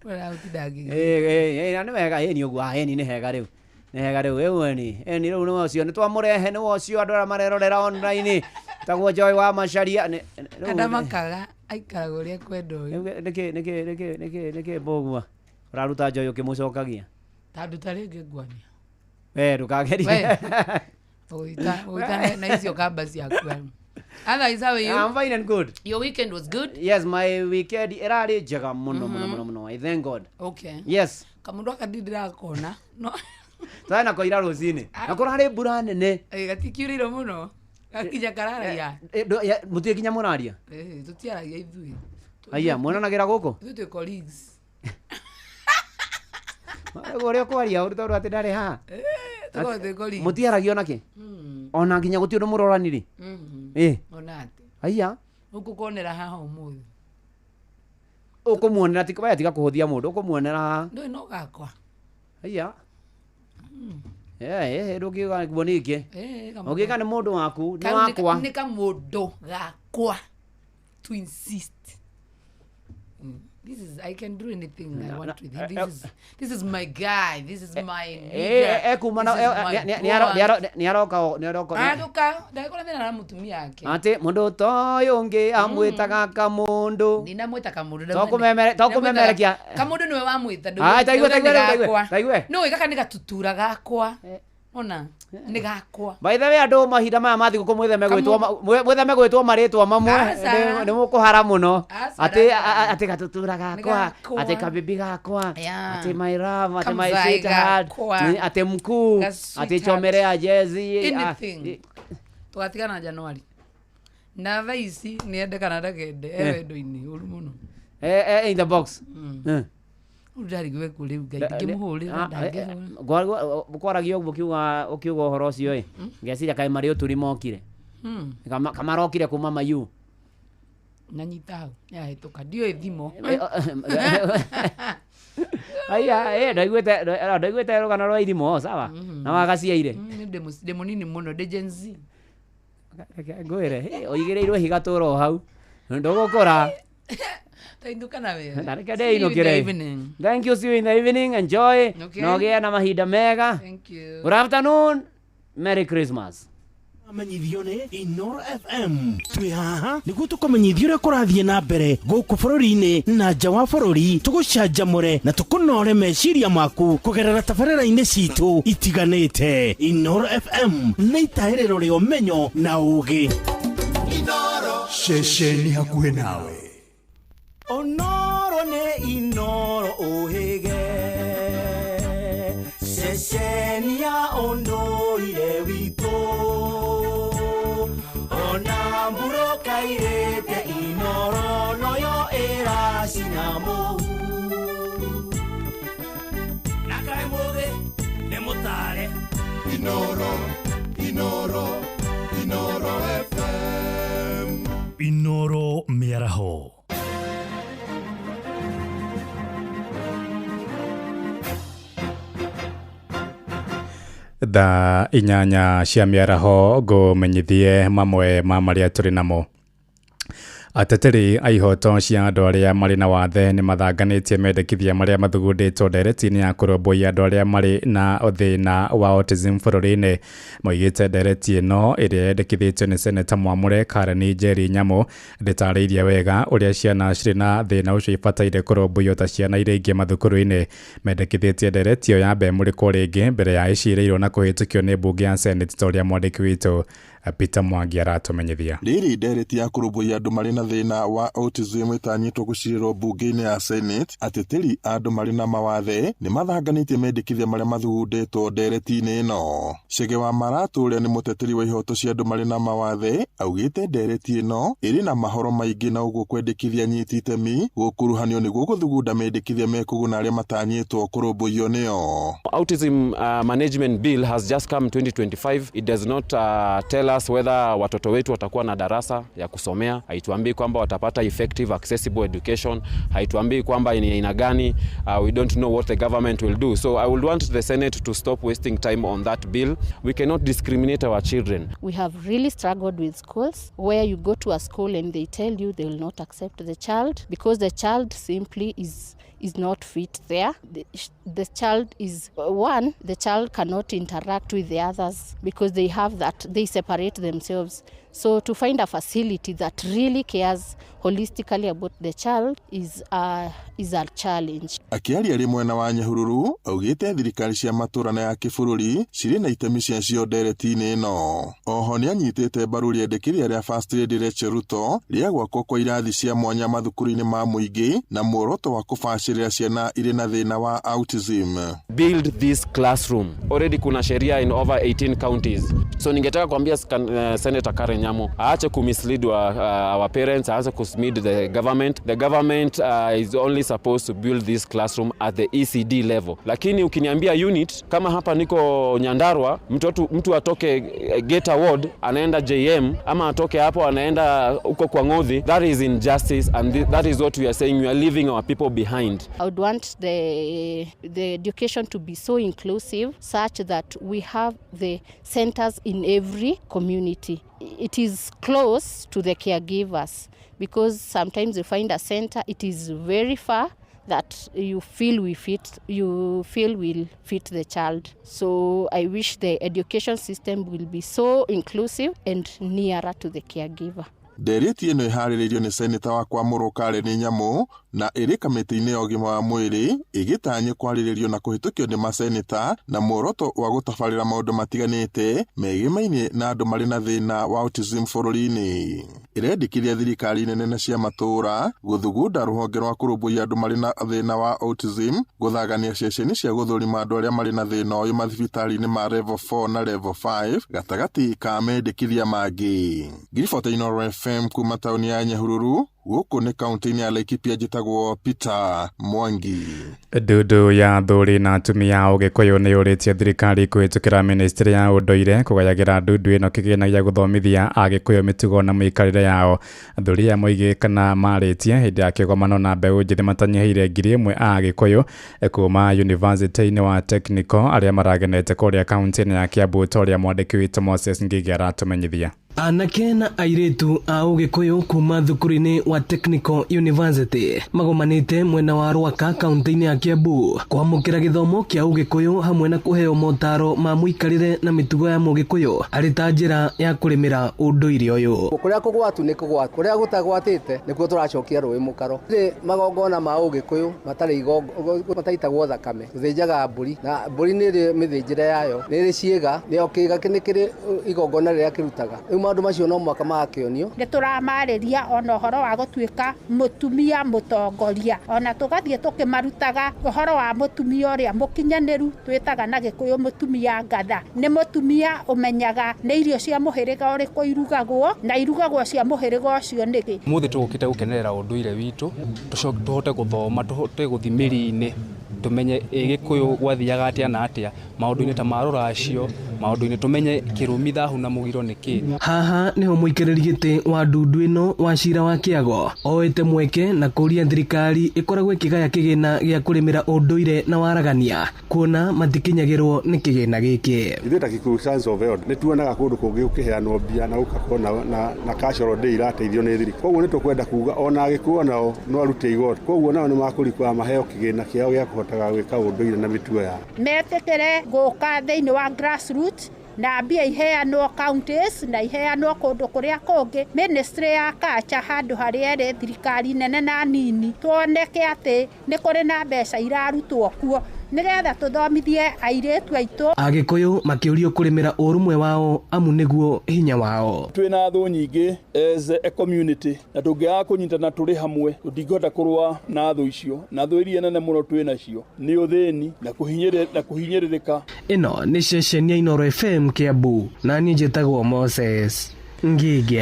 Ũrĩa ũtinda ngĩgĩa. Ĩ, ĩ, na nĩ wega ĩni ũguo. Ah, ĩni nĩ hega rĩu. Nĩ hega rĩu. Ĩu ĩni. Ĩni rĩu nĩ ũcio. Nĩ twamũrehe nĩ ũcio andũ arĩa marerorera online. Tagwo Joy wa Macharia. Andamakaga aikaraga ũrĩa kwenda ũyũ. Nĩkĩ nĩkĩ nĩkĩ nĩkĩ nĩkĩ mbũgua ũraruta Joy ũkĩmũcokagia? Tondũ ta rĩngĩ ngwania. We ndũkagerie. Ũgũita na icio kamba ciaku. Otherwise, how are you? I'm fine and good. Your weekend was good? Yes, my weekend ĩrarĩ njega mũno mũno mũno mũno. I thank God. Okay. Yes. Kamũndũ aka ndĩrakona. No. Twarĩ nako ira rũcinĩ. Na kũrarĩ mbura nene. Gatikiurĩirwo mũno. Gakinya kararagia. Mũtirĩ kinya mũraria? Tũtiaragia ithuĩ. Aya, mwonanagĩra gũkũ? Ithuĩ twĩ colleagues. Ũrĩa ũkwaria tondũ atĩ ndarĩ haha. Tũkoragwo twĩ colleagues. Mũtiaragia ona kĩ? Ona nginya gũtirĩ ũndũ mũroranire? Ĩ. Ona atĩ. Aya. Ũkũkonera haha ũmũthĩ. Ũkũmuonera ti we tiga kũhũthia mũndũ, ũkũmuonera haha. Ndũĩ no gakwa. Aya. Ndũngiuga nguo ningĩ. Ũngĩka nĩ mũndũ waku, nĩ wakwa. Nĩ kamũndũ gakwa. To insist. This is, I can do anything I want with him. This is my guy. This is my nigga. Ekuma na nĩ aroka nĩ aroka. Aroka, ndagĩkorwo thĩna na mũtumia wake. Atĩ mũndũ ta ũyũ ũngĩ amwĩtaga kamũndũ. Ndinamwĩta kamũndũ. Tokũmemerekia. Kamũndũ nĩwe wamwĩta. Ah, taigue taigue taigue. Taigue. No, gaka nĩ gatutura gakwa. Ona nĩ gakwa. By the way, andũ mahinda maya ma thigũkũ mwĩtheme gwĩtwo mwĩtheme gwĩtwo marĩtwa mamwe. Aca. Nĩ mũkũhara mũno. Aca, Atĩ aca. atĩ gatutura gakwa, gakwa. atĩ kabibi gakwa, Yeah. atĩ my love, atĩ my Kamzai sweetheart, gakwa. atĩ mkuu, Ga atĩ sweetheart. chomere ya jezi. Anything. Tũgatigana Januari. Na thaa ici nĩ ende kana ndakende e Eh. wendo-inĩ ũru mũno. In the box. Eh. Rĩu ndarigwo kũ rĩu Ngai ndingĩmũhũrĩra ndangĩhũra. Kwaragia ũguo ũkiuga ũhoro ũcio ĩ, ngeciria kaĩ marĩ ũturi mokire. Kamarokire kuma mayu. Nanyita hau yahĩtũka ndiũĩ thimo. Aya, ndaiguĩte rũgano rwa irimũ, sawa? Na wagaciaire. Nĩ ndĩ mũnini mũno, ndĩ Gen Z. Reke ngwĩre, ũigĩrĩirwo ihiga tũra o hau. Ndũgũkũra. Tainũka na wega. Na reke See you in the ndĩinũkĩre. evening. Thank you, see you in the evening. Enjoy. Okay. Na ũgĩe na mahinda mega. Thank you. Good afternoon. Merry Christmas. Amenyithio nĩ Inoro FM. Twĩ haha nĩguo tũkũmenyithia ũrĩa kũrathiĩ na mbere gũkũ bũrũri-inĩ na nja wa bũrũri, tũgũcanjamũre na tũkũnore meciria maku kũgerera tabarĩra-inĩ citũ itiganĩte. Inoro FM nĩ itahĩrĩro rĩa ũmenyo na ũũgĩ. Ceceni hakuhĩ nawe. Onoro nĩ Inoro ũhĩge, ceceni ya ũndũire witũ, ona mburũka irĩte Inoro noyo ĩracina mũhu. Na kaĩ mũthĩ nĩ mũtare. Inoro, Inoro, Inoro FM. Inoro mĩaraho. Thaa 8 cia mĩaraho ngũmenyithie mamwe ma marĩa tũrĩ namo. Ateteri a ihoto cia andũ arĩa marĩ na wathe nĩ mathanganĩtie mendekithia marĩa mathugundĩtwo ndereti-inĩ ya kũrũmbũiya andũ arĩa marĩ na thĩna wa autism bũrũri-inĩ. Moigĩte ndereti ĩno ĩrĩa yendekithĩtio nĩ seneta mwamũre Karen Njeri Nyamu ndĩtarĩirie wega ũrĩa ciana cirĩ na thĩna ũcio ibataire kũrũmbũiyo ta ciana iria ingĩ mathukuru-inĩ. Mendekithĩtie ndereti ĩyo yambe ĩmũrĩkwo rĩngĩ mbere ya ĩcirĩirwo na kũhĩtũkio nĩ mbunge ya Senate ta ũrĩa mwandĩki witũ Peter Mwangi aratũmenyithia. Rĩrĩ ndereti ya kũrũmbũiya andũ marĩ na thĩna wa autism ĩtanyĩtwo gũcirĩrwo mbunge-inĩ ya Senate, ateteri a andũ marĩ na mawathe nĩ mathanganĩtie mendekithia marĩa mathugundĩtwo ndereti-inĩ ĩno. Chege wa Maratũ ũrĩa nĩ mũteteri wa ihoto cia andũ marĩ na mawathe augĩte ndereti ĩno ĩrĩ na mahoro maingĩ na ũguo kwendekithia anyiti itemi gũkuruhanio nĩguo gũthugunda mendekithia mekũguna arĩa matanyĩtwo kũrũmbũiyo nĩo. Autism Management Bill has just come 2025. It does not tell us whether watoto wetu watakuwa na darasa ya kusomea. Haituambii kwamba watapata effective accessible education. Haituambii kwamba ni aina gani. We don't know what the government will do. So I would want the Senate to stop wasting time on that bill. We cannot discriminate our children. We have really struggled with schools where you go to a school and they tell you they will not accept the child because the child simply is not fit there. The child is, one, the child cannot interact with the others because they have that, they separate themselves. So to find a facility that really cares holistically about the child is a challenge. Akiaria arĩ mwena wa Nyahururu augĩte thirikari cia matũra na ya kĩbũrũri cirĩ na itemi ciacio ndereti-inĩ ĩno. Oho nĩanyitĩte mbaru rĩendekithia rĩa First Lady Rachel Ruto rĩa gwakwo kwa irathi cia mwanya mathukuru-inĩ ma mũingĩ na muoroto wa kũbacĩrĩra ciana irĩ na thĩna wa autism. Build this classroom. Already kuna sheria in over 18 counties. So ningetaka kuambia Senator Karen Nyamu aache kumislead our parents, aache kumislead the government. The government is only supposed to build this classroom at the ECD level. Lakini ukiniambia unit kama hapa niko Nyandarua, mtu atoke Geta Ward anaenda JM ama atoke hapo anaenda huko kwa Ngothi, that is injustice and that is what we are saying. We are leaving our people behind. I would want the education to be so inclusive such that we have the centers in every community. It is close to the caregivers because sometimes you find a center, it is very far that you feel will fit the child. So I wish the education system will be so inclusive and nearer to the caregiver. Ndereti ĩno ĩharĩrĩirio nĩ seneta wa Kwamũrwo Karen Nyamu na ĩrĩ kamĩtĩ-inĩ ya ũgima wa mwĩrĩ ĩgĩtanyĩ kwarĩrĩrio na kũhĩtũkio nĩ maseneta na muoroto wa gũtabarĩra maũndũ matiganĩte megimaine na andũ marĩ na thĩna wa autism bũrũri-inĩ. Ĩrendekithia thirikari nene na cia matũũra gũthugunda rũhonge rwa kũrũmbũiya andũ marĩ na thĩna wa autism, gũthagania ceceni cia gũthũrima andũ arĩa marĩ na thĩna ũyũ mathibitarĩ-inĩ ma level 4 na level 5 gatagatĩ ka mendekithia mangĩ. Ngiribota Inooro FM kuma taũni ya Nyahururu, gũkũ nĩ kaunti-inĩ ya Laikipia, njĩtagwo Peter Mwangi. Ndundu ya athuri na atumia a Ũgĩkũyũ nĩ yũrĩtie thirikari kũhĩtũkĩra ministry ya ũndũire kũgayagĩra ndundu ĩno kĩgĩna gĩa gũthomithia Agĩkũyũ mĩtugo na mĩikarĩre yao. Athuri aya moigĩ kana marĩtie hĩndĩ ya kĩgomano na mbeũ njĩthĩ matanyihĩire 1,000 a Agĩkũyũ kuma yunivasĩtĩ-inĩ wa Technical arĩa maragenete kũrĩa kaunti-inĩ ya Kiambu ta ũrĩa mwandĩki witũ Moses Ngigi aratũmenyithia. Anake na airĩtu a Ũgĩkũyũ kuma thukuru-inĩ wa Technical University magomanĩte mwena wa Rwaka kaunti-inĩ ya Kiambu kwamũkĩra gĩthomo kĩa Ũgĩkũyũ hamwe na kũheo motaro ma mũikarĩre na mĩtugo ya Mũgĩkũyũ arĩ ta njĩra ya kũrĩmĩra ũndũire ũyũ. Kũrĩa kũgwatu nĩ kũgwatu, kũrĩa gũtagwatĩte nĩkuo tũracokia rũĩ mũkaro. Rĩ magongona ma Ũgĩkũyũ matarĩ mataitagwo thakame, tũthĩnjaga mbũri na mbũri nĩ ĩrĩ mĩthĩnjĩre yayo, nĩ ĩrĩ ciĩga, nĩyo kĩĩga nĩ kĩrĩ igongona rĩrĩa kĩrutaga. Rĩu maũndũ macio no mũhaka magakĩonio. Nĩ tũramarĩria ona ũhoro wa gũtuĩka mũtumia mũtongoria, ona tũgathiĩ tũkĩmarutaga ũhoro wa mũtumia ũrĩa mũkinyanĩru twĩtaga na Gĩkũyũ mũtumia ngatha. Nĩ mũtumia ũmenyaga nĩ irio cia mũhĩrĩga ũrĩkũ irugagwo na irugagwo cia mũhĩrĩga ũcio nĩkĩ. Ũmũthĩ tũgũkĩte gũkenerera ũndũire witũ, tũhote gũthoma, tũhote gũthiĩ mĩri-inĩ, tũmenye Gĩkũyũ gwathiaga atĩa na atĩa maũndũ-inĩ ta ma rũracio, maũndũ-inĩ tũmenye kĩrumi, thahu na mũgiro nĩ kĩ. Haha nĩho mũikarĩri gĩtĩ wa ndundu ĩno wa cira wa Kĩago oete mweke na kũria thirikari ĩkoragwo ĩkĩgaya kĩgĩna gĩa kũrĩmĩra ũndũire na waragania kuona matikinyagĩrwo nĩ kĩgĩna gĩkĩ. Ithuĩ ta Kikuyu Sons of Elders nĩ tuonaga kũndũ kũngĩ gũkĩheanwo mbia na gũgakorwo na cultural day irateithio nĩ thirikari. Koguo nĩ tũkwenda kuga ona Agĩkũyũ nao no arute igoti, koguo nao nĩ makũrikwa maheo kĩgĩna kĩao gĩa kũhotaga gwĩka ũndũire na mĩtugo yao. Metĩkĩre gũka thĩinĩ wa grassroots na mbia iheanwo counties na iheanwo kũndũ kũrĩa kũngĩ. Ministry ya culture handũ harĩa ĩrĩ thirikari nene na nini, tuoneke atĩ nĩ kũrĩ na mbeca irarutwo kuo nĩgetha tũthomithie airĩtu aitũ. Agĩkũyũ makĩũrio kũrĩmĩra ũrũmwe wao amu nĩguo hinya wao. Twĩna thũ nyingĩ as a community na tũngĩaga kũnyitana tũrĩ hamwe tũtingĩhota kũrũa na thũ icio, na thũ iria nene mũno twĩ nacio nĩ ũthĩni na kũhinyĩrĩrĩka. Ĩno nĩ ceceni ya Inooro FM Kiambu na niĩ njĩtagwo Moses Ngige.